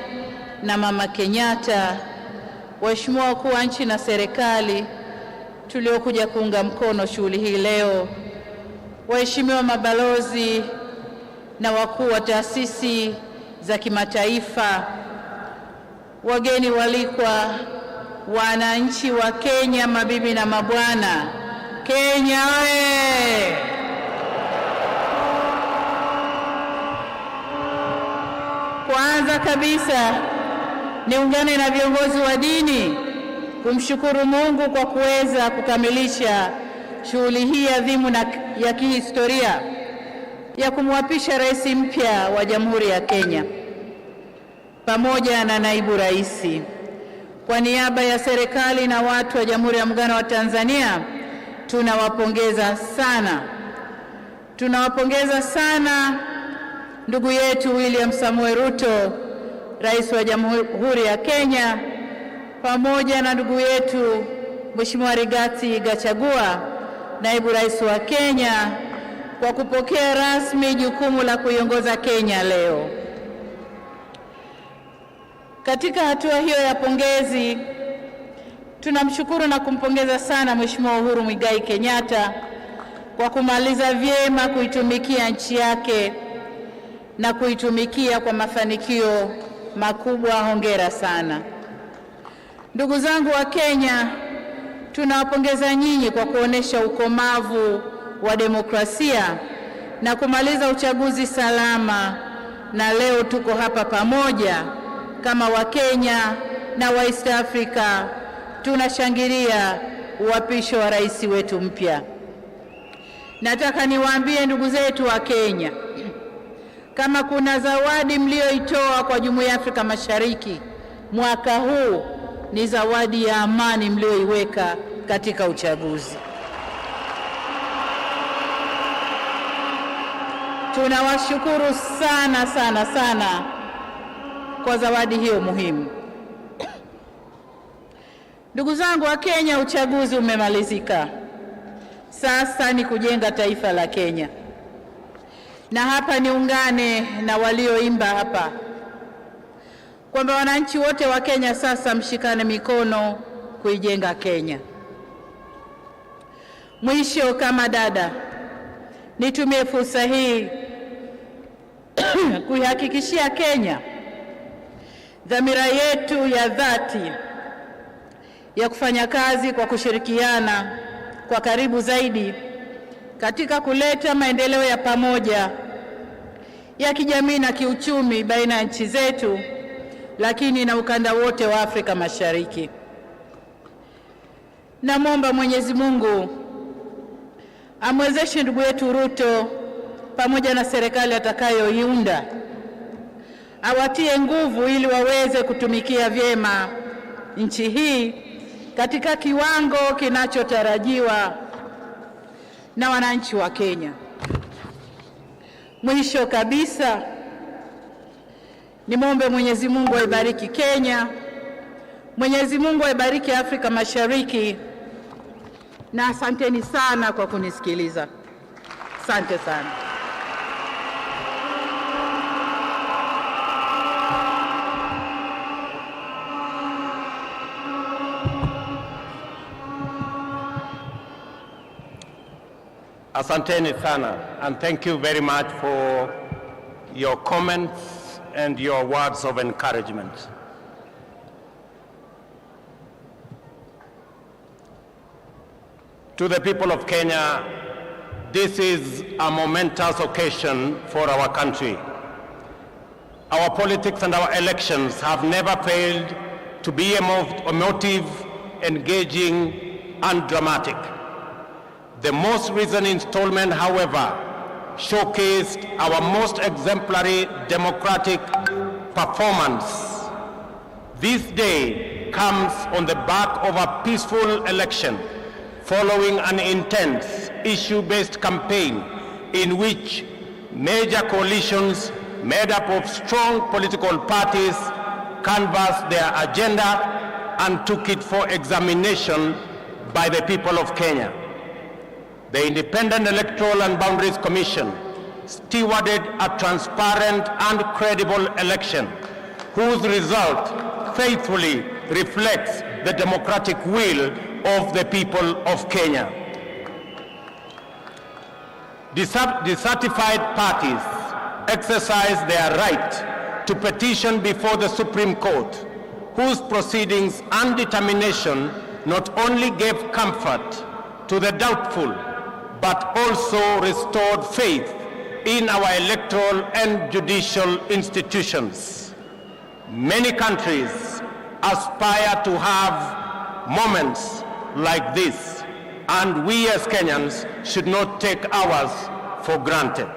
na Mama Kenyatta, Waheshimiwa wakuu wa nchi na serikali tuliokuja kuunga mkono shughuli hii leo, waheshimiwa mabalozi na wakuu wa taasisi za kimataifa, wageni walikwa, wananchi wa Kenya, mabibi na mabwana, Kenya oye! Kwanza kabisa niungane na viongozi wa dini kumshukuru Mungu kwa kuweza kukamilisha shughuli hii adhimu na ya kihistoria ya kumwapisha rais mpya wa Jamhuri ya Kenya pamoja na naibu rais. Kwa niaba ya serikali na watu wa Jamhuri ya Muungano wa Tanzania tunawapongeza sana. Tunawapongeza sana ndugu yetu William Samoei Ruto, rais wa Jamhuri ya Kenya, pamoja na ndugu yetu Mheshimiwa Rigathi Gachagua, naibu rais wa Kenya, kwa kupokea rasmi jukumu la kuiongoza Kenya leo. Katika hatua hiyo ya pongezi, tunamshukuru na kumpongeza sana Mheshimiwa Uhuru Muigai Kenyatta kwa kumaliza vyema kuitumikia nchi yake na kuitumikia kwa mafanikio makubwa. Hongera sana. Ndugu zangu wa Kenya, tunawapongeza nyinyi kwa kuonesha ukomavu wa demokrasia na kumaliza uchaguzi salama, na leo tuko hapa pamoja kama Wakenya na wa East Africa tunashangilia uapisho wa rais wetu mpya. Nataka niwaambie ndugu zetu wa Kenya, kama kuna zawadi mlioitoa kwa Jumuiya ya Afrika Mashariki mwaka huu ni zawadi ya amani mlioiweka katika uchaguzi. Tunawashukuru sana sana sana kwa zawadi hiyo muhimu. Ndugu zangu wa Kenya, uchaguzi umemalizika. Sasa ni kujenga taifa la Kenya. Na hapa niungane na walioimba hapa kwamba wananchi wote wa Kenya sasa mshikane mikono kuijenga Kenya. Mwisho, kama dada, nitumie fursa hii kuihakikishia Kenya dhamira yetu ya dhati ya kufanya kazi kwa kushirikiana kwa karibu zaidi katika kuleta maendeleo ya pamoja ya kijamii na kiuchumi baina ya nchi zetu, lakini na ukanda wote wa Afrika Mashariki. Namwomba Mwenyezi Mungu amwezeshe ndugu yetu Ruto pamoja na serikali atakayoiunda, awatie nguvu ili waweze kutumikia vyema nchi hii katika kiwango kinachotarajiwa na wananchi wa Kenya. Mwisho kabisa, nimwombe Mwenyezi Mungu aibariki Kenya, Mwenyezi Mungu aibariki Afrika Mashariki, na asanteni sana kwa kunisikiliza. Asante sana. Asanteni sana, and thank you very much for your comments and your words of encouragement. To the people of Kenya, this is a momentous occasion for our country. Our politics and our elections have never failed to be emotive, engaging, and dramatic. The most recent installment, however, showcased our most exemplary democratic performance. This day comes on the back of a peaceful election following an intense issue-based campaign in which major coalitions made up of strong political parties canvassed their agenda and took it for examination by the people of Kenya. The Independent Electoral and Boundaries Commission stewarded a transparent and credible election whose result faithfully reflects the democratic will of the people of Kenya. Dissatisfied parties exercise their right to petition before the Supreme Court, whose proceedings and determination not only gave comfort to the doubtful, but also restored faith in our electoral and judicial institutions. Many countries aspire to have moments like this, and we as Kenyans should not take ours for granted.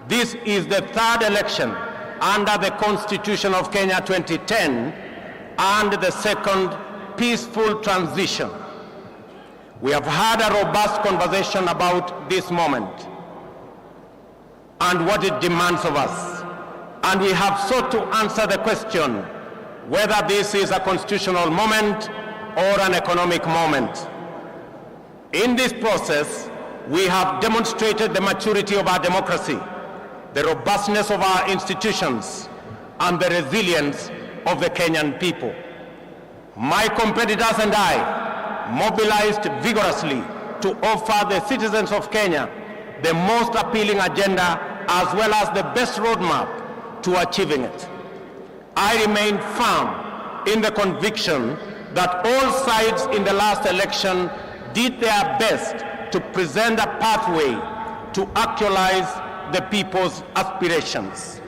This is the third election under the Constitution of Kenya 2010 and the second peaceful transition. We have had a robust conversation about this moment and what it demands of us. And we have sought to answer the question whether this is a constitutional moment or an economic moment. In this process, we have demonstrated the maturity of our democracy, the robustness of our institutions, and the resilience of the Kenyan people. My competitors and I mobilized vigorously to offer the citizens of Kenya the most appealing agenda as well as the best roadmap to achieving it. I remain firm in the conviction that all sides in the last election did their best to present a pathway to actualize the people's aspirations.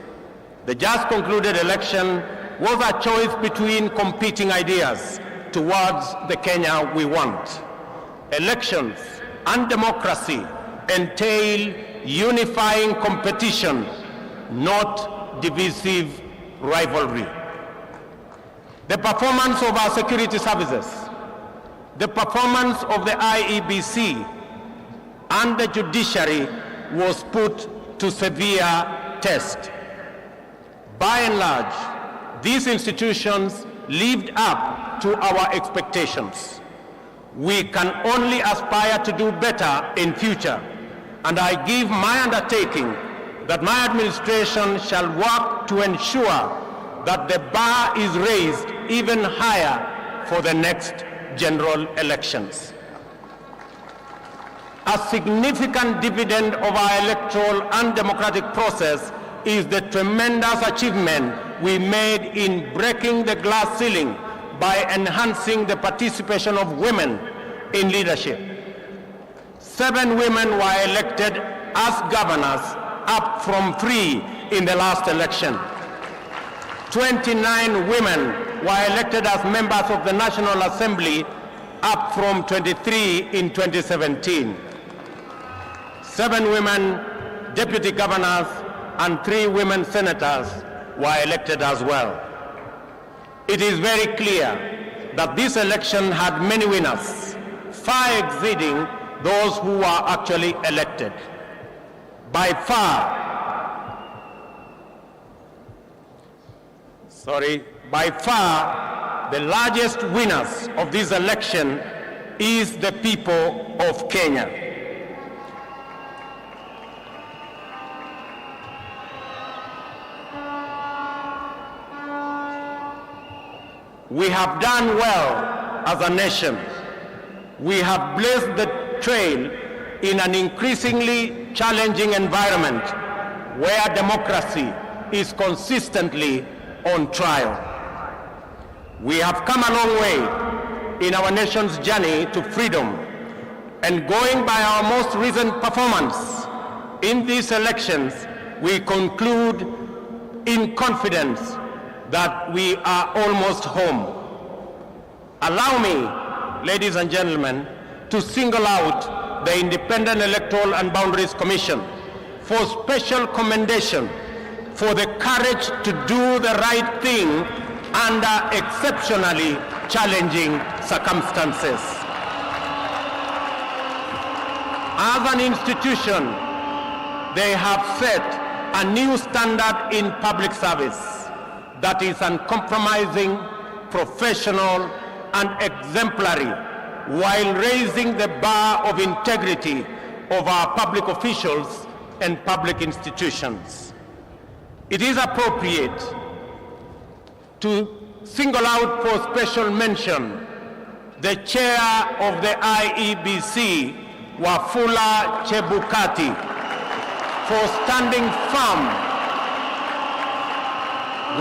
The just concluded election was a choice between competing ideas towards the Kenya we want. Elections and democracy entail unifying competition, not divisive rivalry. The performance of our security services, the performance of the IEBC and the judiciary was put to severe test. By and large, these institutions lived up to our expectations. We can only aspire to do better in future, and I give my undertaking that my administration shall work to ensure that the bar is raised even higher for the next general elections. A significant dividend of our electoral and democratic process is the tremendous achievement we made in breaking the glass ceiling by enhancing the participation of women in leadership. 7 women were elected as governors, up from 3 in the last election. 29 women were elected as members of the National Assembly, up from 23 in 2017. 7 women deputy governors and 3 women senators were elected as well. It is very clear that this election had many winners, far exceeding those who were actually elected. By far, the largest winners of this election is the people of Kenya. We have done well as a nation. We have blazed the trail in an increasingly challenging environment where democracy is consistently on trial. We have come a long way in our nation's journey to freedom, and going by our most recent performance in these elections, we conclude in confidence that we are almost home. Allow me, ladies and gentlemen, to single out the Independent Electoral and Boundaries Commission for special commendation for the courage to do the right thing under exceptionally challenging circumstances. As an institution, they have set a new standard in public service that is uncompromising, professional, and exemplary, while raising the bar of integrity of our public officials and public institutions. It is appropriate to single out for special mention the chair of the IEBC, Wafula Chebukati, for standing firm,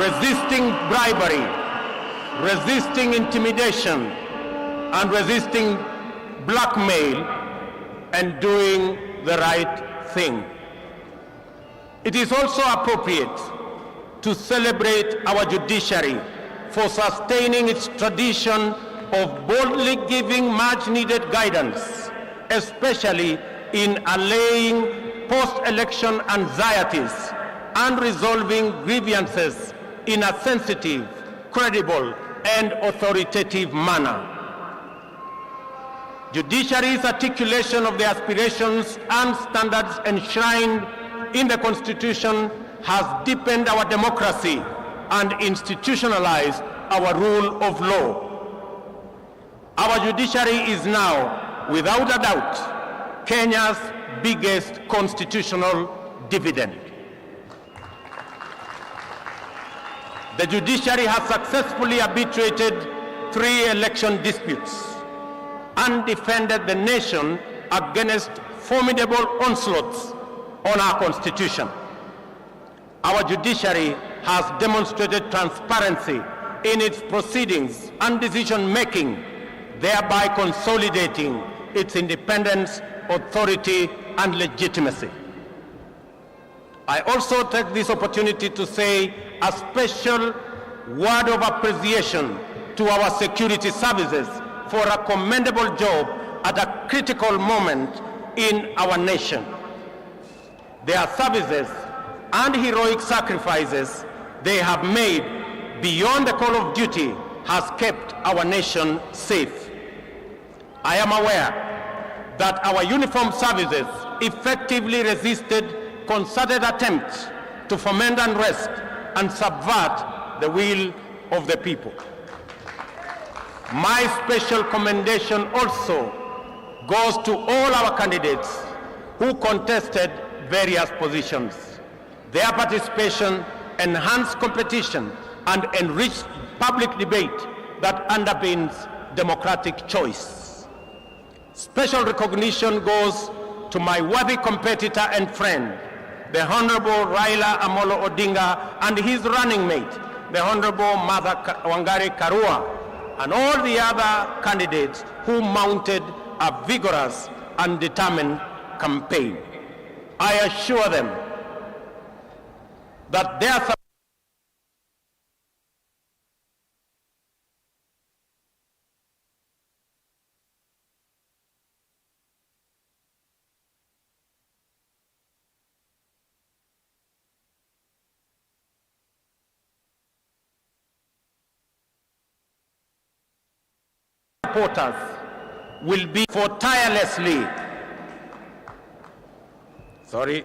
resisting bribery, resisting intimidation, and resisting blackmail, and doing the right thing. It is also appropriate to celebrate our judiciary for sustaining its tradition of boldly giving much needed guidance, especially in allaying post-election anxieties and resolving grievances in a sensitive, credible, and authoritative manner. Judiciary's articulation of the aspirations and standards enshrined in the Constitution has deepened our democracy and institutionalized our rule of law. Our judiciary is now, without a doubt, Kenya's biggest constitutional dividend. The judiciary has successfully arbitrated 3 election disputes and defended the nation against formidable onslaughts on our constitution. Our judiciary has demonstrated transparency in its proceedings and decision-making, thereby consolidating its independence, authority, and legitimacy. I also take this opportunity to say a special word of appreciation to our security services for a commendable job at a critical moment in our nation. Their services and heroic sacrifices they have made beyond the call of duty has kept our nation safe. I am aware that our uniformed services effectively resisted concerted attempts to foment unrest and subvert the will of the people. My special commendation also goes to all our candidates who contested various positions. Their participation enhanced competition and enriched public debate that underpins democratic choice. Special recognition goes to my worthy competitor and friend, the Honorable Raila Amolo Odinga, and his running mate, the Honorable Martha Wangari Karua, and all the other candidates who mounted a vigorous and determined campaign. I assure them that their supporters will be for tirelessly. Sorry.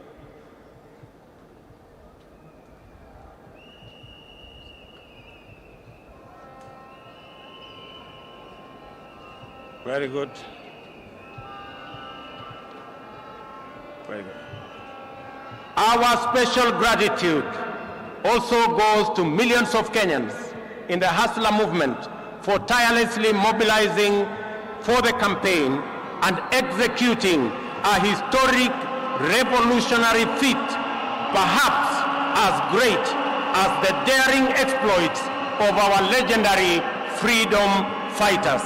Very good. Very good. Our special gratitude also goes to millions of Kenyans in the Hustler movement for tirelessly mobilizing for the campaign and executing a historic revolutionary feat, perhaps as great as the daring exploits of our legendary freedom fighters.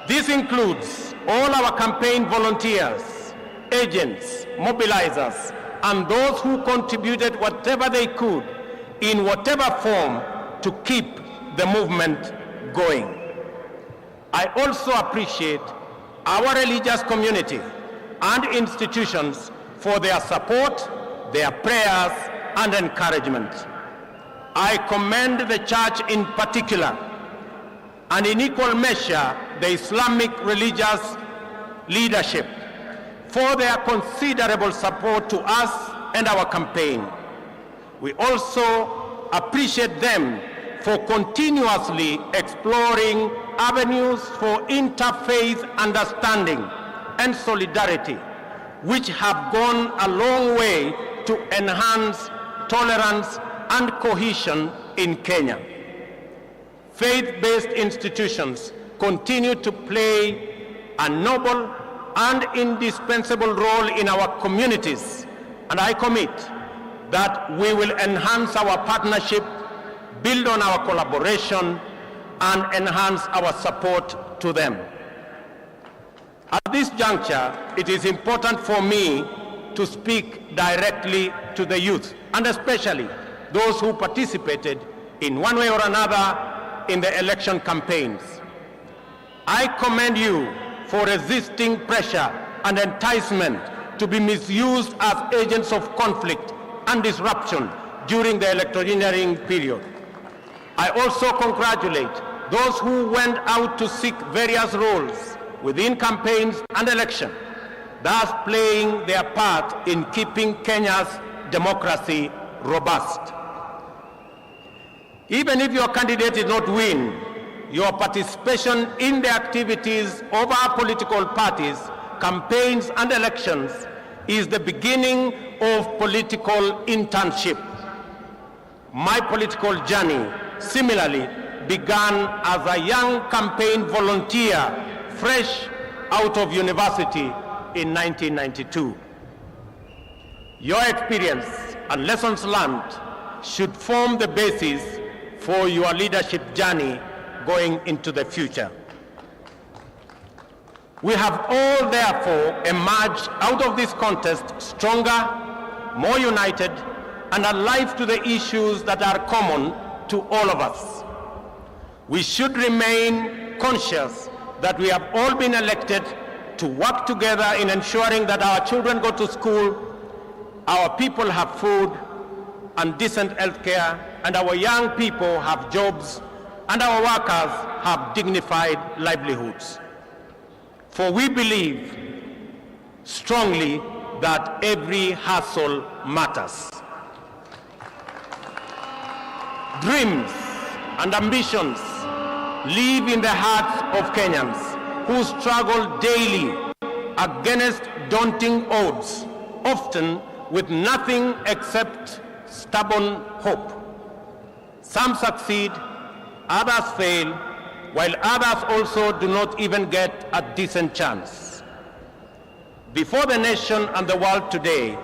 This includes all our campaign volunteers, agents, mobilizers, and those who contributed whatever they could in whatever form to keep the movement going. I also appreciate our religious community and institutions for their support, their prayers, and encouragement. I commend the church in particular, and in equal measure, the Islamic religious leadership for their considerable support to us and our campaign. We also appreciate them for continuously exploring avenues for interfaith understanding and solidarity, which have gone a long way to enhance tolerance and cohesion in Kenya. Faith-based institutions continue to play a noble and indispensable role in our communities, and I commit that we will enhance our partnership, build on our collaboration, and enhance our support to them. At this juncture, it is important for me to speak directly to the youth, and especially those who participated in one way or another in the election campaigns. I commend you for resisting pressure and enticement to be misused as agents of conflict and disruption during the electioneering period. I also congratulate those who went out to seek various roles within campaigns and election, thus playing their part in keeping Kenya's democracy robust. Even if your candidate did not win, your participation in the activities of our political parties, campaigns and elections is the beginning of political internship. My political journey similarly began as a young campaign volunteer fresh out of university in 1992. Your experience and lessons learned should form the basis for your leadership journey going into the future. We have all therefore emerged out of this contest stronger, more united, and alive to the issues that are common to all of us. We should remain conscious that we have all been elected to work together in ensuring that our children go to school, our people have food and decent health care, and our young people have jobs, and our workers have dignified livelihoods. For we believe strongly that every hustle matters. Dreams and ambitions live in the hearts of Kenyans who struggle daily against daunting odds, often with nothing except stubborn hope. Some succeed, others fail, while others also do not even get a decent chance. Before the nation and the world today,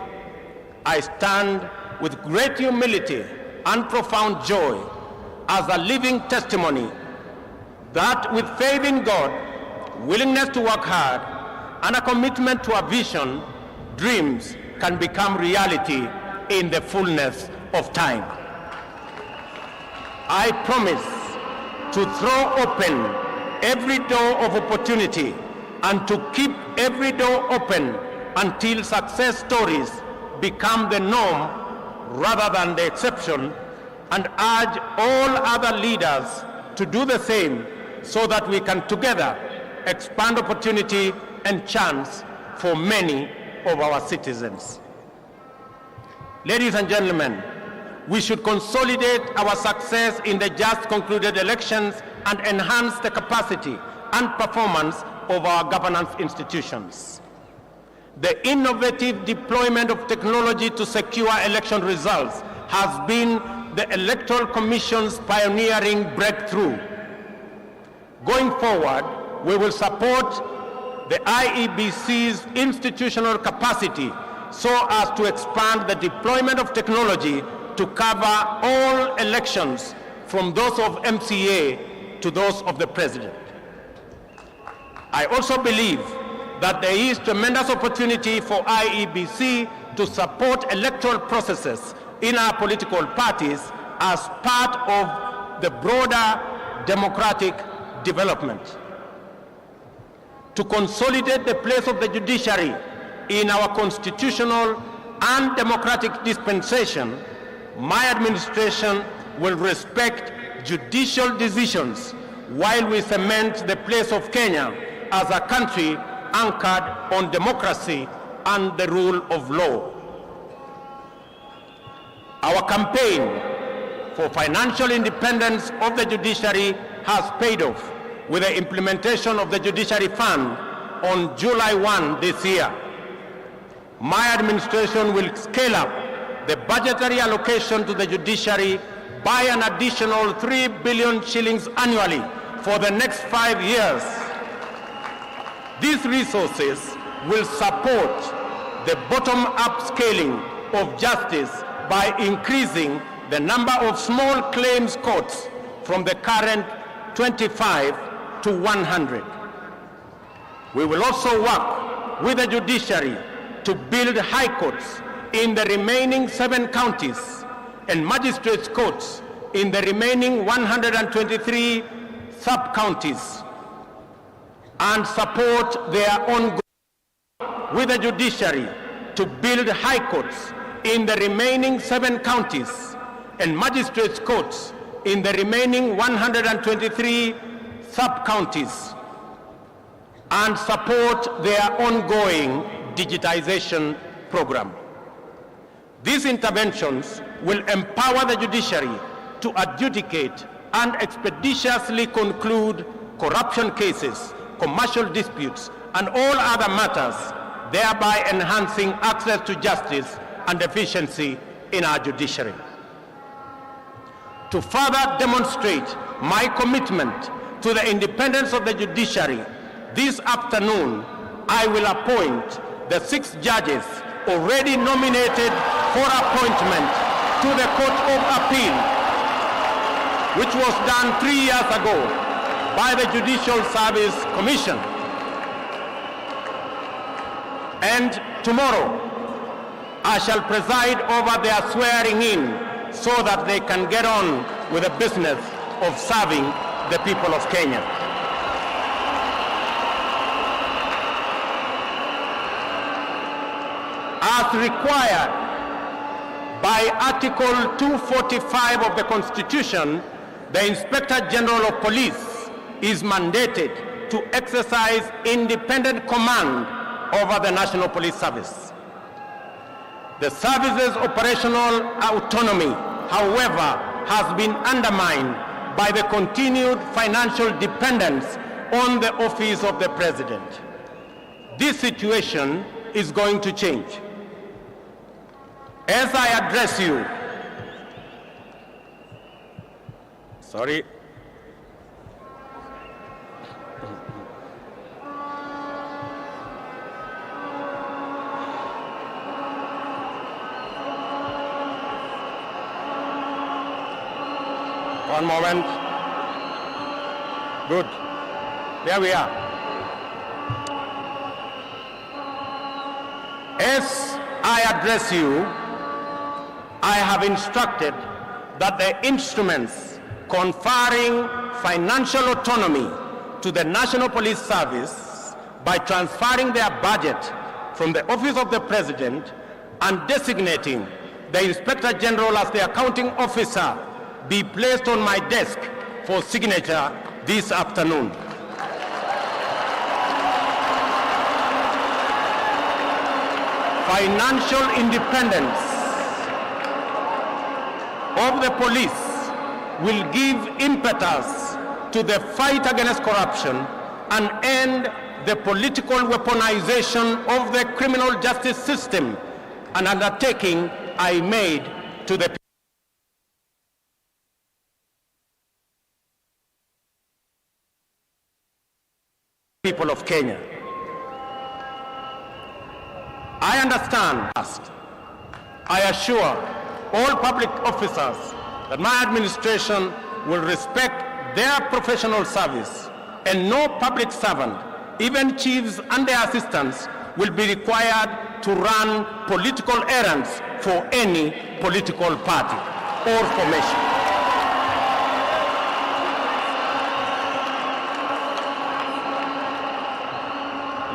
I stand with great humility and profound joy as a living testimony that with faith in God, willingness to work hard, and a commitment to a vision, dreams can become reality in the fullness of time. I promise to throw open every door of opportunity and to keep every door open until success stories become the norm rather than the exception, and urge all other leaders to do the same so that we can together expand opportunity and chance for many of our citizens. Ladies and gentlemen, we should consolidate our success in the just concluded elections and enhance the capacity and performance of our governance institutions. The innovative deployment of technology to secure election results has been the Electoral Commission's pioneering breakthrough. Going forward, we will support the IEBC's institutional capacity so as to expand the deployment of technology to cover all elections, from those of MCA to those of the president. I also believe that there is tremendous opportunity for IEBC to support electoral processes in our political parties as part of the broader democratic development. To consolidate the place of the judiciary in our constitutional and democratic dispensation, my administration will respect judicial decisions while we cement the place of Kenya as a country anchored on democracy and the rule of law. Our campaign for financial independence of the judiciary has paid off with the implementation of the Judiciary Fund on July 1 this year. My administration will scale up the budgetary allocation to the judiciary by an additional 3 billion shillings annually for the next 5 years. These resources will support the bottom-up scaling of justice by increasing the number of small claims courts from the current 25 to 100. We will also work with the judiciary to build high courts in the remaining seven counties and magistrates courts in the remaining 123 sub-counties and support their ongoing with the judiciary to build high courts in the remaining seven counties and magistrates courts in the remaining 123 sub-counties and support their ongoing digitization program. These interventions will empower the judiciary to adjudicate and expeditiously conclude corruption cases, commercial disputes, and all other matters, thereby enhancing access to justice and efficiency in our judiciary. To further demonstrate my commitment to the independence of the judiciary, this afternoon I will appoint the six judges already nominated for appointment to the Court of Appeal, which was done 3 years ago by the Judicial Service Commission. And tomorrow, I shall preside over their swearing in so that they can get on with the business of serving the people of Kenya. As required by Article 245 of the Constitution, the Inspector General of Police is mandated to exercise independent command over the National Police Service. The service's operational autonomy, however, has been undermined by the continued financial dependence on the office of the President. This situation is going to change. As I address you, sorry. One moment. Good. There we are. As I address you, I have instructed that the instruments conferring financial autonomy to the National Police Service by transferring their budget from the Office of the President and designating the Inspector General as the accounting officer be placed on my desk for signature this afternoon. Financial independence of the police will give impetus to the fight against corruption and end the political weaponization of the criminal justice system, an undertaking I made to the people of Kenya. I understand. I assure all public officers that my administration will respect their professional service, and no public servant, even chiefs and their assistants, will be required to run political errands for any political party or formation.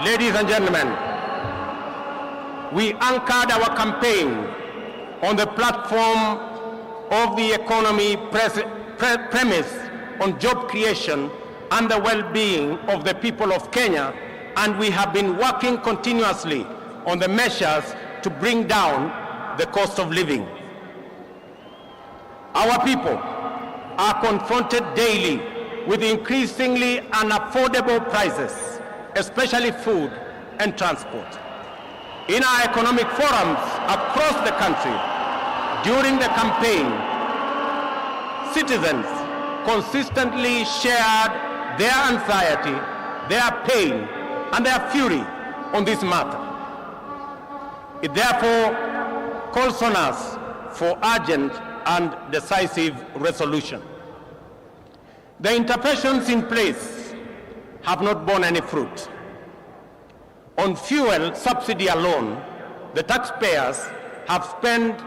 Ladies and gentlemen, we anchored our campaign on the platform of the economy premise on job creation and the well-being of the people of Kenya, and we have been working continuously on the measures to bring down the cost of living. Our people are confronted daily with increasingly unaffordable prices, especially food and transport. In our economic forums across the country, During the campaign, citizens consistently shared their anxiety, their pain, and their fury on this matter. It therefore calls on us for urgent and decisive resolution. The interventions in place have not borne any fruit. On fuel subsidy alone, the taxpayers have spent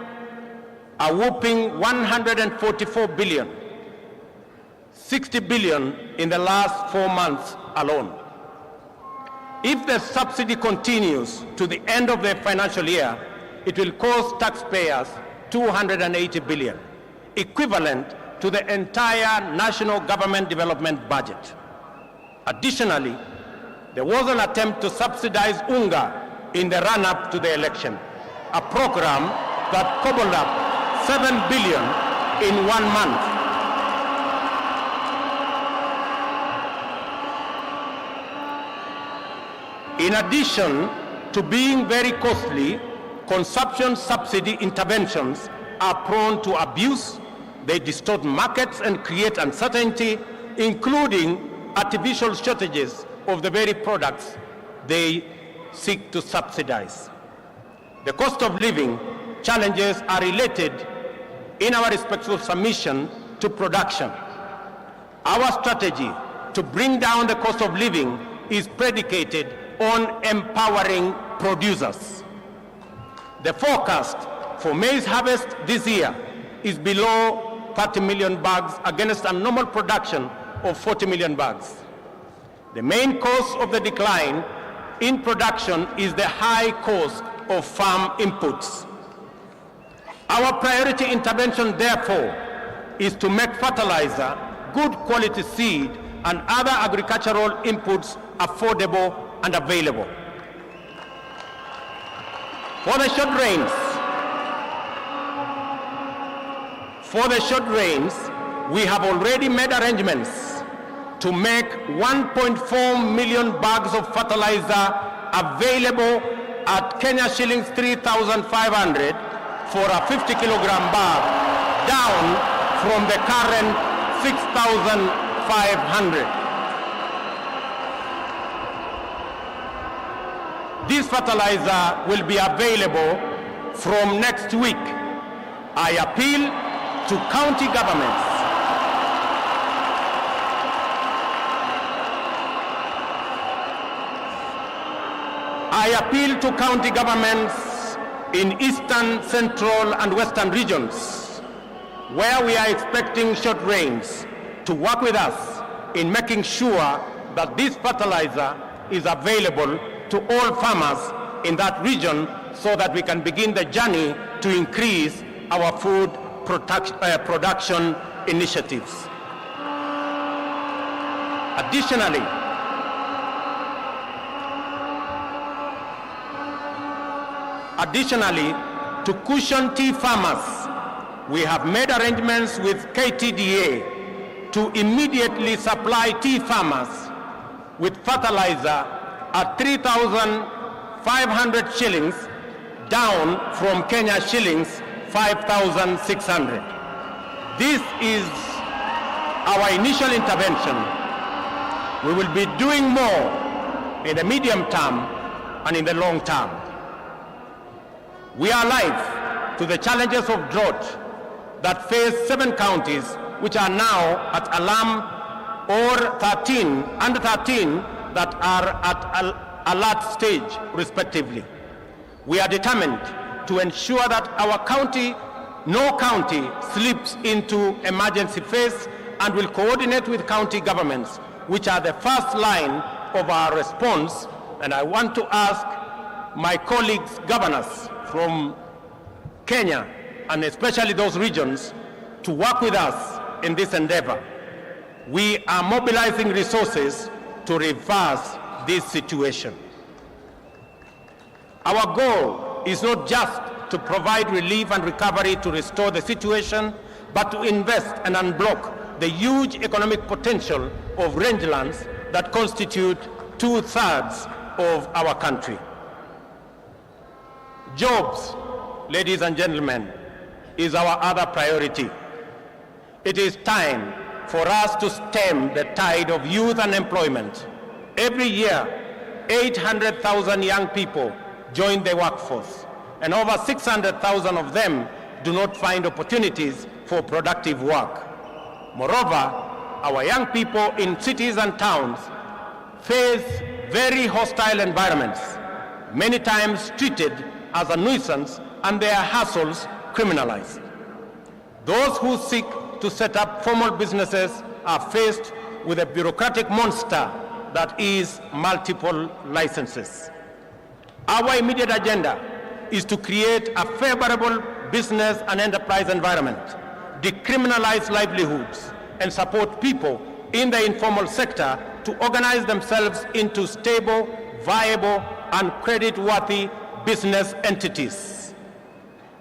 a whopping 144 billion, 60 billion in the last 4 months alone. If the subsidy continues to the end of the financial year, it will cost taxpayers 280 billion, equivalent to the entire national government development budget. Additionally, there was an attempt to subsidize UNGA in the run-up to the election, a program that cobbled up 7 billion in one month. In addition to being very costly, consumption subsidy interventions are prone to abuse. They distort markets and create uncertainty, including artificial shortages of the very products they seek to subsidize. The cost of living challenges are related in our respectful submission to production. Our strategy to bring down the cost of living is predicated on empowering producers. The forecast for maize harvest this year is below 30 million bags against a normal production of 40 million bags. The main cause of the decline in production is the high cost of farm inputs. Our priority intervention, therefore, is to make fertilizer, good quality seed, and other agricultural inputs affordable and available. For the short rains, we have already made arrangements to make 1.4 million bags of fertilizer available at Kenya shillings 3,500 for a 50 kilogram bag, down from the current 6,500. This fertilizer will be available from next week. I appeal to county governments I appeal to county governments in eastern, central, and western regions where we are expecting short rains to work with us in making sure that this fertilizer is available to all farmers in that region so that we can begin the journey to increase our food production initiatives. Additionally, to cushion tea farmers, we have made arrangements with KTDA to immediately supply tea farmers with fertilizer at 3,500 shillings, down from Kenya shillings 5,600. This is our initial intervention. We will be doing more in the medium term and in the long term. We are alive to the challenges of drought that face 7 counties, which are now at alarm, or 13 and 13 that are at alert stage, respectively. We are determined to ensure that no county slips into emergency phase, and will coordinate with county governments, which are the first line of our response. And I want to ask my colleagues, governors from Kenya, and especially those regions, to work with us in this endeavor. We are mobilizing resources to reverse this situation. Our goal is not just to provide relief and recovery to restore the situation, but to invest and unblock the huge economic potential of rangelands that constitute two-thirds of our country. Jobs, ladies and gentlemen, is our other priority. It is time for us to stem the tide of youth unemployment. Every year, 800,000 young people join the workforce, and over 600,000 of them do not find opportunities for productive work. Moreover, our young people in cities and towns face very hostile environments, many times treated as a nuisance and their hustles criminalized. Those who seek to set up formal businesses are faced with a bureaucratic monster that is multiple licenses. Our immediate agenda is to create a favorable business and enterprise environment, decriminalize livelihoods, and support people in the informal sector to organize themselves into stable, viable, and credit-worthy business entities.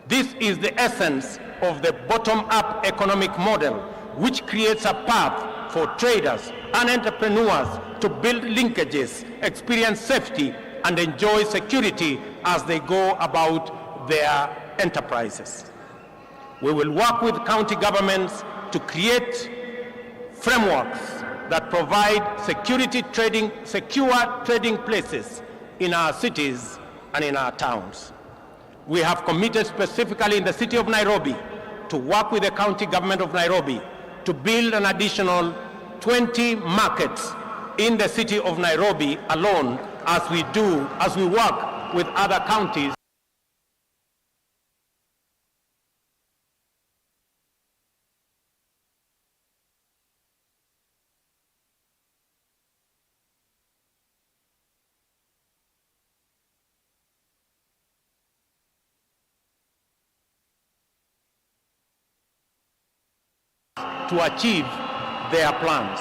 This is the essence of the bottom-up economic model, which creates a path for traders and entrepreneurs to build linkages, experience safety, and enjoy security as they go about their enterprises. We will work with county governments to create frameworks that provide secure trading places in our cities and in our towns. We have committed specifically in the city of Nairobi to work with the county government of Nairobi to build an additional 20 markets in the city of Nairobi alone, as we work with other counties to achieve their plans,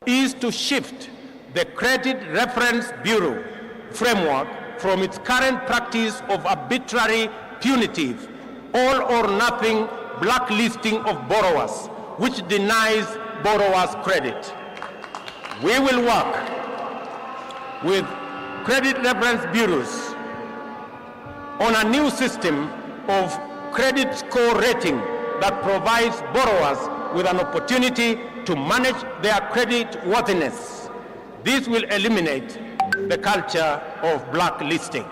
is to shift the Credit Reference Bureau framework from its current practice of arbitrary, punitive, all or nothing blacklisting of borrowers, which denies borrowers credit. We will work with credit reference bureaus on a new system of credit score rating that provides borrowers with an opportunity to manage their credit worthiness. This will eliminate the culture of blacklisting.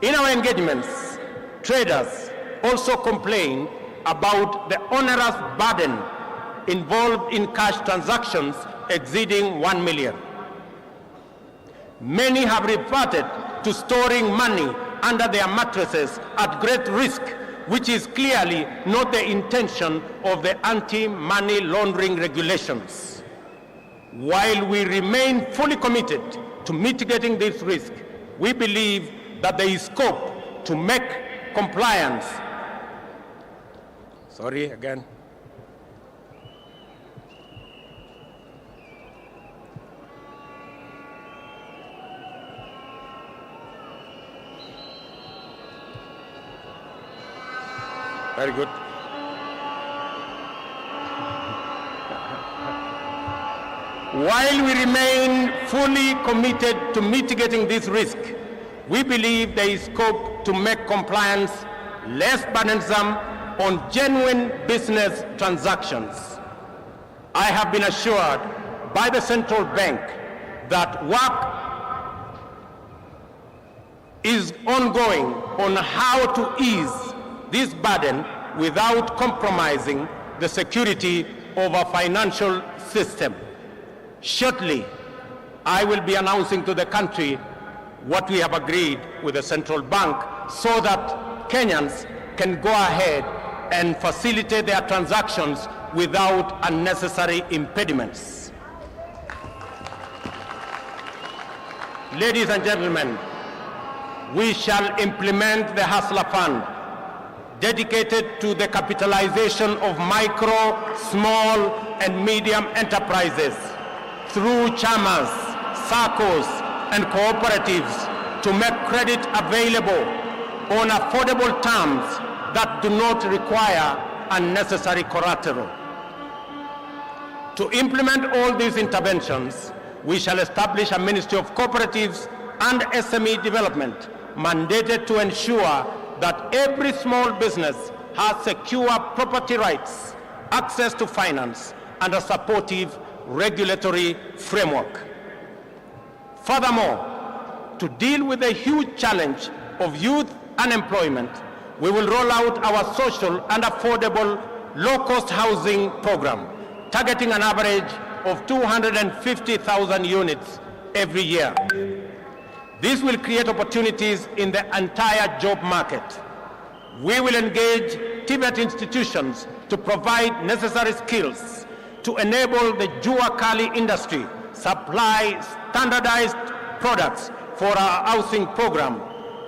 In our engagements, traders also complain about the onerous burden involved in cash transactions exceeding 1 million. Many have reverted to storing money under their mattresses at great risk, which is clearly not the intention of the anti-money laundering regulations. While we remain fully committed to mitigating this risk, we believe that there is scope to make compliance. Sorry, again. Very good. While we remain fully committed to mitigating this risk, we believe there is scope to make compliance less burdensome on genuine business transactions. I have been assured by the central bank that work is ongoing on how to ease this burden without compromising the security of our financial system. Shortly, I will be announcing to the country what we have agreed with the central bank so that Kenyans can go ahead and facilitate their transactions without unnecessary impediments. Ladies and gentlemen, we shall implement the Hustler Fund, dedicated to the capitalization of micro, small, and medium enterprises through chamas, SACCOs, and cooperatives to make credit available on affordable terms that do not require unnecessary collateral. To implement all these interventions, we shall establish a Ministry of Cooperatives and SME Development mandated to ensure that every small business has secure property rights, access to finance, and a supportive regulatory framework. Furthermore, to deal with the huge challenge of youth unemployment, we will roll out our social and affordable low-cost housing program, targeting an average of 250,000 units every year. This will create opportunities in the entire job market. We will engage TVET institutions to provide necessary skills to enable the Jua Kali industry supply standardized products for our housing program.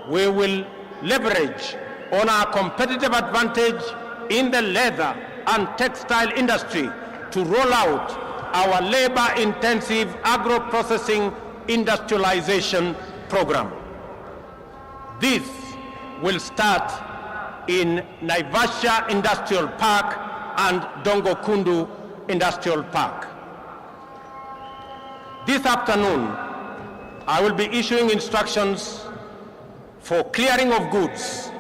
We will leverage on our competitive advantage in the leather and textile industry to roll out our labor-intensive agro-processing industrialization program. This will start in Naivasha Industrial Park and Dongo Kundu Industrial Park. This afternoon, I will be issuing instructions for clearing of goods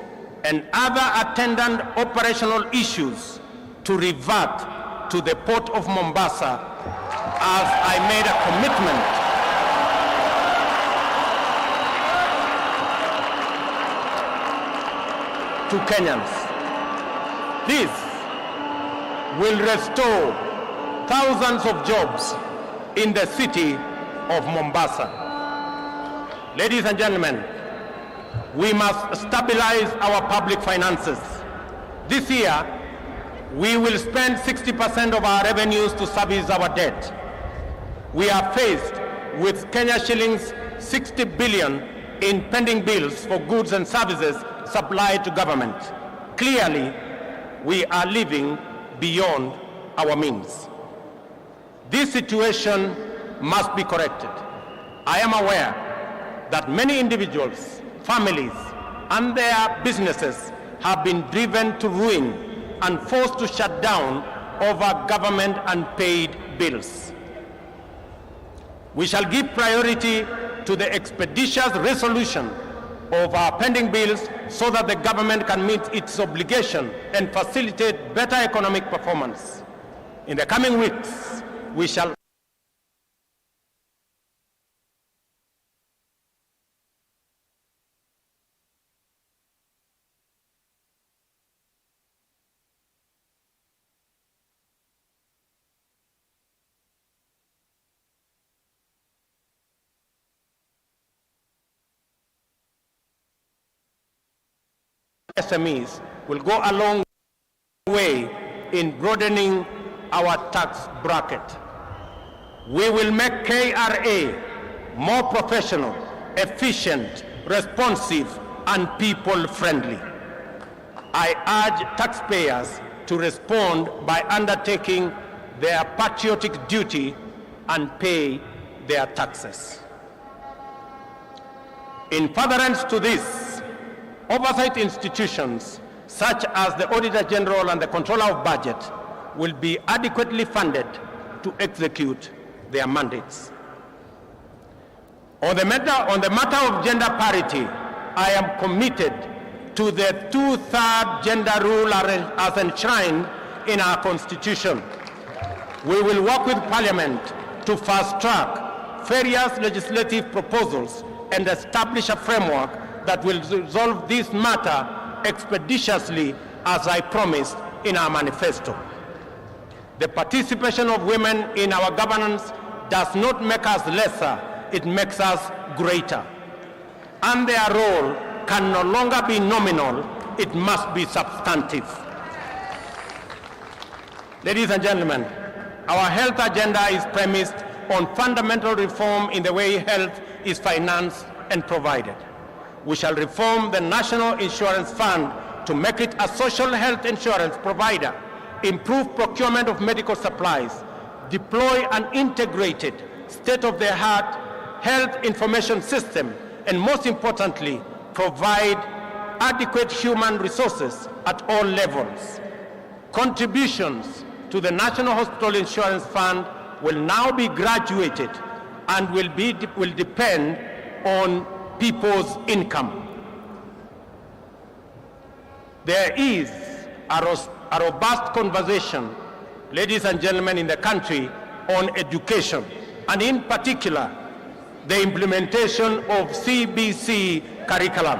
and other attendant operational issues to revert to the port of Mombasa, as I made a commitment to Kenyans. This will restore thousands of jobs in the city of Mombasa. Ladies and gentlemen, we must stabilize our public finances. This year, we will spend 60% of our revenues to service our debt. We are faced with Kenya shillings 60 billion in pending bills for goods and services supplied to government. Clearly, we are living beyond our means. This situation must be corrected. I am aware that many individuals, families, and their businesses have been driven to ruin and forced to shut down over government unpaid bills. We shall give priority to the expeditious resolution of our pending bills so that the government can meet its obligation and facilitate better economic performance. In the coming weeks, we shall SMEs will go a long way in broadening our tax bracket. We will make KRA more professional, efficient, responsive, and people-friendly. I urge taxpayers to respond by undertaking their patriotic duty and pay their taxes. In furtherance to this, oversight institutions such as the Auditor General and the Controller of Budget will be adequately funded to execute their mandates. On the matter of gender parity, I am committed to the two-third gender rule as enshrined in our Constitution. We will work with Parliament to fast-track various legislative proposals and establish a framework that will resolve this matter expeditiously, as I promised in our manifesto. The participation of women in our governance does not make us lesser, it makes us greater. And their role can no longer be nominal, it must be substantive. Ladies and gentlemen, our health agenda is premised on fundamental reform in the way health is financed and provided. We shall reform the National Insurance Fund to make it a social health insurance provider, improve procurement of medical supplies, deploy an integrated, state-of-the-art health information system, and most importantly, provide adequate human resources at all levels. Contributions to the National Hospital Insurance Fund will now be graduated and will depend on people's income. There is a robust conversation, ladies and gentlemen, in the country on education, and in particular, the implementation of CBC curriculum.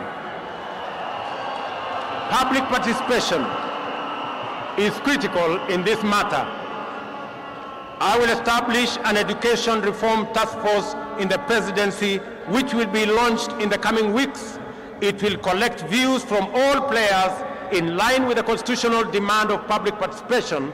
Public participation is critical in this matter. I will establish an education reform task force in the presidency, which will be launched in the coming weeks. It will collect views from all players in line with the constitutional demand of public participation,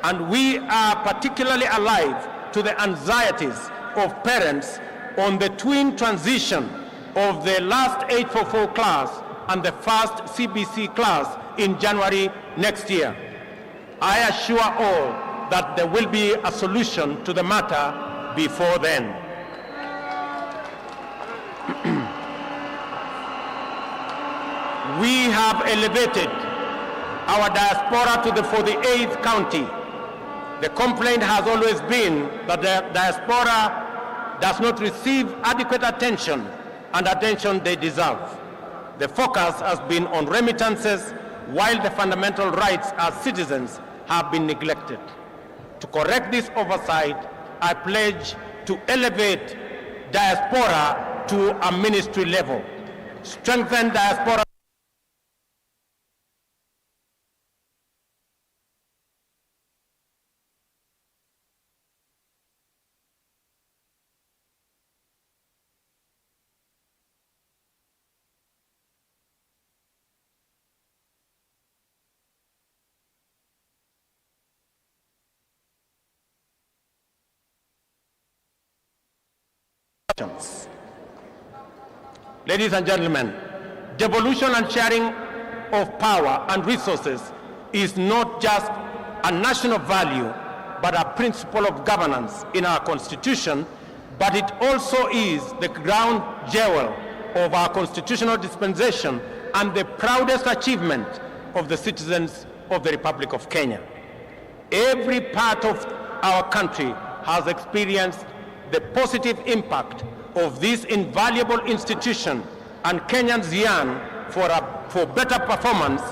and we are particularly alive to the anxieties of parents on the twin transition of the last 844 class and the first CBC class in January next year. I assure all that there will be a solution to the matter before then. We have elevated our diaspora to the 48th county. The complaint has always been that the diaspora does not receive adequate attention and attention they deserve. The focus has been on remittances, while the fundamental rights as citizens have been neglected. To correct this oversight, I pledge to elevate diaspora to a ministry level, strengthen diaspora Ladies and gentlemen, devolution and sharing of power and resources is not just a national value, but a principle of governance in our constitution, but it also is the ground jewel of our constitutional dispensation and the proudest achievement of the citizens of the Republic of Kenya. Every part of our country has experienced the positive impact of this invaluable institution, and Kenyans yearn for better performance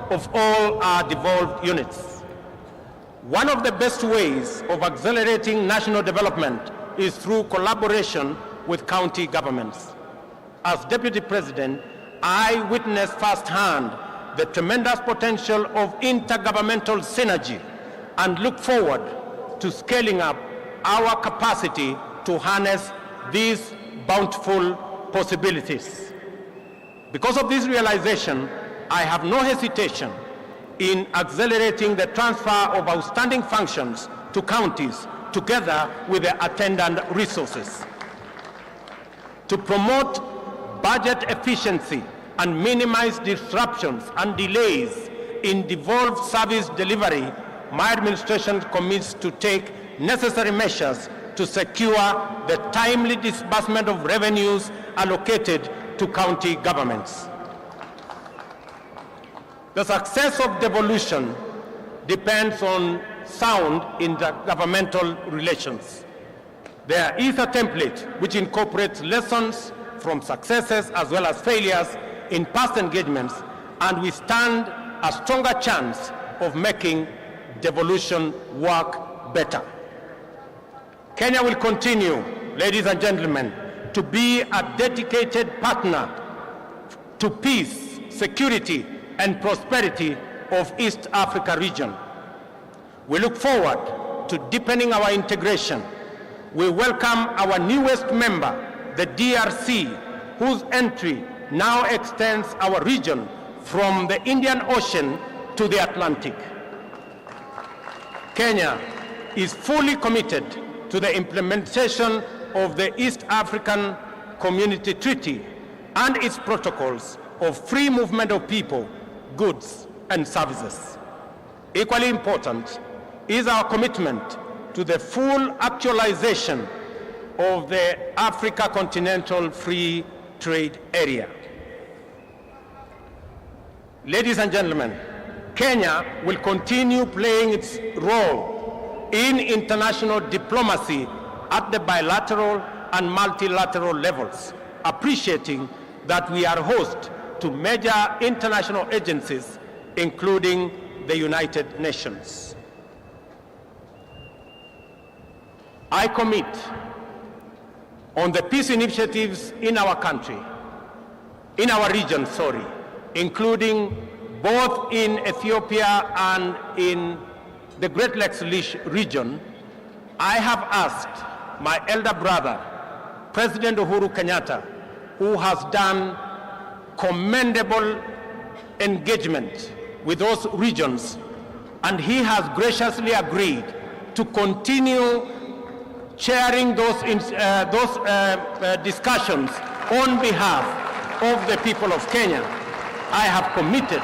of all our devolved units. One of the best ways of accelerating national development is through collaboration with county governments. As Deputy President, I witnessed firsthand the tremendous potential of intergovernmental synergy and look forward to scaling up our capacity to harness these bountiful possibilities. Because of this realization, I have no hesitation in accelerating the transfer of outstanding functions to counties together with the attendant resources. To promote budget efficiency and minimize disruptions and delays in devolved service delivery, my administration commits to take necessary measures to secure the timely disbursement of revenues allocated to county governments. The success of devolution depends on sound intergovernmental relations. There is a template which incorporates lessons from successes as well as failures in past engagements, and we stand a stronger chance of making devolution work better. Kenya will continue, ladies and gentlemen, to be a dedicated partner to peace, security, and prosperity of East Africa region. We look forward to deepening our integration. We welcome our newest member, the DRC, whose entry now extends our region from the Indian Ocean to the Atlantic. Kenya is fully committed to the implementation of the East African Community Treaty and its protocols of free movement of people, goods, and services. Equally important is our commitment to the full actualization of the Africa Continental Free Trade Area. Ladies and gentlemen, Kenya will continue playing its role in international diplomacy at the bilateral and multilateral levels, appreciating that we are host to major international agencies including the United Nations. I commit on the peace initiatives in our country, in our region, sorry, including both in Ethiopia and in the Great Lakes region. I have asked my elder brother, President Uhuru Kenyatta, who has done commendable engagement with those regions, and he has graciously agreed to continue chairing those discussions on behalf of the people of Kenya. I have committed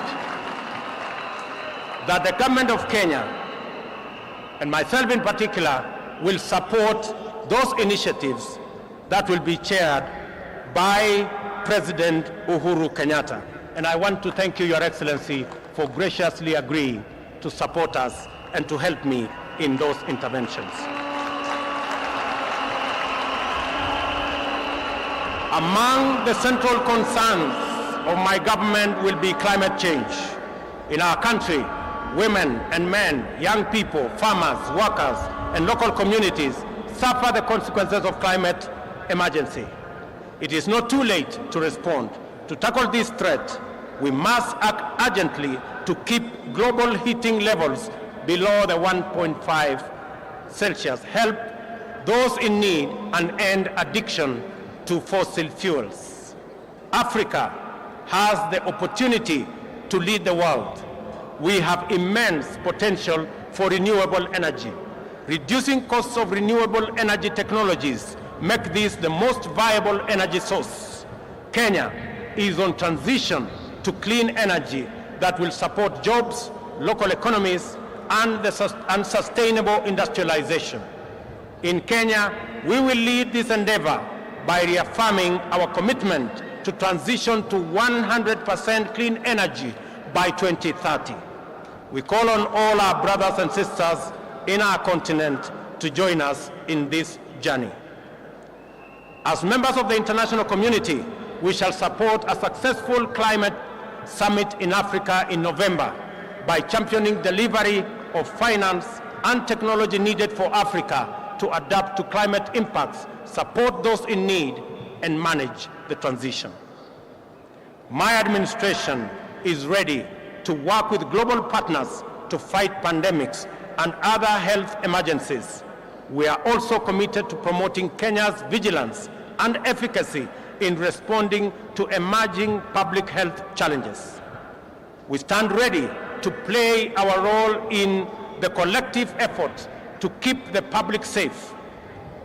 that the government of Kenya, and myself in particular, will support those initiatives that will be chaired by President Uhuru Kenyatta. And I want to thank you, Your Excellency, for graciously agreeing to support us and to help me in those interventions. Among the central concerns of my government will be climate change. In our country, women and men, young people, farmers, workers, and local communities suffer the consequences of climate emergency. It is not too late to respond. To tackle this threat, we must act urgently to keep global heating levels below the 1.5 Celsius, help those in need, and end addiction to fossil fuels. Africa has the opportunity to lead the world. We have immense potential for renewable energy. Reducing costs of renewable energy technologies make this the most viable energy source. Kenya is on transition to clean energy that will support jobs, local economies, and sustainable industrialization. In Kenya, we will lead this endeavor by reaffirming our commitment to transition to 100% clean energy by 2030. We call on all our brothers and sisters in our continent to join us in this journey. As members of the international community, we shall support a successful climate summit in Africa in November by championing delivery of finance and technology needed for Africa to adapt to climate impacts, support those in need, and manage the transition. My administration is ready to work with global partners to fight pandemics and other health emergencies. We are also committed to promoting Kenya's vigilance and efficacy in responding to emerging public health challenges. We stand ready to play our role in the collective effort to keep the public safe.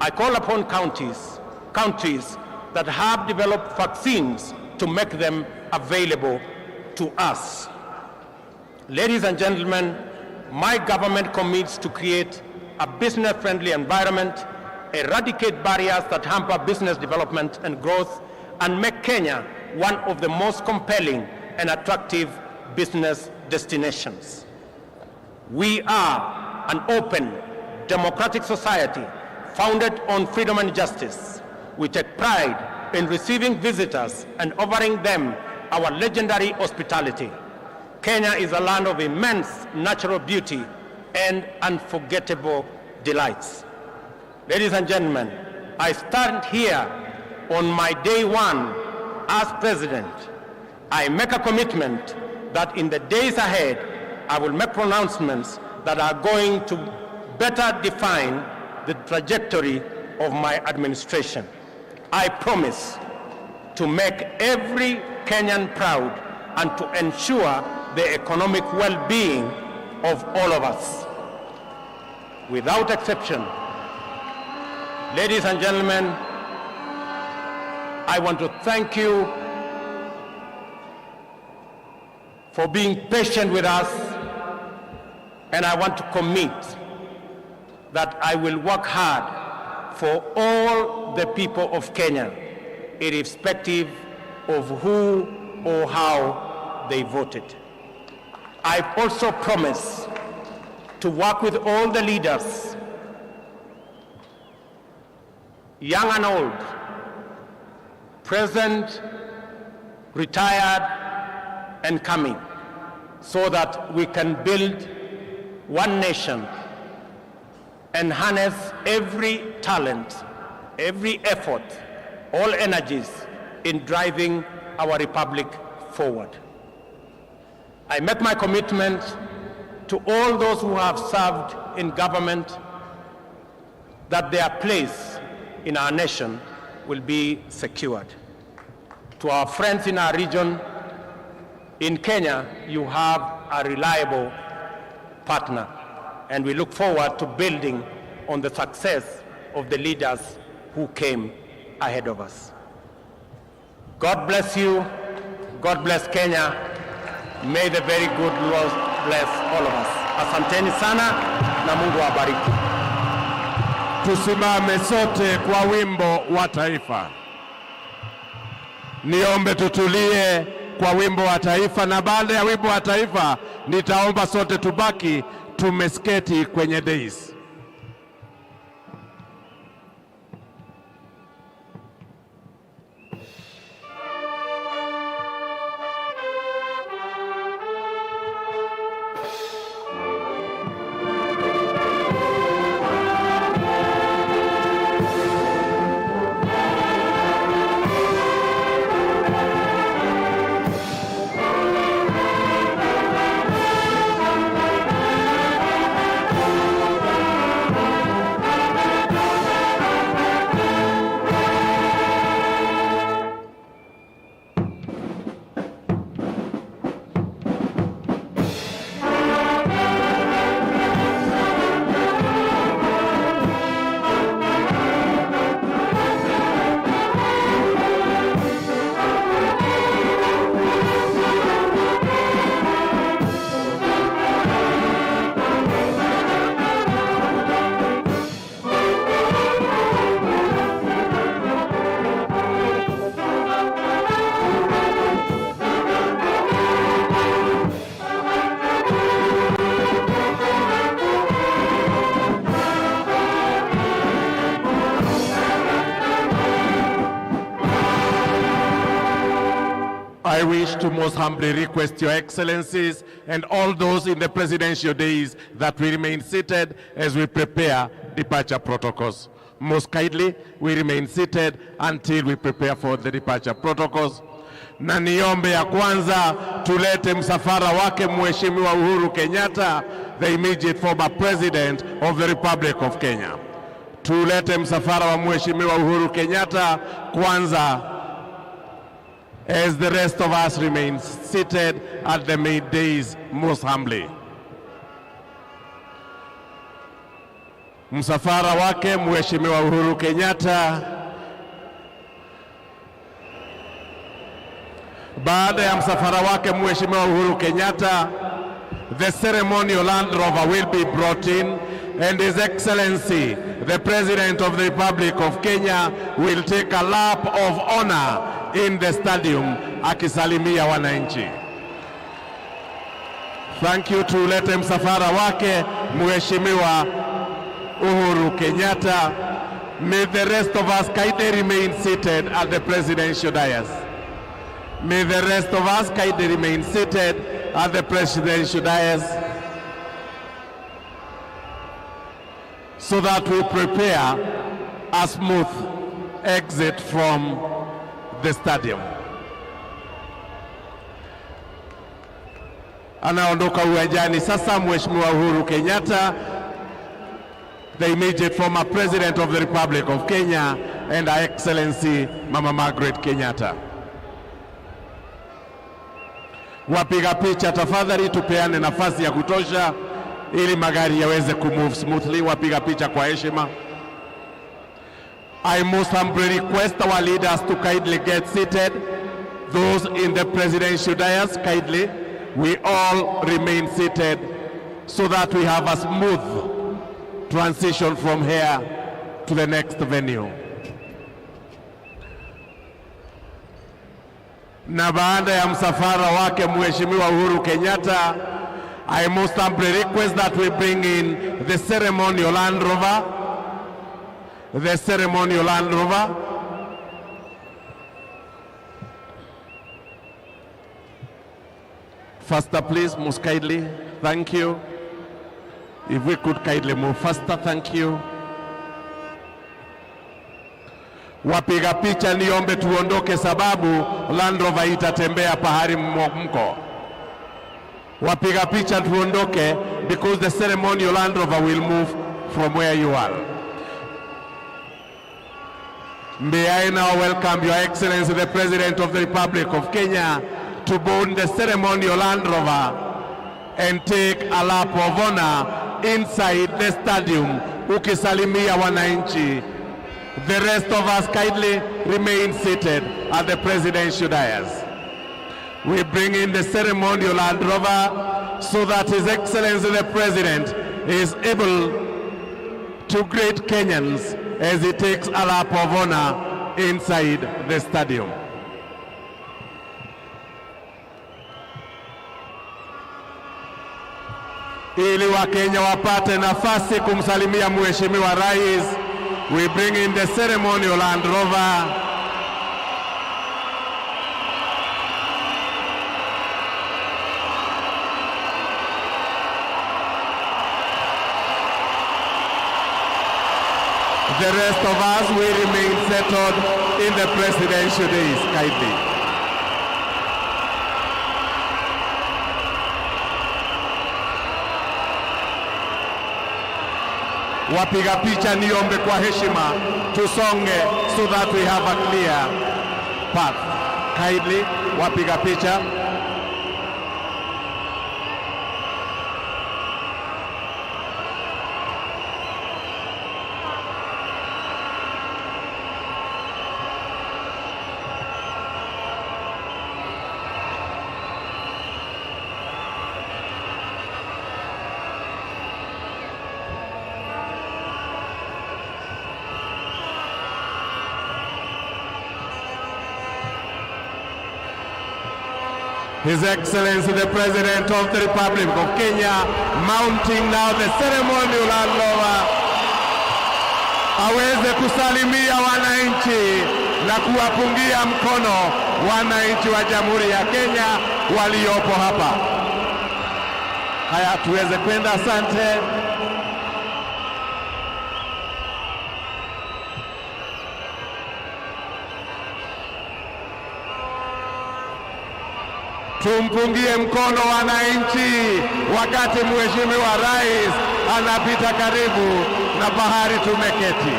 I call upon countries that have developed vaccines to make them available to us. Ladies and gentlemen, my government commits to create a business-friendly environment, eradicate barriers that hamper business development and growth, and make Kenya one of the most compelling and attractive business destinations. We are an open, democratic society founded on freedom and justice. We take pride in receiving visitors and offering them our legendary hospitality. Kenya is a land of immense natural beauty and unforgettable delights. Ladies and gentlemen, I stand here on my day one as president. I make a commitment that in the days ahead, I will make pronouncements that are going to better define the trajectory of my administration. I promise to make every Kenyan proud and to ensure the economic well-being of all of us, without exception. Ladies and gentlemen, I want to thank you for being patient with us, and I want to commit that I will work hard for all the people of Kenya, irrespective of who or how they voted. I also promise to work with all the leaders, young and old, present, retired, and coming, so that we can build one nation and harness every talent, every effort, all energies in driving our republic forward. I make my commitment to all those who have served in government that their place in our nation will be secured. To our friends in our region, in Kenya, you have a reliable partner, and we look forward to building on the success of the leaders who came ahead of us. God bless you. God bless Kenya. May the very good Lord bless all of us. Asanteni sana na Mungu awabariki. Tusimame sote kwa wimbo wa taifa. Niombe tutulie kwa wimbo wa taifa, na baada ya wimbo wa taifa nitaomba sote tubaki tumesketi kwenye dais. I wish to most humbly request Your Excellencies and all those in the presidential dais that we remain seated as we prepare departure protocols. Most kindly, we remain seated until we prepare for the departure protocols. Na niombe ya kwanza tulete msafara wake Mheshimiwa Uhuru Kenyatta, the immediate former president of the Republic of Kenya. Tulete msafara wa Mheshimiwa Uhuru Kenyatta kwanza as the rest of us remain seated at the main dais most humbly. Msafara wake Mheshimiwa Uhuru Kenyatta. Baada ya msafara wake Mheshimiwa Uhuru Kenyatta, the ceremonial Land Rover will be brought in and His Excellency the President of the Republic of Kenya will take a lap of honor in the stadium akisalimia wananchi. Thank you. Tulete msafara wake Mheshimiwa Uhuru Kenyatta. May the rest of us kindly remain seated at the presidential dais. May the rest of us kindly remain seated at the presidential dais so that we prepare a smooth exit from the stadium. Anaondoka uwanjani sasa Mheshimiwa Uhuru Kenyatta, the immediate former president of the Republic of Kenya, and Her Excellency Mama Margaret Kenyatta. Wapiga picha tafadhali, tupeane nafasi ya kutosha ili magari yaweze kumove smoothly. Wapiga picha kwa heshima. I most humbly request our leaders to kindly get seated. Those in the presidential dais, kindly, we all remain seated so that we have a smooth transition from here to the next venue. Na baada ya msafara wake Mheshimiwa Uhuru Kenyatta, I most humbly request that we bring in the ceremonial Land Rover, the ceremonial Land Rover. Faster, please, most kindly. Thank you. If we could kindly move faster, thank you. Wapiga picha niombe tuondoke, sababu Land Rover itatembea pahali mko. Wapiga picha tuondoke, because the ceremonial Land Rover will move from where you are. May I now welcome Your Excellency the President of the Republic of Kenya to board the ceremonial Land Rover and take a lap of honor inside the stadium ukisalimia wananchi. The rest of us kindly remain seated at the presidential dais. We bring in the ceremonial Land Rover so that His Excellency the President is able to greet Kenyans as he takes a lap of honor inside the stadium. Ili Wakenya wapate nafasi kumsalimia Mheshimiwa Rais, we bring in the ceremonial Land Rover. The rest of us will remain settled in the presidential dais, kindly. Wapiga picha niombe kwa heshima tusonge so that we have a clear path. Kindly, wapiga picha. His Excellency the President of the Republic of Kenya mounting now the ceremonial Land Rover aweze kusalimia wananchi na kuwapungia mkono wananchi wa Jamhuri ya Kenya waliopo hapa. Haya, tuweze kwenda, asante. Tumpungie mkono wananchi wakati Mheshimiwa Rais anapita karibu na bahari tumeketi.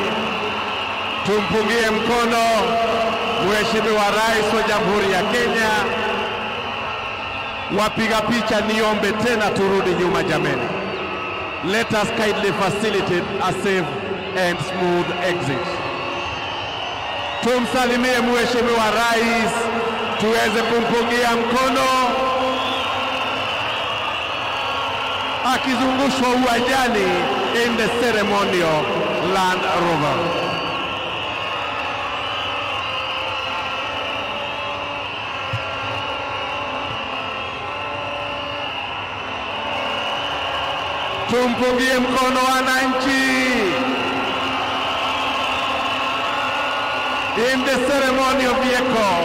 Tumpungie mkono Mheshimiwa Rais wa Jamhuri ya Kenya. Wapiga picha niombe tena turudi nyuma jameni. Let us kindly facilitate a safe and smooth exit. Tumsalimie Mheshimiwa Rais, tuweze kumpungia mkono akizungushwa uwanjani in the ceremonial Land Rover. Tumpungie mkono wananchi in the ceremonial vehicle.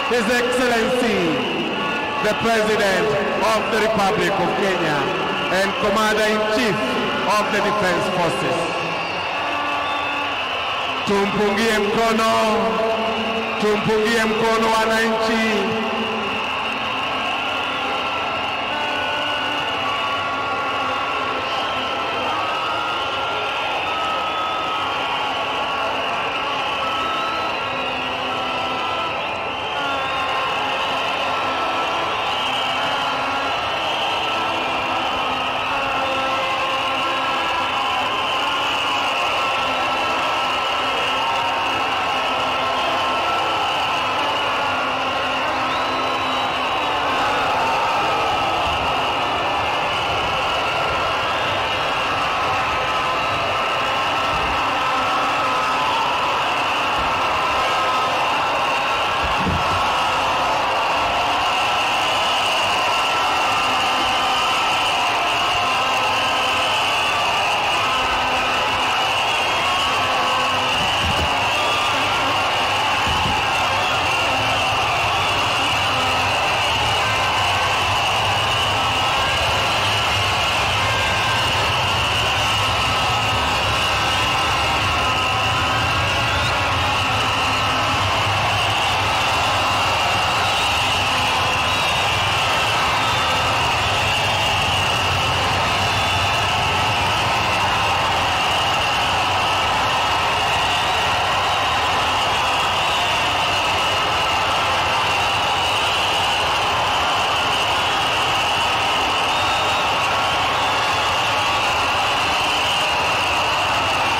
His Excellency, the President of the Republic of Kenya and Commander-in-Chief of the Defense Forces. Tumpungie mkono, tumpungie mkono wananchi.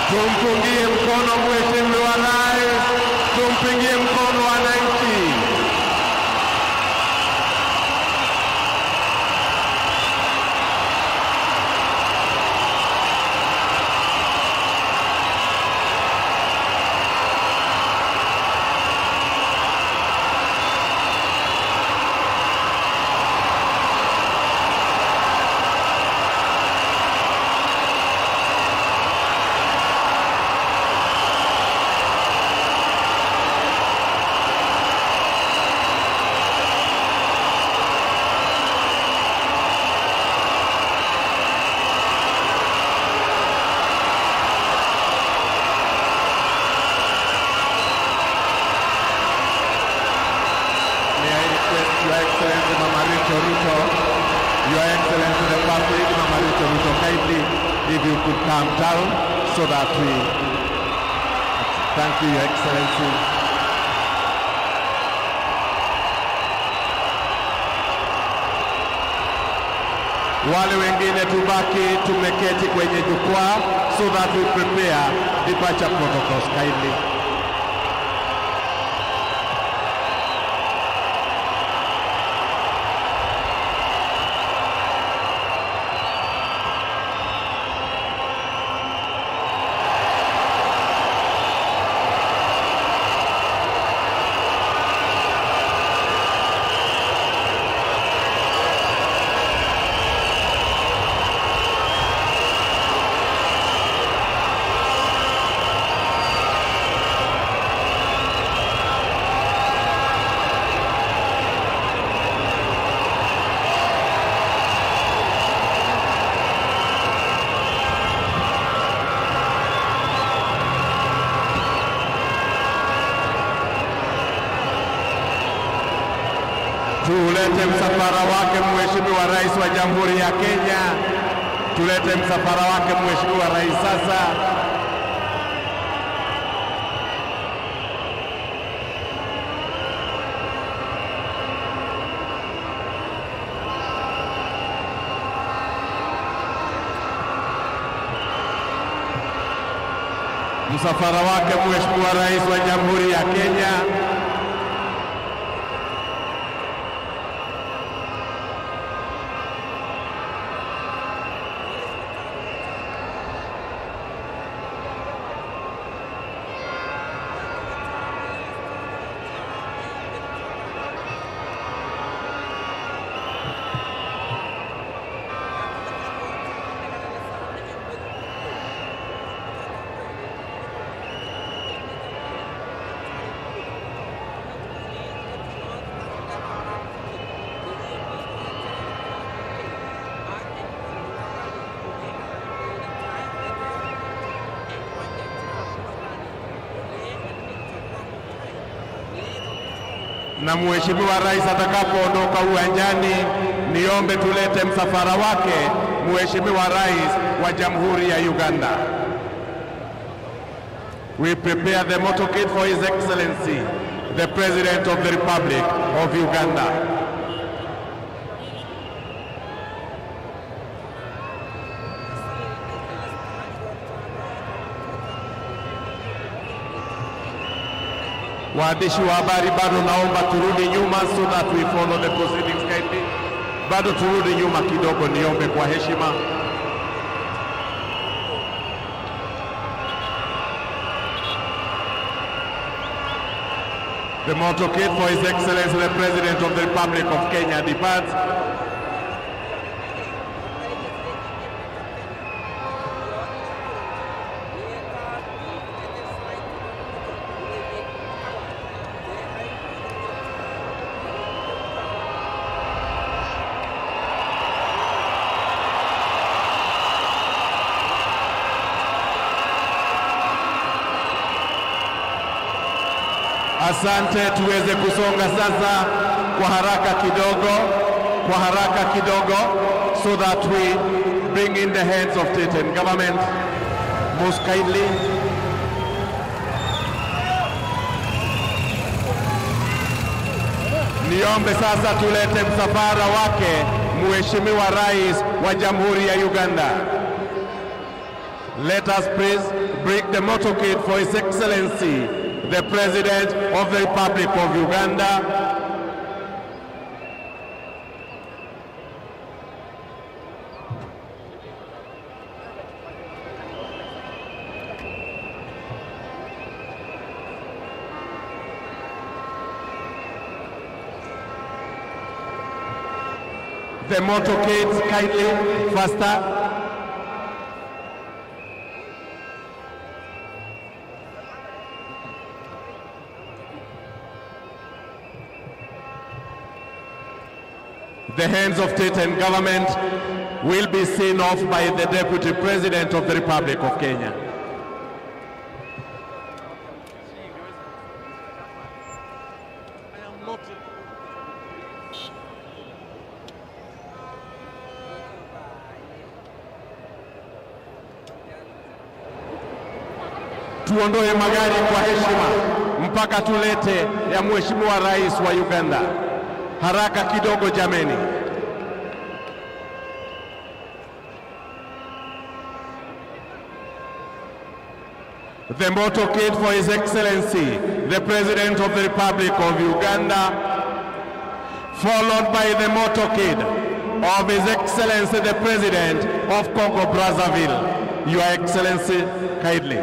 Tumpungie mkono Mheshimiwa Rais, tumpigie mkono wananchi. May I request Your Excellency Mama Rachel Ruto, Your Excellency the First Lady Mama Rachel Ruto, kindly if you could come down so that we... Thank you, Your Excellency. Wale wengine tubaki tumeketi kwenye jukwaa so that we prepare departure protocols kindly. Tulete msafara wake Mheshimiwa Rais wa Jamhuri ya Kenya, tulete msafara wake Mheshimiwa Rais sasa. Msafara wake Mheshimiwa Rais wa Jamhuri ya Kenya. Na Mheshimiwa Rais atakapoondoka uwanjani, niombe tulete msafara wake Mheshimiwa Rais wa Jamhuri ya Uganda. We prepare the motorcade for His Excellency, the President of the Republic of Uganda. Waandishi wa habari, bado naomba turudi nyuma so that we follow the proceedings kindly. Bado turudi nyuma kidogo, niombe kwa heshima. The motorcade for His Excellency the President of the Republic of Kenya departs. Asante, tuweze kusonga sasa kwa haraka kidogo, kwa haraka kidogo, so that we bring in the heads of state and government most kindly. Niombe sasa tulete msafara wake Mheshimiwa Rais wa Jamhuri ya Uganda. Let us please bring the motorcade for His Excellency, the President of the Republic of Uganda. The motorcades, kindly, faster. The hands of state and government will be seen off by the Deputy President of the Republic of Kenya. Tuondoe magari kwa heshima mpaka tulete ya Mheshimiwa Rais wa Uganda. Haraka kidogo jameni. The motorcade for His Excellency, the President of the Republic of Uganda, followed by the motorcade of His Excellency, the President of Congo Brazzaville. Your Excellency, kindly.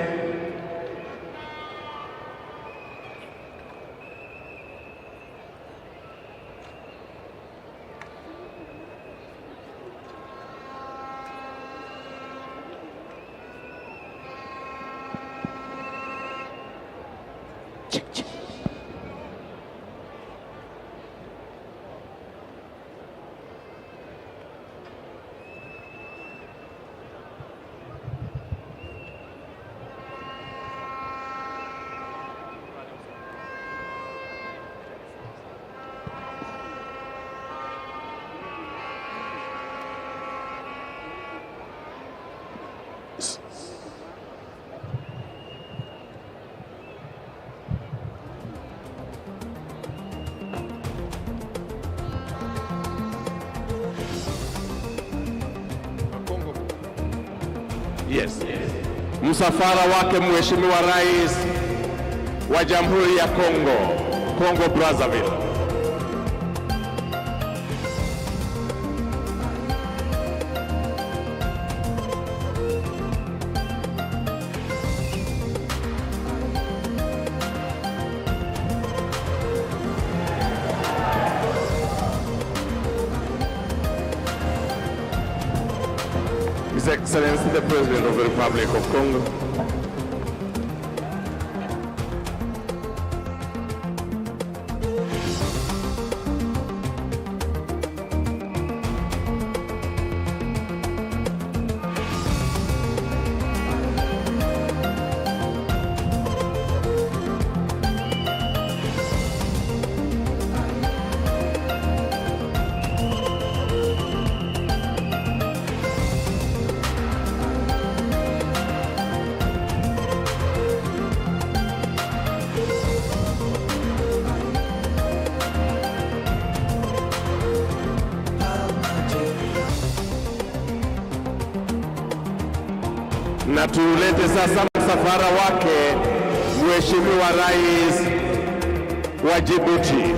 Yes. Msafara wake Mheshimiwa Rais wa Jamhuri ya Kongo, Kongo Brazzaville. His Excellency the President of the Republic of Congo. Na tuulete sasa msafara wake Mheshimiwa Rais wa Djibouti.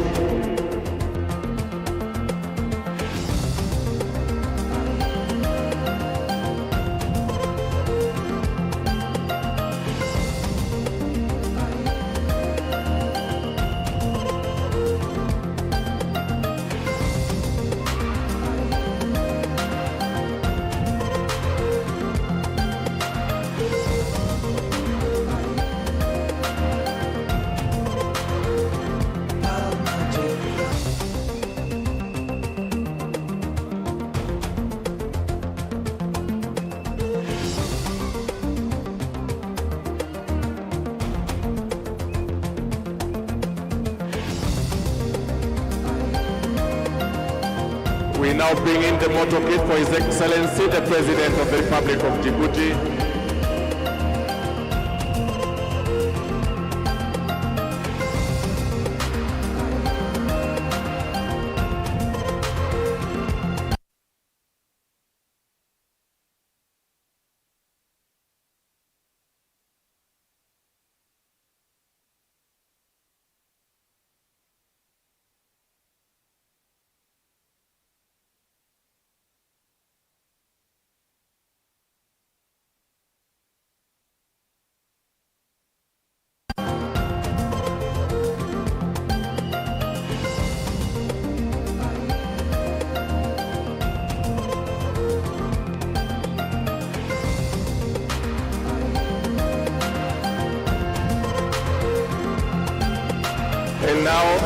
We now bring in the motorcade for His Excellency, the President of the Republic of Djibouti.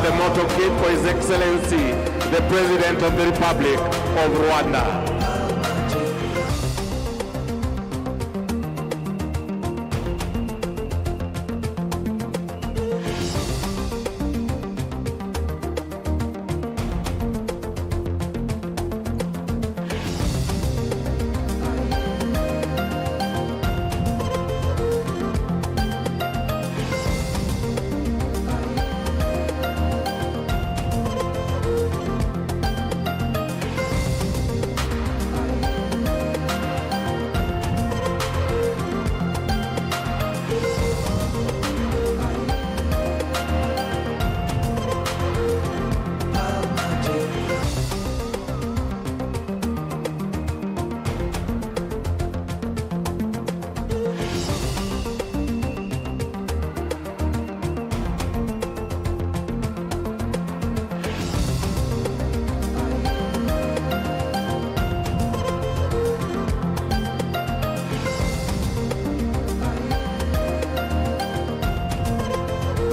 the motorcade for His Excellency, the President of the Republic of Rwanda.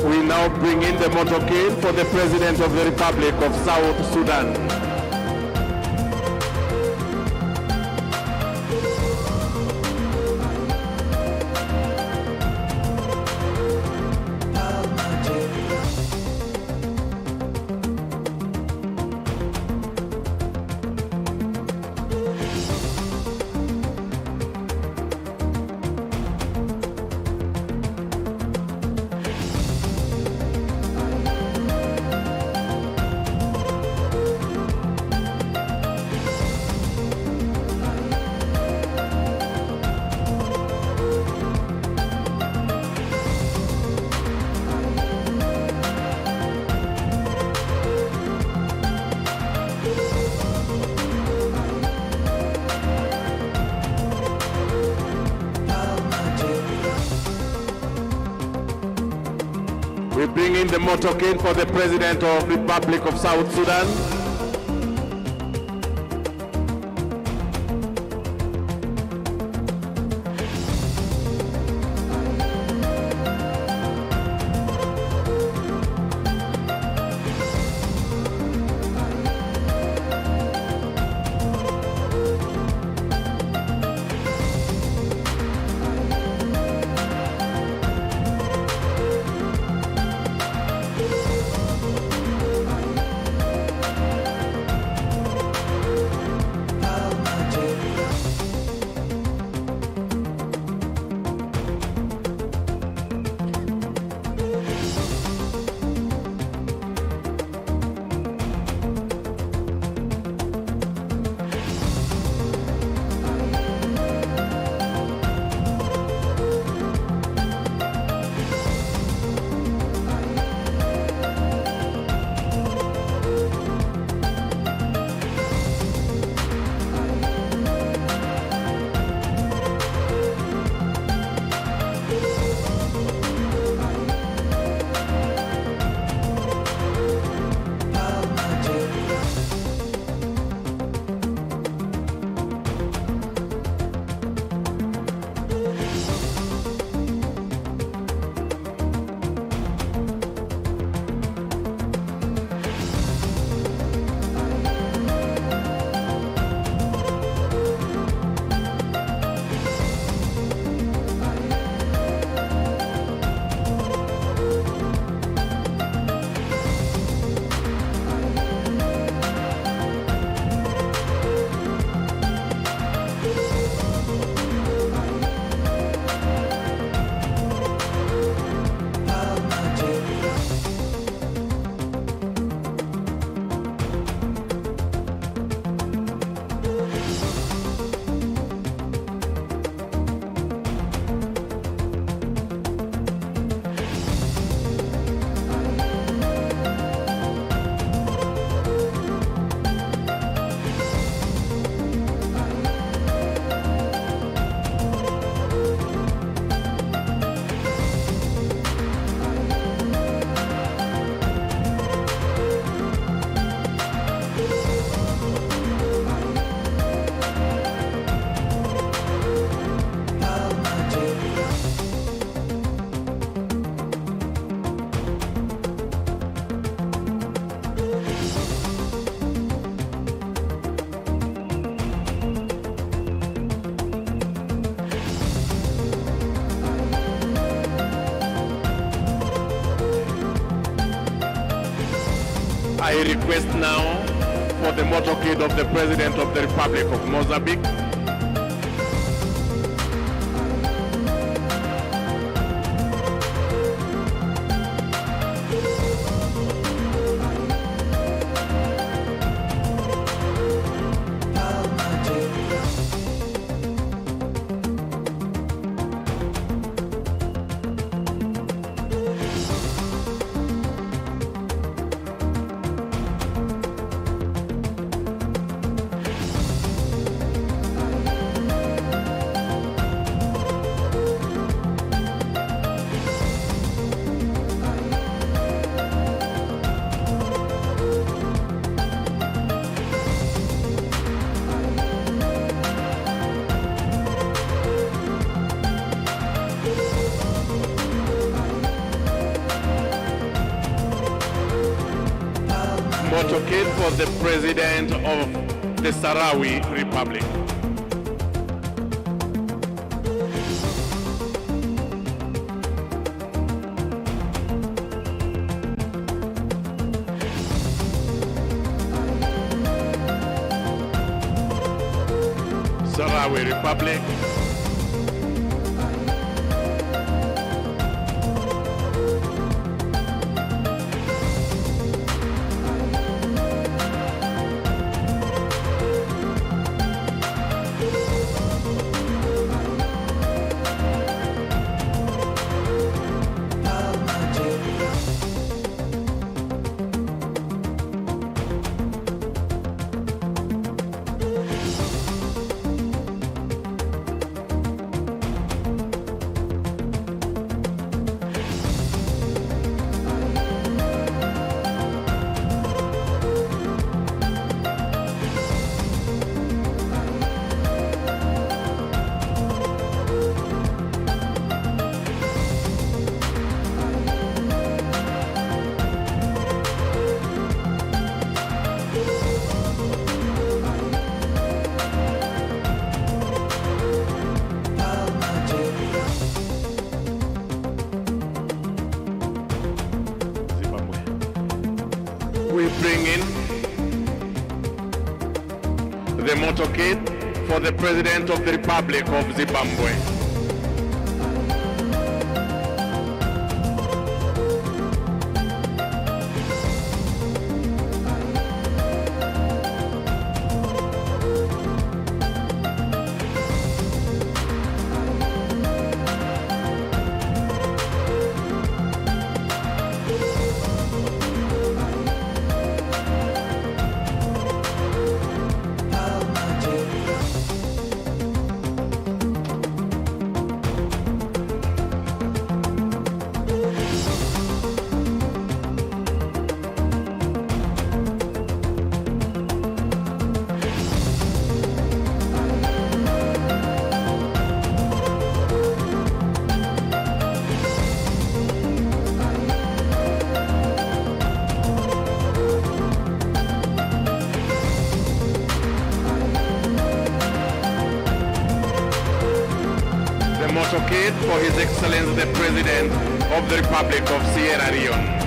We now bring in the motorcade for the President of the Republic of South Sudan. We bring in the motorcade for the President of Republic of South Sudan. I request now for the motorcade of the President of the Republic of Mozambique. Motorcade for the President of the Sahrawi Republic. Sahrawi Republic. Zimbabwe. We bring in the motorcade for the President of the Republic of Zimbabwe. The motorcade for His Excellency the President of the Republic of Sierra Leone.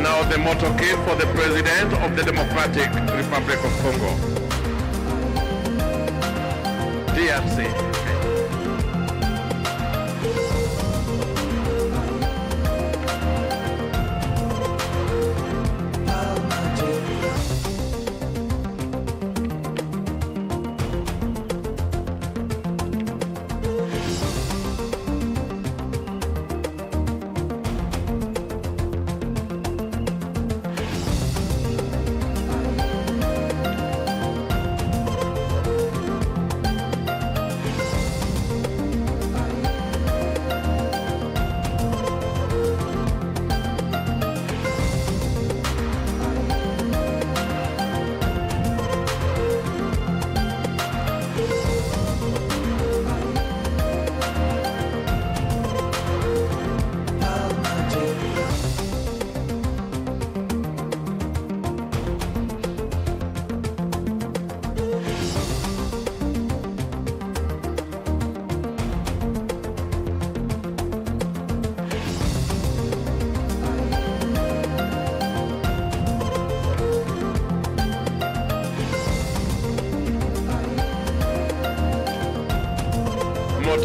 Now the motorcade for the President of the Democratic Republic of Congo, DRC.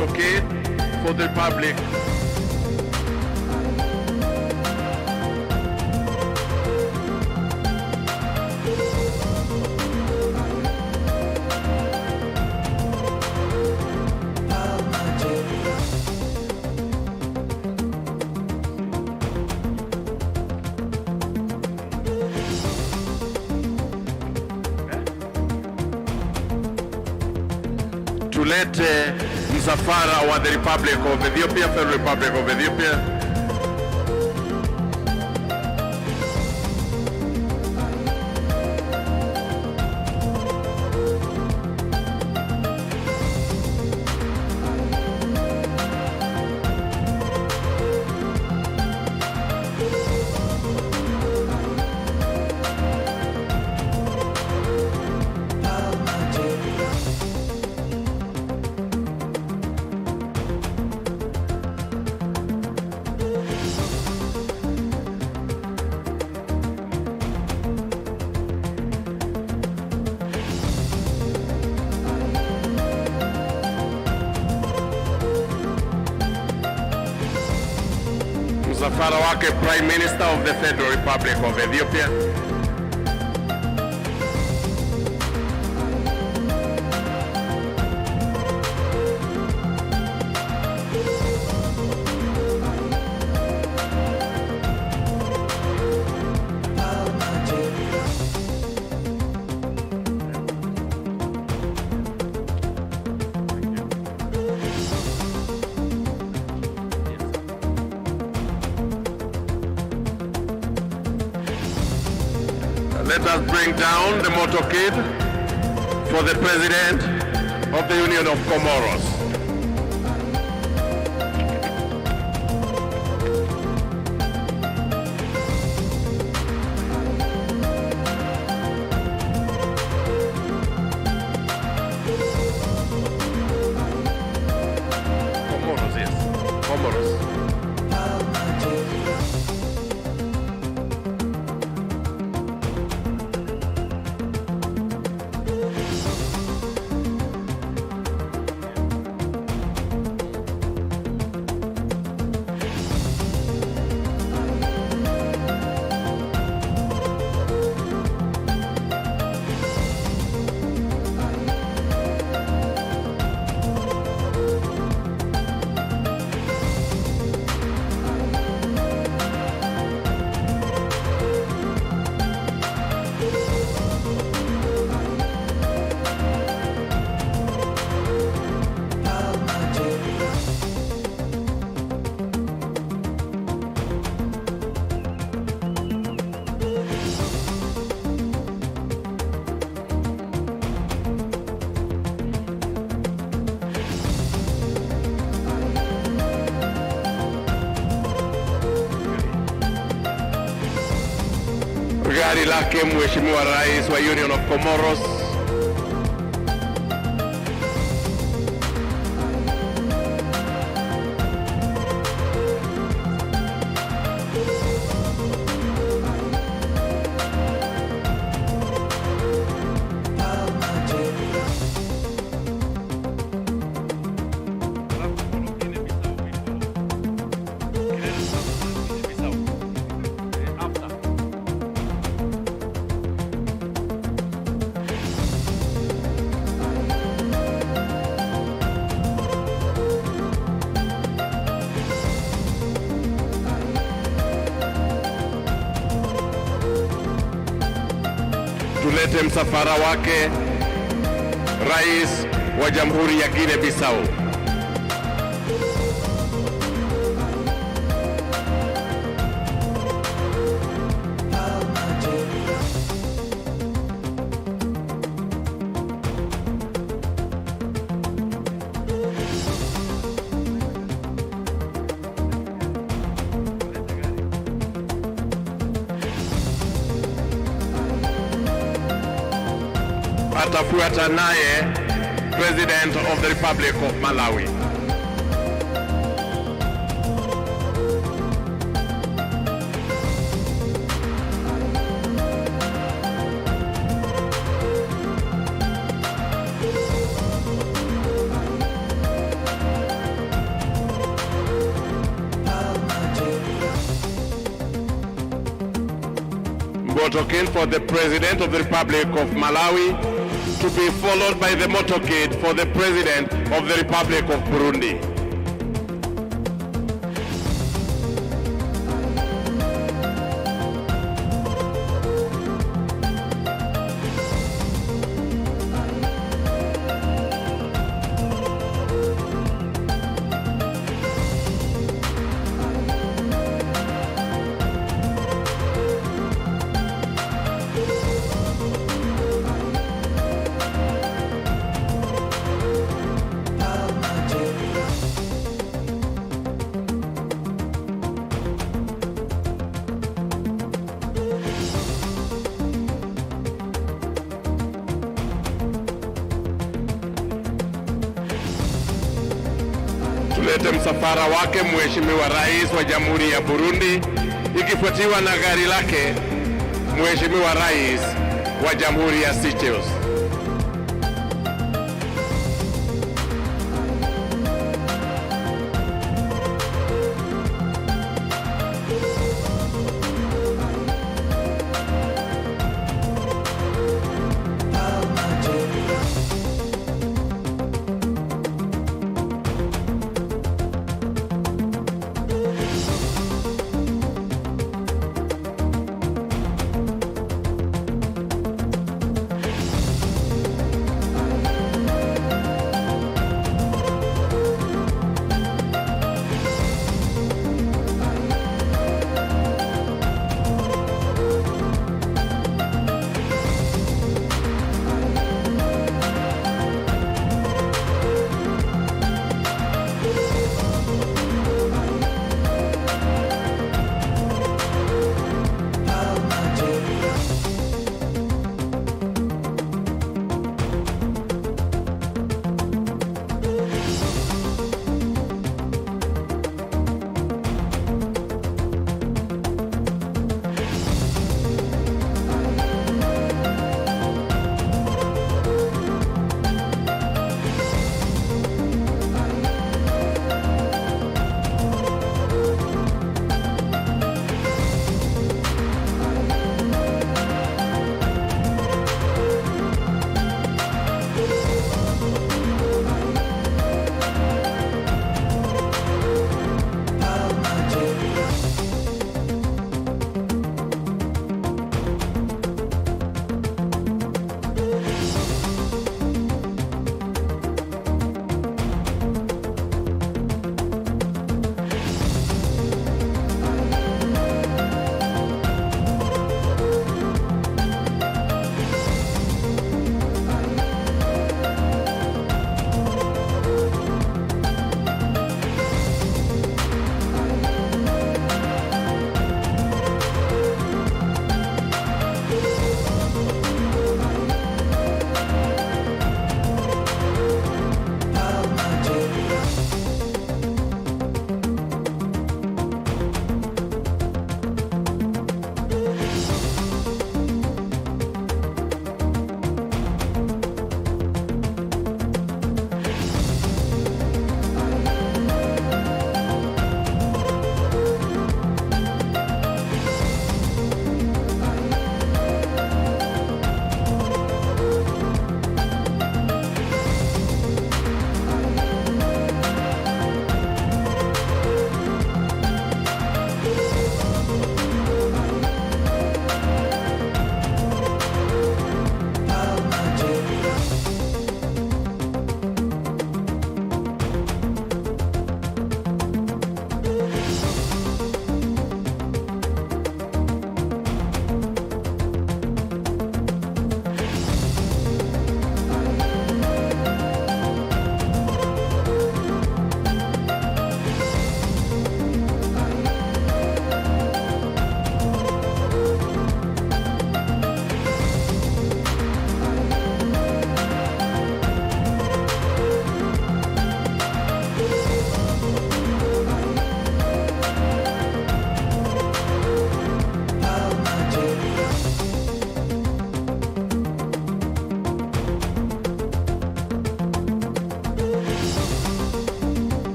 motorcade for the Republic. Tulete msafara wa the Republic of Ethiopia, Federal Republic of Ethiopia. Msafara wake Prime Minister of the Federal Republic of Ethiopia. Let us bring down the motorcade for the President of the Union of Comoros. Comoros, yes. Comoros. Gari lake Mheshimiwa Rais wa Union of Comoros. Tulete msafara wake Rais wa Jamhuri ya Guinea Bissau. Atafuata naye President of the Republic of Malawi. motorcade for the President of the Republic of Malawi, to be followed by the motorcade for the President of the Republic of Burundi. Tulete msafara wake Mheshimiwa Rais wa Jamhuri ya Burundi, ikifuatiwa na gari lake Mheshimiwa Rais wa Jamhuri ya Seychelles.